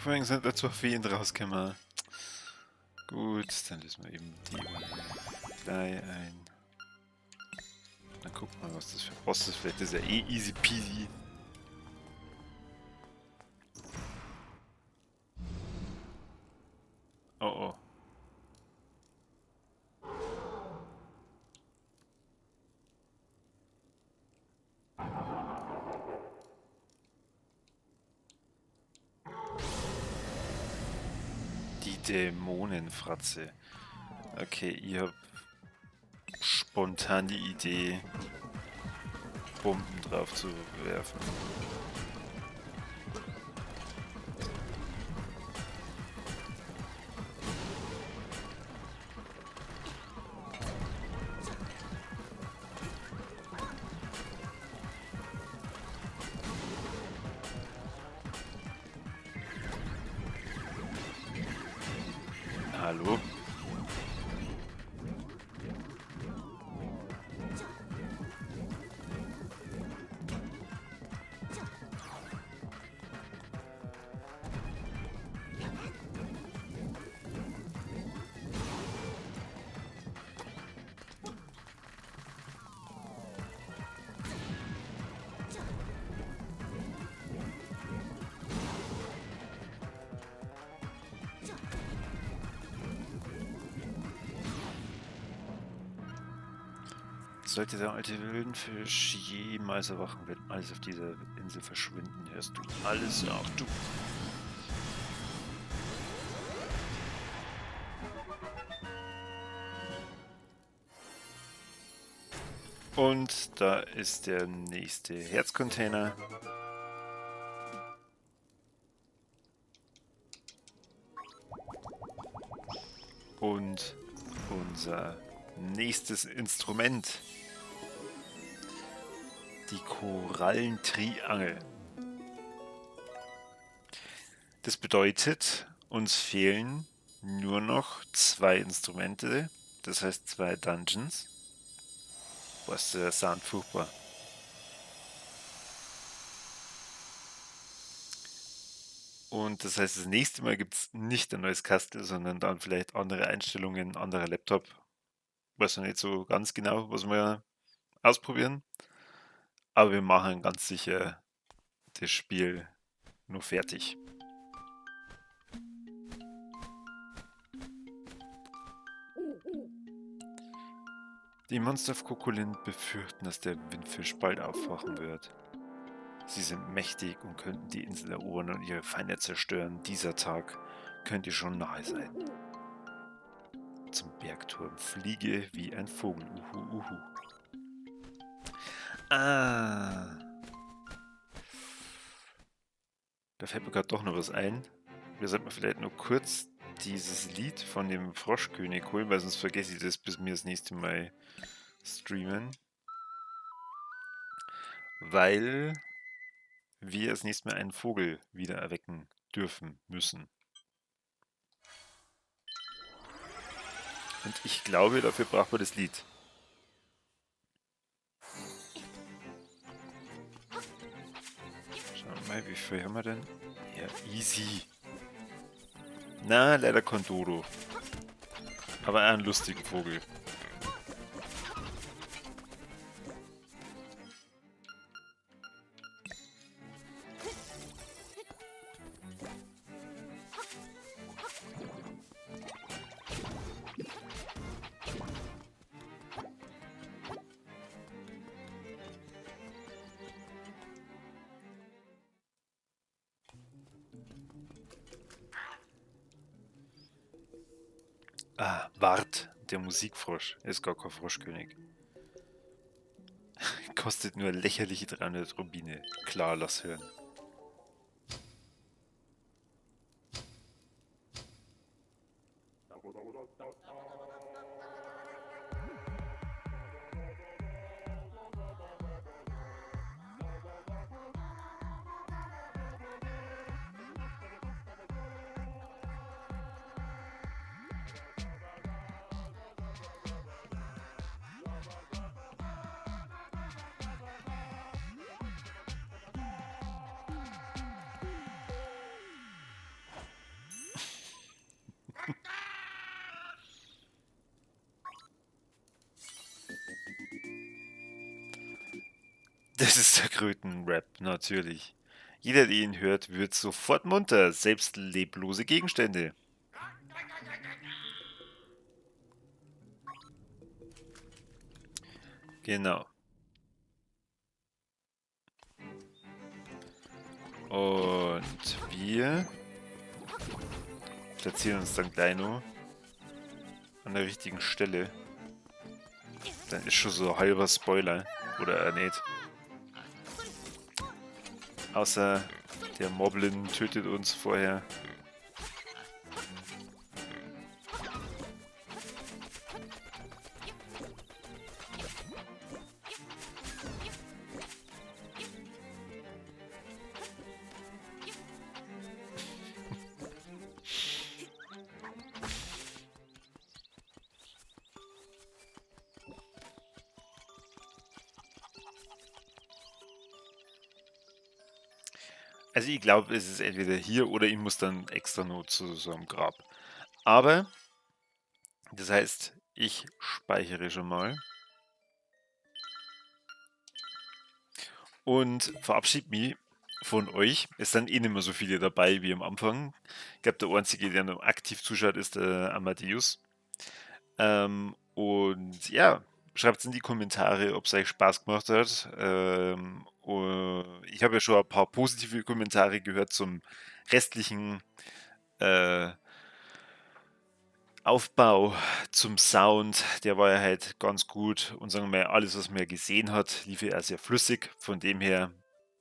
Vorhin sind da zwei Feen rausgekommen. Gut, dann lösen wir eben die gleich ein. Dann gucken wir mal, was das für ein Boss ist. Vielleicht ist er eh easy peasy. Oh oh. Die Dämonenfratze. Okay, ich hab spontan die Idee, Bomben drauf zu werfen. Hallo? Sollte der alte Windfisch jemals erwachen, wird alles auf dieser Insel verschwinden. Hörst du alles auch du. Und da ist der nächste Herzcontainer. Und unser nächstes Instrument. Die Korallentriangel. Das bedeutet, uns fehlen nur noch 2 Instrumente, das heißt 2 Dungeons. Boah, ist der Sound furchtbar. Und das heißt, das nächste Mal gibt's nicht ein neues Kastel, sondern dann vielleicht andere Einstellungen, anderer Laptop. Weiß noch nicht so ganz genau, was wir ausprobieren. Aber wir machen ganz sicher das Spiel nur fertig. Die Monster auf Kokolin befürchten, dass der Windfisch bald aufwachen wird. Sie sind mächtig und könnten die Insel erobern und ihre Feinde zerstören. Dieser Tag könnte schon nahe sein. Zum Bergturm fliege wie ein Vogel. Uhu, uhu. Ah. Da fällt mir grad doch noch was ein. Wir sollten vielleicht nur kurz dieses Lied von dem Froschkönig holen, weil sonst vergesse ich das, bis wir das nächste Mal streamen. Weil wir das nächste Mal einen Vogel wieder erwecken dürfen müssen. Und ich glaube, dafür braucht man das Lied. Schauen wir mal, wie viel haben wir denn? Ja, easy. Na, leider kein Dodo. Aber einen lustigen Vogel. Ah, Wart, der Musikfrosch. Er ist gar kein Froschkönig. Kostet nur lächerliche 300 Rubine. Klar, lass hören. Es ist der Krötenrap, natürlich. Jeder, der ihn hört, wird sofort munter, selbst leblose Gegenstände. Genau. Und wir platzieren uns dann gleich noch an der richtigen Stelle. Dann ist schon so ein halber Spoiler. Oder nicht. Außer der Moblin tötet uns vorher. Also ich glaube, es ist entweder hier oder ich muss dann extra noch zu so einem Grab. Aber, das heißt, ich speichere schon mal. Und verabschiede mich von euch. Es sind eh nicht mehr so viele dabei wie am Anfang. Ich glaube, der Einzige, der noch aktiv zuschaut, ist der Amadeus. Und ja, schreibt in die Kommentare, ob's euch Spaß gemacht hat. Ich habe ja schon ein paar positive Kommentare gehört zum restlichen Aufbau, zum Sound. Der war ja halt ganz gut. Und sagen wir mal, alles, was man gesehen hat, lief ja sehr flüssig. Von dem her,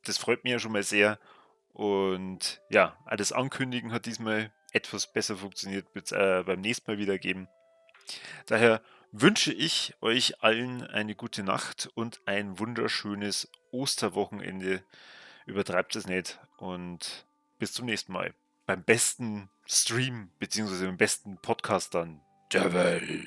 das freut mich ja schon mal sehr. Und ja, alles Ankündigen hat diesmal etwas besser funktioniert, wird's beim nächsten Mal wieder geben. Daher wünsche ich euch allen eine gute Nacht und ein wunderschönes Osterwochenende. Übertreibt es nicht und bis zum nächsten Mal. Beim besten Stream beziehungsweise beim besten Podcast dann der Welt.